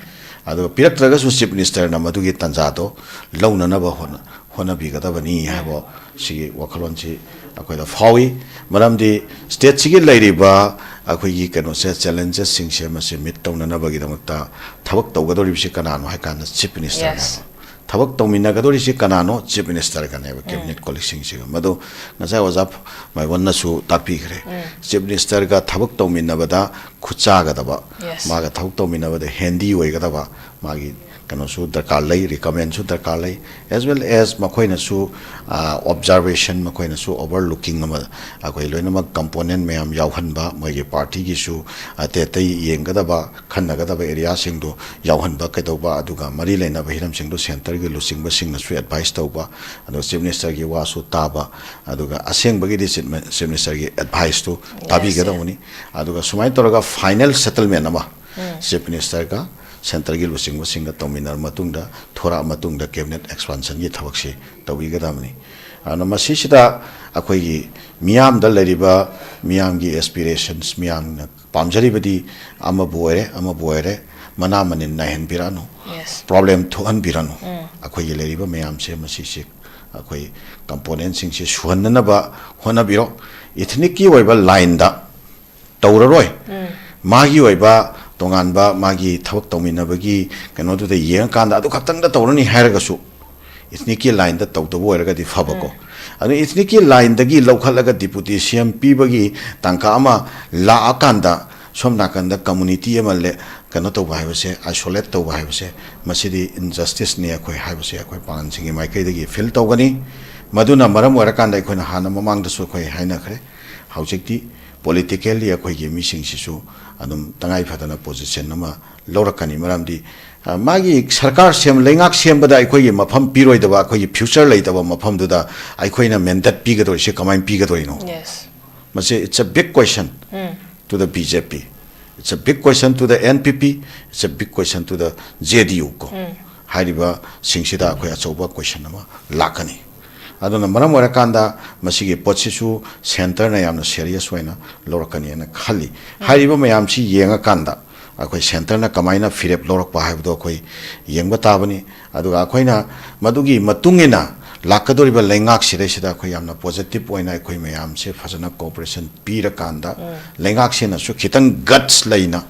ꯑꯗꯨꯒ ꯄꯤꯔꯛꯇ꯭ꯔꯒꯁꯨ chief minister ꯅ ꯃꯗꯨꯒꯤ ꯇꯥꯟꯖꯥꯗꯣ ꯂꯧꯅꯅꯕ ꯍꯣꯠꯅ-, ꯍꯣꯠꯅꯕꯤꯒꯗꯕꯅꯤ ꯍꯥꯏꯕ ꯁꯤꯒꯤ ꯋꯥꯈꯜꯂꯣꯟꯁꯤ ꯑꯩꯈꯣꯏꯗ ꯐꯥꯎꯏ꯫ ꯃꯔꯝꯗꯤ ꯁ꯭ꯇꯦꯠꯁꯤꯒꯤ ꯂꯩꯔꯤꯕ ꯑꯩꯈꯣꯏꯒꯤ ꯀꯩꯅꯣꯁꯦ, ꯆꯦꯂꯦꯟꯖꯦꯁꯁꯤꯡꯁꯦ ꯃꯁꯤ ꯃꯤꯠ ꯇꯧꯅꯅꯕꯒꯤꯗꯃꯛꯇ ꯊꯕꯛ ꯇꯧꯒꯗꯧꯔꯤꯕꯁꯤ ꯀꯅꯥꯅꯣ ꯍꯥꯏ ꯀꯥꯟꯗ ꯆꯤꯐ ꯃꯤꯅꯤꯁꯇꯔꯅꯦꯕ꯫ ꯊꯕꯛ ꯇꯧꯃꯤꯟꯅꯒꯗꯧꯔꯤꯁꯤ ꯀꯅꯥꯅꯣ? ꯆꯤꯐ ꯃꯤꯅꯤꯁꯇꯔꯒꯅꯦꯕ, ꯀꯦꯕꯤꯅꯦꯠ ꯀꯣꯂꯤꯛꯁꯤꯡꯁꯤꯒ꯫ ꯃꯗꯨ ꯉꯁꯥꯏ ꯑꯣꯖꯥ ꯃꯥꯏꯕꯣꯟꯅꯁꯨ ꯇꯥꯛꯄꯤꯈ꯭ꯔꯦ꯫ ꯆꯤꯐ ꯃꯤꯅꯤꯁꯇꯔꯒ ꯊꯕꯛ ꯇꯧꯃꯤꯟꯅꯕꯗ ꯈꯨꯠꯆꯥꯒꯗꯕ, ꯃꯥꯒ ꯊꯕꯛ ꯇꯧꯃꯤꯟꯅꯕꯗ ꯍꯦꯟꯗꯤ ꯑꯣꯏꯒꯗꯕ ꯃꯥꯒꯤ ꯀꯩꯅꯣꯁꯨ ꯗꯔꯀꯥꯔ ꯂꯩ, ꯔꯤꯀꯃꯦꯟꯁꯨ ꯗꯔꯀꯥꯔ ꯂꯩ, as well as ꯃꯈꯣꯏꯅꯁꯨ ꯑꯣꯕꯖꯥꯔꯕꯦꯁꯟ, ꯃꯈꯣꯏꯅꯁꯨ ꯑꯣꯚꯔ ꯂꯨꯀꯤꯡ ꯑꯃ, ꯑꯩꯈꯣꯏ ꯂꯣꯏꯅꯃꯛ ꯀꯝꯄꯣꯅꯦꯟ ꯃꯌꯥꯝ ꯌꯥꯎꯍꯟꯕ, ꯃꯣꯏꯒꯤ ꯄꯥꯔꯇꯤꯒꯤꯁꯨ ꯑꯇꯩ ꯑꯇꯩ ꯌꯦꯡꯒꯗꯕ, ꯈꯟꯅꯒꯗꯕ ꯑꯦꯔꯤꯌꯥꯁꯤꯡꯗꯣ ꯌꯥꯎꯍꯟꯕ ꯀꯩꯗꯧꯕ, ꯑꯗꯨꯒ ꯃꯔꯤ ꯂꯩꯅꯕ ꯍꯤꯔꯝꯁꯤꯡꯗꯣ ꯁꯦꯟꯇꯔꯒꯤ ꯂꯨꯆꯤꯡꯕꯁꯤꯡꯅꯁꯨ ꯑꯦꯗꯚꯥꯏꯁ ꯇꯧꯕ, ꯑꯗꯨꯒ ꯆꯤꯐ ꯃꯤꯅꯤꯁꯇꯔꯒꯤ ꯋꯥꯁꯨ ꯇꯥꯕ, ꯑꯗꯨꯒ ꯑꯁꯦꯡꯕꯒꯤꯗꯤ ꯆꯤꯐ ꯃꯤ-, ꯆꯤꯐ ꯃꯤꯅꯤꯁꯇꯔꯒꯤ ꯑꯦꯗꯚꯥꯏꯁꯇꯨ ꯇꯥꯕꯤꯒꯗꯧꯕꯅꯤ꯫ ꯑꯗꯨꯒ ꯁꯨꯃꯥꯏꯅ ꯇꯧꯔꯒ ꯐꯥꯏꯅꯦꯜ ꯁꯦꯇꯜꯃꯦꯟ ꯑꯃ ꯆꯤꯐ ꯃꯤꯅꯤꯁꯇꯔꯒ ꯁꯦꯟꯇꯔꯒꯤ ꯂꯨꯆꯤꯡꯕꯁꯤꯡꯒ ꯇꯧꯃꯤꯟꯅꯔ ꯃꯇꯨꯡꯗ, ꯊꯣꯔꯛꯑ ꯃꯇꯨꯡꯗ ꯀꯦꯕꯤꯅꯦꯠ ꯑꯦꯛꯁꯄꯥꯟꯁꯟꯒꯤ ꯊꯕꯛꯁꯤ ꯇꯧꯕꯤꯒꯗꯕꯅꯤ꯫ ꯑꯗꯨꯅ ꯃꯁꯤꯁꯤꯗ ꯑꯩꯈꯣꯏꯒꯤ ꯃꯤꯌꯥꯝꯗ ꯂꯩꯔꯤꯕ ꯃꯤꯌꯥꯝꯒꯤ ꯑꯦꯁꯄꯤꯔꯦꯁꯟꯁ, ꯃꯤꯌꯥꯝꯅ ꯄꯥꯝꯖꯔꯤꯕꯗꯤ ꯑꯃꯕꯨ ꯑꯣꯏꯔꯦ, ꯑꯃꯕꯨ ꯑꯣꯏꯔꯦ, ꯃꯅꯥ ꯃꯅꯤꯟ ꯅꯥꯏꯍꯟꯕꯤꯔꯛꯑꯅꯨ, ꯄ꯭ꯔꯣꯕ꯭ꯂꯦꯝ ꯊꯣꯛꯍꯟꯕꯤꯔꯅꯨ꯫ ꯑꯩꯈꯣꯏꯒꯤ ꯂꯩꯔꯤꯕ ꯃꯌꯥꯝꯁꯦ ꯃꯁꯤꯁꯦ ꯑꯩꯈꯣꯏ ꯀꯝꯄꯣꯅꯦꯟꯁꯤꯡꯁꯦ ꯁꯨꯍꯟꯅꯅꯕ ꯍꯣꯠꯅꯕꯤꯔꯣ꯫ ꯏꯊꯅꯤꯛꯀꯤ ꯑꯣꯏꯕ ꯂꯥꯏꯟꯗ ꯇꯧꯔꯔꯣꯏ, ꯃꯥꯒꯤ ꯑꯣꯏꯕ ꯇꯣꯉꯥꯟꯕ ꯃꯥꯒꯤ ꯊꯕꯛ ꯇꯧꯃꯤꯟꯅꯕꯒꯤ ꯀꯩꯅꯣꯗꯨꯗ ꯌꯦꯡꯉꯀꯥꯟꯗ ꯑꯗꯨ ꯈꯛꯇꯪꯗ ꯇꯧꯔꯅꯤ ꯍꯥꯏꯔꯒꯁꯨ, ꯏꯊꯅꯤꯛꯀꯤ ꯂꯥꯏꯟꯗ ꯇꯧꯗꯕ ꯑꯣꯏꯔꯒꯗꯤ ꯐꯕꯀꯣ꯫ ꯑꯗꯨ ꯏꯊꯅꯤꯛꯀꯤ ꯂꯥꯏꯟꯗꯒꯤ ꯂꯧꯈꯠꯂꯒ ꯗꯤꯄꯨꯇꯤ ꯁꯤ ꯑꯦꯝ ꯄꯤꯕꯒꯤ ꯇꯥꯟꯀꯥ ꯑꯃ ꯂꯥꯛꯑꯀꯥꯟꯗ, ꯁꯣꯝ ꯅꯥꯀꯟꯗ ꯀꯝꯃꯨꯅꯤꯇꯤ ꯑꯃ ꯂꯦ-, ꯀꯩꯅꯣ ꯇꯧꯕ ꯍꯥꯏꯕꯁꯦ, ꯑꯥꯏꯁꯣꯂꯦꯠ ꯇꯧꯕ ꯍꯥꯏꯕꯁꯦ, ꯃꯁꯤꯗꯤ ꯏꯟꯖꯁꯇꯤꯁꯅꯤ ꯑꯩꯈꯣꯏ ꯍꯥꯏꯕꯁꯦ ꯑꯩꯈꯣꯏ ꯄꯥꯉꯜꯁꯤꯡꯒꯤ ꯃꯥꯏꯀꯩꯗꯒꯤ ꯐꯤꯜ ꯇꯧꯒꯅꯤ꯫ ꯃꯗꯨꯅ ꯃꯔꯝ ꯑꯣꯏꯔꯀꯥꯟꯗ ꯑꯩꯈꯣꯏꯅ ꯍꯥꯟꯅ ꯃꯃꯥꯡꯗꯁꯨ ꯑꯩꯈꯣꯏ ꯍꯥꯏꯅꯈ꯭ꯔꯦ, ꯍꯧꯖꯤꯛꯇꯤ ꯄꯣꯂꯤꯇꯤꯀꯦꯜꯂꯤ ꯑꯩꯈꯣꯏꯒꯤ ꯃꯤꯁꯤꯡꯁꯤꯁꯨ ꯑꯗꯨꯝ ꯇꯉꯥꯏ ꯐꯗꯅ ꯄꯣꯖꯤꯁꯟ ꯑꯃ ꯂꯧꯔꯛꯀꯅꯤ꯫ ꯃꯔꯝꯗꯤ, ꯑ, ꯃꯥꯒꯤ ꯁꯔꯀꯥꯔ ꯁꯦꯝ-, ꯂꯩꯉꯥꯛ ꯁꯦꯝꯕꯗ ꯑꯩꯈꯣꯏꯒꯤ ꯃꯐꯝ ꯄꯤꯔꯣꯏꯗꯕ, ꯑꯩꯈꯣꯏꯒꯤ ꯐ꯭ꯌꯨꯆꯔ ꯂꯩꯇꯕ ꯃꯐꯝꯗꯨꯗ ꯑꯩꯈꯣꯏꯅ ꯃꯦꯟꯗꯦꯠ ꯄꯤꯒꯗꯧꯔꯤꯁꯦ ꯀꯃꯥꯏꯅ ꯄꯤꯒꯗꯧꯔꯤꯅꯣ? ꯃꯁꯤ, it's a big question to the B J P, it's a big question to the N P P, it's a big question to the J D U ꯀꯣ꯫ ꯍꯥꯏꯔꯤꯕꯁꯤꯡꯁꯤꯗ ꯑꯩꯈꯣꯏ ꯑꯆꯧꯕ ꯀꯣꯏꯁꯟ ꯑꯃ ꯂꯥꯛꯀꯅꯤ꯫ ꯑꯗꯨꯅ ꯃꯔꯝ ꯑꯣꯏꯔꯀꯥꯟꯗ ꯃꯁꯤꯒꯤ ꯄꯣꯠꯁꯤꯁꯨ ꯁꯦꯟꯇꯔꯅ ꯌꯥꯝꯅ ꯁꯦꯔꯤꯌꯁ ꯑꯣꯏꯅ ꯂꯧꯔꯛꯀꯅꯤꯅ ꯈꯜꯂꯤ꯫ ꯍꯥꯏꯔꯤꯕ ꯃꯌꯥꯝꯁꯤ ꯌꯦꯡꯉꯀꯥꯟꯗ ꯑꯩꯈꯣꯏ ꯁꯦꯟꯇꯔꯅ ꯀꯃꯥꯏꯅ ꯐꯤꯔꯦꯞ ꯂꯧꯔꯛꯄ ꯍꯥꯏꯕꯗꯣ ꯑꯩꯈꯣꯏ ꯌꯦꯡꯕ ꯇꯥꯕꯅꯤ꯫ ꯑꯗꯨꯒ ꯑꯩꯈꯣꯏꯅ ꯃꯗꯨꯒꯤ ꯃꯇꯨꯡ ꯏꯟꯅ ꯂꯥꯛꯀꯗꯧꯔꯤꯕ ꯂꯩꯉꯥꯛꯁꯤꯗꯩꯁꯤꯗ ꯑꯩꯈꯣꯏ ꯌꯥꯝꯅ positive ꯑꯣꯏꯅ ꯑꯩꯈꯣꯏ ꯃꯌꯥꯝꯁꯦ ꯐꯖꯅ cooperation ꯄꯤꯔꯀꯥꯟꯗ, ꯂꯩꯉꯥꯛꯁꯤꯅꯁꯨ ꯈꯤꯇꯪ guts ꯂꯩꯅ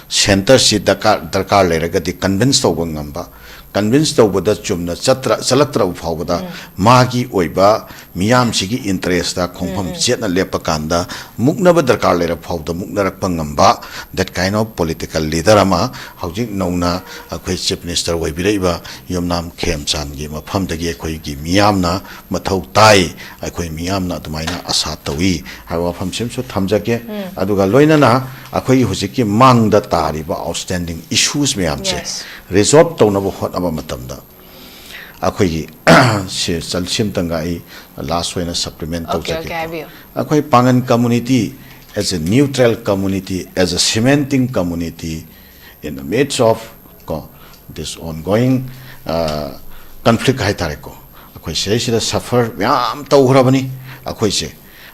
centreꯁꯤ ꯗꯔꯀꯥꯔ ꯗꯔꯀꯥꯔ ꯂꯩꯔꯒꯗꯤ convince ꯇꯧꯕ ꯉꯝꯕ, convince ꯇꯧꯕꯗ ꯆꯨꯝꯅ ꯆꯠꯇ꯭ꯔ ꯆꯠꯂꯛꯇ꯭ꯔꯕ ꯐꯥꯎꯕꯗ ꯃꯥꯒꯤ ꯑꯣꯏꯕ ꯃꯤꯌꯥꯝꯁꯤꯒꯤ interestꯇ ꯈꯣꯡꯐꯝ ꯆꯦꯠꯅ ꯂꯦꯞꯄ ꯀꯥꯟꯗ ꯃꯨꯛꯅꯕ ꯗꯔꯀꯥꯔ ꯂꯩꯔ ꯐꯥꯎꯕꯗ ꯃꯨꯛꯅꯔꯛꯄ ꯉꯝꯕ, that kind of political leader ꯑꯃ ꯍꯧꯖꯤꯛ ꯅꯧꯅ ꯑꯩꯈꯣꯏ Chief Minister ꯑꯣꯏꯕꯤꯔꯛꯏꯕ ꯌꯨꯝꯅꯥꯝ ꯈꯦꯝꯆꯥꯟꯒꯤ ꯃꯐꯝꯗꯒꯤ ꯑꯩꯈꯣꯏꯒꯤ ꯃꯤꯌꯥꯝꯅ ꯃꯊꯧ ꯇꯥꯏ, ꯑꯩꯈꯣꯏ ꯃꯤꯌꯥꯝꯅ ꯑꯗꯨꯃꯥꯏꯅ ꯑꯁꯥ ꯇꯧꯏ ꯍꯥꯏꯕ ꯋꯥꯐꯝꯁꯤꯃꯁꯨ ꯊꯝꯖꯒꯦ꯫ ꯑꯗꯨꯒ ꯂꯣꯏꯅꯅ ꯑꯩꯈꯣꯏꯒꯤ ꯍꯧꯖꯤꯛꯀꯤ ꯃꯥꯡꯗ ꯇꯥꯔꯤꯕ outstanding issues ꯃꯌꯥꯝꯁꯦ resolve ꯇꯧꯅꯕ ꯍꯣꯠꯅꯕ ꯃꯇꯝꯗ ꯑꯩꯈꯣꯏꯒꯤ ꯁꯤ ꯆꯜ-, ꯁꯤꯝꯇꯪꯒ ꯑꯩ last ꯑꯣꯏꯅ supplement ꯇꯧꯖꯒꯦ꯫ ꯑꯩꯈꯣꯏ ꯄꯥꯡꯒꯟ community as a neutral community, as a cementing community in the midst of ꯀꯣ, this ongoing, ꯑ, conflict ꯍꯥꯏꯇꯥꯔꯦꯀꯣ, ꯑꯩꯈꯣꯏ ꯁꯤꯗꯩꯁꯤꯗ suffer ꯃꯌꯥꯝ ꯇꯧꯈ꯭ꯔꯕꯅꯤ꯫ ꯑꯩꯈꯣꯏꯁꯦ,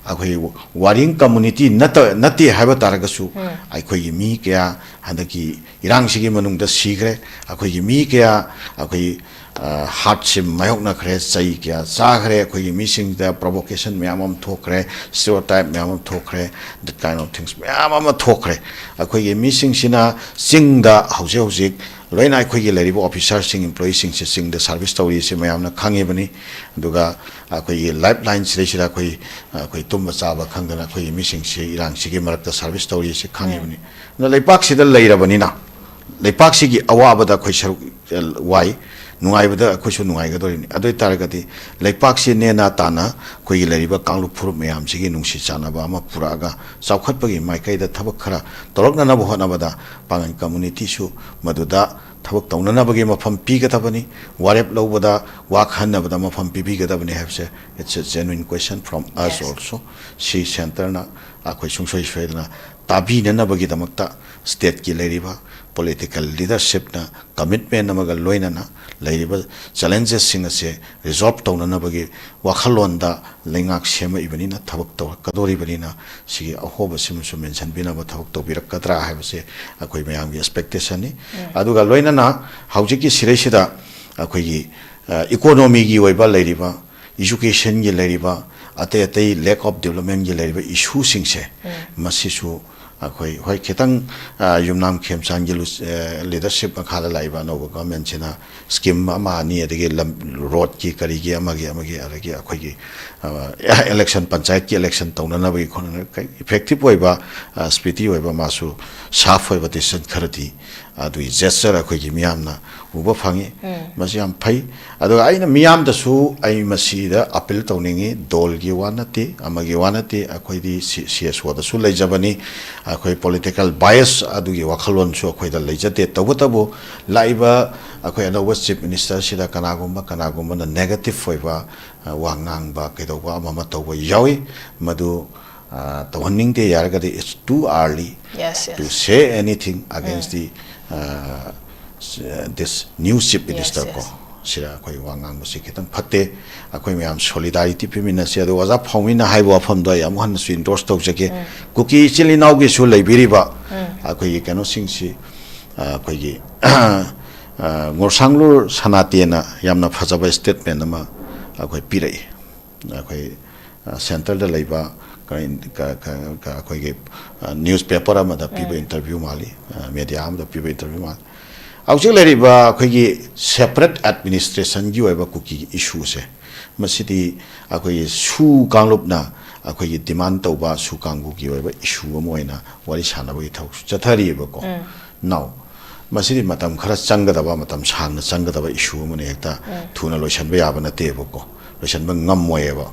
ꯑꯩꯈꯣꯏ warring community ꯅꯠꯇ-, ꯅꯠꯇꯦ ꯍꯥꯏꯕ ꯇꯥꯔꯒꯁꯨ, ꯑꯩꯈꯣꯏꯒꯤ ꯃꯤ ꯀꯌꯥ ꯍꯟꯗꯛꯀꯤ ꯏꯔꯥꯡꯁꯤꯒꯤ ꯃꯅꯨꯡꯗ ꯁꯤꯈ꯭ꯔꯦ꯫ ꯑꯩꯈꯣꯏꯒꯤ ꯃꯤ ꯀꯌꯥ ꯑꯩꯈꯣꯏ, ꯑ, ꯍꯥꯠꯁꯦ ꯃꯥꯌꯣꯛꯅꯈ꯭ꯔꯦ, ꯆꯩ ꯀꯌꯥ ꯆꯥꯈ꯭ꯔꯦ꯫ ꯑꯩꯈꯣꯏꯒꯤ ꯃꯤꯁꯤꯡꯗ provocation ꯃꯌꯥꯝ ꯑꯃ ꯊꯣꯛꯈ꯭ꯔꯦ, stereotype ꯃꯌꯥꯝ ꯑꯃ ꯊꯣꯛꯈ꯭ꯔꯦ, that kind of things ꯃꯌꯥꯝ ꯑꯃ ꯊꯣꯛꯈ꯭ꯔꯦ꯫ ꯑꯩꯈꯣꯏꯒꯤ ꯃꯤꯁꯤꯡꯁꯤꯅ ꯆꯤꯡꯗ ꯍꯧꯖꯤꯛ ꯍꯧꯖꯤꯛ ꯂꯣꯏꯅ ꯑꯩꯈꯣꯏꯒꯤ ꯂꯩꯔꯤꯕ officerꯁꯤꯡ, employeeꯁꯤꯡꯁꯦ ꯆꯤꯡꯗ service ꯇꯧꯔꯤꯁꯦ ꯃꯌꯥꯝꯅ ꯈꯪꯉꯤꯕꯅꯤ꯫ ꯑꯗꯨꯒ ꯑꯩꯈꯣꯏꯒꯤ lifeline ꯁꯤꯗꯩꯁꯤꯗ ꯑꯩꯈꯣꯏ, ꯑꯩꯈꯣꯏ ꯇꯨꯝꯕ ꯆꯥꯕ ꯈꯪꯗꯅ ꯑꯩꯈꯣꯏꯒꯤ ꯃꯤꯁꯤꯡꯁꯤ ꯏꯔꯥꯡꯁꯤꯒꯤ ꯃꯔꯛꯇ service ꯇꯧꯔꯤꯁꯦ ꯈꯪꯉꯤꯕꯅꯤ꯫ ꯑꯗꯨꯅ ꯂꯩꯄꯥꯛꯁꯤꯗ ꯂꯩꯔꯕꯅꯤꯅ, ꯂꯩꯄꯥꯛꯁꯤꯒꯤ ꯑꯋꯥꯕꯗ ꯑꯩꯈꯣꯏ ꯁꯔꯨꯛ, ꯑ, ꯋꯥꯏ, ꯅꯨꯡꯉꯥꯏꯕꯗ ꯑꯩꯈꯣꯏꯁꯨ ꯅꯨꯡꯉꯥꯏꯒꯗꯧꯔꯤꯅꯤ꯫ ꯑꯗꯨ ꯑꯣꯏ ꯇꯥꯔꯒꯗꯤ ꯂꯩꯄꯥꯛꯁꯤ ꯅꯦꯅꯥ ꯇꯥꯅ ꯑꯩꯈꯣꯏꯒꯤ ꯂꯩꯔꯤꯕ ꯀꯥꯡꯂꯨꯞ ꯐꯨꯔꯨꯞ ꯃꯌꯥꯝꯁꯤꯒꯤ ꯅꯨꯡꯁꯤ ꯆꯥꯟꯅꯕ ꯑꯃ ꯄꯨꯔꯛꯑꯒ ꯆꯥꯎꯈꯠꯄꯒꯤ ꯃꯥꯏꯀꯩꯗ ꯊꯕꯛ ꯈꯔ ꯇꯧꯔꯛꯅꯅꯕ ꯍꯣꯠꯅꯕꯗ ꯄꯥꯡꯒꯟ communityꯁꯨ ꯃꯗꯨꯗ ꯊꯕꯛ ꯇꯧꯅꯅꯕꯒꯤ ꯃꯐꯝ ꯄꯤꯒꯗꯕꯅꯤ꯫ ꯋꯥꯔꯦꯞ ꯂꯧꯕꯗ, ꯋꯥ ꯈꯟꯅꯕꯗ ꯃꯐꯝ ꯄꯤꯕꯤꯒꯗꯕꯅꯤ ꯍꯥꯏꯕꯁꯦ, it's a genuine question from us also꯫ ꯁꯤ centreꯅ ꯑꯩꯈꯣꯏ ꯁꯨꯡꯁꯣꯏ ꯁꯣꯏꯗꯅ ꯇꯥꯕꯤꯅꯅꯕꯒꯤꯗꯃꯛꯇ stateꯀꯤ ꯂꯩꯔꯤꯕ political leadershipꯅ commitment ꯑꯃꯒ ꯂꯣꯏꯅꯅ ꯂꯩꯔꯤꯕ challengesꯁꯤꯡ ꯑꯁꯦ resolve ꯇꯧꯅꯅꯕꯒꯤ ꯋꯥꯈꯜꯂꯣꯟꯗ ꯂꯩꯉꯥꯛ ꯁꯦꯝꯃꯛꯏꯕꯅꯤꯅ, ꯊꯕꯛ ꯇꯧꯔꯛꯀꯗꯧꯔꯤꯕꯅꯤꯅ, ꯁꯤꯒꯤ ꯑꯍꯣꯕꯁꯤꯃꯁꯨ mention ꯄꯤꯅꯕ ꯊꯕꯛ ꯇꯧꯕꯤꯔꯛꯀꯗ꯭ꯔꯥ ꯍꯥꯏꯕꯁꯦ ꯑꯩꯈꯣꯏ ꯃꯌꯥꯝꯒꯤ expectationꯅꯤ꯫ ꯑꯗꯨꯒ ꯂꯣꯏꯅꯅ ꯍꯧꯖꯤꯛꯀꯤ ꯁꯤꯔꯩꯁꯤꯗ ꯑꯩꯈꯣꯏꯒꯤ ꯏꯀꯣꯅꯣꯃꯤꯒꯤ ꯑꯣꯏꯕ ꯂꯩꯔꯤꯕ, ꯏꯖꯨꯀꯦꯁꯟꯒꯤ ꯂꯩꯔꯤꯕ, ꯑꯇꯩ ꯑꯇꯩ lack of developmentꯒꯤ ꯂꯩꯔꯤꯕ ꯏꯁꯨꯁꯤꯡꯁꯦ, ꯃꯁꯤꯁꯨ ꯑꯩꯈꯣꯏ, ꯍꯣꯏ, ꯈꯤꯇꯪ, ꯑ, ꯌꯨꯝꯅꯥꯝ ꯈꯦꯝꯆꯥꯟꯒꯤ ꯂꯨ-, ꯑ, leadership ꯃꯈꯥꯗ ꯂꯥꯛꯏꯕ ꯑꯅꯧꯕ governmentꯁꯤꯅ scheme ꯑꯃ ꯑꯅꯤ, ꯑꯗꯒꯤ ꯂꯝ, roadꯀꯤ, ꯀꯔꯤꯒꯤ, ꯑꯃꯒꯤ, ꯑꯃꯒꯤ, ꯑꯗꯒꯤ ꯑꯩꯈꯣꯏꯒꯤ, ꯑ, election, ꯄꯟꯆꯥꯌꯠꯀꯤ election ꯇꯧꯅꯅꯕꯒꯤ ꯈꯣꯠꯅꯅꯕ ꯀꯩ effective ꯑꯣꯏꯕ, ꯑ, speedy ꯑꯣꯏꯕ, ꯃꯥꯁꯨ sharp ꯑꯣꯏꯕ decision ꯈꯔꯗꯤ ꯑꯗꯨꯒꯤ gesture ꯑꯩꯈꯣꯏꯒꯤ ꯃꯤꯌꯥꯝꯅ ꯎꯕ ꯐꯪꯉꯤ꯫ ꯃꯁꯤ ꯌꯥꯝ ꯐꯩ꯫ ꯑꯗꯨꯒ ꯑꯩꯅ ꯃꯤꯌꯥꯝꯗꯁꯨ ꯑꯩ ꯃꯁꯤꯗ appeal ꯇꯧꯅꯤꯡꯉꯤ, ꯗꯣꯜꯒꯤ ꯋꯥ ꯅꯠꯇꯦ, ꯑꯃꯒꯤ ꯋꯥ ꯅꯠꯇꯦ, ꯑꯩꯈꯣꯏꯗꯤ ꯁꯤ-, CSOꯗꯁꯨ ꯂꯩꯖꯕꯅꯤ꯫ ꯑꯩꯈꯣꯏ political bias ꯑꯗꯨꯒꯤ ꯋꯥꯈꯜꯂꯣꯟꯁꯨ ꯑꯩꯈꯣꯏꯗ ꯂꯩꯖꯗꯦ꯫ ꯇꯧꯕꯇꯕꯨ ꯂꯥꯛꯏꯕ ꯑꯩꯈꯣꯏ ꯑꯅꯧꯕ Chief Ministerꯁꯤꯗ ꯀꯅꯥꯒꯨꯝꯕ, ꯀꯅꯥꯒꯨꯝꯕꯅ negative ꯑꯣꯏꯕ, ꯑ, ꯋꯥ ꯉꯥꯡꯕ, ꯀꯩꯗꯧꯕ ꯑꯃ ꯑꯃ ꯇꯧꯕ ꯌꯥꯎꯏ꯫ ꯃꯗꯨ, ꯑ, ꯇꯧꯍꯟꯅꯤꯡꯗꯦ꯫ ꯌꯥꯔꯒꯗꯤ it's too early Yes, to yes. say anything against the, uh, s-, uh, this new Chief Minister Yes, ꯀꯣ꯫ yes. ꯁꯤꯗ ꯑꯩꯈꯣꯏ ꯋꯥ ꯉꯥꯡꯕꯁꯤ ꯈꯤꯇꯪ ꯐꯠꯇꯦ꯫ ꯑꯩꯈꯣꯏ ꯃꯌꯥꯝ solidarity ꯄꯤꯃꯤꯟꯅꯁꯤ꯫ ꯑꯗꯨꯒ ꯑꯣꯖꯥ ꯐꯥꯎꯃꯤꯅ ꯍꯥꯏꯕ ꯋꯥꯐꯝꯗꯣ ꯑꯩ ꯑꯃꯨꯛ ꯍꯟꯅꯁꯨ endorse ꯇꯧꯖꯒꯦ꯫ ꯀꯨꯀꯤ ꯏꯆꯤꯜ ꯏꯅꯥꯎꯒꯤꯁꯨ ꯂꯩꯕꯤꯔꯤꯕ ꯑꯩꯈꯣꯏꯒꯤ ꯀꯩꯅꯣꯁꯤꯡꯁꯤ, ꯑ, ꯑꯩꯈꯣꯏꯒꯤ, ꯑ, ꯉꯣꯔꯁꯥꯡꯂꯨꯔ ꯁꯅꯥꯇꯦꯟꯅ ꯌꯥꯝꯅ ꯐꯖꯕ statement ꯑꯃ ꯑꯩꯈꯣꯏ ꯄꯤꯔꯛꯏ꯫ ꯑꯩꯈꯣꯏ, ꯑ, centreꯗ ꯂꯩꯕ ꯀ-, ꯀ-, ꯀ-, ꯀ-, ꯑꯩꯈꯣꯏꯒꯤ, ꯑ, newspaper ꯑꯃꯗ ꯄꯤꯕ interview ꯃꯥꯜꯂꯤ, ꯑ, media ꯑꯃꯗ ꯄꯤꯕ interview ꯃꯥꯜꯂꯤ꯫ ꯍꯧꯖꯤꯛ ꯂꯩꯔꯤꯕ ꯑꯩꯈꯣꯏꯒꯤ separate administrationꯒꯤ ꯑꯣꯏꯕ ꯀꯨꯀꯤꯒꯤ issueꯁꯦ, ꯃꯁꯤꯗꯤ ꯑꯩꯈꯣꯏꯒꯤ ꯁꯨ ꯀꯥꯡꯂꯨꯞꯅ ꯑꯩꯈꯣꯏꯒꯤ demand ꯇꯧꯕ ꯁꯨ ꯀꯥꯡꯕꯨꯒꯤ ꯑꯣꯏꯕ issue ꯑꯃ ꯑꯣꯏꯅ ꯋꯥꯔꯤ ꯁꯥꯟꯅꯕꯒꯤ ꯊꯕꯛꯁꯨ ꯆꯠꯊꯔꯤꯑꯕꯀꯣ꯫ Now, ꯃꯁꯤꯗꯤ ꯃꯇꯝ ꯈꯔ ꯆꯪꯒꯗꯕ, ꯃꯇꯝ ꯁꯥꯡꯅ ꯆꯪꯒꯗꯕ issue ꯑꯃꯅ ꯍꯦꯛꯇ ꯊꯨꯅ ꯂꯣꯏꯁꯤꯟꯕ ꯌꯥꯕ ꯅꯠꯇꯦꯕꯀꯣ, ꯂꯣꯏꯁꯤꯟꯕ ꯉꯝꯃꯣꯏꯑꯕ꯫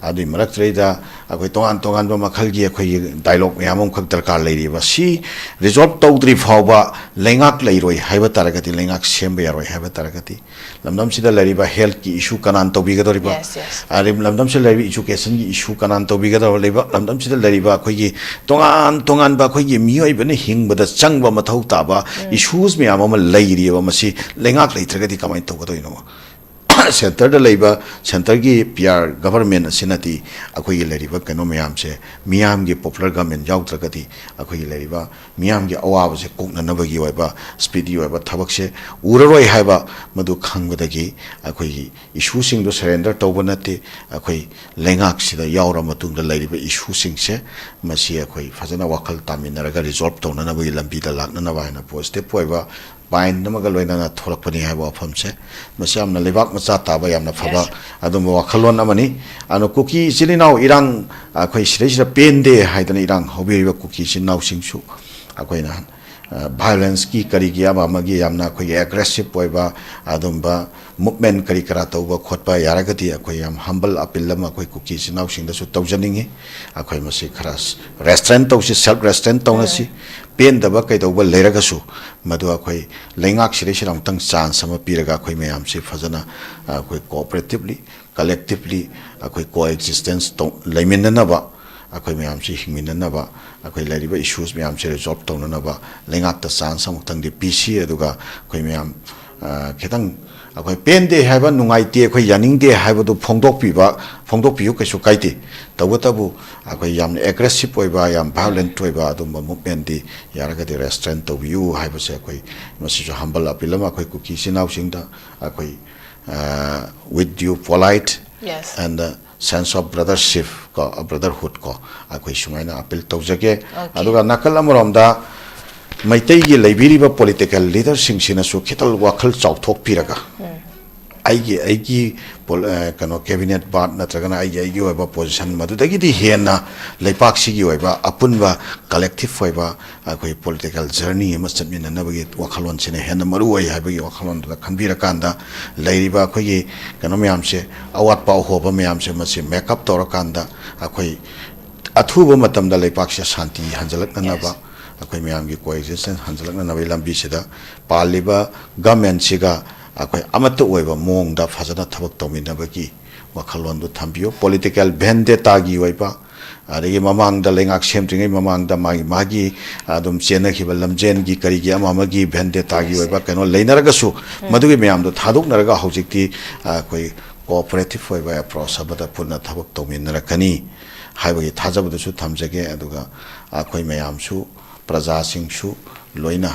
ꯑꯗꯨꯒꯤ ꯃꯔꯛꯇꯨꯗꯩꯗ ꯑꯩꯈꯣꯏ ꯇꯣꯉꯥꯟ ꯇꯣꯉꯥꯟꯕ ꯃꯈꯜꯒꯤ ꯑꯩꯈꯣꯏꯒꯤ dialogue ꯃꯌꯥꯝ ꯑꯃꯈꯛ ꯗꯔꯀꯥꯔ ꯂꯩꯔꯤꯕ꯫ ꯁꯤ resolve ꯇꯧꯗ꯭ꯔꯤ ꯐꯥꯎꯕ ꯂꯩꯉꯥꯛ ꯂꯩꯔꯣꯏ ꯍꯥꯏꯕ ꯇꯥꯔꯒꯗꯤ, ꯂꯩꯉꯥꯛ ꯁꯦꯝꯕ ꯌꯥꯔꯣꯏ ꯍꯥꯏꯕ ꯇꯥꯔꯒꯗꯤ, ꯂꯝꯗꯝꯁꯤꯗ ꯂꯩꯔꯤꯕ healthꯀꯤ issue ꯀꯅꯥꯅ ꯇꯧꯕꯤꯒꯗꯧꯔꯤꯕ? Yes, yes. ꯑꯗꯩ ꯂꯝꯗꯝꯁꯤꯗ ꯂꯩꯔꯤꯕ educationꯒꯤ issue ꯀꯅꯥꯅ ꯇꯧꯕꯤꯒꯗꯧꯔꯤꯕ? ꯂꯩꯕ, ꯂꯝꯗꯝꯁꯤꯗ ꯂꯩꯔꯤꯕ ꯑꯩꯈꯣꯏꯒꯤ ꯇꯣꯉꯥꯟ ꯇꯣꯉꯥꯟꯕ ꯑꯩꯈꯣꯏꯒꯤ ꯃꯤꯑꯣꯏꯕꯅ ꯍꯤꯡꯕꯗ ꯆꯪꯕ ꯃꯊꯧ ꯇꯥꯕ issues ꯃꯌꯥꯝ ꯑꯃ ꯂꯩꯔꯤꯑꯕ꯫ ꯃꯁꯤ ꯂꯩꯉꯥꯛ ꯂꯩꯇ꯭ꯔꯒꯗꯤ ꯀꯃꯥꯏꯅ ꯇꯧꯒꯗꯣꯏꯅꯣ? ꯁꯦꯟꯇꯔꯗ ꯂꯩꯕ, ꯁꯦꯟꯇꯔꯒꯤ ꯄꯤ ꯑꯥꯔ ꯒꯚꯔꯟꯃꯦꯟ ꯑꯁꯤꯅꯗꯤ ꯑꯩꯈꯣꯏꯒꯤ ꯂꯩꯔꯤꯕ ꯀꯩꯅꯣ ꯃꯌꯥꯝꯁꯦ, ꯃꯤꯌꯥꯝꯒꯤ ꯄꯣꯄꯨꯂꯔ ꯒꯚꯔꯟꯃꯦꯟ ꯌꯥꯎꯗ꯭ꯔꯒꯗꯤ ꯑꯩꯈꯣꯏꯒꯤ ꯂꯩꯔꯤꯕ ꯃꯤꯌꯥꯝꯒꯤ ꯑꯋꯥꯕꯁꯦ ꯀꯣꯛꯅꯅꯕꯒꯤ ꯑꯣꯏꯕ ꯁ꯭ꯄꯤꯗꯤ ꯑꯣꯏꯕ ꯊꯕꯛꯁꯦ ꯎꯔꯔꯣꯏ ꯍꯥꯏꯕ ꯃꯗꯨ ꯈꯪꯕꯗꯒꯤ ꯑꯩꯈꯣꯏꯒꯤ ꯏꯁꯨꯁꯤꯡꯗꯣ ꯁꯔꯦꯟꯗꯔ ꯇꯧꯕ ꯅꯠꯇꯦ꯫ ꯑꯩꯈꯣꯏ ꯂꯩꯉꯥꯛꯁꯤꯗ ꯌꯥꯎꯔ ꯃꯇꯨꯡꯗ ꯂꯩꯔꯤꯕ ꯏꯁꯨꯁꯤꯡꯁꯦ, ꯃꯁꯤ ꯑꯩꯈꯣꯏ ꯐꯖꯅ ꯋꯥꯈꯜ ꯇꯥꯃꯤꯟꯅꯔꯒ ꯔꯤꯖꯣꯜꯕ ꯇꯧꯅꯅꯕꯒꯤ ꯂꯝꯕꯤꯗ ꯂꯥꯛꯅꯅꯕ ꯍꯥꯏꯅ ꯄꯣꯖꯤꯇꯤꯕ ꯑꯣꯏꯕ ꯄꯥꯏꯟ ꯑꯃꯒ ꯂꯣꯏꯅꯅ ꯊꯣꯛꯂꯛꯄꯅꯤ ꯍꯥꯏꯕ ꯋꯥꯐꯝꯁꯦ, ꯃꯁꯤ ꯌꯥꯝꯅ ꯂꯩꯕꯥꯛ ꯃꯆꯥ ꯇꯥꯕ ꯌꯥꯝꯅ ꯐꯕ ꯑꯗꯨꯝꯕ ꯋꯥꯈꯜꯂꯣꯟ ꯑꯃꯅꯤ꯫ ꯑꯗꯣ ꯀꯨꯀꯤ ꯏꯆꯤꯜ ꯏꯅꯥꯎ ꯏꯔꯥꯡ, ꯑꯩꯈꯣꯏ ꯁꯤꯗꯩꯁꯤꯗ ꯄꯦꯟꯗꯦ ꯍꯥꯏꯗꯅ ꯏꯔꯥꯡ ꯍꯧꯕꯤꯔꯤꯕ ꯀꯨꯀꯤ ꯏꯆꯤꯜ ꯏꯅꯥꯎꯁꯤꯡꯁꯨ ꯑꯩꯈꯣꯏꯅ ꯚꯥꯏꯑꯣꯂꯦꯟꯁꯀꯤ ꯀꯔꯤꯒꯤ ꯑꯃ ꯑꯃꯒꯤ ꯌꯥꯝꯅ ꯑꯩꯈꯣꯏꯒꯤ ꯑꯦꯒ꯭ꯔꯦꯁꯤꯞ ꯑꯣꯏꯕ ꯑꯗꯨꯝꯕ ꯃꯨꯞꯃꯦꯟ ꯀꯔꯤ ꯀꯔꯥ ꯇꯧꯕ ꯈꯣꯠꯄ ꯌꯥꯔꯒꯗꯤ ꯑꯩꯈꯣꯏ ꯌꯥꯝ ꯍꯝꯕꯜ ꯑꯄꯤꯜ ꯑꯃ ꯑꯩꯈꯣꯏ ꯀꯨꯀꯤ ꯏꯆꯤꯜ ꯏꯅꯥꯎꯁꯤꯡꯗꯁꯨ ꯇꯧꯖꯅꯤꯡꯉꯤ꯫ ꯑꯩꯈꯣꯏ ꯃꯁꯤ ꯈꯔ ꯔꯦꯁꯇ꯭ꯔꯦꯟ ꯇꯧꯁꯤ, ꯁꯦꯜꯐ ꯔꯦꯁꯇ꯭ꯔꯦꯟ ꯇꯧꯅꯁꯤ꯫ ꯄꯦꯟꯗꯕ ꯀꯩꯗꯧꯕ ꯂꯩꯔꯒꯁꯨ ꯃꯗꯨ ꯑꯩꯈꯣꯏ ꯂꯩꯉꯥꯛꯁꯤꯗꯩꯁꯤꯗ ꯑꯃꯨꯛꯇꯪ ꯆꯥꯟꯁ ꯑꯃ ꯄꯤꯔꯒ ꯑꯩꯈꯣꯏ ꯃꯌꯥꯝꯁꯤ ꯐꯖꯅ ꯑꯩꯈꯣꯏ ꯀꯣꯑꯣꯄꯔꯦꯇꯤꯞꯂꯤ, ꯀꯂꯦꯛꯇꯤꯞꯂꯤ ꯑꯩꯈꯣꯏ ꯀꯣ ꯑꯦꯛꯖꯤꯁꯇꯦꯟꯁ ꯇꯧ-, ꯂꯩꯃꯤꯟꯅꯅꯕ, ꯑꯩꯈꯣꯏ ꯃꯌꯥꯝꯁꯤ ꯍꯤꯡꯃꯤꯟꯅꯅꯕ, ꯑꯩꯈꯣꯏ ꯂꯩꯔꯤꯕ ꯏꯁꯨꯁ ꯃꯌꯥꯝꯁꯦ ꯔꯤꯖꯣꯜꯕ ꯇꯧꯅꯅꯕ ꯂꯩꯉꯥꯛꯇ ꯆꯥꯟꯁ ꯑꯃꯨꯛꯇꯪꯗꯤ ꯄꯤꯁꯤ꯫ ꯑꯗꯨꯒ ꯑꯩꯈꯣꯏ ꯃꯌꯥꯝ, ꯑ, ꯈꯤꯇꯪ ꯑꯩꯈꯣꯏ ꯄꯦꯟꯗꯦ ꯍꯥꯏꯕ, ꯅꯨꯡꯉꯥꯏꯇꯦ, ꯑꯩꯈꯣꯏ ꯌꯥꯅꯤꯡꯗꯦ ꯍꯥꯏꯕꯗꯨ ꯐꯣꯡꯗꯣꯛꯄꯤꯕ, ꯐꯣꯡꯗꯣꯛꯄꯤꯌꯨ, ꯀꯩꯁꯨ ꯀꯥꯏꯗꯦ꯫ ꯇꯧꯕꯇꯕꯨ ꯑꯩꯈꯣꯏ ꯌꯥꯝꯅ ꯑꯦꯒ꯭ꯔꯦꯁꯤꯞ ꯑꯣꯏꯕ, ꯌꯥꯝ ꯚꯥꯏꯑꯣꯂꯦꯟꯠ ꯑꯣꯏꯕ ꯑꯗꯨꯝꯕ ꯃꯨꯞꯃꯦꯟꯗꯤ ꯌꯥꯔꯒꯗꯤ ꯔꯦꯁꯇ꯭ꯔꯦꯟ ꯇꯧꯕꯤꯌꯨ ꯍꯥꯏꯕꯁꯦ ꯑꯩꯈꯣꯏ ꯃꯁꯤꯁꯨ ꯍꯝꯕꯜ ꯑꯄꯤꯜ ꯑꯃ ꯑꯩꯈꯣꯏ ꯀꯨꯀꯤ ꯏꯆꯤꯟ ꯏꯅꯥꯎꯁꯤꯡꯗ ꯑꯩꯈꯣꯏ, ꯑ, with due polite Yes. and, uh, sense of brothership ꯀꯣ, brotherhood ꯀꯣ, ꯑꯩꯈꯣꯏ ꯁꯨꯃꯥꯏꯅ ꯑꯄꯤꯜ ꯇꯧꯖꯒꯦ꯫ Okay. ꯑꯗꯨꯒ ꯅꯥꯀꯜ ꯑꯃꯔꯣꯝꯗ ꯃꯩꯇꯩꯒꯤ ꯂꯩꯕꯤꯔꯤꯕ ꯄꯣꯂꯤꯇꯤꯀꯦꯜ ꯂꯤꯗꯔꯁꯤꯡꯁꯤꯅꯁꯨ ꯈꯤꯇꯪ ꯋꯥꯈꯜ ꯆꯥꯎꯊꯣꯛꯄꯤꯔꯒ, ꯎꯝ꯫ ꯑꯩꯒꯤ, ꯑꯩꯒꯤ ꯄꯣꯜ-, ꯑ, ꯀꯩꯅꯣ, ꯀꯦꯕꯤꯅꯦꯠ ꯕꯥꯔꯠ ꯅꯠꯇ꯭ꯔꯒꯅ ꯑꯩꯒꯤ, ꯑꯩꯒꯤ ꯑꯣꯏꯕ ꯄꯣꯖꯤꯁꯟ ꯃꯗꯨꯗꯒꯤꯗꯤ ꯍꯦꯟꯅ ꯂꯩꯄꯥꯛꯁꯤꯒꯤ ꯑꯣꯏꯕ ꯑꯄꯨꯟꯕ ꯀꯂꯦꯛꯇꯤꯞ ꯑꯣꯏꯕ ꯑꯩꯈꯣꯏ ꯄꯣꯂꯤꯇꯤꯀꯦꯜ ꯖꯔꯅꯤ ꯑꯃ ꯆꯠꯃꯤꯟꯅꯅꯕꯒꯤ ꯋꯥꯈꯜꯂꯣꯟꯁꯤꯅ ꯍꯦꯟꯅ ꯃꯔꯨ ꯑꯣꯏ ꯍꯥꯏꯕꯒꯤ ꯋꯥꯈꯜꯂꯣꯟꯗꯨꯗ ꯈꯟꯕꯤꯔꯀꯥꯟꯗ, ꯂꯩꯔꯤꯕ ꯑꯩꯈꯣꯏꯒꯤ ꯀꯩꯅꯣ ꯃꯌꯥꯝꯁꯦ, ꯑꯋꯥꯠꯄ ꯑꯍꯣꯕ ꯃꯌꯥꯝꯁꯦ, ꯃꯁꯤ ꯃꯦꯛ ꯑꯞ ꯇꯧꯔꯀꯥꯟꯗ ꯑꯩꯈꯣꯏ ꯑꯊꯨꯕ ꯃꯇꯝꯗ ꯂꯩꯄꯥꯛꯁꯦ ꯁꯥꯟꯇꯤ ꯍꯟꯖꯤꯜꯂꯛꯅꯅꯕ, Yes. ꯑꯩꯈꯣꯏ ꯃꯌꯥꯝꯒꯤ ꯀꯣ ꯑꯦꯛꯖꯤꯁꯇꯦꯟꯁ ꯍꯟꯖꯤꯜꯂꯛꯅꯅꯕꯒꯤ ꯂꯝꯕꯤꯁꯤꯗ ꯄꯥꯜꯂꯤꯕ ꯒꯃꯦꯟꯁꯤꯒ ꯑꯩꯈꯣꯏ ꯑꯃꯠꯇ ꯑꯣꯏꯕ ꯃꯑꯣꯡꯗ ꯐꯖꯅ ꯊꯕꯛ ꯇꯧꯃꯤꯟꯅꯕꯒꯤ ꯋꯥꯈꯜꯂꯣꯟꯗꯨ ꯊꯝꯕꯤꯌꯨ꯫ ꯄꯣꯂꯤꯇꯤꯀꯦꯜ ꯚꯦꯟꯗꯦꯇꯥꯒꯤ ꯑꯣꯏꯕ ꯑꯗꯒꯤ ꯃꯃꯥꯡꯗ ꯂꯩꯉꯥꯛ ꯁꯦꯝꯗ꯭ꯔꯤꯉꯩ ꯃꯃꯥꯡꯗ ꯃꯥꯒꯤ ꯃꯥꯒꯤ ꯑꯗꯨꯝ ꯆꯦꯟꯅꯈꯤꯕ ꯂꯝꯖꯦꯟꯒꯤ ꯀꯔꯤꯒꯤ ꯑꯃ ꯑꯃꯒꯤ ꯚꯦꯟꯗꯦꯇꯥꯒꯤ ꯑꯣꯏꯕ ꯀꯩꯅꯣ ꯂꯩꯅꯔꯒꯁꯨ, ꯃꯗꯨꯒꯤ ꯃꯌꯥꯝꯗꯣ ꯊꯥꯗꯣꯛꯅꯔꯒ ꯍꯧꯖꯤꯛꯇꯤ ꯑꯩꯈꯣꯏ ꯀꯣꯑꯣꯄꯔꯦꯇꯤꯞ ꯑꯣꯏꯕ ꯑꯦꯄ꯭ꯔꯣꯆ ꯑꯃꯗ ꯄꯨꯟꯅ ꯊꯕꯛ ꯇꯧꯃꯤꯟꯅꯔꯛꯀꯅꯤ ꯍꯥꯏꯕꯒꯤ ꯊꯥꯖꯕꯗꯨꯁꯨ ꯊꯝꯖꯒꯦ꯫ ꯑꯗꯨꯒ ꯑꯩꯈꯣꯏ ꯃꯌꯥꯝꯁꯨ, ꯄ꯭ꯔꯖꯥꯁꯤꯡꯁꯨ ꯂꯣꯏꯅ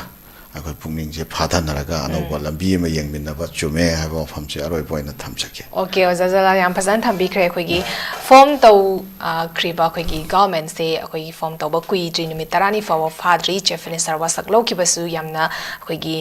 ꯑꯩꯈꯣꯏ ꯄꯨꯛꯅꯤꯡꯁꯦ ꯐꯥꯊꯅꯔꯒ ꯑꯅꯧꯕ ꯂꯝꯕꯤ ꯑꯃ ꯌꯦꯡꯃꯤꯟꯅꯕ ꯆꯨꯝꯃꯦ ꯍꯥꯏꯕ ꯋꯥꯐꯝꯁꯦ ꯑꯔꯣꯏꯕ ꯑꯣꯏꯅ ꯊꯝꯖꯒꯦ꯫ ꯑꯣꯀꯦ, ꯑꯣꯖꯥ ꯖꯂꯥꯜ ꯌꯥꯝ ꯐꯖꯅ ꯊꯝꯕꯤꯈ꯭ꯔꯦ꯫ ꯑꯩꯈꯣꯏꯒꯤ ꯐꯣꯝ ꯇꯧꯈ꯭ꯔꯤꯕ ꯑꯩꯈꯣꯏꯒꯤ ꯒꯚꯔꯟꯃꯦꯟꯁꯦ ꯑꯩꯈꯣꯏꯒꯤ ꯐꯣꯝ ꯇꯧꯕ ꯀꯨꯏꯗ꯭ꯔꯤ, ꯅꯨꯃꯤꯠ ꯇꯔꯥꯅꯤ ꯐꯥꯎꯕ ꯐꯥꯗ꯭ꯔꯤ꯫ ꯆꯤꯐ ꯃꯤꯅꯤꯁꯇꯔ ꯋꯥꯁꯛ ꯂꯧꯈꯤꯕꯁꯨ ꯌꯥꯝꯅ ꯑꯩꯈꯣꯏꯒꯤ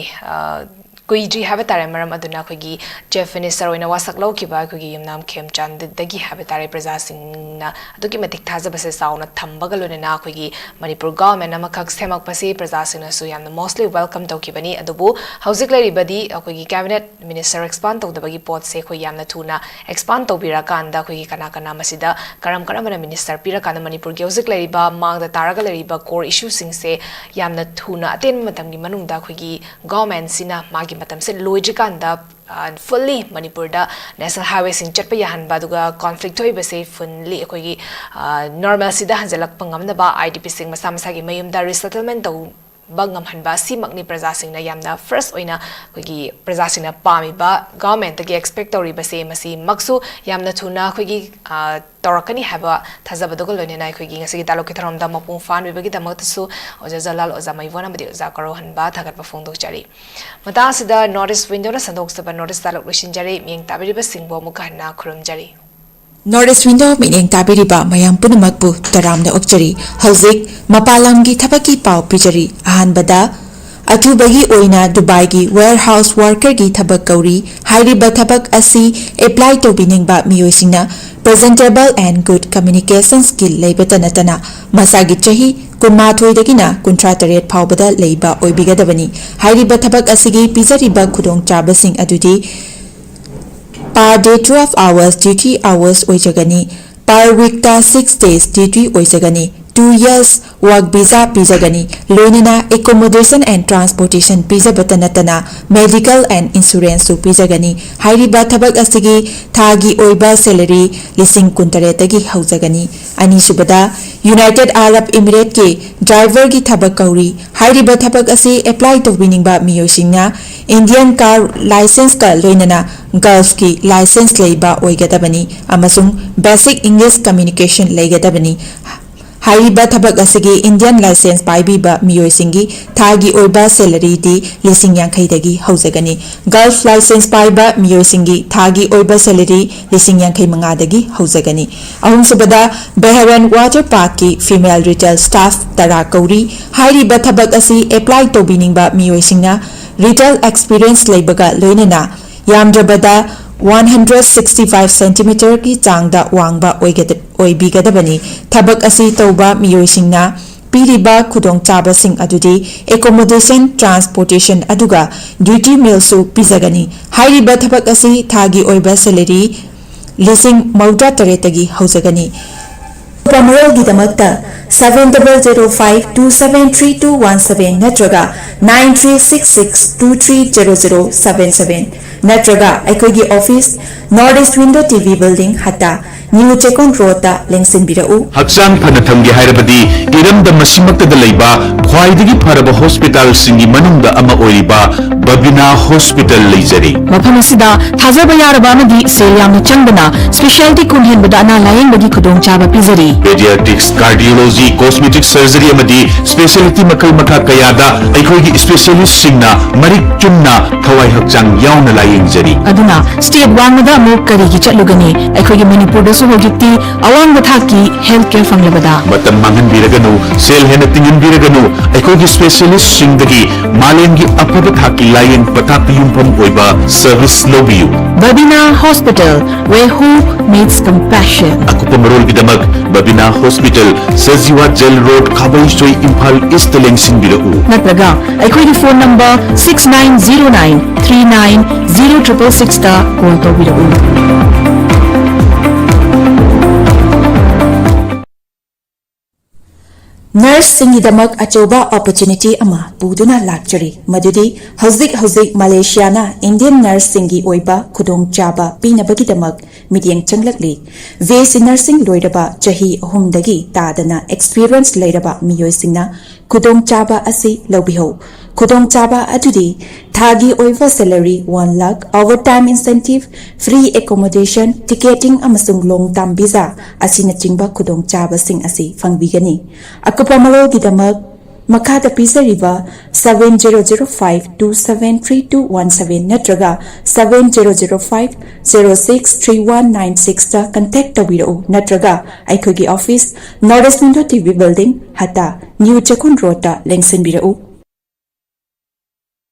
ꯀꯨꯏꯗ꯭ꯔꯤ ꯍꯥꯏꯕ ꯇꯥꯔꯦ꯫ ꯃꯔꯝ ꯑꯗꯨꯅ ꯑꯩꯈꯣꯏꯒꯤ ꯆꯤꯐ ꯃꯤꯅꯤꯁꯇꯔ ꯑꯣꯏꯅ ꯋꯥꯁꯛ ꯂꯧꯈꯤꯕ ꯑꯩꯈꯣꯏꯒꯤ ꯌꯨꯝꯅꯥꯝ ꯈꯦꯝꯆꯥꯟꯗꯒꯤ ꯍꯥꯏꯕ ꯇꯥꯔꯦ, ꯄ꯭ꯔꯖꯥꯁꯤꯡꯅ ꯑꯗꯨꯛꯀꯤ ꯃꯇꯤꯛ ꯊꯥꯖꯕꯁꯦ ꯆꯥꯎꯅ ꯊꯝꯕꯒ ꯂꯣꯏꯅꯅ ꯑꯩꯈꯣꯏꯒꯤ ꯃꯅꯤꯄꯨꯔ ꯒꯚꯔꯟꯃꯦꯟ ꯑꯃꯈꯛ ꯁꯦꯝꯃꯛꯄꯁꯤ ꯄ꯭ꯔꯖꯥꯁꯤꯡꯅꯁꯨ ꯌꯥꯝꯅ ꯃꯣꯁꯂꯤ ꯋꯦꯜꯀꯝ ꯇꯧꯈꯤꯕꯅꯤ꯫ ꯑꯗꯨꯕꯨ ꯍꯧꯖꯤꯛ ꯂꯩꯔꯤꯕꯗꯤ ꯑꯩꯈꯣꯏꯒꯤ ꯀꯦꯕꯤꯅꯦꯠ ꯃꯤꯅꯤꯁꯇꯔ ꯑꯦꯛꯁꯄꯥꯟ ꯇꯧꯗꯕꯒꯤ ꯄꯣꯠꯁꯦ ꯑꯩꯈꯣꯏ ꯌꯥꯝꯅ ꯊꯨꯅ ꯑꯦꯛꯁꯄꯥꯟ ꯇꯧꯕꯤꯔꯀꯥꯟꯗ ꯑꯩꯈꯣꯏꯒꯤ ꯀꯅꯥ ꯀꯅꯥ ꯃꯁꯤꯗ ꯀꯔꯝ ꯀꯔꯝꯕꯅ ꯃꯤꯅꯤꯁꯇꯔ ꯄꯤꯔꯀꯥꯟꯗ ꯃꯅꯤꯄꯨꯔꯒꯤ ꯍꯧꯖꯤꯛ ꯂꯩꯔꯤꯕ ꯃꯥꯡꯗ ꯇꯥꯔꯒ ꯂꯩꯔꯤꯕ core issue ꯁꯤꯡꯁꯦ ꯌꯥꯝꯅ ꯊꯨꯅ ꯑꯇꯦꯟꯕ ꯃꯇꯝꯒꯤ ꯃꯅꯨꯡꯗ ꯑꯩꯈꯣꯏꯒꯤ ꯒꯚꯔꯟꯃꯦꯟꯁꯤꯅ ꯃꯥꯒꯤ ꯃꯇꯝꯁꯦ ꯂꯣꯏꯗ꯭ꯔꯤꯀꯥꯟꯗ fully ꯃꯅꯤꯄꯨꯔꯗ ꯅꯦꯁꯅꯦꯜ ꯍꯥꯏꯋꯦꯁꯤꯡ ꯆꯠꯄ ꯌꯥꯍꯟꯕ, ꯑꯗꯨꯒ ꯀꯣꯟꯐ꯭ꯂꯤꯛ ꯊꯣꯛꯏꯕꯁꯦ ꯐꯨꯜꯂꯤ ꯑꯩꯈꯣꯏꯒꯤ ꯅꯣꯔꯃꯦꯜꯁꯤꯗ ꯍꯟꯖꯤꯜꯂꯛꯄ ꯉꯝꯅꯕ, ꯑꯥꯏ ꯗꯤ ꯄꯤꯁꯤꯡ ꯃꯁꯥ ꯃꯁꯥꯒꯤ ꯃꯌꯨꯝꯗ ꯔꯤꯁꯦꯇꯜꯃꯦꯟ ꯇꯧꯕ ꯉꯝꯍꯟꯕ, ꯑꯁꯤꯃꯛꯅꯤ ꯄ꯭ꯔꯖꯥꯁꯤꯡꯅ ꯌꯥꯝꯅ ꯐꯥꯔꯁ ꯑꯣꯏꯅ ꯑꯩꯈꯣꯏꯒꯤ ꯄ꯭ꯔꯖꯥꯁꯤꯡꯅ ꯄꯥꯝꯃꯤꯕ, ꯒꯚꯔꯟꯃꯦꯟꯠꯇꯒꯤ ꯑꯦꯛꯁꯄꯦꯛ ꯇꯧꯔꯤꯕꯁꯦ꯫ ꯃꯁꯤꯃꯛꯁꯨ ꯌꯥꯝꯅ ꯊꯨꯅ ꯑꯩꯈꯣꯏꯒꯤ ꯇꯧꯔꯛꯀꯅꯤ ꯍꯥꯏꯕ ꯊꯥꯖꯕꯗꯨꯒ ꯂꯣꯏꯅꯅ ꯑꯩꯈꯣꯏꯒꯤ ꯉꯁꯤꯒꯤ ꯗꯥꯏꯂꯣꯛꯀꯤ ꯊꯧꯔꯝꯗ ꯃꯄꯨꯡ ꯐꯥꯍꯟꯕꯤꯕꯒꯤꯗꯃꯛꯇꯁꯨ ꯑꯣꯖꯥ ꯖꯂꯥꯜ, ꯑꯣꯖꯥ ꯃꯩꯕꯣꯟ ꯑꯃꯗꯤ ꯑꯣꯖꯥ ꯀꯔꯣꯍꯟꯕ ꯊꯥꯒꯠꯄ ꯐꯣꯡꯗꯣꯛꯆꯔꯤ꯫ ꯃꯇꯥꯡ ꯑꯁꯤꯗ ꯅꯣꯔꯠ ꯏꯁ ꯋꯤꯟꯗꯣꯅ ꯁꯟꯗꯣꯛꯆꯕ ꯅꯣꯔꯠ ꯏꯁ ꯗꯥꯏꯂꯣꯛ ꯂꯣꯏꯁꯤꯟꯖꯔꯦ꯫ ꯃꯤꯠꯌꯦꯡ ꯇꯥꯕꯤꯔꯤꯕꯁꯤꯡꯕꯨ ꯑꯃꯨꯛꯀ ꯍꯟꯅ ꯈꯨꯔꯨꯝꯖꯔꯤ꯫ ꯅꯣꯔꯠ ꯏꯁ ꯋꯤꯟꯗꯣ ꯃꯤꯠꯌꯦꯡ ꯇꯥꯕꯤꯔꯤꯕ ꯃꯌꯥꯝ ꯄꯨꯝꯅꯃꯛꯄꯨ ꯇꯔꯥꯝꯅ ꯑꯣꯛꯆꯔꯤ꯫ ꯍꯧꯖꯤꯛ ꯃꯄꯥꯟ ꯂꯝꯒꯤ ꯊꯕꯛꯀꯤ ꯄꯥꯎ ꯄꯤꯖꯔꯤ꯫ ꯑꯍꯥꯟꯕꯗ, ꯑꯊꯨꯕꯒꯤ ꯑꯣꯏꯅ ꯗꯨꯕꯥꯏꯒꯤ ꯋꯦꯌꯔꯍꯥꯎꯁ ꯋꯥꯔꯀꯔꯒꯤ ꯊꯕꯛ ꯀꯧꯔꯤ꯫ ꯍꯥꯏꯔꯤꯕ ꯊꯕꯛ ꯑꯁꯤ ꯑꯦꯄ꯭ꯂꯥꯏ ꯇꯧꯕꯤꯅꯤꯡꯕ ꯃꯤꯑꯣꯏꯁꯤꯡꯅ presentable and good communication skill ꯂꯩꯕꯇ ꯅꯠꯇꯅ ꯃꯁꯥꯒꯤ ꯆꯍꯤ ꯀꯨꯟꯃꯥꯊꯣꯏꯗꯒꯤꯅ ꯀꯨꯟꯊ꯭ꯔꯥ ꯇꯔꯦꯠ ꯐꯥꯎꯕꯗ ꯂꯩꯕ ꯑꯣꯏꯕꯤꯒꯗꯕꯅꯤ꯫ ꯍꯥꯏꯔꯤꯕ ꯊꯕꯛ ꯑꯁꯤꯒꯤ ꯄꯤꯖꯔꯤꯕ ꯈꯨꯗꯣꯡꯆꯥꯕꯁꯤꯡ ꯑꯗꯨꯗꯤ per day twelve hours duty hours ꯑꯣꯏꯖꯒꯅꯤ꯫ Per weekꯇ six days duty ꯑꯣꯏꯖꯒꯅꯤ꯫ two years work visa ꯄꯤꯖꯒꯅꯤ꯫ ꯂꯣꯏꯅꯅ accommodation and transportation ꯄꯤꯖꯕꯇ ꯅꯠꯇꯅ medical and insurance ꯁꯨ ꯄꯤꯖꯒꯅꯤ꯫ ꯍꯥꯏꯔꯤꯕ ꯊꯕꯛ ꯑꯁꯤꯒꯤ ꯊꯥꯒꯤ ꯑꯣꯏꯕ salary ꯂꯤꯁꯤꯡ ꯀꯨꯟꯇꯔꯦꯠꯇꯒꯤ ꯍꯧꯖꯒꯅꯤ꯫ ꯑꯅꯤꯁꯨꯕꯗ, United Arab Emirates ꯀꯤ driver ꯒꯤ ꯊꯕꯛ ꯀꯧꯔꯤ꯫ ꯍꯥꯏꯔꯤꯕ ꯊꯕꯛ ꯑꯁꯤ apply ꯇꯧꯕꯤꯅꯤꯡꯕ ꯃꯤꯑꯣꯏꯁꯤꯡꯅ Indian car licence ꯀ ꯂꯣꯏꯅꯅ Gulf ꯀꯤ licence ꯂꯩꯕ ꯑꯣꯏꯒꯗꯕꯅꯤ ꯑꯃꯁꯨꯡ basic English communication ꯂꯩꯒꯗꯕꯅꯤ꯫ ꯍꯥꯏꯔꯤꯕ ꯊꯕꯛ ꯑꯁꯤꯒꯤ Indian licence ꯄꯥꯏꯕꯤꯕ ꯃꯤꯑꯣꯏꯁꯤꯡꯒꯤ ꯊꯥꯒꯤ ꯑꯣꯏꯕ salary ꯗꯤ ꯂꯤꯁꯤꯡ ꯌꯥꯡꯈꯩꯗꯒꯤ ꯍꯧꯖꯒꯅꯤ꯫ Gulf licence ꯄꯥꯏꯕ ꯃꯤꯑꯣꯏꯁꯤꯡꯒꯤ ꯊꯥꯒꯤ ꯑꯣꯏꯕ salary ꯂꯤꯁꯤꯡ ꯌꯥꯡꯈꯩ ꯃꯉꯥꯗꯒꯤ ꯍꯧꯖꯒꯅꯤ꯫ ꯑꯍꯨꯝꯁꯨꯕꯗ, Bahrain Water Park ꯀꯤ female retail staff ꯇꯔꯥ ꯀꯧꯔꯤ꯫ ꯍꯥꯏꯔꯤꯕ ꯊꯕꯛ ꯑꯁꯤ apply ꯇꯧꯕꯤꯅꯤꯡꯕ ꯃꯤꯑꯣꯏꯁꯤꯡꯅ retail experience ꯂꯩꯕꯒ ꯂꯣꯏꯅꯅ ꯌꯥꯝꯗ꯭ꯔꯕꯗ one hundred sixty five centimeter ꯒꯤ ꯆꯥꯡꯗ ꯋꯥꯡꯕ ꯑꯣꯏꯒꯗ-, ꯑꯣꯏꯕꯤꯒꯗꯕꯅꯤ꯫ ꯊꯕꯛ ꯑꯁꯤ ꯇꯧꯕ ꯃꯤꯑꯣꯏꯁꯤꯡꯅ ꯄꯤꯔꯤꯕ ꯈꯨꯗꯣꯡꯆꯥꯕꯁꯤꯡ ꯑꯗꯨꯗꯤ accommodation, transportation ꯑꯗꯨꯒ duty meal ꯁꯨ ꯄꯤꯖꯒꯅꯤ꯫ ꯍꯥꯏꯔꯤꯕ ꯊꯕꯛ ꯑꯁꯤ ꯊꯥꯒꯤ ꯑꯣꯏꯕ salary ꯂꯤꯁꯤꯡ ꯃꯧꯗ꯭ꯔꯥ ꯇꯔꯦꯠꯇꯒꯤ ꯍꯧꯖꯒꯅꯤ꯫ ꯑꯀꯨꯞꯄ ꯃꯔꯣꯜꯒꯤꯗꯃꯛꯇ seven double zero five two seven three two one seven ꯅꯠꯇ꯭ꯔꯒ nine three six six two three zero zero seven seven ꯅꯠꯇ꯭ꯔꯒ ꯑꯩꯈꯣꯏꯒꯤ office, North East Window T V Building, ꯍꯠꯇꯥ, New Chekon Road ꯇ ꯂꯦꯡꯁꯤꯟꯕꯤꯔꯛꯎ꯫ ꯍꯛꯆꯥꯡ ꯐꯅ ꯊꯝꯒꯦ ꯍꯥꯏꯔꯕꯗꯤ ꯏꯔꯝꯗꯝ ꯑꯁꯤꯃꯛꯇꯗ ꯂꯩꯕ ꯈ꯭ꯋꯥꯏꯗꯒꯤ ꯐꯔꯕ hospital ꯁꯤꯡꯒꯤ ꯃꯅꯨꯡꯗ ꯑꯃ ꯑꯣꯏꯔꯤꯕ ꯕꯕꯤꯅꯥ Hospital ꯂꯩꯖꯔꯤ꯫ ꯃꯐꯝ ꯑꯁꯤꯗ ꯊꯥꯖꯕ ꯌꯥꯔꯕ ꯑꯃꯗꯤ ꯁꯦꯜ ꯌꯥꯝꯅ ꯆꯪꯗꯅ specialty ꯀꯨꯟ ꯍꯦꯟꯕꯗ ꯑꯅꯥ ꯂꯥꯌꯦꯡꯕꯒꯤ ꯈꯨꯗꯣꯡꯆꯥꯕ ꯄꯤꯖꯔꯤ꯫ Pediatrics, cardiology, cosmetic surgery ꯑꯃꯗꯤ specialty ꯃꯈꯜ ꯃꯈꯥ ꯀꯌꯥꯗ ꯑꯩꯈꯣꯏꯒꯤ specialist ꯁꯤꯡꯅ ꯃꯔꯤꯛ ꯆꯨꯝꯅ ꯊꯋꯥꯏ ꯍꯛꯆꯥꯡ ꯌꯥꯎꯅ ꯂꯥꯌꯦꯡꯖꯔꯤ꯫ ꯑꯗꯨꯅ state ꯋꯥꯡꯃꯗ ꯑꯃꯨꯛ ꯀꯔꯤꯒꯤ ꯆꯠꯂꯨꯒꯅꯤ? ꯑꯩꯈꯣꯏꯒꯤ ꯃꯅꯤꯄꯨꯔꯗꯁꯨ ꯍꯧꯖꯤꯛꯇꯤ ꯑꯋꯥꯡꯕ ꯊꯥꯛꯀꯤ health care ꯐꯪꯂꯕꯗ꯫ ꯃꯇꯝ ꯃꯥꯡꯍꯟꯕꯤꯔꯒꯅꯨ, ꯁꯦꯜ ꯍꯦꯟꯅ ꯇꯤꯡꯍꯟꯕꯤꯔꯒꯅꯨ, ꯑꯩꯈꯣꯏꯒꯤ specialist ꯁꯤꯡꯗꯒꯤ ꯃꯥꯂꯦꯝꯒꯤ ꯑꯐꯕ ꯊꯥꯛꯀꯤ ꯂꯥꯌꯦꯡ ꯄꯊꯥꯞꯇ ꯌꯨꯝꯐꯝ ꯑꯣꯏꯕ service ꯂꯧꯕꯤꯌꯨ꯫ Babina Hospital, where hope meets compassion. ꯑꯀꯨꯞꯄ ꯃꯔꯣꯜꯒꯤꯗꯃꯛ Babina Hospital, Sajiwa Jail Road, ꯈꯥꯕꯩꯁꯣꯏ, Imphal East ꯇ ꯂꯦꯡꯁꯤꯟꯕꯤꯔꯛꯎ꯫ ꯅꯠꯇ꯭ꯔꯒ ꯑꯩꯈꯣꯏꯒꯤ phone number six nine zero nine three nine zero triple six ꯇ call ꯇꯧꯕꯤꯔꯛꯎ꯫ Nurseꯁꯤꯡꯒꯤꯗꯃꯛ ꯑꯆꯧꯕ opportunity ꯑꯃ ꯄꯨꯗꯨꯅ ꯂꯥꯛꯆꯔꯤ, ꯃꯗꯨꯗꯤ ꯍꯧꯖꯤꯛ ꯍꯧꯖꯤꯛ ꯃꯂꯦꯁꯤꯌꯥꯅ Indian nurseꯁꯤꯡꯒꯤ ꯑꯣꯏꯕ ꯈꯨꯗꯣꯡꯆꯥꯕ ꯄꯤꯅꯕꯒꯤꯗꯃꯛ ꯃꯤꯠꯌꯦꯡ ꯆꯪꯂꯛꯂꯤ꯫ ꯕꯤ ꯑꯦꯁ ꯁꯤ nursing ꯂꯣꯏꯔꯕ ꯆꯍꯤ ꯑꯍꯨꯝꯗꯒꯤ ꯇꯥꯗꯅ experience ꯂꯩꯔꯕ ꯃꯤꯑꯣꯏꯁꯤꯡꯅ ꯈꯨꯗꯣꯡꯆꯥꯕ ꯑꯁꯤ ꯂꯧꯕꯤꯍꯧ꯫ ꯈꯨꯗꯣꯡꯆꯥꯕ ꯑꯗꯨꯗꯤ ꯊꯥꯒꯤ ꯑꯣꯏꯕ salary one lakh, overtime incentive, free accommodation, ticketing ꯑꯃꯁꯨꯡ long term visa ꯑꯁꯤꯅꯆꯤꯡꯕ ꯈꯨꯗꯣꯡꯆꯥꯕꯁꯤꯡ ꯑꯁꯤ ꯐꯪꯕꯤꯒꯅꯤ꯫ ꯑꯀꯨꯞꯄ ꯃꯔꯣꯜꯒꯤꯗꯃꯛ ꯃꯈꯥꯗ ꯄꯤꯖꯔꯤꯕ seven zero zero five two seven three two one seven ꯅꯠꯇ꯭ꯔꯒ seven zero zero five zero six three one nine sixꯇ contact ꯇꯧꯕꯤꯔꯛꯎ, ꯅꯠꯇ꯭ꯔꯒ ꯑꯩꯈꯣꯏꯒꯤ office North East Window T V Building, ꯍꯇꯥ, New ꯆꯦꯛꯀꯣꯟ Roadꯇ ꯂꯦꯡꯁꯤꯟꯕꯤꯔꯛꯎ꯫